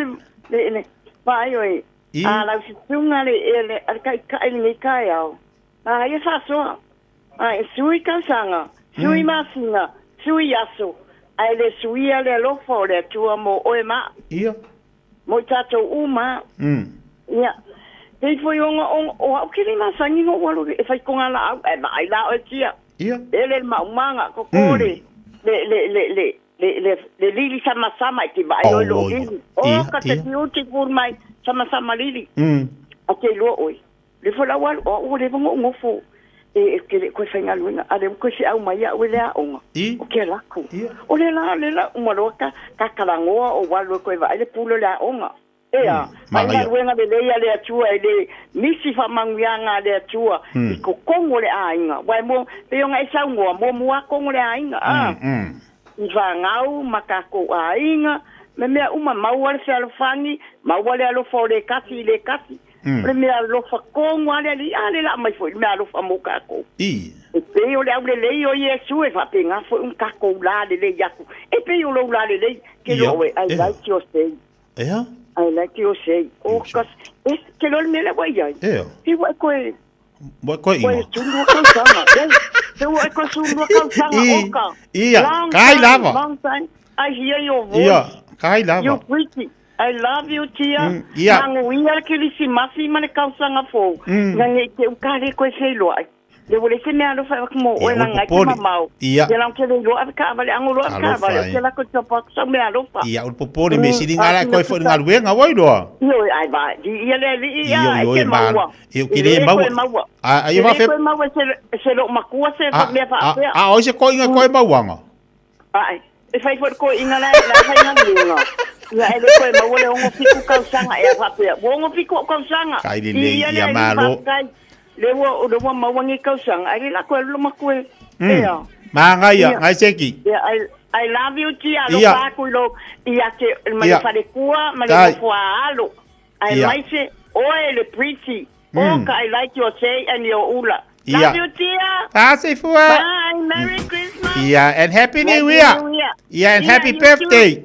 le le vaai oe. I. A lau susuga le e le a le taitai lenei taeao. A ia faasoa. A e sui tausaga, sui masina, sui aso, ae le suia le alofa o le Atua mo oe ma au. Ia. Mo i tatou uma. Ia. Pei foi ona o, o au ke le masani no ua e fai konga la au e vaai la oe tia. Ia. Ele le maumaga ko ko le le le le le le le le lili sama sama e te vaai oe lo lili. O ka te beautiful mai sama sama lili. A te lua oe. Le fo lau alu, o au ua leva ona ou nofo e ke le koe faigaluega, a lea ua koe feau mai au e le aoga, o ke lako. O le la, le la, uma loa ka, ka talanoa ou alu e koe vaai le pule o le aoga. Ea, faigaluega lelei a le Atua e le misi faamanuiaga a le Atua i totonu o le aiga. Aua e mua, pei ona e saunoa, muamua lava tonu o le aiga, a. I fanau ma tatou aiga, me mea uma, maua le fealofani, maua le alofa o le tasi i le tasi. O le mea alofa tonu lava le Alii, a le laa mai foi le mea alofa mo tatou. E pei o le aulelei o Iesu, e faapena foi ona tatou lalelei atu. E pei o lou lalelei, ke loa oe, I like your say. I like your say. O ka, e, ke loa le mea lea ua i ai. He ua e koe, Ua e koe koe ingoa. sulu tausaga. He ua e koe sulu tausaga, o ka. Ia, Long kai time, lava. long time. I hear your voice. Ia, kai lava. You pretty. I love you Tia. Ia. Manuia le Kerisimasi ma le tausaga fou. Ina nei te uka le koe feiloai. Le ua leai se mea alofa e avatu mo Ia, oe ua lana ai te popole. mamao. Ia. Ia lau te le iloa ave kaavale ango loa ave Alofa kaavale o e. te lako te tapa atu sau mea alofa. Ia, ua popole me sili A ngala e sina koe foi le tusa. galuega, ua iloa. Ioe, ai va, di ia le alii Io, ia, e io, te e ma, maua. e o E ke le le maua. koe maua. A, a E ia le whawhe. koe maua se, se loo makua se A, mea a, faapea. a, oi se koinga koe mauanga. Ae, e fai foi le koiina la la faigaluega. Ia e le toe maua le 67 tausaga ea faapea, ua 67 ou tausaga. Kai lelei Ia le ia alii malo. faafetai, le ua le ua maua nei tausaga, ae le lako e lolo matua e. Ea. Magaia, Ia. ngai seki. Ia, I, I love you Tia, Ia. alofa atu i lou, ia te, ma le Ia. faletua, ma le Tai. nofo a alo. Ae Ia. maise, oe le pretty. Oh, I like your say and your ula. Ia. Love you, Tia. Tasifua. Bye. Merry Christmas. Ia, and Happy New Happy Year. New Year. Ia, and Ia, happy you too. birthday.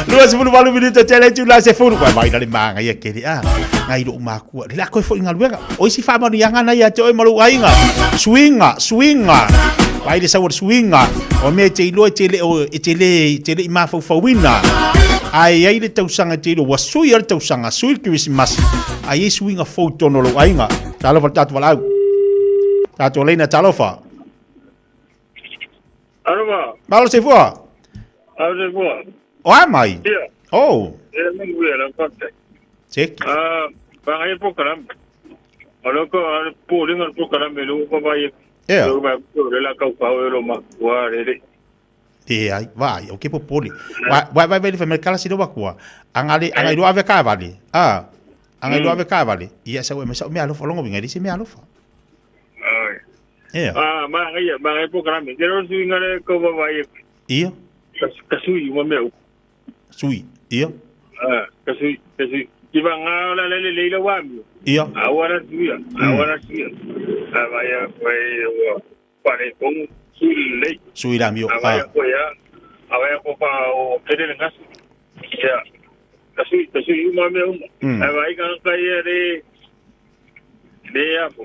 28 minuta tele itula sefulu. Wai vai na le manga ia kere a. Ngai lou makua. Le la koe foi galuega. O isi faamanuiaga na ia te oe ma lou aiga. Suiga, suiga. Vai le sau o le suiga. O mea e te iloa e te le o e te le e te le i mafaufauina. Ae i ai le tausaga e te iloa ua sui lava le tausaga, sui le Kerisimasi, ae i ai suiga fou i totonu o lou aiga. Talofa i le tatou valaau. Tatou laina, talofa. Alofa. Malo soifua. Malo soifua. O a mai? Ia. Oh. Ia, manuia lau faafetai. Seki. Ah, whangai polokalame. O le ko a popolega le polokalame le ua vaai atu. Ea. Le vaai atu o le la kaukau e lo makua lele. Te ai, vai, o ke popole. Vai, vai, vai, vai, vai, kala sino bakua. Anga le, anga iloa ave ka vale. Ah. Anga iloa ave ka vale. Ia sa me sa me alofa longo winga se me alofa. Ai. Ea. Ah, ma ngai, ma ngai polokalame. Te ro sui ngare ko vaai atu. Ia. Ka sui uma mea. Sui, ia. Ah, ka sui, ka sui. Ti va ngā la le le le wa mi. Ia. A wa na sui, a wa na sui. A vai a vai wa pare kong sui le. Sui la mio. A vai ko ya. A vai ko pa o kere le ngas. Ya. Ka sui, ka sui uma mea uma. A vai ka ka ia le le ya po.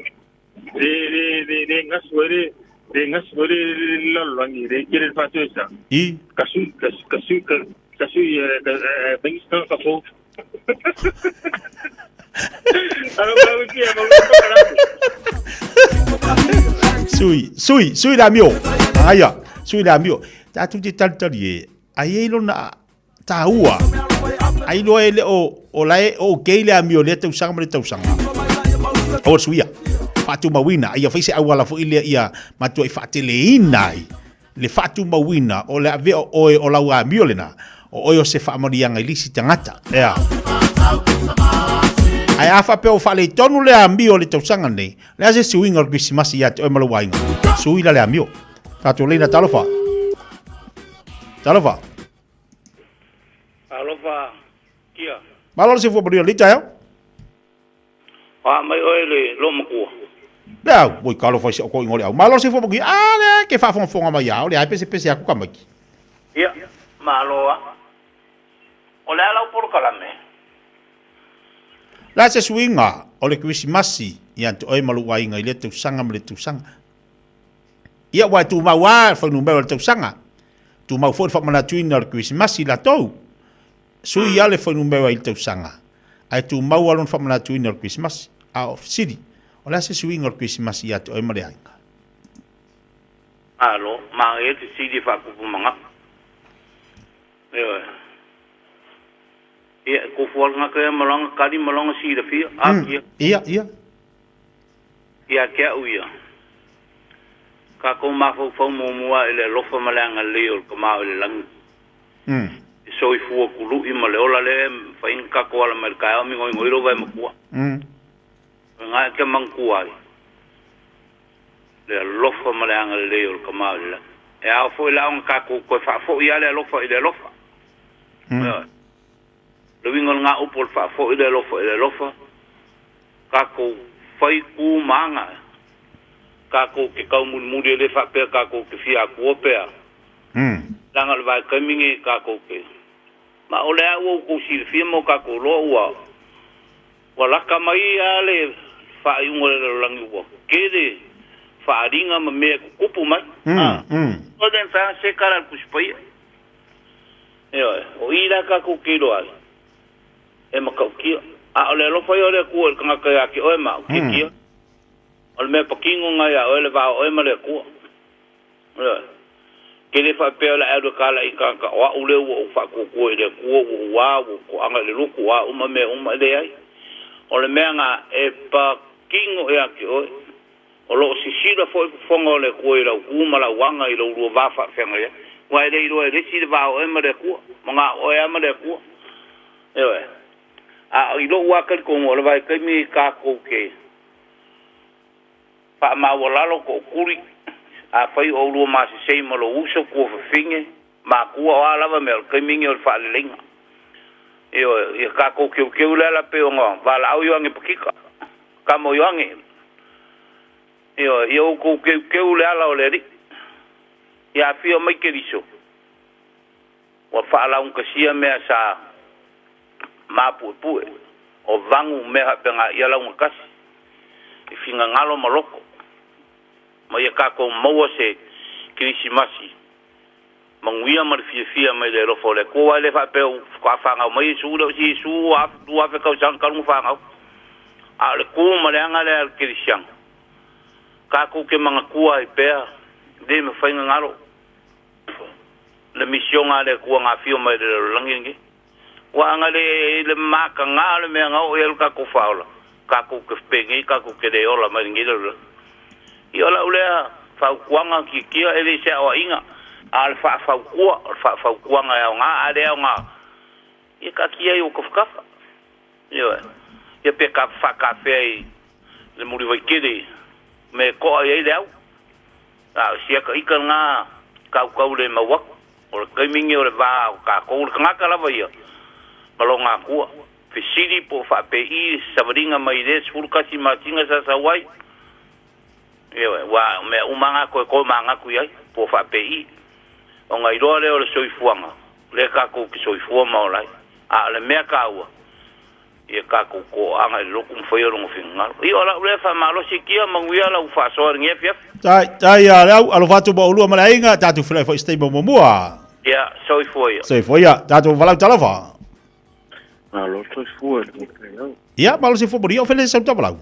Le le le le ngas le le ngas le la langi le kere fa tu sa. I. Ka sui, ka ka sui ka ka sui ka bengis ka ka po. Sui, sui, sui la mio. Aia, sui la mio. Tātou te talitali e, ai e lona tāua. Ai loa e le o, o lae o kei le amio le tausaga ma le tausaga. O suia. Faatumauina, ai ia fai se auala foi lea ia matua i faateleina ai le faatumauina o le avea o oe o lau amio lena. O oe o se faamanuiaga i le isi tagata. Ea. Ae a faapea ua faaletonu le amio o le tausaga lenei, o le a se suiga o le Kerisimasi ia te oe ma lou aiga? Sui la le amio. Tatou leina, talofa. Talofa. Alofa, kia. Malo le soifua manuia lenei taeao. Oa mai oe le loomatua. Le au, oi talofa i si au toeaina o le au. Malo le soifua manuia. A lea ke faafogafoga mai a, o le a e pesepese atu tamaiti. Ia, malo a. O le a lau polokalame? Le a se suiga o le Kerisimasi ia te oe ma lou aiga i lea tausaga ma lea tausaga? Ia, ua e tumau lava le fuainumera o le tausaga. Tumau foi le faamanatuina o le Kerisimasi i latou. Sui lava le fuainumera i le tausaga, ae tumau lava lona faamanatuina o le Kerisimasi. A o fesili, o le a se suiga o le Kerisimasi ia te oe ma le aiga? Malo, manaia te sili e faatupu manatu. Ioe. Ia, e tofu lava le tagata ia ma lana tali ma lana silafia, akia. Ia, ia. Ia te au ia, tatou mafaufau muamua i le alofa ma le agalelei o le Tama o i le lagi. E soifua tului ma le ola lea e mafai ona tatou ala mai i le taeao minoinoi lou vae matua. O lena e te manatua ai le alofa ma le agalelei o le Tama o i le lagi. E ao foi la ona tatou toe faafoi lava le alofa i le alofa. Ioe. Le uiga o lena upu o le faafoi le alofa i le alofa, tatou fai tu ma aga, tatou te taumulimuli e le faapea tatou te fia atua pe a. Leaga o le vaitaimi lenei tatou te. Ma o lea ua outou silafia ma o tatou iloa ua ua lata mai lava le faaiuga o le lalolagi ua tele faaaliga ma mea e tutupu mai. O le mafai ona seka la le Tusi Paia. Ioe, o i la tatou te iloa ai, e matautia. A o le alofa ia o le Atua i le tagata ia te oe ma au, tiatia. O le mea patino lena ia oe le va o oe ma le Atua. Ioe. Ke le faapea o le a e alu e talai i tagata, o au lea ua ou faatuatua i le Atua, ua ou a, ua ou toaga i le lotu, o a uma mea uma, e leai. O le mea lena e patino ia te oe. O lo o sisila foi fofoga o le Atua i lau tu ma lau aga i lou lua va faafeagai ai, aua e le iloa e le isi le va o oe ma le Atua, ma na o oe lava ma le Atua. Ioe. A i lou lava talitonu, o le vaitaimi i tatou te faamaualalo tootuli, afai o oulua masesei ma lou uso, tuafafine, matua, o a lava mea, o le taimi lenei o le faaleleiga. Ioe, ia tatou teuteu le ala pei ona valaau Ioane Patita, tama o Ioane. Ioe, ia outou teuteu le ala o le Alii. Ia afio mai Keriso, ua faalaugatasia mea sa mapuepue, o vagu mea faapena ia laugatasi i finagalo ma loto, ma ia tatou maua se Kerisimasi. Manuia ma le fiafia mai le alofa o le Atua, aua e le faapea ua faatoa fanau mai Iesu, le o si Iesu ua 2000 tausaga talu ona fanau. A o le tu ma le aga lea a le kerisiano, tatou te manatua ai pea, le mafai ona galo le misiona a le Atua na afio mai i le lalolagi lenei. Ua aga le i le mataga o le mea na oo i ai lo tatou faaola, tatou te penei tatou te le ola mai lenei lalolagi. Ia o lau lea fautuaga tiatia e le se aoaiga, a o le faafautua, o le faafautuaga e aoga, a le aoga, ia taatia ai ou tafatafa. Ioe. Ia pe faatafea i le mulivai tele me e toa i ai le au. A o sia ita lena tautau le mau atu. O le taimi lenei o le va o tatou, le tagata lava ia ma lona Atua. Fesili po o faapei se savaliga mai lea 11 masina sa sau ai. Ioe, aua o mea uma na toe tomanatu i ai, po o faapei. Ona iloa lea o le soifuaga, lea tatou te soifua ma ola ai. A o le mea taua, ia tatou toaaga i le lotu ma faia lona finagalo. Ia o lau lea faamalosi kia manuia lau faasoa i lenei afiafi. Tai, tai a le au, alofa atu ma oulua ma le aiga, tatou feiloai foi i se taimi o muamua. Ia, soifua ia. Soifua ia, tatou valaau talofa. Malo soifua i lenei taeao. Ia, malo soifua mo ia o fele sau tavalau.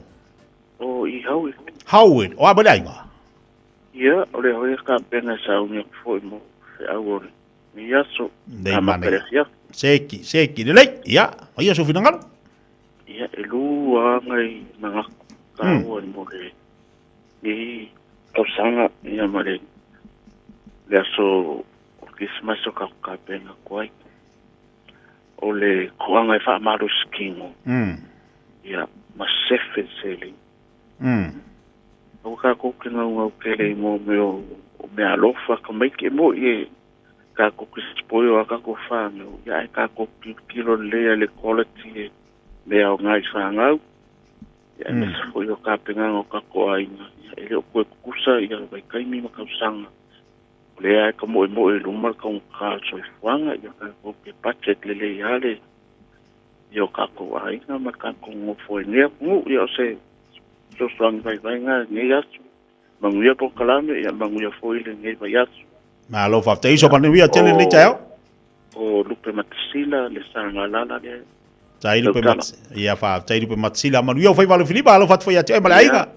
O i Howard. Howard, o a mai le aiga? Ia, o le hoi ka pena sa uni aku foi mo feau o lenei aso. Nei mana. Seki, seki, lelei. Ia, ia so finangalo. Ia, e lua anga i mangaku tāua mo le nei tausaga ia ma le le aso o Christmas o ka kapena koai. O le koanga e whaamalosi kino. Ia, ma sefe seli. Aua kākou ke ngaungau kele i mō mea o mea alofa ka maiki e mō i e kākou ke spoil a kākou whānau. Ia e kākou kilokilo lelei a le quality e mea o ngā i whāngau. Ia e mesa foi o kāpenganga o kākou āinga. Ia e le o koe kukusa ia vaikaimi ma kausanga. O lea e ka moemoe i luma le kaungata o le soifuaga, ia kākou ke budget lelei lava le ia o kākou aiga ma kākou nofo ai nei atunuu. Ia o se fesoasoani vaivaiga lenei aso. Manuia polokalame, ia manuia foi lenei vaiaso. Malo faafetai uso manuia tele lenei taeao. O Lupe Matasila le Sagalala lea. Tai Lupe Mat ia faafetai Lupe Matasila manuia o faiva Filipa alofa atu foi ia te oe ma le aiga.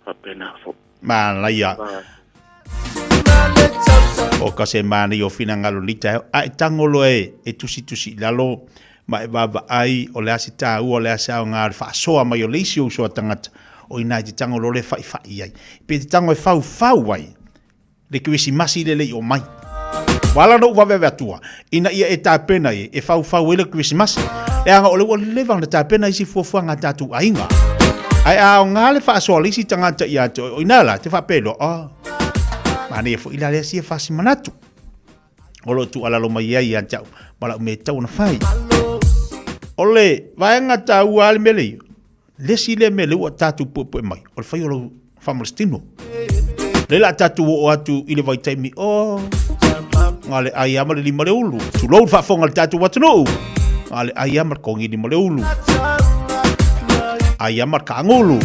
Faapena foi. Manaia. O ka se manaia o finagalo nei taeao. A e tago loa e, e tusitusi i lalo ma e vaavaai o le a se taua, o le a se aoga o le faasoa mai o le isi ou uso a tagata, o i ina e te tago loa le faifai ai. Pe te tago e faufau ai le Kerisimasi le le i oo mai. Ua ala ona ou vaveave atua, ina ia e tapena e, e faufau ai le Kerisimasi. Leaga o le ua leva ona tapena isi fuafuaga a tatou aiga. Ae a aoga le faasoa a le isi tagata ia te oe, o ina la, te faapea loa, oh, manaia foi la lea sia fasimanatu. O lo o tuualalo mai ai ia te au, ma lau mea e tatau ona fai. O le vaega taua a le mea lea, Le isi lea mea lea ua tatou puepue mai, o le fai o lou faamalositino. Lea la tatou oo atu i le vaitaimi o nga le ai ama le lima le ulu. Tulou le faafofoga a le tatou atunuu. Nga le ai ama le kogili ma le ulu. Ai ama le kaangulu.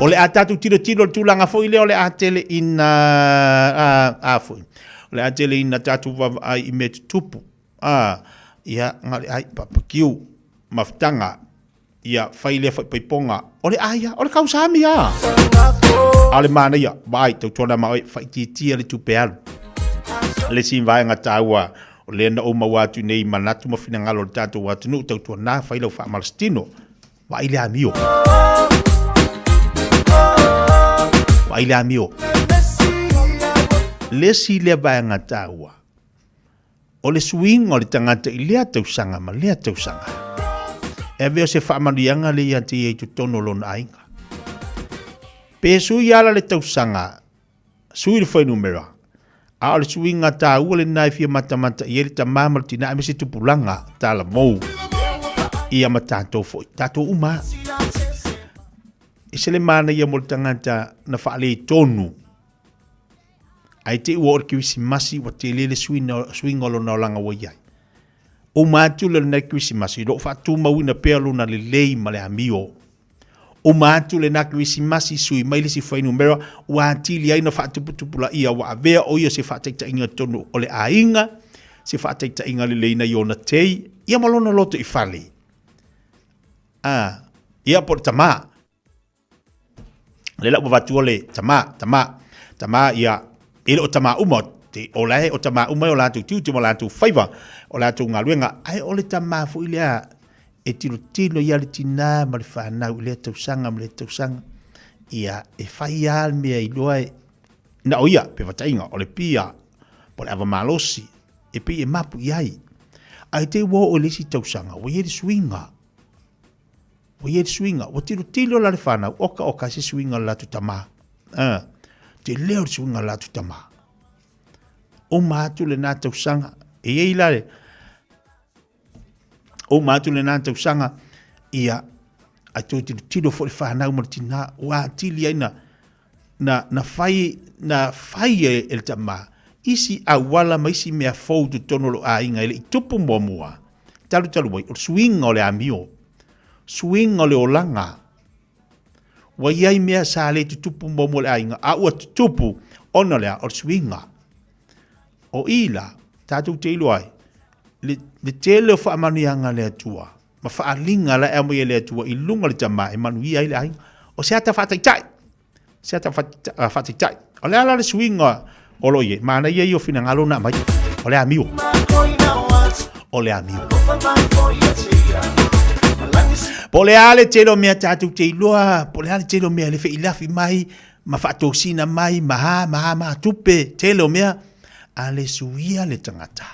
O le a tatou tilotilo le tulaga foi lea o le a tele ina a, a foi. O le a tele ina tatou vaavaai i mea tutupu. A, ia, nga le ai papakiu, mafutaga, Ia, fai lea faipaipoga. O le aia, o le kausami a. A o le manaia, vaai, tautuana ma oe, faaitiitia le tupe alu. Le isi vaega taua, o lea na ou maua atu nei manatu ma finagalo o le tatou atunuu, tautuana, fai lau faamalositino. Vaai le amio. Vaai le amio. Le isi lea vaega taua, O le suiga o le tagata i lea tausaga ma lea tausaga, e avea o se faamanuiaga lea ia te ia i totonu o lona aiga. Pe sui ala le tausaga, sui le fuainumera, a o le suiga taua lena e fia matamata i ai le tamā ma le tinā aemaise tupulaga talavou ia ma tatou foi, tatou uma. E se le manaia mo le tagata na faaletonu Ae te i ua oo le Kerisimasi ua tele le suiga o lona olaga ua i ai. Uma atu le lona Kerisimasi, o lo o faatumauina pea lona lelei ma le amio. Uma atu lena Kerisimasi, sui mai le isi fuainumera, ua atili ai ona faatuputupulaia, ua avea o ia o se faataitaiga i totonu o le aiga, se faataitaiga lelei nai ona tei, ia ma lona loto i fale. A, ia po o le tama. Lea la ua avatua le tama, tama, tama ia, e le o tama uma, te, o la e o tama uma e o latou tiute ma latou faiva, o latou galuega, ae o le tama foi lea e tilotilo ia le tinā ma le fanau i lea tausaga ma lea tausaga, ia e fai lava le mea iloa e, na o ia, pe fataiga, o le pia, po o le ava malosi, e pei e mapu i ai. Ae te i ua oo i le isi tausaga, ua i ai le suiga. Ua i ai le suiga, ua tilotilo la le fanau, oka oka se suiga o le latou tama. Ah, tele o le suiga o le latou tama. Uma atu lena tausaga, e i ai la le, uma atu lena tausaga, ia, ae toe tilotilo foi le fanau ma le tinā, ua atili ai na, na, na fai, na fai e, e le tama, isi auala ma isi mea fou totonu o lou aiga e le i tupu muamua, talu talu ai, o le suiga o le amio, suiga o le olaga. Ua i ai mea sa le tutupu muamua i le aiga, a ua tutupu ona o le a? O le suiga. O i la, tatou te iloa ai, le, le tele o faamanuiaga a le Atua, ma faaaliga la e aumai e le Atua i luga o le tama e manuia ai le aiga. O se ata faataitai, se ata faataitai. O le a la le suiga o lo o i ai? Manaia ia o finagalo na aumai. O le amio. O le amio. Po o le a le tele o mea tatou te iloa, po o le a le tele o mea le feilafi mai, ma faatosina mai, ma a, ma a, ma a tupe, tele o mea, a le suia le tagata.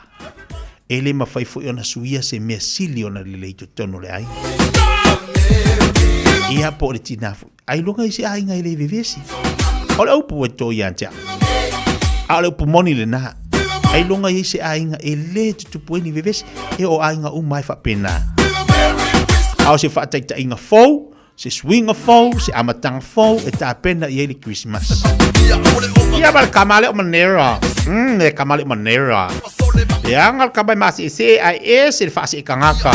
E le mafai foi ona suia se mea sili ona lelei i totonu o le aiga. Ia po o le tinā foi. Ailoga i se aiga e le vevesi. O le upu e tō ia te au. A o le upu moni lena. Ailoga i se aiga e le tutupu ai ni vevesi. E o aiga uma e faapena. A o se faataitaiga fou, se suiga fou, se amataga fou e tapena i ai le Christmas. Ia ma le kama le o manera. Le kama le o manera. Leaga le kama e maseesee ae ese le faaseekagaka.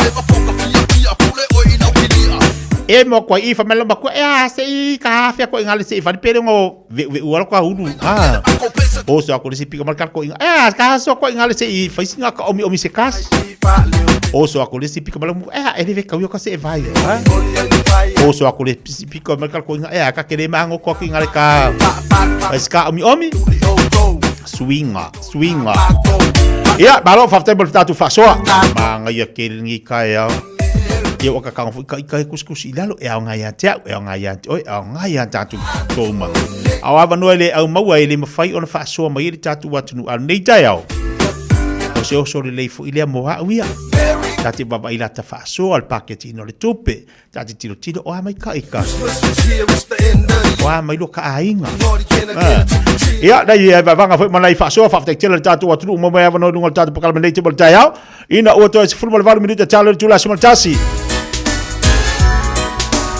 E mo koa i fa mai lo makua e a se i ka hafea koe ngale se i fani pele ngo ve'uve'u ala koa ulu. Ah. O so ako le se pika mal ko inga. E a ka so koe ngale se i fai singa ka omi omi se kas. O so ako le se pika mal e a e le ve kau ka se e vai. Ah. O so ako le se pika mal ko inga e a ka kere mango ko ki ngale ka. Ai ska omi omi. Suiga. Suiga. Ia, malo, faafetai mo le tatou faasoa. Magaia ke lenei taeao. Ia ua kakao foi ka ika e kusikusi i lalo, e aoga ia te au, e aoga ia te oe, e aoga ia tatou touma. A o avanoa e le au maua e le mafai ona faasoa mai ai le tatou atunuu a lenei taeao. O se oso lelei foi lea mo au ia. Ta te vaavaai la ta faasoa le paketiina o le tupe. Ta te tilotilo, o a mai ka ika. O a mai lo ka aiga. Ia, nei e vavanga foi ma nai faasoa, faafetai tele le tatou atunuu mo mai avanoa i luga o le tatou polokalame nei te mo le taeao. Ina ua toe 18 minute talo i le itula 11.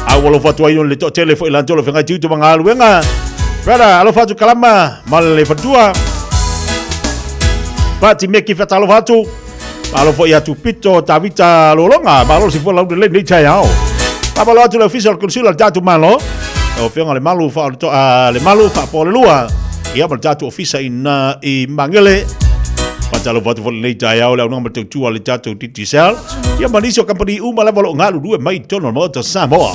A ua alofa atu ai ona le toatele foi latou o le feagai tiute ma galuega. Brother, alofa atu Kalama ma le faletua. Pati Meki whatalofa atu. Malo foi atu Pito Tavita Lolonga. Malo si fua lau lelei nei taeao. Mamalo atu le ofisa o le Konsula o le tatou Malo. O afioga le Malu fa le Malu faapo le lua. Ia ma le tatou ofisa i na i Magele. Faatalofa atu foi lenei taeao le auaunaga ma le tautua a le tatou Digicel. Ia ma nisi o kamupani uma lava o lo o galulue mai i totonu o le Maota o Samoa.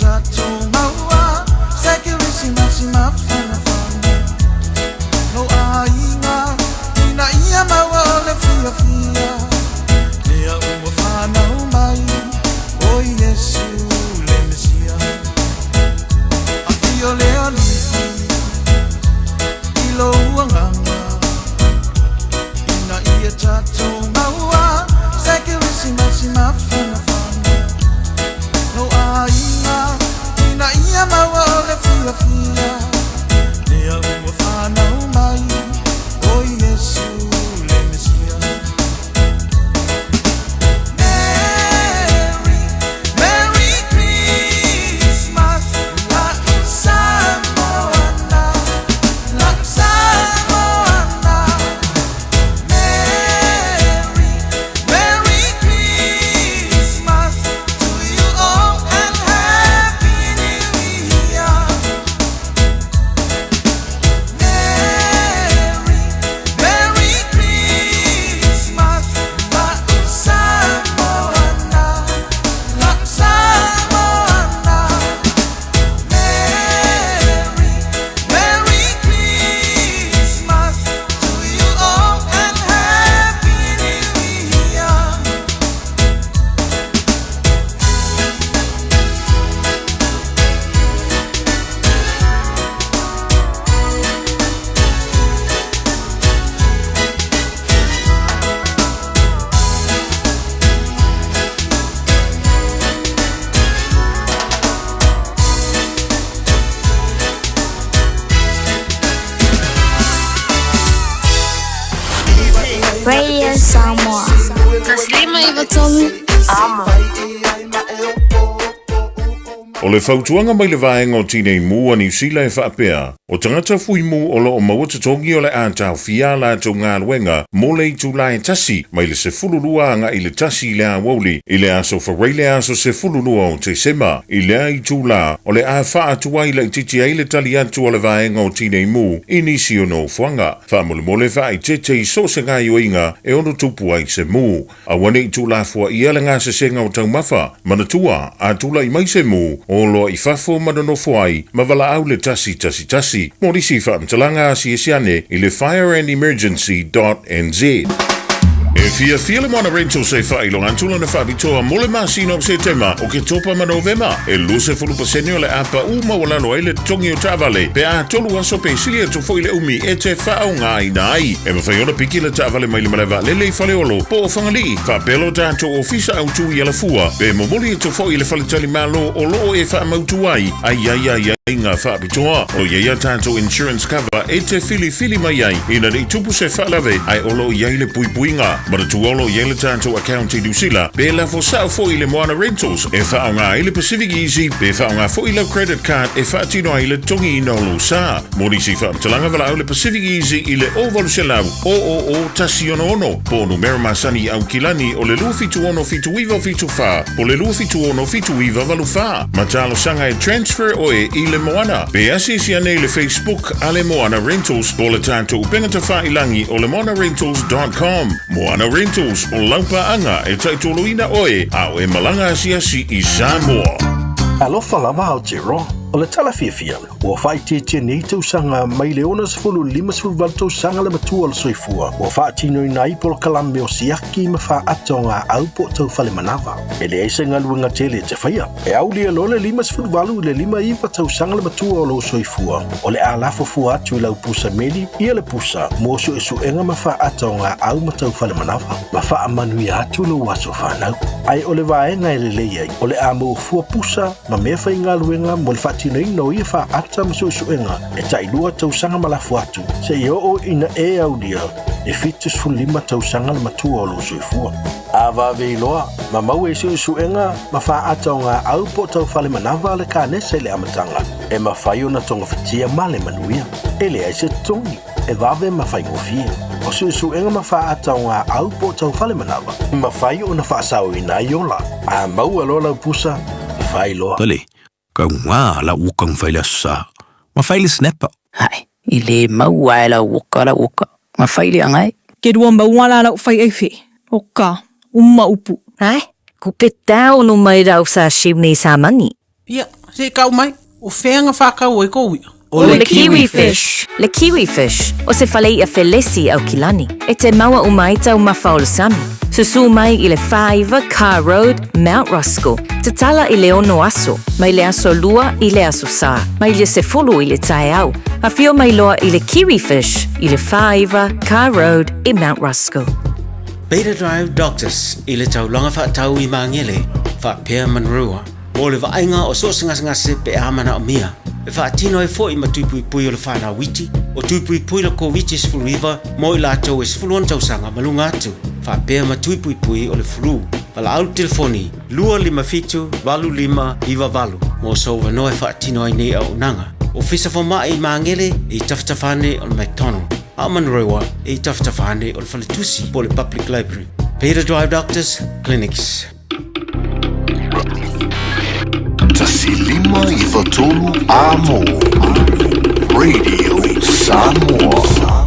tatou maua se Kerisimasi mafanafana Lou aiga ina ia maua o le fiafia Lea ua fanau mai o Iesu le Mesia Afio le Alii i lou agaga Ina ia tatou maua se Kerisimasi mafanafana Lou aiga ina ia maua o le fiafia Lea ua fanau mai o Iesu le Mesia Merry, Merry Christmas La'u Samoana La'u Samoana Merry, Merry Christmas to you all and Happy New Year Merry, Merry Christmas La'u Samoana La'u Samoana Merry, Merry Christmas to you all and Happy New Year. Radio Samoa. 593 Amo. O le fautuaga mai le Vaega o Tinei Mu a Niu Sila e faapea, o tagata fuimu o lo o maua totogi o le a taofia a latou galuega mo le itula e tasi mai le 12 agai i le tasi i le aoauli i le aso Faraile aso 12 o Tesema. I lea itula, o le a faatuai laitiiti ai le tali atu a le Vaega o Tinei Mu i nisi o nofoaga. Faamolemole faaeteete i so o se gaoioiga e ono tupu ai se mu. Aua ne i tuulafoaia le gasesega o taumafa. Manatua, a tulai mai se mu, o loa i fafo ma nonofo ai ma valaau le 111 mo nisi faamatalaga asiasi ane i le fireandemergency.nz. E fiafia le Moana Rentals e faailoga atu lana faapitoa mo le masina o Setema, Oketopa ma Novema. E 20% o le a pau maualalo ai le totogi o taavale pe a tolu aso pe sili atu foi le umi e te faaaogaina ai. E mafai ona piki le taavale mai le malae vaalele i Faleolo po o Fagalii, faapea lo tatou ofisa autu i Alafua, pe momoli atu foi i le faletalimalo o lo o e faamautu ai, a i ai aiaiga faapitoa. O i ai a tatou insurance cover e te filifili mai ai ina ne i tupu se faalave ae o lo o i ai le puipuiga. Manatua o lo o i ai le tatou account i Niu Sila, pe lafo sao foi i le Moana Rentals e faaaoga ai le Pacific Easy pe faaaoga foi lau credit card e faatino ai le totogiina o lou sa. Mo nisi faamatalaga valaau le Pacific Easy i le 0800 000 166 po o numera masani i Aukilani o le 276 7974 po o le 276 7984. Ma talosaga e transfer oe i le Moana. Pe asiasi ane i le Facebook a le Moana Rentals po o le tatou upega tafailangi o le moanarentals.com. Moana Rentals, o lau paaga e taitoloina oe a o e malaga asiasi i Samoa. Alofa lava Aotearoa, o le tala fiafia, Ua faaitiitia nei tausaga mai le 60 58 tausaga le matua o le soifua ua faatinoina ai polokalame o siaki ma faaata o gaau po o taufale manava. E leai se galuega tele e te faia. E aulia loa le 58 i le 59 tausaga le matua o lou soifua, o le a lafo fua atu i lau pusa meli ia le pusa mo suesuega ma faaata o gaau ma taufale manava ma faamanuia atu lou aso fanau. Ae o le vaega e lelei ai, o le a maua fua pusa ma mea faigaluega mo le faatinoina o ia faaata ma suesuega e tailua tausaga ma lafo atu seia oo ina e aulia e 75 tausaga le matua o lou soifua. A vave iloa, ma maua i suesuega ma faaata o gaau po o taufale manava a le kanesa i le amataga, e mafai ona togafitia ma le manuia. E leai se totogi, e vave ma faigofie. O suesuega ma faaata o gaau po o taufale manava, e mafai ona faasaoina ai ola. A maua loa lau pusa, fai loa. Tole, kau ngā la uka ngwhai le sa. Ma whai le snapper. Hae, i le maua e lau oka lau oka, ma whai le angai. Ke rua maua la lau whai ai whe, o ka, uma upu. Hae, ko pe tau no mai rau sa siu nei sa mani. Ia, se i tau mai, o fea na whākau ai kou i'a? O le Kiwi Fish. Le Kiwi Fish, o se fale i'a felesi Aukilani, e te maua uma ai taumafa o le sami. Susū mai i le 49 Carr Road, Mount Roskill. Tatala i le ono aso, mai le aso Lua i le aso Sā, mai le 10 i le taeao. Afio mai loa i le Kiwi Fish i le 49 Carr Road i Mount Roskill. Beta Drive Doctors i le taulaga faatau i Magele faapea Manurewa mo le vaaiga o so o se gasegase pe a manaomia. E faatino ai foi ma tui puipui o le fanau iti, o tui puipui le Koviti-19 mo i latou e 16 tausaga ma luga atu, faapea ma tui puipui o le flu. Valaau le telefoni 257 8598 mo sou avanoa e faatino ai nei auaunaga. Ofisa Fomai i Magele i tafatafa ane o le McDonald, a o Manurewa i tafatafa ane o le Faletusi po o le Public Library. Beta Drive Doctors Clinics. 1 5 9 3 Amo Radio Samoa.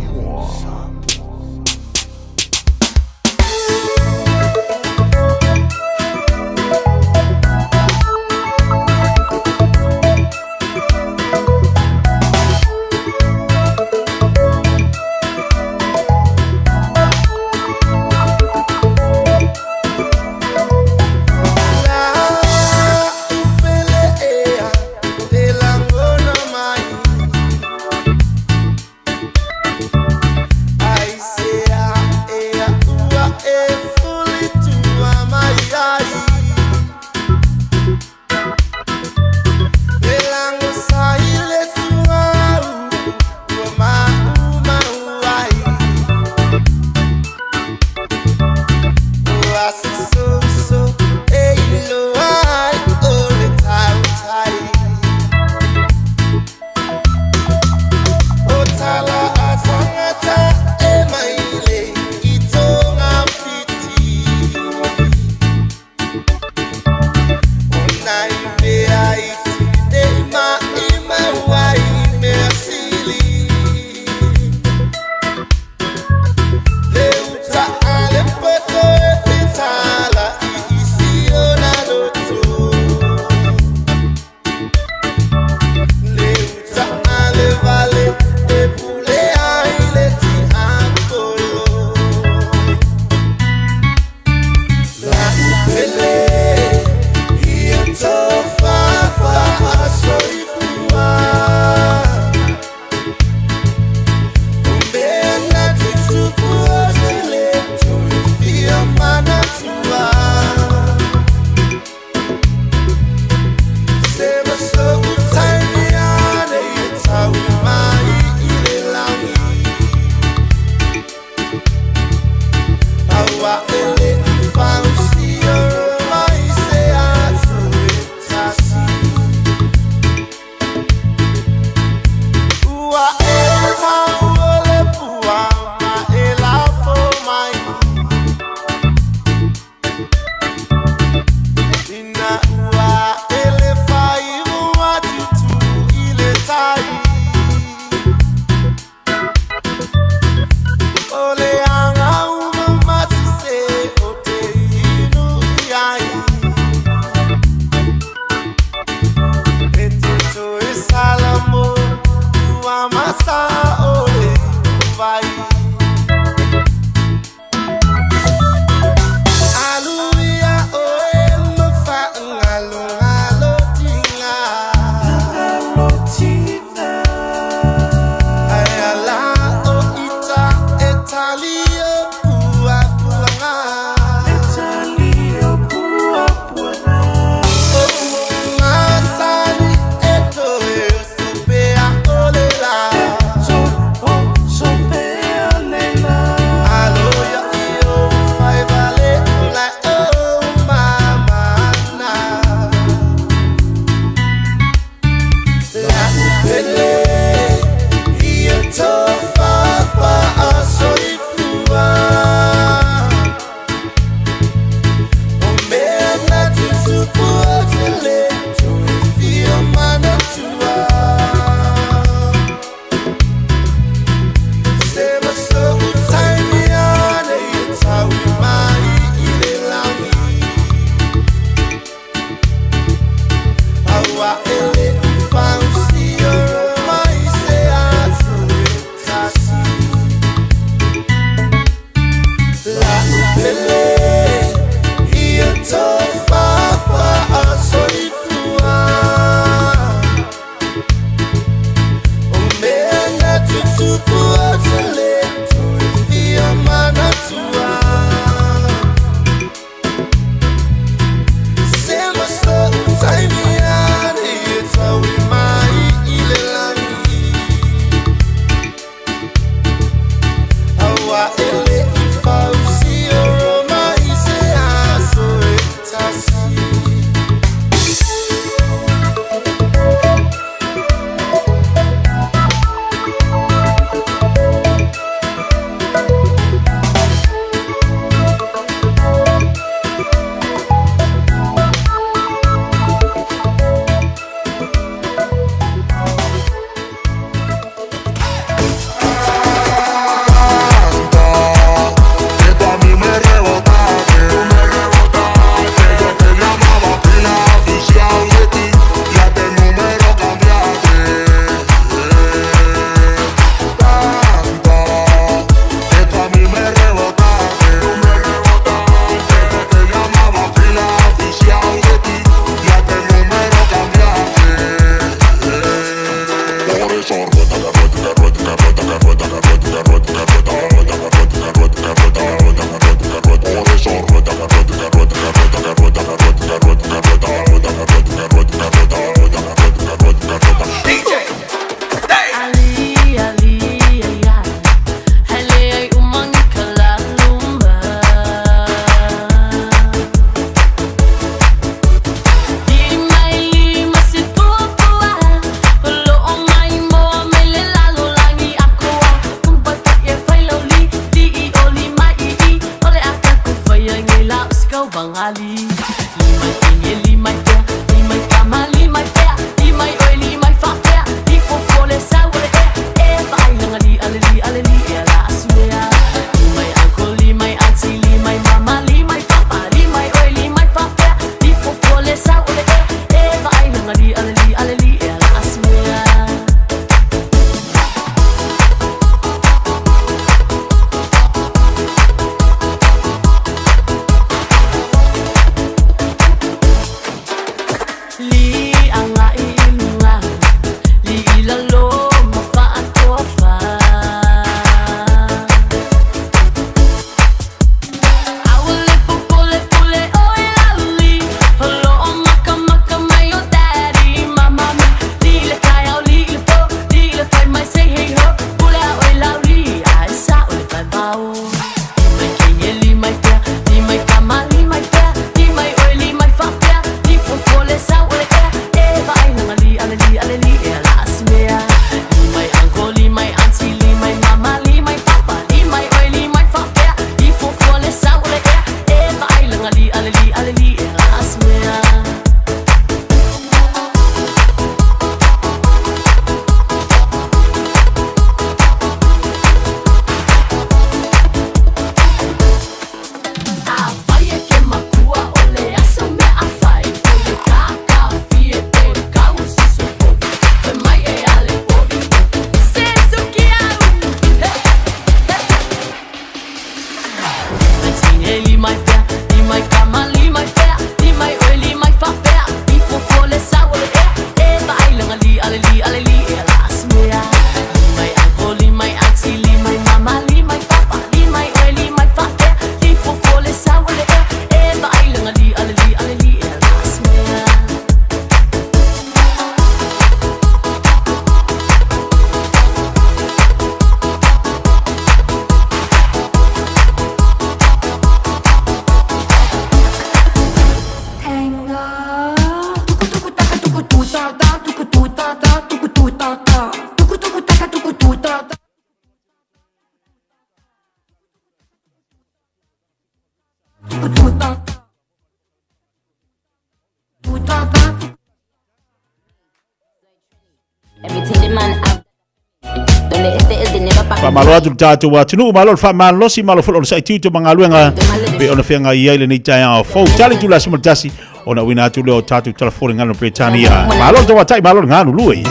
Faamalo atu le tatou atunuu, malo le faamalolosi, malo foi le onosai tiute ma galuega pei ona feagai ai lenei taeao fou. Tali itula 11 ona auina atu lea o tatou tala fou i le gagana Peretania. Malo le tauatai, malo le galulue.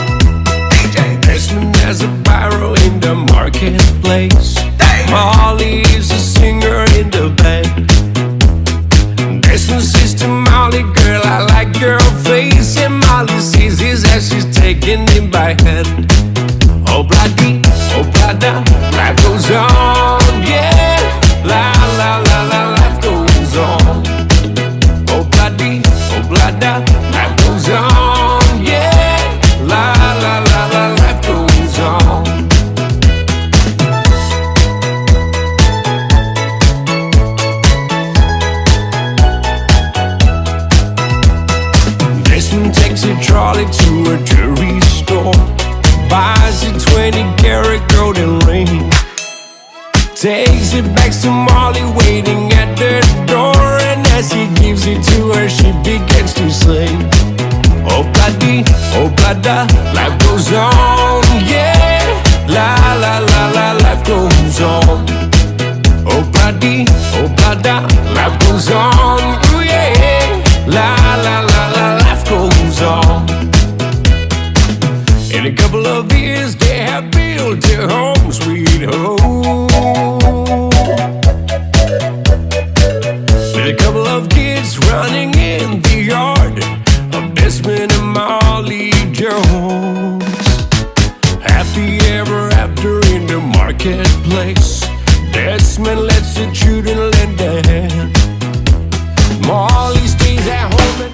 Desmond has a barrow in the marketplace. Molly is a singer in the band. Desmond says to Molly, girl, I like your face. And Molly sees his as she's taking him by hand. Oh, bloody, oh, blada, life goes on, yeah. La, la, la, la, life goes on. Oh, bloody, oh, blada, life goes on, yeah. La, la, la, la, life goes on. Desmond takes a trolley to a jewelry store, buys a 20 karat golden ring, takes it back to Molly waiting at the door, and as he gives it to her, she begins to sing. Oh bloody, oh blada, life goes on, yeah. La la la la, life goes on. Oh bloody, oh blada, life goes on, ooh yeah. La la la la, life goes on. In a couple of years, they have built a home, sweet home. With a couple of kids running in the yard of Desmond and Molly Jones. Happy ever after in the marketplace. Desmond lets the children lend a hand. Molly stays at home and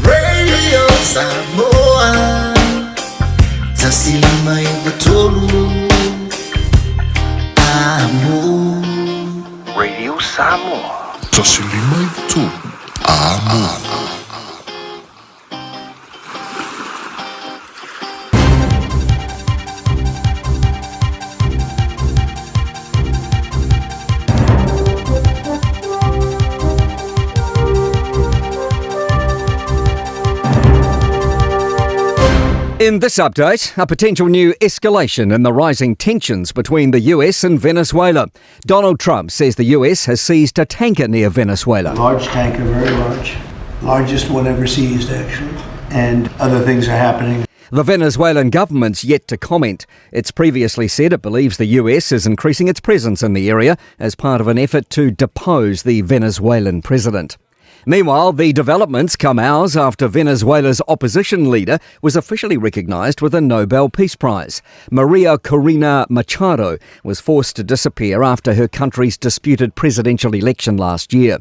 Radio Samoa 153 Amo Radio Samoa 153 Amo. In this update, a potential new escalation in the rising tensions between the US and Venezuela. Donald Trump says the US has seized a tanker near Venezuela. Large tanker, very large. Largest one ever seized, actually. And other things are happening. The Venezuelan government's yet to comment. It's previously said it believes the US is increasing its presence in the area as part of an effort to depose the Venezuelan president. Meanwhile, the developments come hours after Venezuela's opposition leader was officially recognized with a Nobel Peace Prize. Maria Corina Machado was forced to disappear after her country's disputed presidential election last year.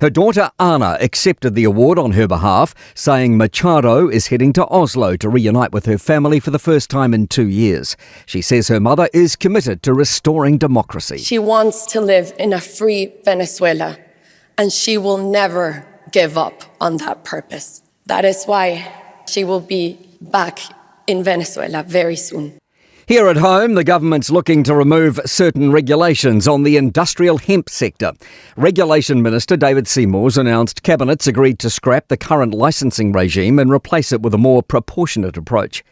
Her daughter Anna accepted the award on her behalf, saying Machado is heading to Oslo to reunite with her family for the first time in two years. She says her mother is committed to restoring democracy. She wants to live in a free Venezuela, and she will never give up on that purpose. That is why she will be back in Venezuela very soon. Here at home, the government's looking to remove certain regulations on the industrial hemp sector. Regulation Minister David Seymour's announced Cabinet's agreed to scrap the current licensing regime and replace it with a more proportionate approach.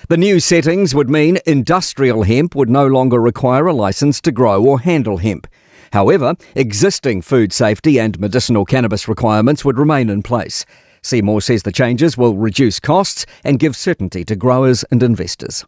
The new settings would mean industrial hemp would no longer require a license to grow or handle hemp. However, existing food safety and medicinal cannabis requirements would remain in place. Seymour says the changes will reduce costs and give certainty to growers and investors.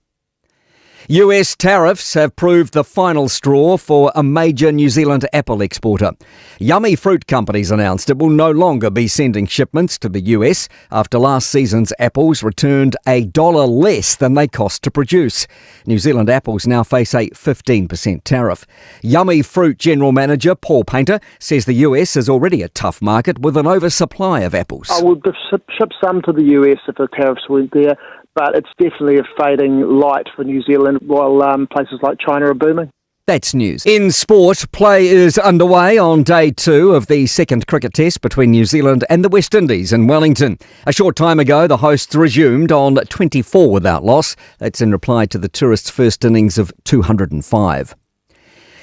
US tariffs have proved the final straw for a major New Zealand apple exporter. Yummy Fruit Companies announced it will no longer be sending shipments to the US after last season's apples returned a dollar less than they cost to produce. New Zealand apples now face a 15% tariff. Yummy Fruit General Manager Paul Painter says the US is already a tough market with an oversupply of apples. I would ship some to the US if the tariffs weren't there, but it's definitely a fading light for New Zealand while um, places like China are booming. That's news. In sport, play is underway on day two of the second cricket test between New Zealand and the West Indies in Wellington. A short time ago, the hosts resumed on 24 without loss. That's in reply to the tourists' first innings of 205.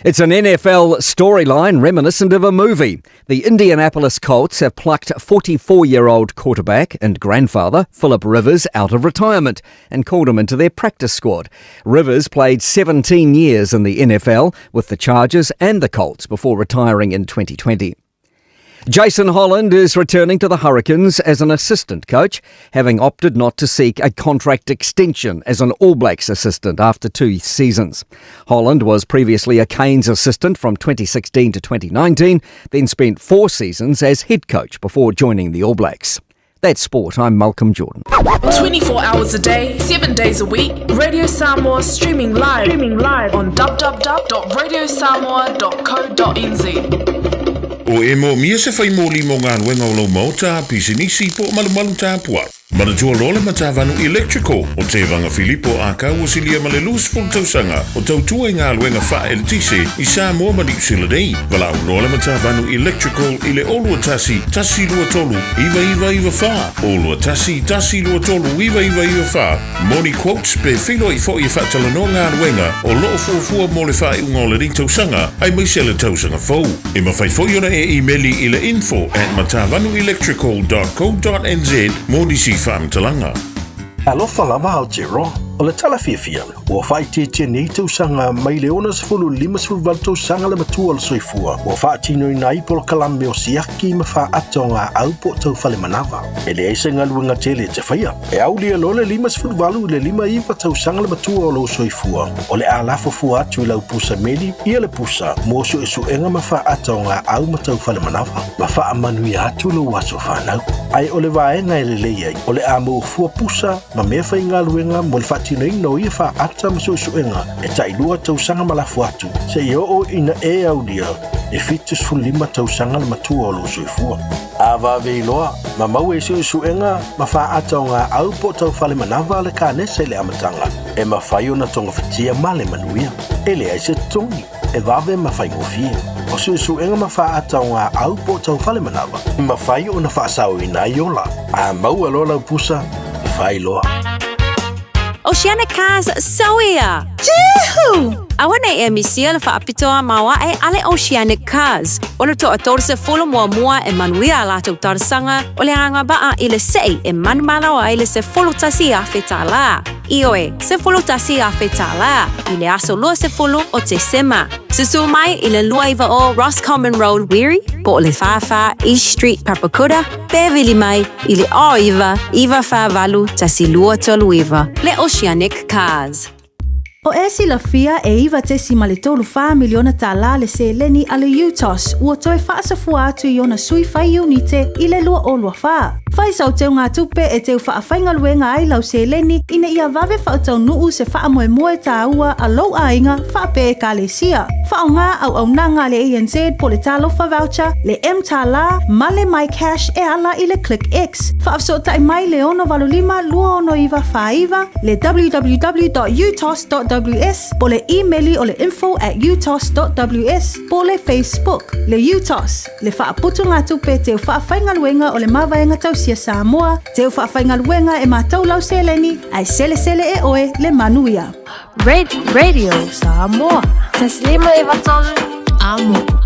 It's an NFL storyline reminiscent of a movie. The Indianapolis Colts have plucked 44 year old quarterback and grandfather Philip Rivers out of retirement and called him into their practice squad. Rivers played 17 years in the NFL with the Chargers and the Colts before retiring in 2020. Jason Holland is returning to the Hurricanes as an assistant coach, having opted not to seek a contract extension as an All Blacks assistant after two seasons. Holland was previously a Canes assistant from 2016 to 2019, then spent four seasons as head coach before joining the All Blacks. That's sport. I'm Malcolm Jordan. 24 hours a day, 7 days a week, Radio Samoa streaming live, streaming live on www.radiosamoa.co.nz. O e moomia se whai mōli mō ngā ruenga o lau maota, pisinisi, po malumalu tāpua. Manatua loa le Matavanu Electrical o Tevaga Filipo a kau o silia ma le 20 tausaga o tautua i galuega faaeletise i Samoa ma Niu Sila nei. Valaau loa le Matavanu Electrical i le 0 21 23 9994, 0 21 23 9994 mo ni quotes pe feiloai foi e faatalanoa galuega o loo fuafua mo le faaiuga o lenei tausaga aemaise le tausaga fou. E mafai foi ona e imeli i le info at matavanuelectrical dot co dot nz mo nisi faamatalaga. Alofa lava Aotearoa, o le tala fiafia, ua faaitiitia nei tausaga mai le 60 58 tausaga le matua o le soifua ua faatinoina ai polokalame o siaki ma faaata o gaau po o taufale manava. E leai se galuega tele e te faia. E aulia loa le 58 i le 59 tausaga le matua o lou soifua, o le a lafo fua atu i lau pusa meli ia le pusa mo suesuega ma faaata o gaau ma taufale manava, ma faamanuia atu lou aso fanau. Ae o le vaega e lelei ai, o le a maua fua pusa ma mea faigaluega mo le faatinoina o ia faaata ma suesuega e tailua tausaga ma lafo atu, seia oo ina e aulia e 75 tausaga le matua o lou soifua. A vave iloa, ma maua i suesuega ma faaata o gaau po o taufale manava le kanesa i le amataga, e mafai ona togafitia ma le manuia. E leai se totogi, e vave ma faigofie. O suesuega ma faaata o gaau po o taufale manava, e mafai ona faasaoina ai ola. A maua loa lau pusa, fai loa. Oceanic Cars Soia! Juhu! Aua nei e misia le faapitoa maoae a le Oceanic Cars. Ona toa 30 muamua e manuia a latou talosaga o le agavaa i le sei e manumalo ai le $11,000 tālā. Ioe, $11,000 tālā i le aso 20 o Tesema. Susu mai i le 29 Roscommon Road, Wiri, po o le 44 East Street, Papakura, pe vili mai i le 09 948 1239. Le Oceanic Cars. O e silafia e $9.34 miliona tālā le seleni a le UTOS ua toe faasafua atu i ona sui fai iunite i le 2024. Fai sau teugatupe e teu faafaigaluega ai lau seleni ina ia vave faataunu'u se faamoemoe tāua a lou aiga faapea ekalesia. Faaaogā auaunaga a le ANZ po o le Talofa Voucher, le mTālā ma le MyCash e ala i le ClickX. Faafesootai mai le 685 269 49, le www.utos.ws po o le imeli o le info@utos.ws po o le Facebook. Le UTOS, le faaputugatupe teu faafaigaluega o le Mavaega Tausia Samoa, teu faafaigaluega e matou lau seleni, ae selesele e oe le manuia. Radio Samoa. 153 Amo.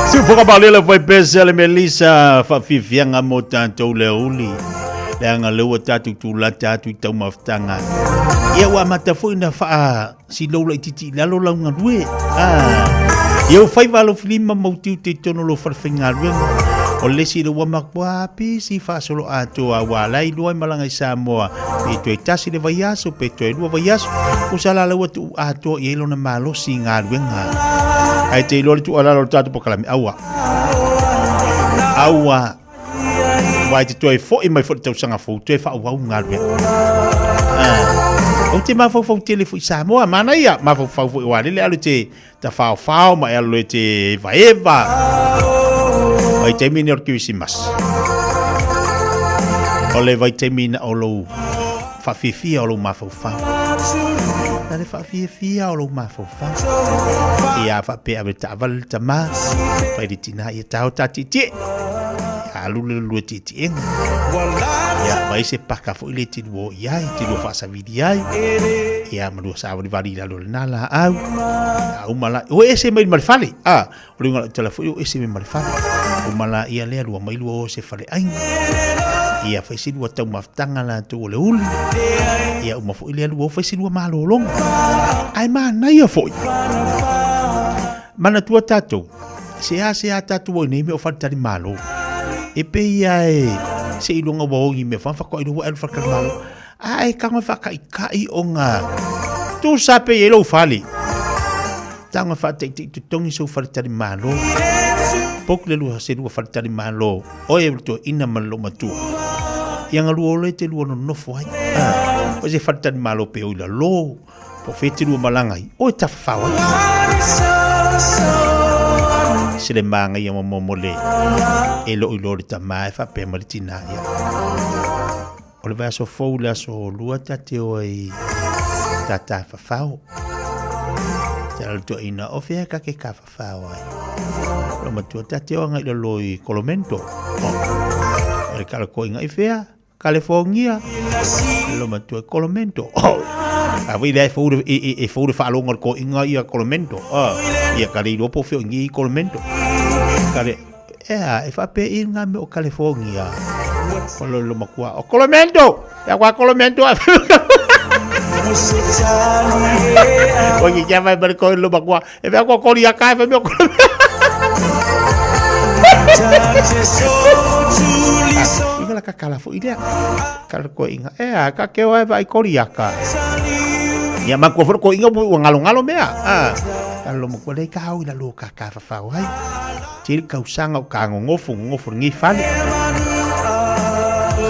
Siufoka palela fai pese le Melissa faafiafiaga mo tatou le aoauli leaga lea ua tatou tulata atu i taumafataga. Ia ua amata foi na faa silou laitiiti i lalo lau galue. Ah, ia ua faiva alofilima ma utiuti i totonu o lou falefaigaluega. O le isi lea ua matua pisi faasolo atoa aua la e iloa e malaga i Samoa pe toe tasi le vaiaso pe toe lua vaiaso, tusa la lea ua tuu atoa i ai lona malosi i galuega. Ae te iloa le tuualalo o le tatou polokalame, aua. Aua. Aua e te toe foi mai foi le tausaga fou, toe faaauau galuega. Ah. Ou te mafaufau tele foi i Samoa, manaia, mafaufau foi aua lele alu te tafaofao ma e alu e te evaeva. Vaitaimi nei o le Kerisimasi. O le vaitaimi na o lou faafiafia o lou mafaufau. Na le faafiafia o lou mafaufau. Ia faapea ave taavale le tamā, fai le tinā ia tao tā tietie. Ia alu le lua tietiega. Ia vai se paka foi le te lua o i ai, te lua faasavili ai. Ia ma lua savalivali i lalo o lena laau. Ia uma la, o ese mai ma le fale. Ah, o le uiga o lau tala foi, o ese mai ma le fale. Uma la ia lea lua mai lua o se fale aiga. Ia fai se lua taumafataga latou o le uli. Ia uma foi lea lua o fai se lua malologa. Ae manaia foi. Manatua tatou, se a se a tatou ai nei mea o faletalimalo. E pei lava e seiloga ua ogi mea fa faatoa iloa ua alu faletalimalo. Ae tago e faataitai ona tusa pei e lou fale. Tago e faataitai totogi sou faletalimalo. Poku le lua se lua faletalimalo. Oe le toeaina ma le loomatua. Ia galua olo e te lua nonofo ai. Ah, o se faletalimalo pe oi lalo. Po o fea e te lua malaga ai. Oe tafafao ai. Se le magaia ma mo le e loo iloa le tama e faapea ma le tina ia. O le vaiaso fou le aso lua ta te o ai tatafafao. Te ala toeaina o fea ka ke kafafao ai. Lo matua ta te o anga i lalo i Kolomento. O le kala koinga i fea? California. Lo matua i Kolomento. Oh. A foi lea e fou le, e, e, e fou le faalogo a le koinga ia Kolomento. Oh. Ia ka le iloa po o fea o i Kolomento. Ka le, Ea, e faapea i ngā mea o California. O lo lo makua, o Kolomento! Ia kua Kolomento! O ki kia vai mare koe lo makua, e mea kua kori a kai, mea o Kolomento. Inga la kakala fo i lea. Kala koe inga, ea, ka keo ai vai kori a ka. Ia makua fo koe inga ua ngalo ngalo mea. Ah, kala lo makua lei ka hau i la lo ka ka whawhau ai. Tele kausaga o ka gogofo, gogofo lenei fale.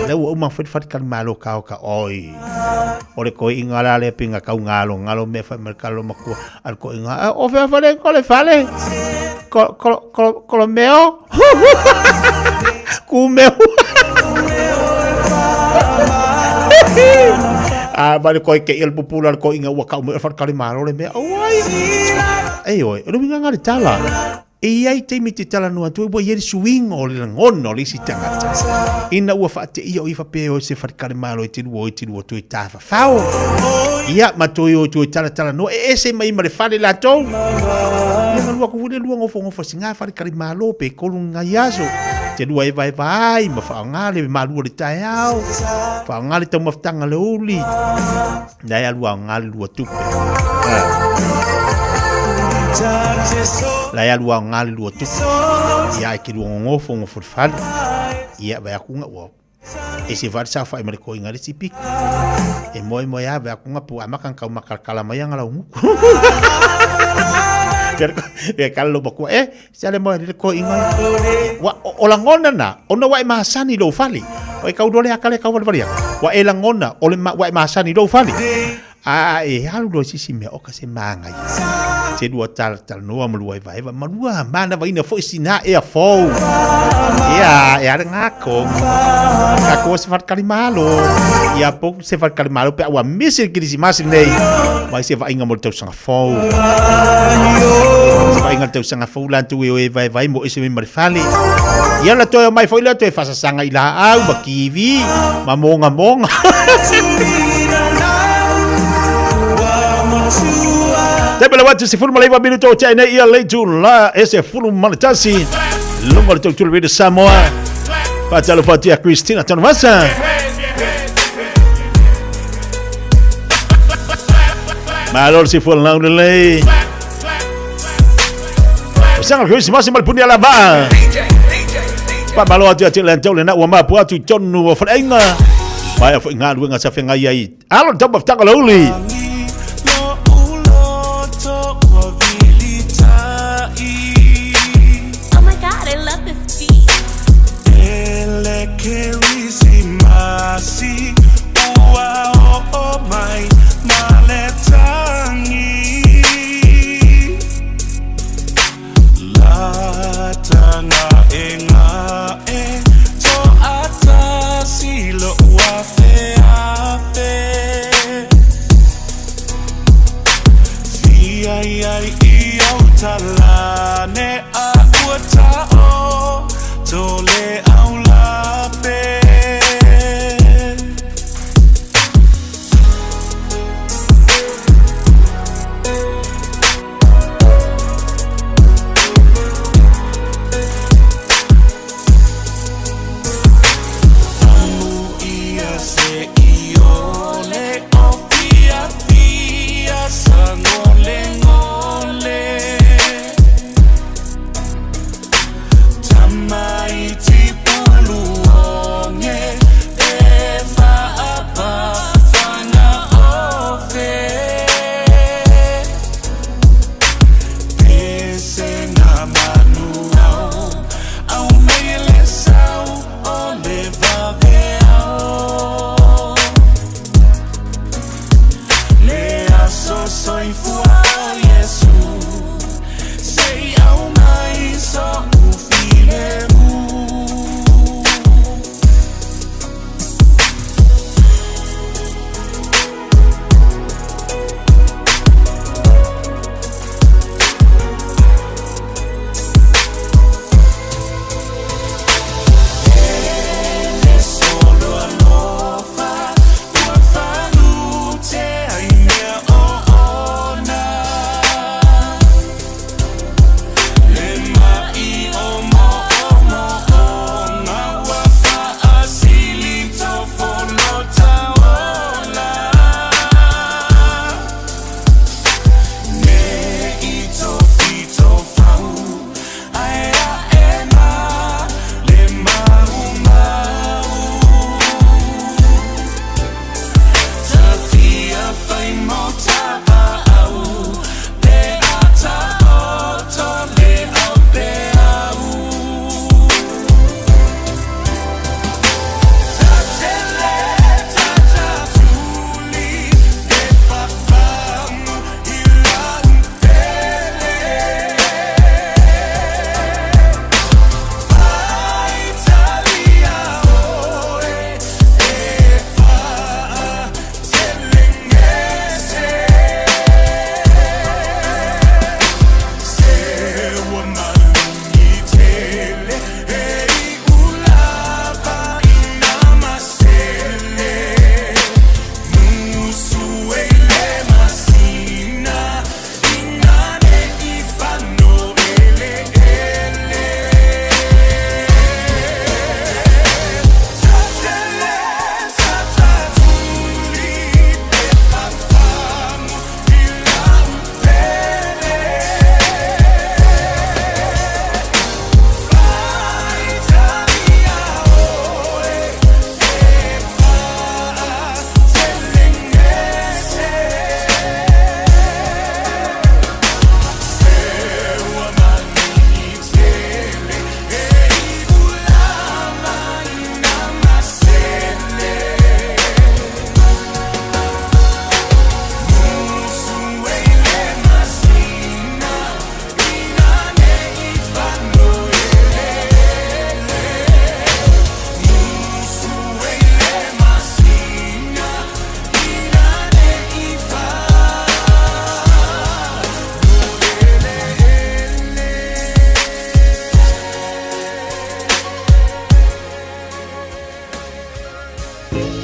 Lea ua uma foi le faletalimalo ka o ka oi. O le koiʻiga la lea pinga kau galo, galo mea fai mai le kalo makua a le koiʻiga. A, o fea fale ko le fale. Ko ko ko ko meo. Ku meo. A ma le koi ke il pupula le koiʻiga ua kau mai o le faletalimalo le mea. Auai. Ioe, o le uiga lena o le tala. E i ai taimi e te talanoa atu ai ua i ai le suiga o le lagona o le isi tagata ina ua faateia o ia faapea e o i se faletalimalo e te lua o e te lua toe tafafao. Ia, ma toe o toe talatalanoa e ese mai ma le fale latou. Ia na lua atu foi le lua nofonofo i sina faletalimalo pe tolu ni nai aso. Te lua evaeva ai ma faaaoga le malu o le taeao, faaaoga le taumafataga o le uli. Na e alu aoga le lua tupe. La e alu aoga le lua tupe. Ia e te lua nonofo nofo le fale. Ia vai atu nga ua ese fale saofai ma le toeaina le isi pito. E moemoe lava vai atu nga po ua amata ona tau makalakala mai ana lau gutu. Ia kala lou matua, e, se ale moe le toeaina ia. Ua, o lagona na, ona ua e masani i lou fale. O e tau loa le ata lea e tauvalivali atu. Ua e lagona, o le, ua e masani i lou fale. A e alu loa i se isi mea, oka se manaia. Te lua talatalanoa ma lua evaeva, ma lua manavaina foi sina ea fou. Ia, e ale ngā kong. Ka koa se faletalimalo. Ia po se faletalimalo pe a ua misi le Kerisimasi lenei. Mai se vaaiga mo le tausaga fou. Se vaaiga le tausaga fou latou e o e vaevae mo ese mai ma le fale. Ia la toe omai foi lea toe fasasaga i laau ma kivi ma mogamoga. Taimi lau atu 19 minuto o tea nei ia le itula e 11 luga o le tautulu Radio Samoa. Faatalofa atu ia Christina Tanuvasa. Malo le soifua laulelei. O sanga le Kerisimasi ma le puni ala vaa. Faamalo atu ia te le antau lena ua mapu atu i tonu o faleaiga. Vaea foi galuega sa feagai ai. Alo le taumafataga o le aoauli. Oh my god, I love this beat.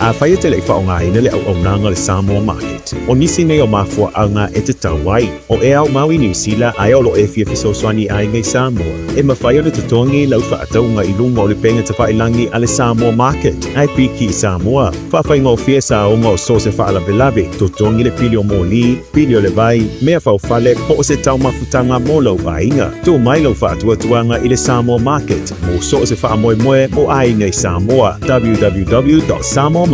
Afai e te le i faaaogaina le auaunaga a le Samoa Market, o nisi nei o mafuaaga e tatau ai, o e aumau i Niu Sila ae o lo o e fia fesoasoani i aiga i Samoa, e mafai ona totogi lau faatauga i luga o le upega tafailagi a le Samoa Market ae piki i Samoa. Faafaigofie saoga o so o se faalavelave, totogi le pili o moli, pili o le vai, mea faufale po o se taumafutaga mo lou aiga. Tuu mai lau faatuatuaga i le Samoa Market mo so o se faamoemoe mo aiga i Samoa. www.samoamarket.com.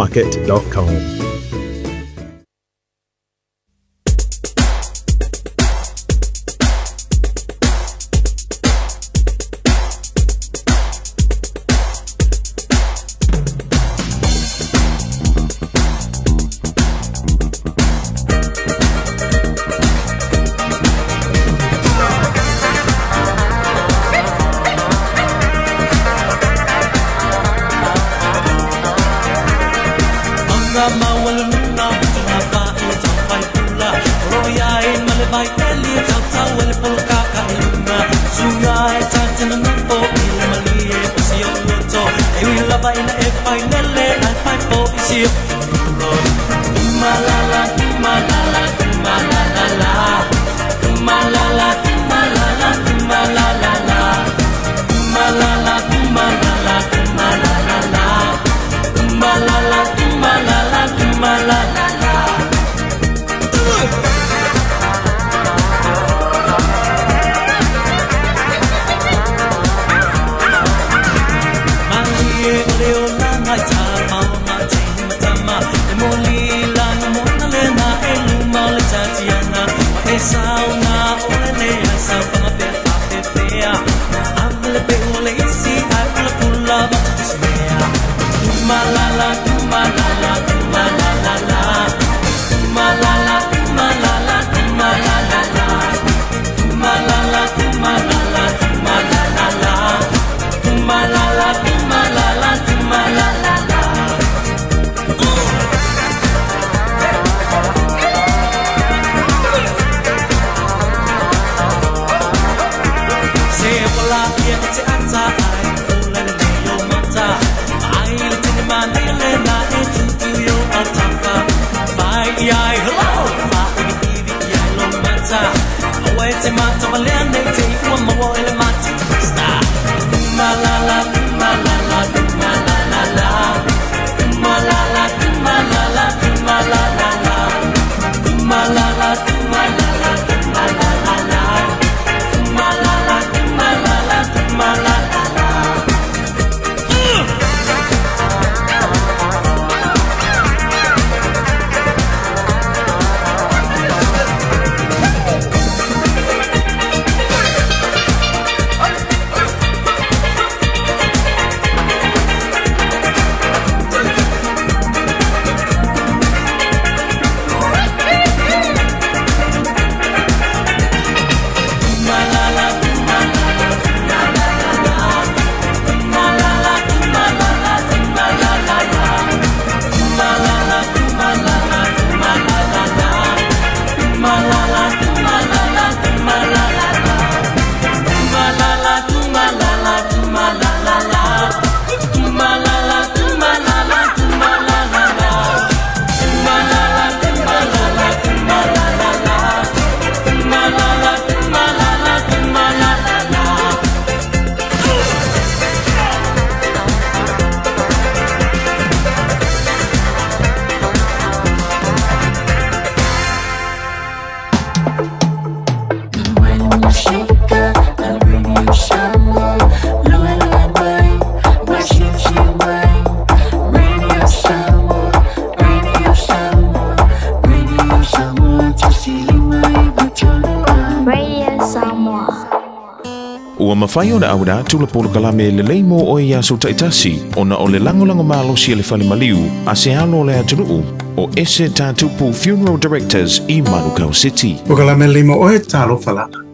Ua mafai ona auina atu le polokalame lelei mo oe i aso taitasi ona o le lagolago malosi a le Fale Maliu a se alo o le atunuu o Ese Tatupu Funeral Directors i Manukau City. Polokalame lelei mo oe, talofa lava.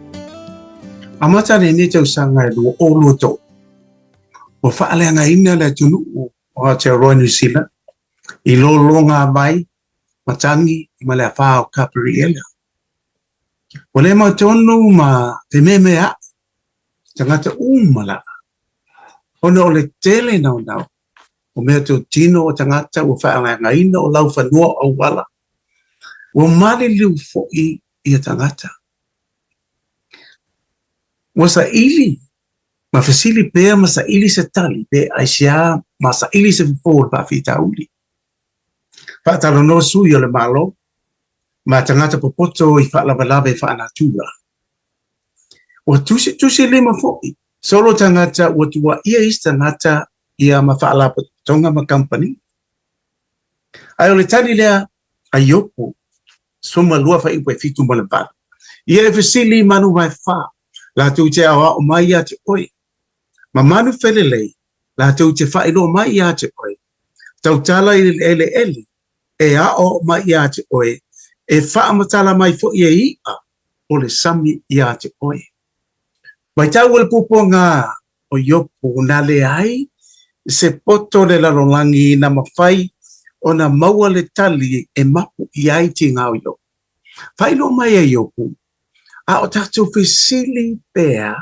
Amata lenei tausaga e 2023, ua faaleagaina le atunuu o Aotearoa New Zealand i lologa vai matagi ma le afā o Kaperiela. Ua le mautonu ma fememeaʻi tagata uma lava ona o le tele naunau o meatotino a tagata ua faaleagaina o laufanua o auala, ua maliliu foi ia tagata. Ua saili ma fesili pea ma saili se tali pe aisea ma saili se fofo o le faafitauli. Faatalanoa sui o le Malo ma tagata popoto i faalavelave faanatura. Ua tusitusilima foi solo tagata ua tuuaia isi tagata ia ma faalapotopotoga ma kamupani. Ae o le tali lea a Iopu 12:78. Ia e fesili i manu vaefa, latou te aoao mai ia te oe, ma manu felelei, latou te faailoa mai ia te oe. Tautala i le eleele, e aoao mai ia te oe, e faamatala mai foi e i'a o le sami ia te oe. Matau e le puapuaga o Iopu na leai se poto o le lalolagi na mafai ona maua le tali e mapu i ai tiga o Iopu. Faailoa mai e Iopu, a o tatou fesili pea,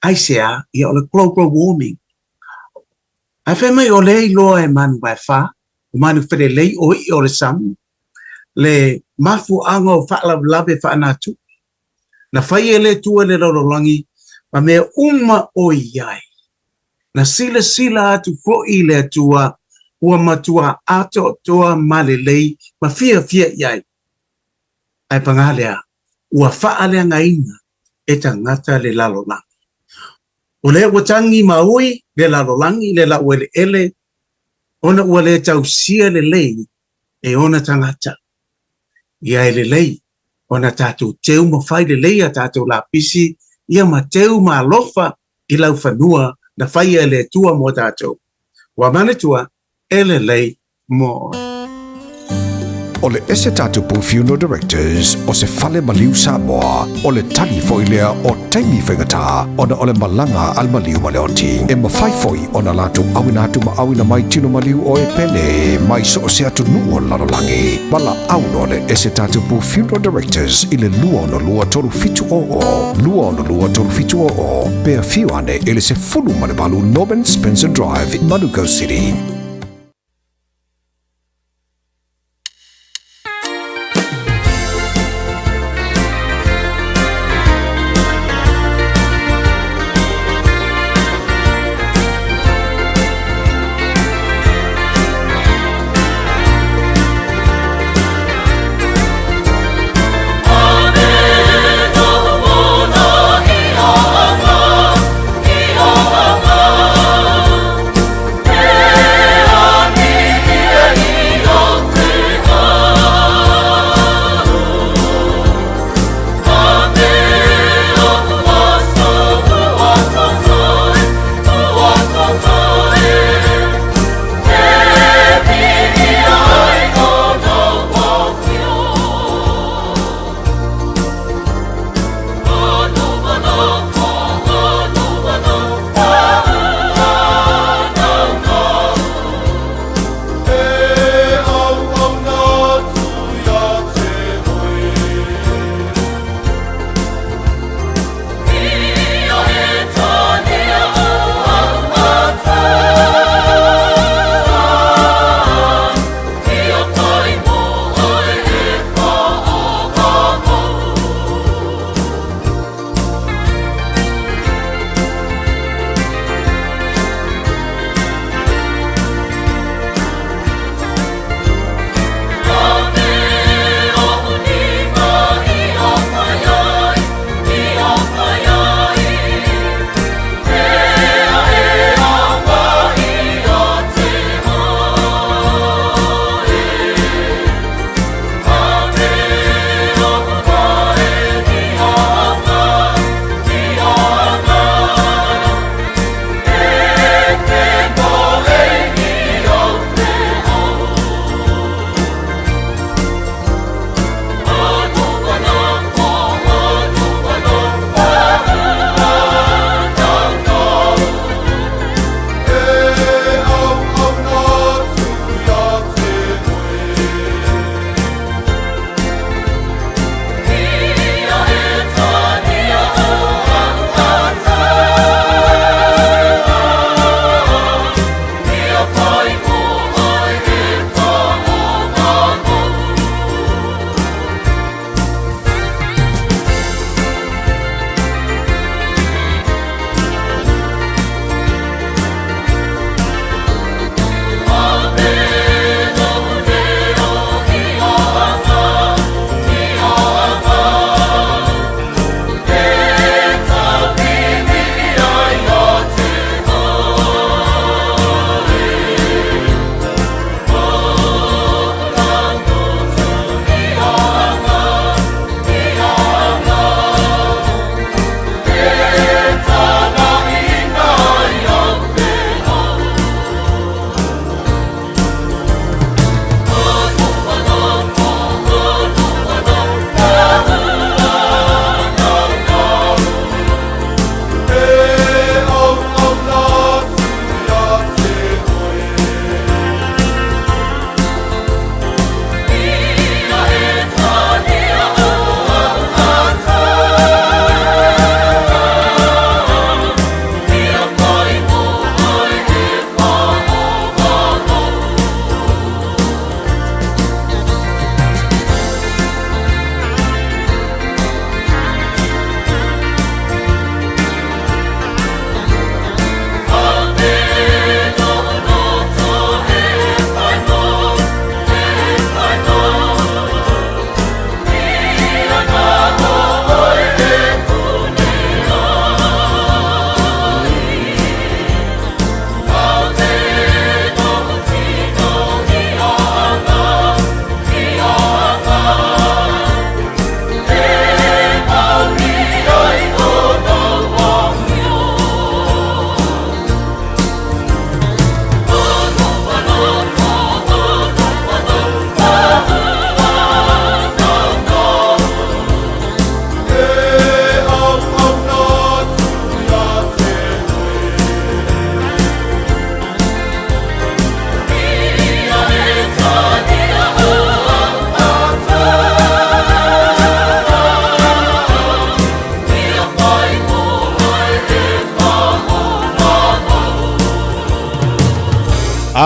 aisea, ia o le global warming. Ae fai mai o lea iloa e manu vaefa, o manu felelei o i'a o le sami, le mafuaaga o faalavelave faanatura. Na fai e le Atua le lalolagi ma mea uma o i ai. Na silasila atu foi le Atua ua matua atoatoa ma lelei ma fiafia i ai. Ae pagā lea, ua faaleagaina e tagata le lalolagi. O lea ua tagi ma ui le lalolagi le laueleele ona ua le tausia lelei e ona tagata. Ia e lelei ona tatou teu ma fai lelei a tatou lapisi ia ma teu ma alofa i laufanua na faia e le Atua mo tatou. Ua manatua e lelei mo oe. O le ese tatou Funeral Directors o se fale maliu Samoa, o le tali foi lea o taimi faigata ona o le malaga a le maliu ma le oti. E mafai foi ona latou auina atu ma auina mai tino maliu o e pele mai so o se atunuu o le lalolagi. Valaau loa le ese tatou Funeral Directors i le 262 3700, 262 3700, pe afio ane i le 18 Norman Spencer Drive, Manukau City.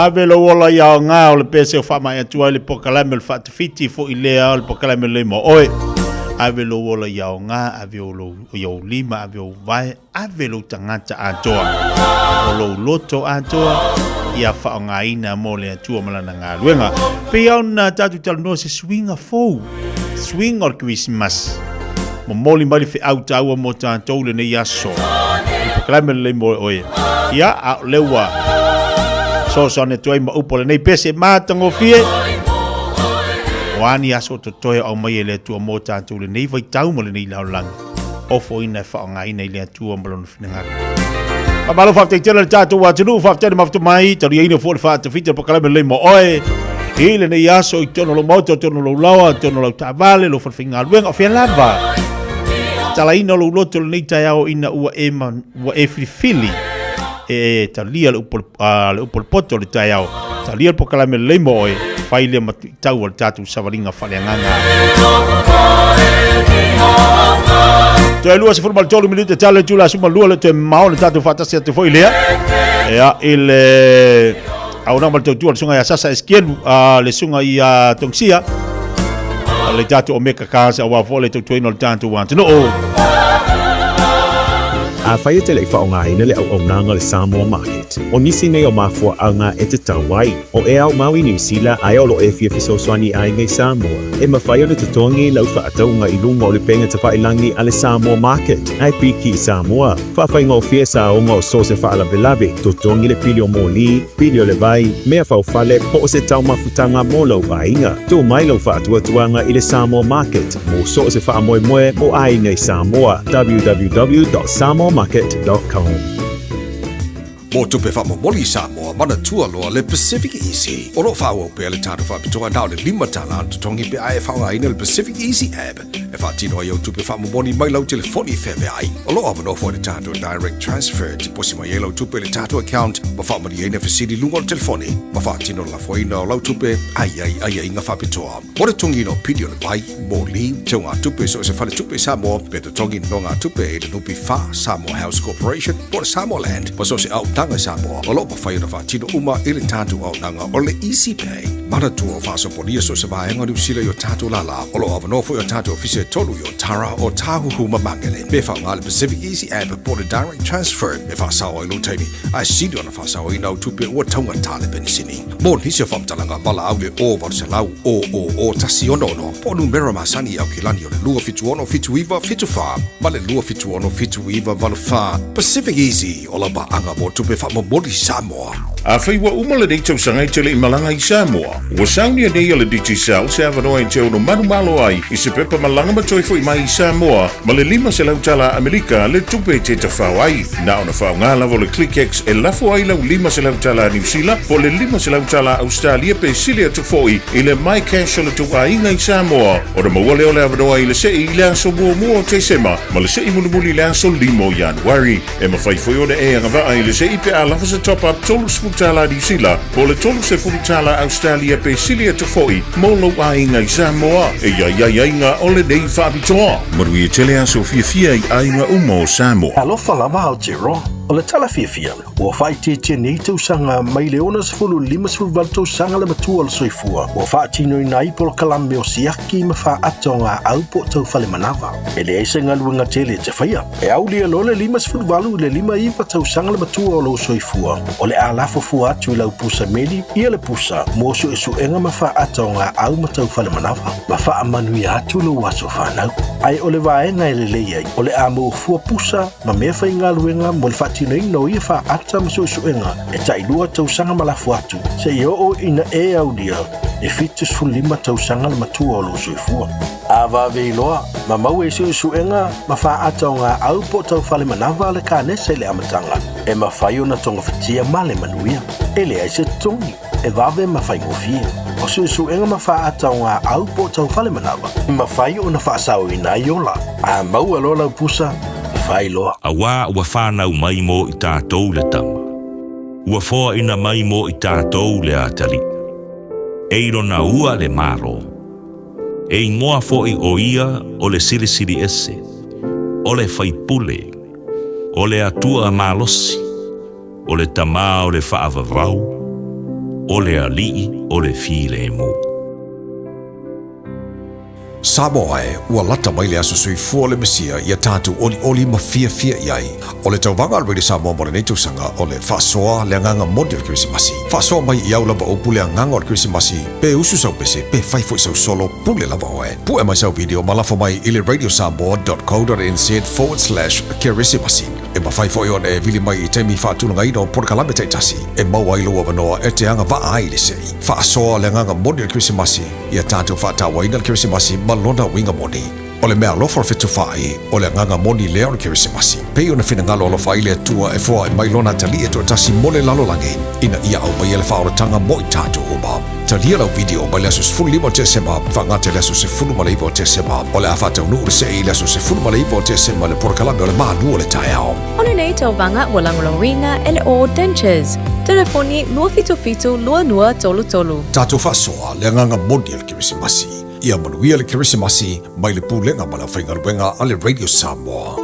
Ave lou ola ia aoga o le pese o faamaea atu ai le polokalame o le faatafiti foi lea o le polokalame lelei mo oe. Ave lou ola ia aoga, ave o lou, i ou lima, ave ou vae, ave lou tagata atoa, o lou loto atoa, ia faaaogaina mo le Atua ma lana galuega. Pei lava ona tatou talanoa se suiga fou, suiga o le Kerisimasi. Momoli mai le feau taua mo tatou lenei aso. Le polokalame lelei mo oe. Ia, a o lea ua soasoani atu ai ma upu o lenei pese matagofie. O a ni aso o totoe o aumai e le Atua mo tatou lenei vaitau ma lenei lalolagi. Ofoina e faaaogaina i le Atua ma lona finagalo. Faamalo faafetai tele le tatou atunuu, faafetai le mafuta mai, taliaina foi le faatafita o polokalame lelei mo oe. I lenei aso i totonu o lou maota, i totonu o lou laoa, i totonu o lau taavale, lou falefaigaluega, o fea lava. Talaina lou loto lenei taeao ina ua e, ma, ua e filifili e talia le upu, le upu o le poto o le taeao. Talia le polokalame lelei mo oe, fai lea ma tau o le tatou savaliga faaleagaga. Toe 23 minute tala le tula suma lua le toe mao le tatou faatasi atu foi lea. Ea i le auaunaga ma le tautua le susuga ia Sasa Eskielu, le susuga ia Tongsia, le tatou Omega Cars aua foi le tautuaina o le tatou atunuu. Afai e te le i faaaogaina le auaunaga o le Samoa Market, o nisi nei o mafuaaga e tatau ai. O e aumau i Niu Sila ae o lo e fia fesoasoani i aiga i Samoa. E mafai ona totogi lau faatauga i luga o le pega tafailagi a le Samoa Market, ae piki i Samoa. Faafaigofie saoga o so o se faalavelave, totogi le pili o moli, pili o le vai, mea faufale, po o se taumafutaga mo lou aiga. Tuu mai lau faatuatuaga i le Samoa Market mo so o se faamoemoe mo aiga i Samoa. www.samoamarket.com. Mo tupe faamomoli i Samoa, manatua loa le Pacific Easy. O lo o faaauau pea le tatou faapitoa na o le $5 le totogi pe a e faaaogaina le Pacific Easy app e faatino ai au tupe faamomoli mai lau telefoni i feaveai. O lo o avanoa foi le tatou Direct Transfer e tiposi mai ai lau tupe i le tatou account ma faamalieina fesili i luga o le telefoni ma faatino le lafoina o lau tupe a i ai aiaiga faapitoa. Mo le totogiina o pili o le vai, moli, teugatupe i so o se faletupe i Samoa, pe totogi nonogatupe i le NPF, Samoa House Corporation, po o le Samoa Land, ma so o se auaunaga i Samoa, o lo o mafai ona faatino uma i le tatou auaunaga o le Easy Pay. Manatua o faasopolia so o se vaega o Niu Sila i o tatou lala. O lo o avanoa foi o tatou ofisa e tolu i Otara, Otāhuhu ma Mangere. Pe faaaoga le Pacific Easy App po o le Direct Transfer e faasao ai lou taimi, ae sili ona faasaoina au tupe ua taugata le penisini. Mo nisi o faamatalaga, valaau le 0 800 000 166 po o numera masani i Aukilani o le 276 79 74 ma le 276 79 84. Pacific Easy, o lau paaga mo tupe faamomoli Samoa. Afai ua uma lenei tausaga e te le i malaga i Samoa, ua saunia nei e le Digicel se avanoa e te ono manumalo ai i se pepa malaga ma toe foi mai i Samoa ma le 500 tala Amerika le tupe e te tafao ai. Na ona faaaoga lava o le ClickX e lafo ai lau 500 tala Niu Sila po o le 500 tala Ausetalia pe sili atu foi i le MyCash o le tou aiga i Samoa ona maua lea o le avanoa i le sei i le aso muamua o Tesema ma le sei mulimuli i le aso 5 o Ianuari. E mafai foi ona e agavaa i le sei pe a lafo se top-up 30 tala Niu Sila po o le 30 tala Ausetalia pe sili atu foi mo lou aiga i Samoa. E i ai aiaiga o lenei faapitoa. Manuia tele aso fiafia i aiga uma o Samoa. Alofa lava Aotearoa, o le tala fiafia, ua faaitiitia nei tausaga mai le 60 58 tausaga le matua o le soifua ua faatinoina ai polokalame o siaki ma faaata o gaau po o tau fale manava. E leai se galuega tele e te faia. E aulia loa le 58 i le 59 tausaga le matua o lou soifua, o le a lafo fua atu i lau pusa meli ia le pusa mo suesuega ma faaata o gaau ma tau fale manava, ma faamanuia atu lou aso fanau. Ae o le vaega e lelei ai, o le a maua fua pusa ma mea faigaluega mo le faatinoina o ia faaata ma suesuega e tailua tausaga ma lafo atu, seia oo ina e aulia le 75 tausaga le matua o lou soifua. A vave iloa, ma maua i suesuega ma faaata o gaau po o tau fale manava le kanesa i le amataga, e mafai ona togafitia ma le manuia. E leai se totogi, e vave ma faigofie. O suesuega ma faaata o gaau po o tau fale manava, e mafai ona faasaoina ai ola. A maua loa lau pusa, fai loa. Auā ua fanau mai mo i tātou le tama, ua foaina mai mo i tātou le atalii, e i lona ua le Malo. E ingoa foʻi ʻo ia ʻo le Silisili Ese, ʻo le Faipule, ʻo le Atua Malosi, ʻo le Tamā o le Faavavau, o le Alii o le Filemu. Samoa e, ua lata mai le aso soifua o le Mesia ia tatou olioli ma fiafia i ai. O le tauvaga a le Radio Samoa mo lenei tausaga o le faasoa le agaga moni o le Kerisimasi. Faasoa mai i au lava upu le agaga o le Kerisimasi, pe usu sau pese, pe fai foi sau solo, pule lava oe. Pue mai sau video ma lafo mai i le radiosamoa.co.nz/kerisimasi. E mafai foi ona e vili mai i taimi faatulagaina o polokalame taitasi e maua ai lou avanoa e te agavaa ai i le sei. Faasoa le agaga moni o le Kerisimasi, ia tatou faatauaina le Kerisimasi ma lona uiga moni. O le meaalofa o le fetufaai, o le agaga moni lea o le Kerisimasi. Pei ona finagalo alofa ai le Atua e foai mai Lona Atalii e toatasi mo le lalolagi, ina ia aumaia le faaolataga mo i tatou uma. Talia lau video mai le aso 15 o Tesema faagata i le aso 19 o Tesema. O le a faataunuu le sei i le aso 19 o Tesema i le polokalame o le Malu o le Taeao. O lenei tauvaga ua lagolagoina e le All Dentures. Telefoni 277 2233. Tatou faasoa le agaga moni o le Kerisimasi. Ia manuia le Kerisimasi mai le Pulega ma le Aufaigaluega a le Radio Samoa.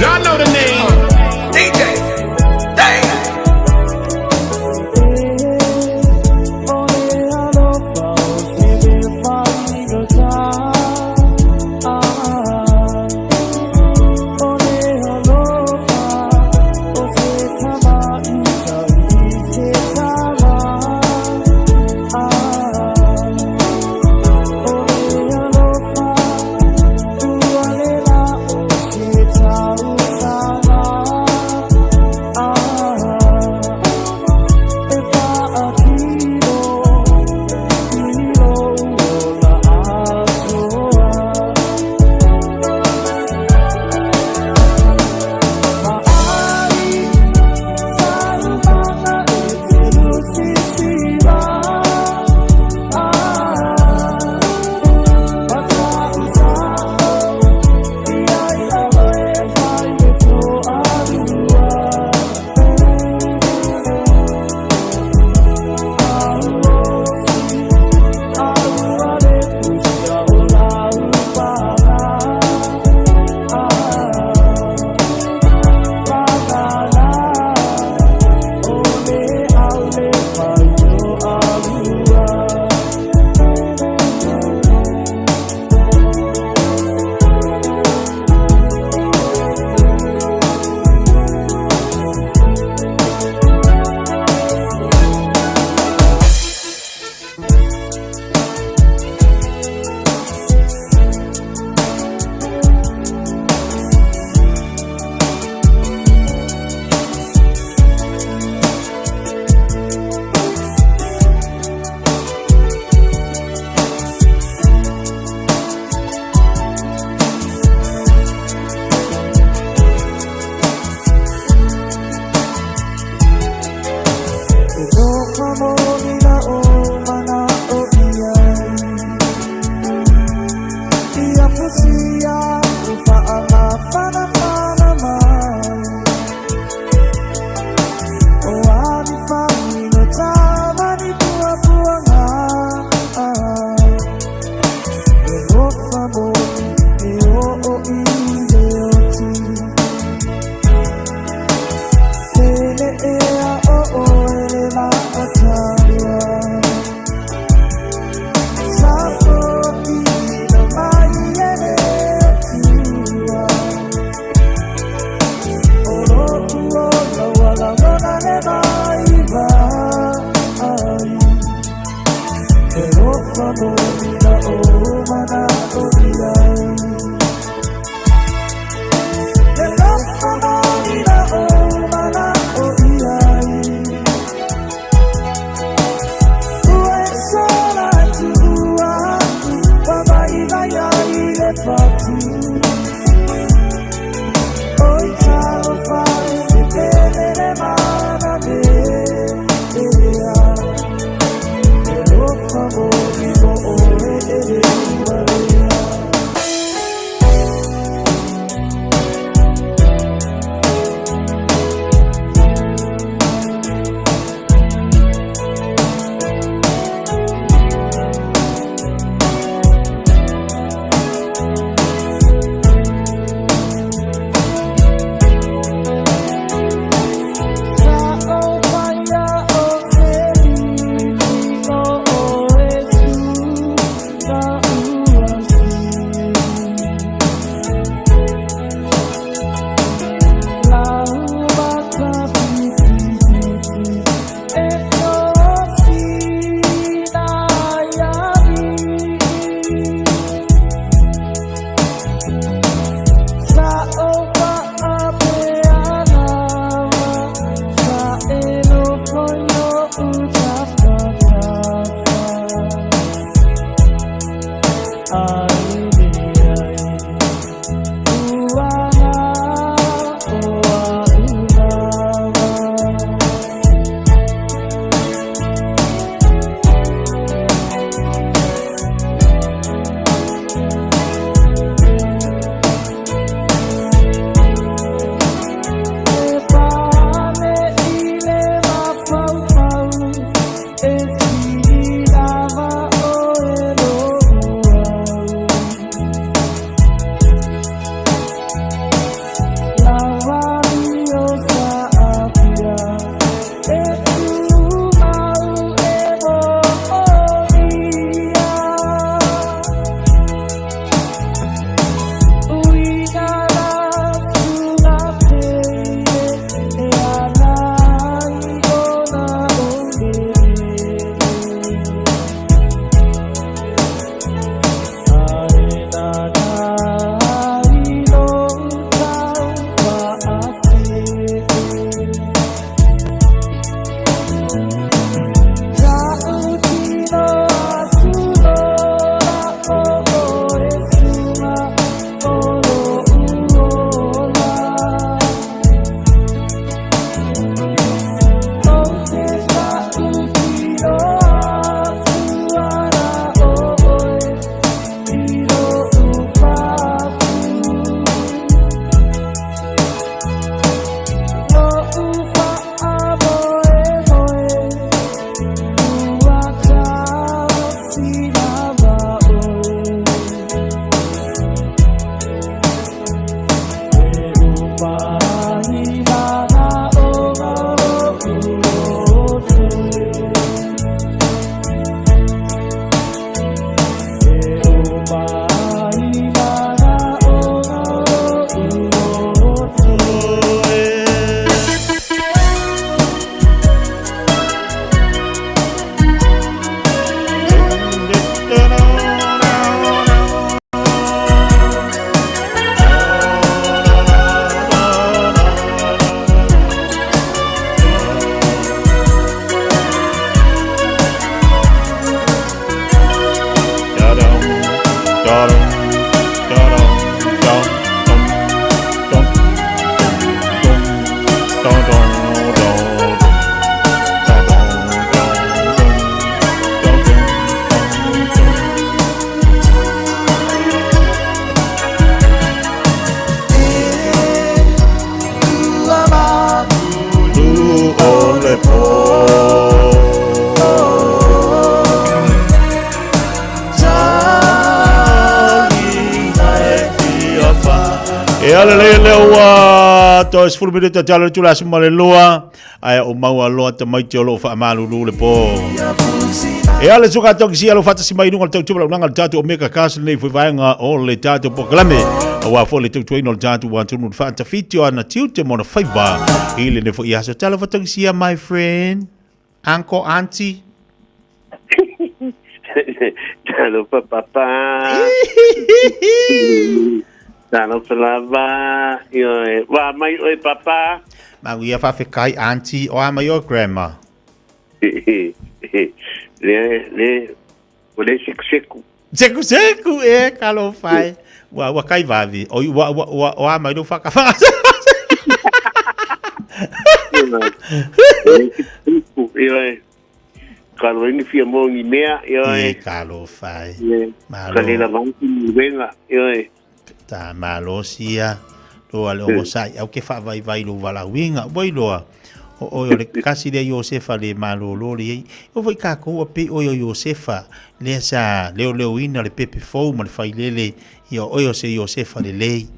Y'all know the name. DJ. Dang. E ala le le ua toe 10 minute talo le tula sima le lua ae o maua loa tamaiti o loo faamalulu le po. E ala suka toki si alo fatasi mai lunga le tautua launaga le tatou Omega Cast lenei foi vaega o le tatou polokalame aua foi le tautuaina o le tatou atunuu le faatafiti o ana tiute ma ona faiva i lenei foi aso. Talofa tokisia my friend, uncle, auntie. Talofa papa. Talofa lava. Ioe. Wa mai oe papa. Manuia faafetai auntie o a mai oe grandma. Le le o le seku seku. Seku seku e talofa e. Ua ua kai vave. Oi ua ua ua o a mai lou whakawhanga. Ioe. Kalo ini fia mo ni mea, ioe. E talofa e. Malo. Ka lela vangi ni wenga, ioe. Ta malo sia. Loa le ongo sai au ke whaavaivai lo valauinga. Ua iloa. O oe o le kasi lea Iosefa le malōlō le iai. E oo foi kākou ua pei oe o Iosefa lea sa leoleoina le pepe fou ma le failele ia o oe o se Iosefa lelei.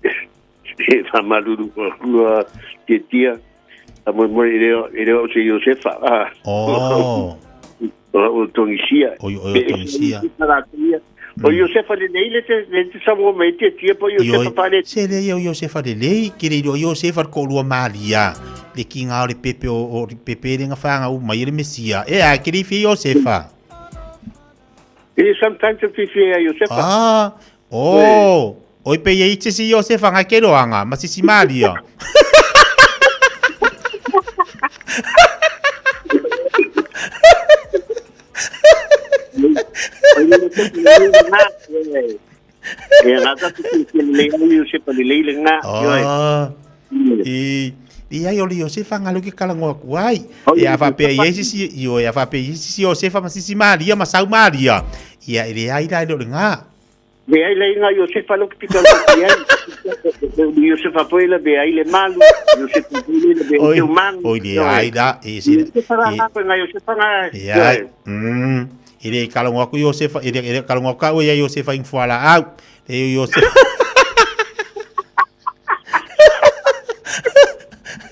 E faamalulu ua tiatia faamoemoe e le e le o se Iosefa. Ah. Oh. O Togisia. O o Togisia. O Iosefa lelei le te le te samoa mai tiatia po Iosefa pale. Se le ia o Iosefa lelei, ke le iloa Iosefa le toalua Maria, le kiga o le pepe o o le pepe le gafaga uma mai e le Mesia. E a ke le ifia Iosefa. E sometimes e fifia Iosefa. Ah, oh. Oi pe ia ite si Iosefa nga ke loanga, ma sisi Maria. Oh. I i ai o le Iosefa nga lo ke kalangoa ku ai. E a faapea i ai sisi ioe a faapea i ai sisi Iosefa ma sisi Maria ma sau Maria. Ia e leai la e le o le ga. Leai le inga Iosefa lo pito lo ki ai. Iosefa foi le be ai le malu, Iosefa foi le be ai te Oi le ai la e se. Iosefa la nga nga Iosefa nga. Ia. E le kalongo aku Iosefa, e le kalongo aku au ia Iosefa ing fuala au. E Iosefa.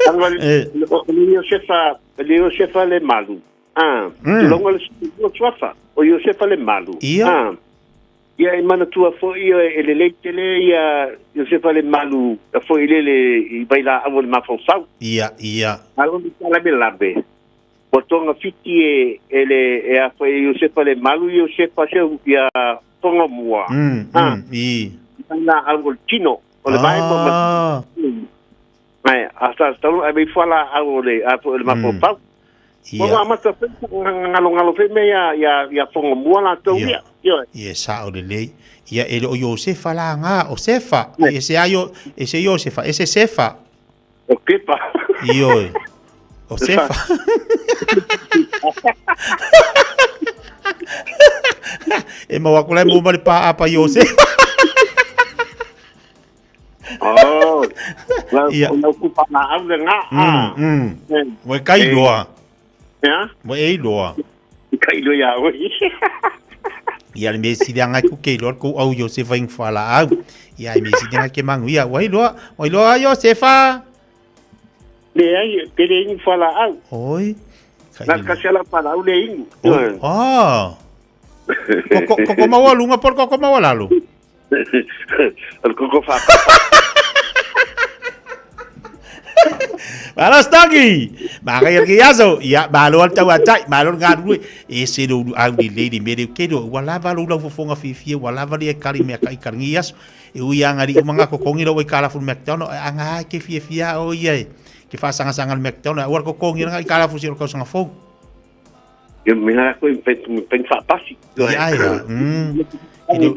Anga le Iosefa, le Iosefa le malu. Ah, tulonga le suafa, o Iosefa le malu. Ia. Ah. Ia e manatua foi ia e lelei tele ia Iosefa le malu foi lele i vailaau o le mafaufau. Ia, ia. Alo le talamelame. Ua togafiti e, e le e a foi Iosefa le malu Iosefa se ia tonga mua. I. Vailaau o le tino o le vae ma Ah. Ai, a sa tau ai mei fala au o le a foi le mafaufau. Ia. Ua amata foi ngalongalo foi me ia ia ia fonga mua latou ia. Ioe. Ia sao lelei. Ia e le o Iosefa la nga o Sefa. E se aio e se Iosefa, e se Sefa. O Kepa. Ioe. O Sefa. E mau aku lai mo ma le pa apa Iosefa. Oh. La Ia. o lau kupa na au le nga. Ua e kai loa. Ia? Ua e iloa. Kai loa ia oe. Ia le mea sili anga ku ke iloa kou au Iosefa ing whala au. Ia e mea sili anga ke mangu ia. Ua iloa, ua iloa Iosefa. Le ai, te le ingu whala au. Oi. Na kasi ala whala au le ingu. Oi. Ah. Koko, koko maua lunga por koko maua lalo. O le koko whapapa. Malo Stocky! Makai al ke aso. Ia, malo al tau atai, malo le galulue. E se lo au le lady me le ke ua lava lo lau fofonga fiafia, ua lava le kali mea kai karangi aso. E ui anga li umanga kokongi lo i kala fu McDonald, anga ai ke fiafia o ia e. Ke whaasangasanga le McDonald, ua kokongi nga i kala fu si o kausanga fou. Ia me ngā koe pe pe whapasi. Ia, ia. E le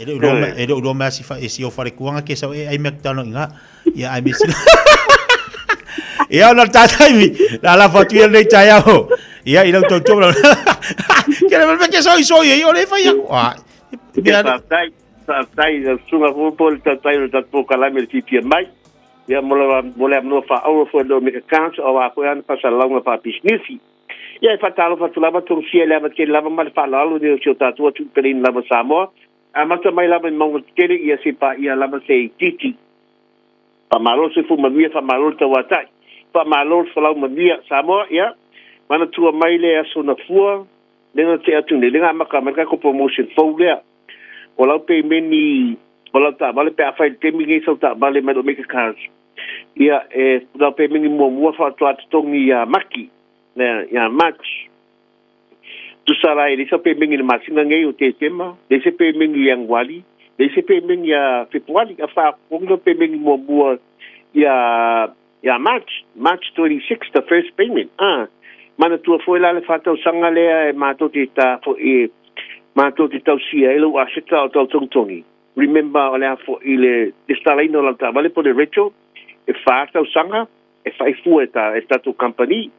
E le ulo e le ulo mea si fa e si o whare kuanga ke sau e ai McDonald inga. Ia ai me sila. Ia ona tātaimi, la la whatu ia nei tai ao. Ia i lau tau tau. Ke le mea ke sau i soi e o le whai aku. Ah, Ia whātai, whātai, la sunga fōpo le tātai o le tātou kalame le whiwhia mai. Ia mo le mo le amnoa wha fo lo me ka kansa o a koe ana whasa launga wha pisnisi. Ia e whatalo whatu lava tōng sia le ama te lava ma le whalalo ni o si o tātua tūpelein lava Samoa. Amata mai lava i mauga tetele ia se paia lava se itiiti. Faamalo le soifua manuia, faamalo le tauatai, faamalo le folau manuia. Samoa, ia, manatua mai le aso Nafua lea na tea atu nei, lea na amata mai le tatou promotion fou lea. O lau pemeni o lau taavale pe afai i le taimi lenei sau taavale mai lou Mega Cars, ia, e lau pemeni muamua faatoa totogi ia Maki, ia March. Tusa la e leai sau pemeni i le masina nei o Tesema, leai se pemeni i Ianuali, leai se pemeni ia Fepuali, a faatotogi lau pemeni muamua ia ia March, March 26 the first payment. Ah, manatua foi la le faatausaga lea e matou te ta foi e matou te tausia ai lou aseta o tau togitogi. Remember o le a foi le lesitalaina o lau taavale po o le retro e fa tausaga e faifua e ta e tatou company.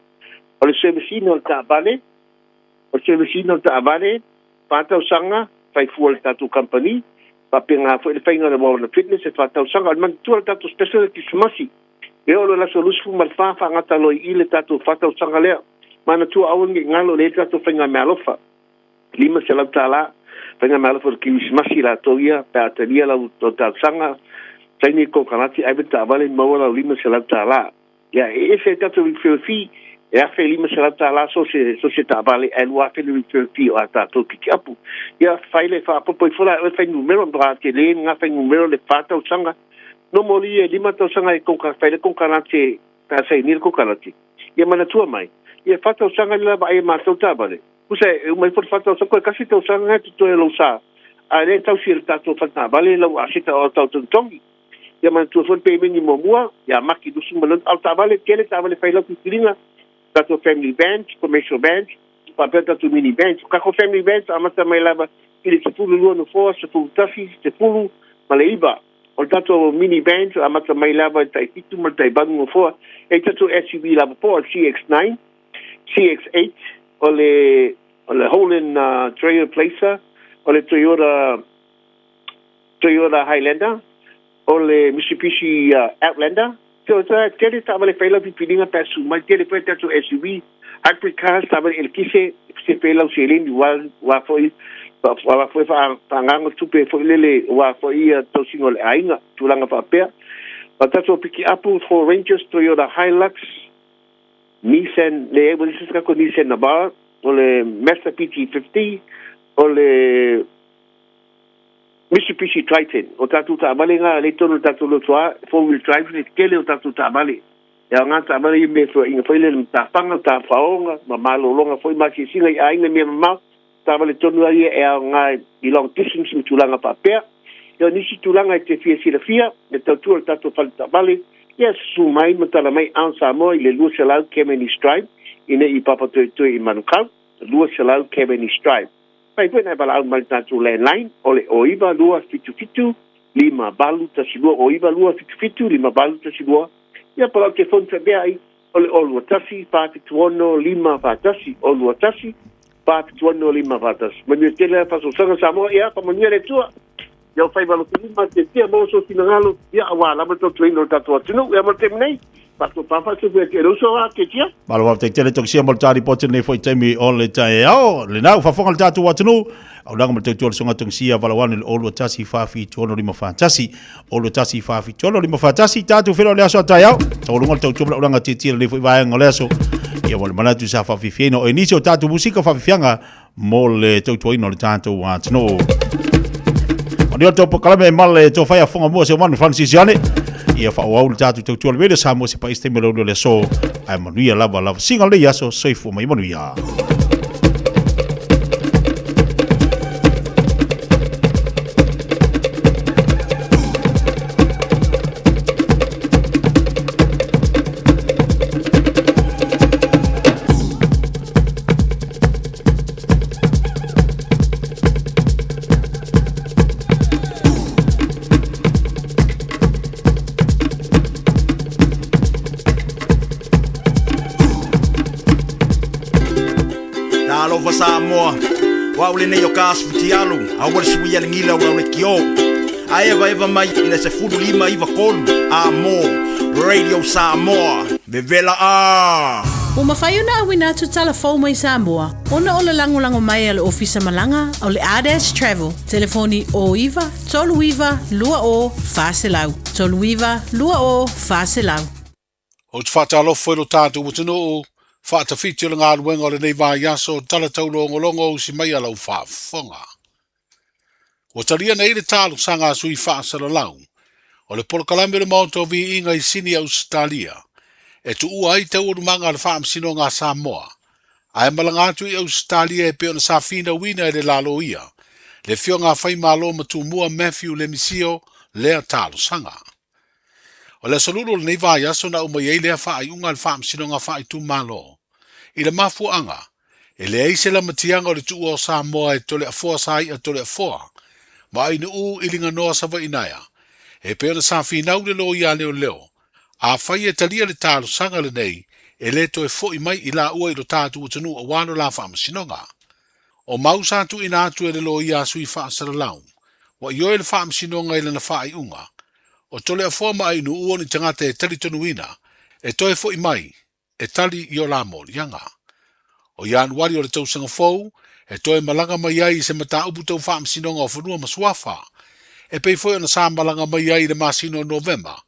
O le service ina o le taavale, o le service ina o le taavale, fa tausaga faifua e le tatou company. Faapena foi le faiga o le Warren Fitness e fa tausaga. O le manatua le tatou special le Kirisimasi e oo i le aso 24 faagata loa i i le tatou fa tausaga lea. Manatua aua ne i galo le tatou faiga meaalofa. $500 faiga meaalofa o le Kirisimasi latou ia pe a talia lau talosaga saini kokarati ave le taavale maua lau $500. Ia e ese ai tatou referral fee e $1,500 so se so se taavale ae $2,000 le referral fee o a tatou pikiapu. Ia fai le faapopo ifo la e oe fuainumera matua tele lena fuainumera le fa tausaga. Normally e lima tausaga e fai le kokarate pe a sainia le kokarate. Ia manatua mai, ia fa tausaga le lava ai e matou taavale. Tusa e uma ifo le fa tausaga toe tasi tausaga lena e totoe o lou sa a o lea e tausi e le tatou fale taavale lau aseta o tau togitogi. Ia manatua foi le pemeni muamua ia Maki 26 a o taavale tele taavale fai lau filifiliga tatou family vans, commercial vans faapea tatou mini vans. O tatou family vans amata mai lava i le 12 nofoa, 11, 10 ma le 9. O le tatou mini vans amata mai lava i le tai 7 ma le tai 8 nofoa. E i ai tatou SUV lava po o le CX-9, CX-8, o le o le Holden Trailblazer, o le Toyota Toyota Highlander, o le Mitsubishi Outlander. So, tele taavale fai lau filifiliga pe a susu mai, tele foi a tatou SUV, hybrid cars, taavale elekise, sefe ai lau seleni aua foi aua foi faaagaaga tupe foi lele aua foi ia tausiga o le aiga, tulaga faapea. O tatou pikiapu, Ford Rangers, Toyota Hilux, Nissan, leai ua leai se tatou Nissan Navara, o le Mazda BT-50, o le Mitsubishi Triton, o tatou taavale na lea i totonu o le tatou lotoa, four wheel drive le tele o tatou taavale. E aoga taavale ia i mea feoaiga foi lele ma tafaga, tafaoga ma malologa foi ma asiasiga i aiga i mea mamao. Taavale tonu lava ia e aoga i long distance ma tulaga faapea. Ia o nisi tulaga e te fia silafia, le tautua o le tatou fale taavale, ia susu mai ma tala mai Out Samoa i le 200 Cavendish Drive i nei i Papatoetoe i Manukau, 200 Cavendish Drive. Fai foi nai valaau mai le tatou landline o le 09277 5812, 09277 5812, ia po o lau telefoni faapea ai o le 021 476 541, 021 476 541. Manuia tele la faasoasoaga Samoa, ia faamanuia le Atua i au faiva alofa ma maua sou finagalo, ia aua lava le tautuaina o le tatou atunuu. Ia mo le taimi nei, faatopa faasufu e le uso a Ketia. Malo faafetai tele Tokisia mo le ta ripoti lenei foi taimi o le taeao. Lena ua faafofoga le tatou atunuu, auaunaga ma le tautua le Susuga Tokisia valaau ane i le 021 476 541, 021 476 541. Tatou feiloai i le aso a taeao. Taualuga le tautua ma le auaunaga tietie lenei foi vaega o le aso. Ia ua le manatu sa faafiafiaina o e nisi o tatou musika faafiafiaga mo le tautuaina o le tatou atunuu. O ni o tau polokalame ma le tau whai a whanga mua se manu Francis Iane. Ia whaoau le tātou tautua le wele sa mo se pa iste me le le so. Ai manuia lava lava. Singa le aso soifua mai manuia. Talofa Samoa, o au lenei o ka asu fitialu, aua le suia le gila o lau lekiō. A evaeva mai i le 15 iva tolu, a mo Radio Samoa, vevela a! Ua mafai ona auina atu tala fou mai Samoa ona o le lagolago mai a le Ofisa Malaga o le Ardash Travel, telefoni 09 39 20 400, 39 20 400. Ou te faatalofa foi i lo tatou atunuu, faatafiti o le galuega o lenei vaiaso, tala taulogologo usi mai a lau faafofoga. Ua talia nei le talosaga a sui faasalalau o le polokalame o le Maota o Viiga i Sini, Ausetalia, e tuua ai taualumaga a le Faamasinoga a Samoa, ae malaga atu i Ausetalia e pei ona sa finauina e le laloia le Afioga a Faimalo ma Tumua Matthew Lemisio lea talosaga. O le aso Lulu o lenei vaiaso na aumai ai lea faaiuga a le Faamasinoga Faaitumalo i le mafuaaga e leai se lamatiaga o le tuua o Samoa e Toleafoa Sai'a Toleafoa ma Ainuu i Liganoa Savaiinaea e pei ona sa finau le loia leoleo afai e talia le talosaga lenei e le toe fo'i mai i laua i lo tatou atunuu auā lo la faamasinoga. O mau sa tuuina atu e le loia a sui faasalalau ua ioe le faamasinoga i lana faaiuga o Toleafoa ma Ainuu o ni tagata e talitonuina e toe fo'i mai e tali i o la moliaga. O Ianuari o le tausaga fou e toe malaga mai ai i se mataupu tau faamasinoga o fanua ma suafa, e pei foi ona sa malaga mai ai i le masina o Novema,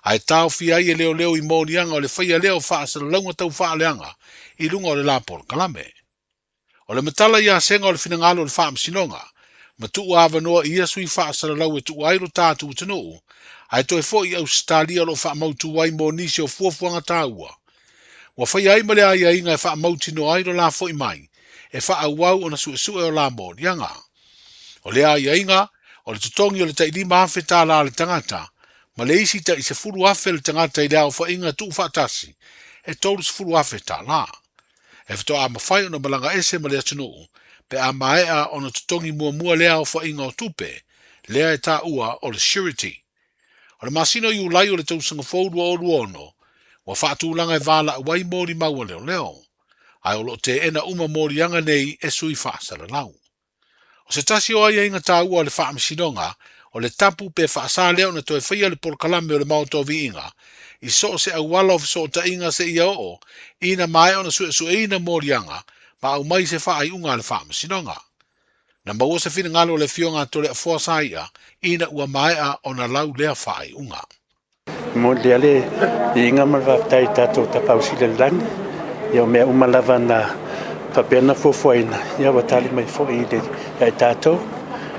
ae taofia ai e leoleo i moliaga o le faia lea o faasalalauga tau faaleaga i luga o le la polokalame. O le matala ia sega o le finagalo o le faamasinoga, ma tuu avanoa i ia sui faasalalau e tuua ai lo tatou atunuu, ae toe foi i Ausetalia o lo o faamautu ai mo nisi o fuafuaga taua. Ua faia ai ma le aiaiga e faamautinoa ai lo la foi mai, e faaauau ona suesue o la moliaga. O lea aiaiga, o le totogi o le tai $5,000 a le tagata, ma le isi tai $10,000 le tagata i le aofaiga tuufaatasi, e $30,000. E faatoa mafai ona malaga ese ma le atunuu pe a maea ona totogi muamua lea aofaiga o tupe, lea e taua o le surety. O le masina o Iulai o le tausaga fou 2026, ua faatulaga e valaau ai molimau a leoleo, ae o lo o teena uma moliaga nei e sui faasalalau. O se tasi o aiaiga taua o le Faamasinoga, o le tapu pe faasa lea ona toe faia le polokalame o le Maota o Viiga i so o se auala o fesootaiga seia oo ina maea ona suesueina moliaga ma aumai se faaiuga a le Faamasinoga. Na maua se finagalo o le Afioga a Toleafoa Saia ina ua maea ona lau lea faaiuga. Momoli lea le viiga ma le faafetai i tatou Tapaau Sili o le Lagi. Ia o mea uma lava na faapea ona fuafuaina, ia ua tali mai foi i le ia i tatou.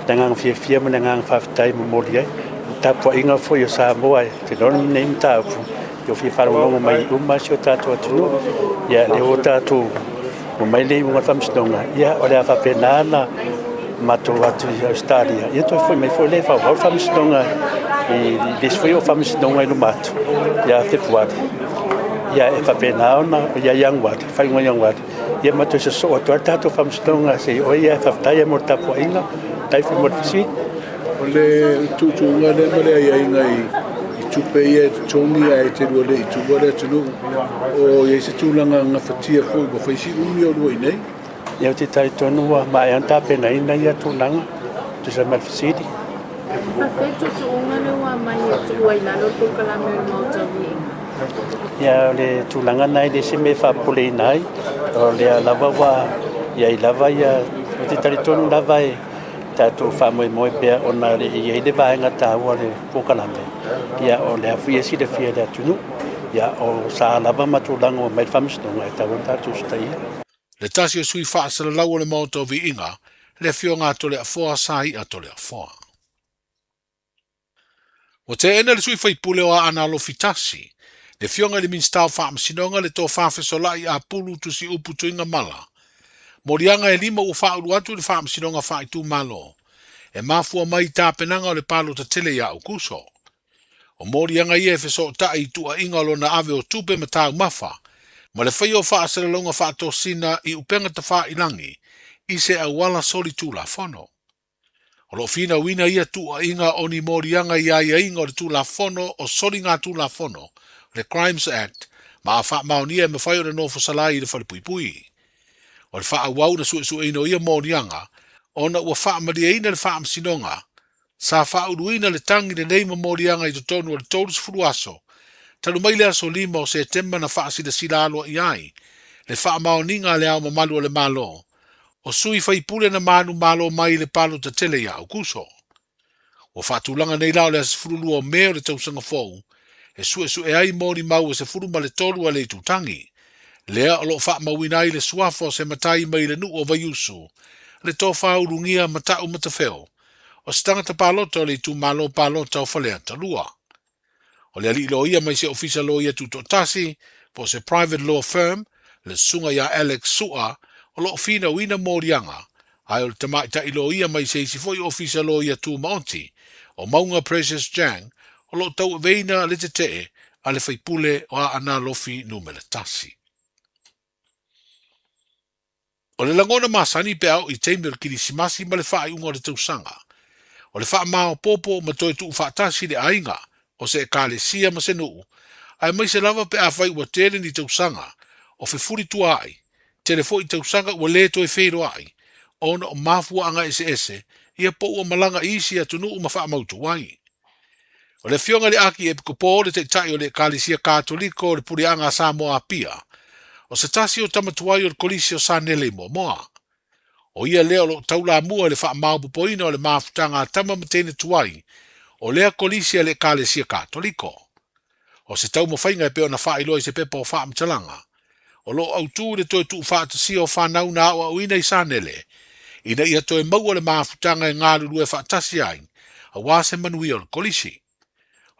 Le agaga fiafia ma le agaga faafetai e momoli ai. Le tapuaiga foi o Samoa e te iloa lenei mataupu, ia ua fia faalogologo mai uma si o tatou atunuu. Ia lea ua tatou omai le iuga o le faamasinoga, ia o le a faapena ona matou o atu i Ausetalia, ia toe foi mai foi lea e faaauau le faamasinoga i le isi foi o faamasinoga i luma atu ia Fepuari. Ia e faapena ona ia Ianuari, faaiuga o Ianuari, ia ma toe sosoo atu ai le tatou faamasinoga se i oo ia. Faafetai ai mo le tapuaiga, faafetai foi mo le fesili. O le tuutuuga lea ma le aiaiga i tupe ia e totogi ae te lua le i tuua le atunuu, o i ai se tulaga gafatia foi ua fai si umi o lua i inei? Ia ou te talitonu ua maea ona tapenaina ia tulaga e tusa ma le fesili. Faafetai tuutuuga lea ua aumai e tuu ai i lalo le polokalame o le Maota o Viiga. Ia o le tulaga lena e le o se mea e faapopoleina ai, o lea lava ua i ai lava ia, ou te talitonu lava e tatou faamoemoe pea ona e i ai le vaega taua o le polokalame, ia o lea foi e silafia e le atunuu, ia o sa lava ma tulaga ua aumai le faamasinoga e tatau ona tatou usitaia. Le tasi o sui faasalalau o le Maota o Viiga, le Afioga a Toleafoa Sai'a Toleafoa. Ua teena le sui faipule o Aana Alofi Tasi, le Afioga i le Minisita o Faamasinoga le Tofa Fesola'i Apulu Tusiupu Tuigamala, moliaga e lima ua faaulu atu i le Faamasinoga Faaitumalo, e mafua mai i tapenaga o le palota tele ia Aukuso. O moliaga ia e fesootai i tuuaiga o lona ave o tupe ma taumafa, ma le faia o faasalalauga faatosina i upega tafailagi i se auala solitulafono. O lo o finauina ia tuuaiga o ni moliaga i aiaiga o le Tulafono o Soligatulafono, le Crimes Act, ma a faamaonia e mafai ona nofo salai i le falepuipui. O le faaauau na suesueina o ia moliaga ona ua faamalieina le Faamasinoga sa faauluina le tagi lenei ma moliaga i totonu o le 30 aso talu mai le aso 5 o Setema na faasilasila aloaia ai Le faamaoniga a Le Ao Mamalu o le Malo, o sui faipule na manumalo mai i le palota tele ia Aukuso. Ua faatulaga nei la o le aso 12 o Me o le tausaga fou e suesue ai molimau e 13 a le itutagi, lea o lo o faamauina ai le suafa o se matai mai le nuu o Vaiusu, le Tofa Ulugia Mata'u Matafeo, o se tagata palota o le itumalo palota o Faleata 2. O le alii loia mai se ofisa loia tutoatasi, po o se private law firm, le susuga ia Alex Su'a, o lo o finauina moliaga, ae o le tamaitai loia mai se isi foi ofisa loia tumaoti, o Mauga Precious Jang, o lo o tauaveina le tetee a le faipule o Aana Alofi Numera 1. O le lagona masani pe a oo i taimi o le Kirisimasi ma le faaiuga o le tausaga, o le faamaopoopo ma toe tuufaatasi le aiga, o se ekalesia ma se nuu, aemaise lava pe afai ua tele ni tausaga o fefulitua ai, tele foi tausaga ua le toe feiloai ona o mafuaaga eseese ia po ua malaga i isi atunuu ma faamautu ai. O le Afioga i le Akiepikopo, le Taitai o le Ekalesia Katoliko o le Puleaga a Samoa Apia, o se tasi o tama tuai o le Kolisi o Sanele i Moamoa. O ia lea o lo o taulamua i le faamaopoopoina o le mafutaga a tama ma teine tuai o lea Kolisi a le Ekalesia Katoliko. O se taumafaiga e pei ona faailoa i se pepa o faamatalaga, o lo o autū i le toe tuufaatasia o fanau na aoaoina i Sanele, ina ia toe maua le mafutaga e galulue faatasi ai aua se manuia o le Kolisi.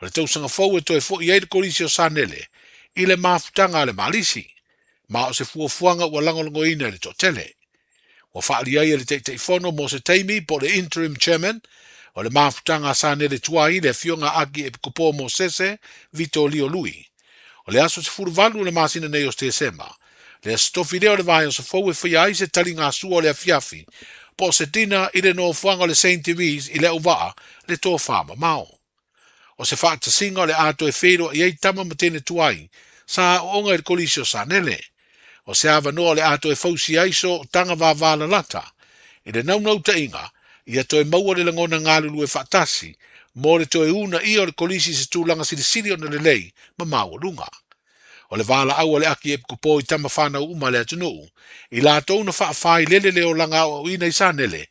O le tausaga fou e toe fo'i ai le Kolisi o Sanele i le mafutaga a le Malisi, ma o se fuafuaga ua lagolagoina e le toatele. Ua faaalia ai e le Taitaifono mo se taimi po o le Interim Chairman o le mafutaga a Sanele Tuai, le Afioga a Akiepikopo Mosese Vito Lio Lui. O le aso 18 o le masina nei o Tesema, le aso tofi lea o le vaiaso fou e faia ai se taligasua o le afiafi po o se dinner i le nofoaga o le Saint Therese i Leauvaa, le tofa mamao. O se faatasiga o le a toe feiloai ai tama ma teine tuai sa aooga i le Kolisi o Sanele. O se avanoa o le a toe fausia ai sootaga vavalalata i le naunautaiga ia toe maua le lagona galulue faatasi mo le toe uunaia o le Kolisi i se tulaga silisili ona lelei ma maualuga. O le valaau a le Akiepikopo i tama fanau uma a le atunuu, i latou na faafailele le olaga aoaoina i Sanele,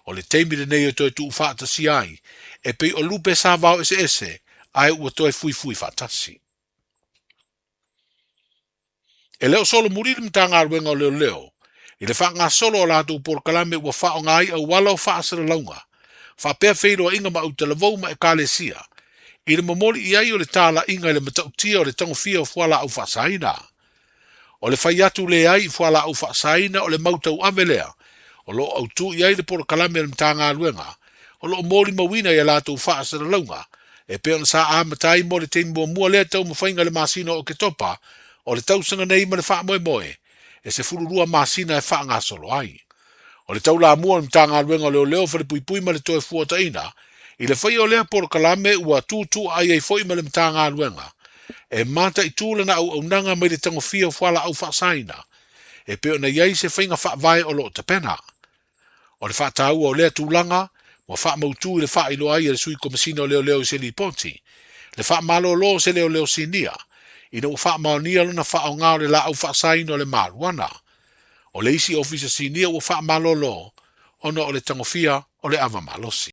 o le taimi lenei e toe tuufaatasia ai, e pei o lupe sa vao eseese ae ua toe fuifui faatasi. E le o solomuli le Matagaluega o Leoleo i le faagasolo o latou polokalame ua faaaoga ai auala o faasalalauga faapea feiloaiga ma autalavou ma ekalesia i le momoli i ai o le talaiga i le matautia o le tagofia o fualaau faasaina. O le fai atu leai i fualaau faasaina o le mau tauave lea o lo o autū i ai le polokalame a le Matagaluega o lo o molimauina i a latou faasalalauga e pei ona sa amata ai mo le taimi muamua lea taumafaiga i le masina o Oketopa o le tausaga nei ma le faamoemoe e 12 masina e faagasolo ai. O le taulamua o le Matagaluega o Leoleo, Falepuipui ma le Toefuataiga i le faia o lea polokalame ua tutuaai ai foi ma le Matagaluega e mataitu lana auaunaga mai le tagofia o fualaau faasaina e pei ona i ai se faiga faavae o lo o tapena. O le faataua o lea tulaga ua faamautu i le faailoa ai e le Sui Komesina o Leoleo i se lipoti le faamalolo o se leoleo sinia ina ua faamaonia lona faaaoga o le laau faasaina o le marijuana. O le isi ofisa sinia ua faamalolo ona o le tagofia o le ava malosi.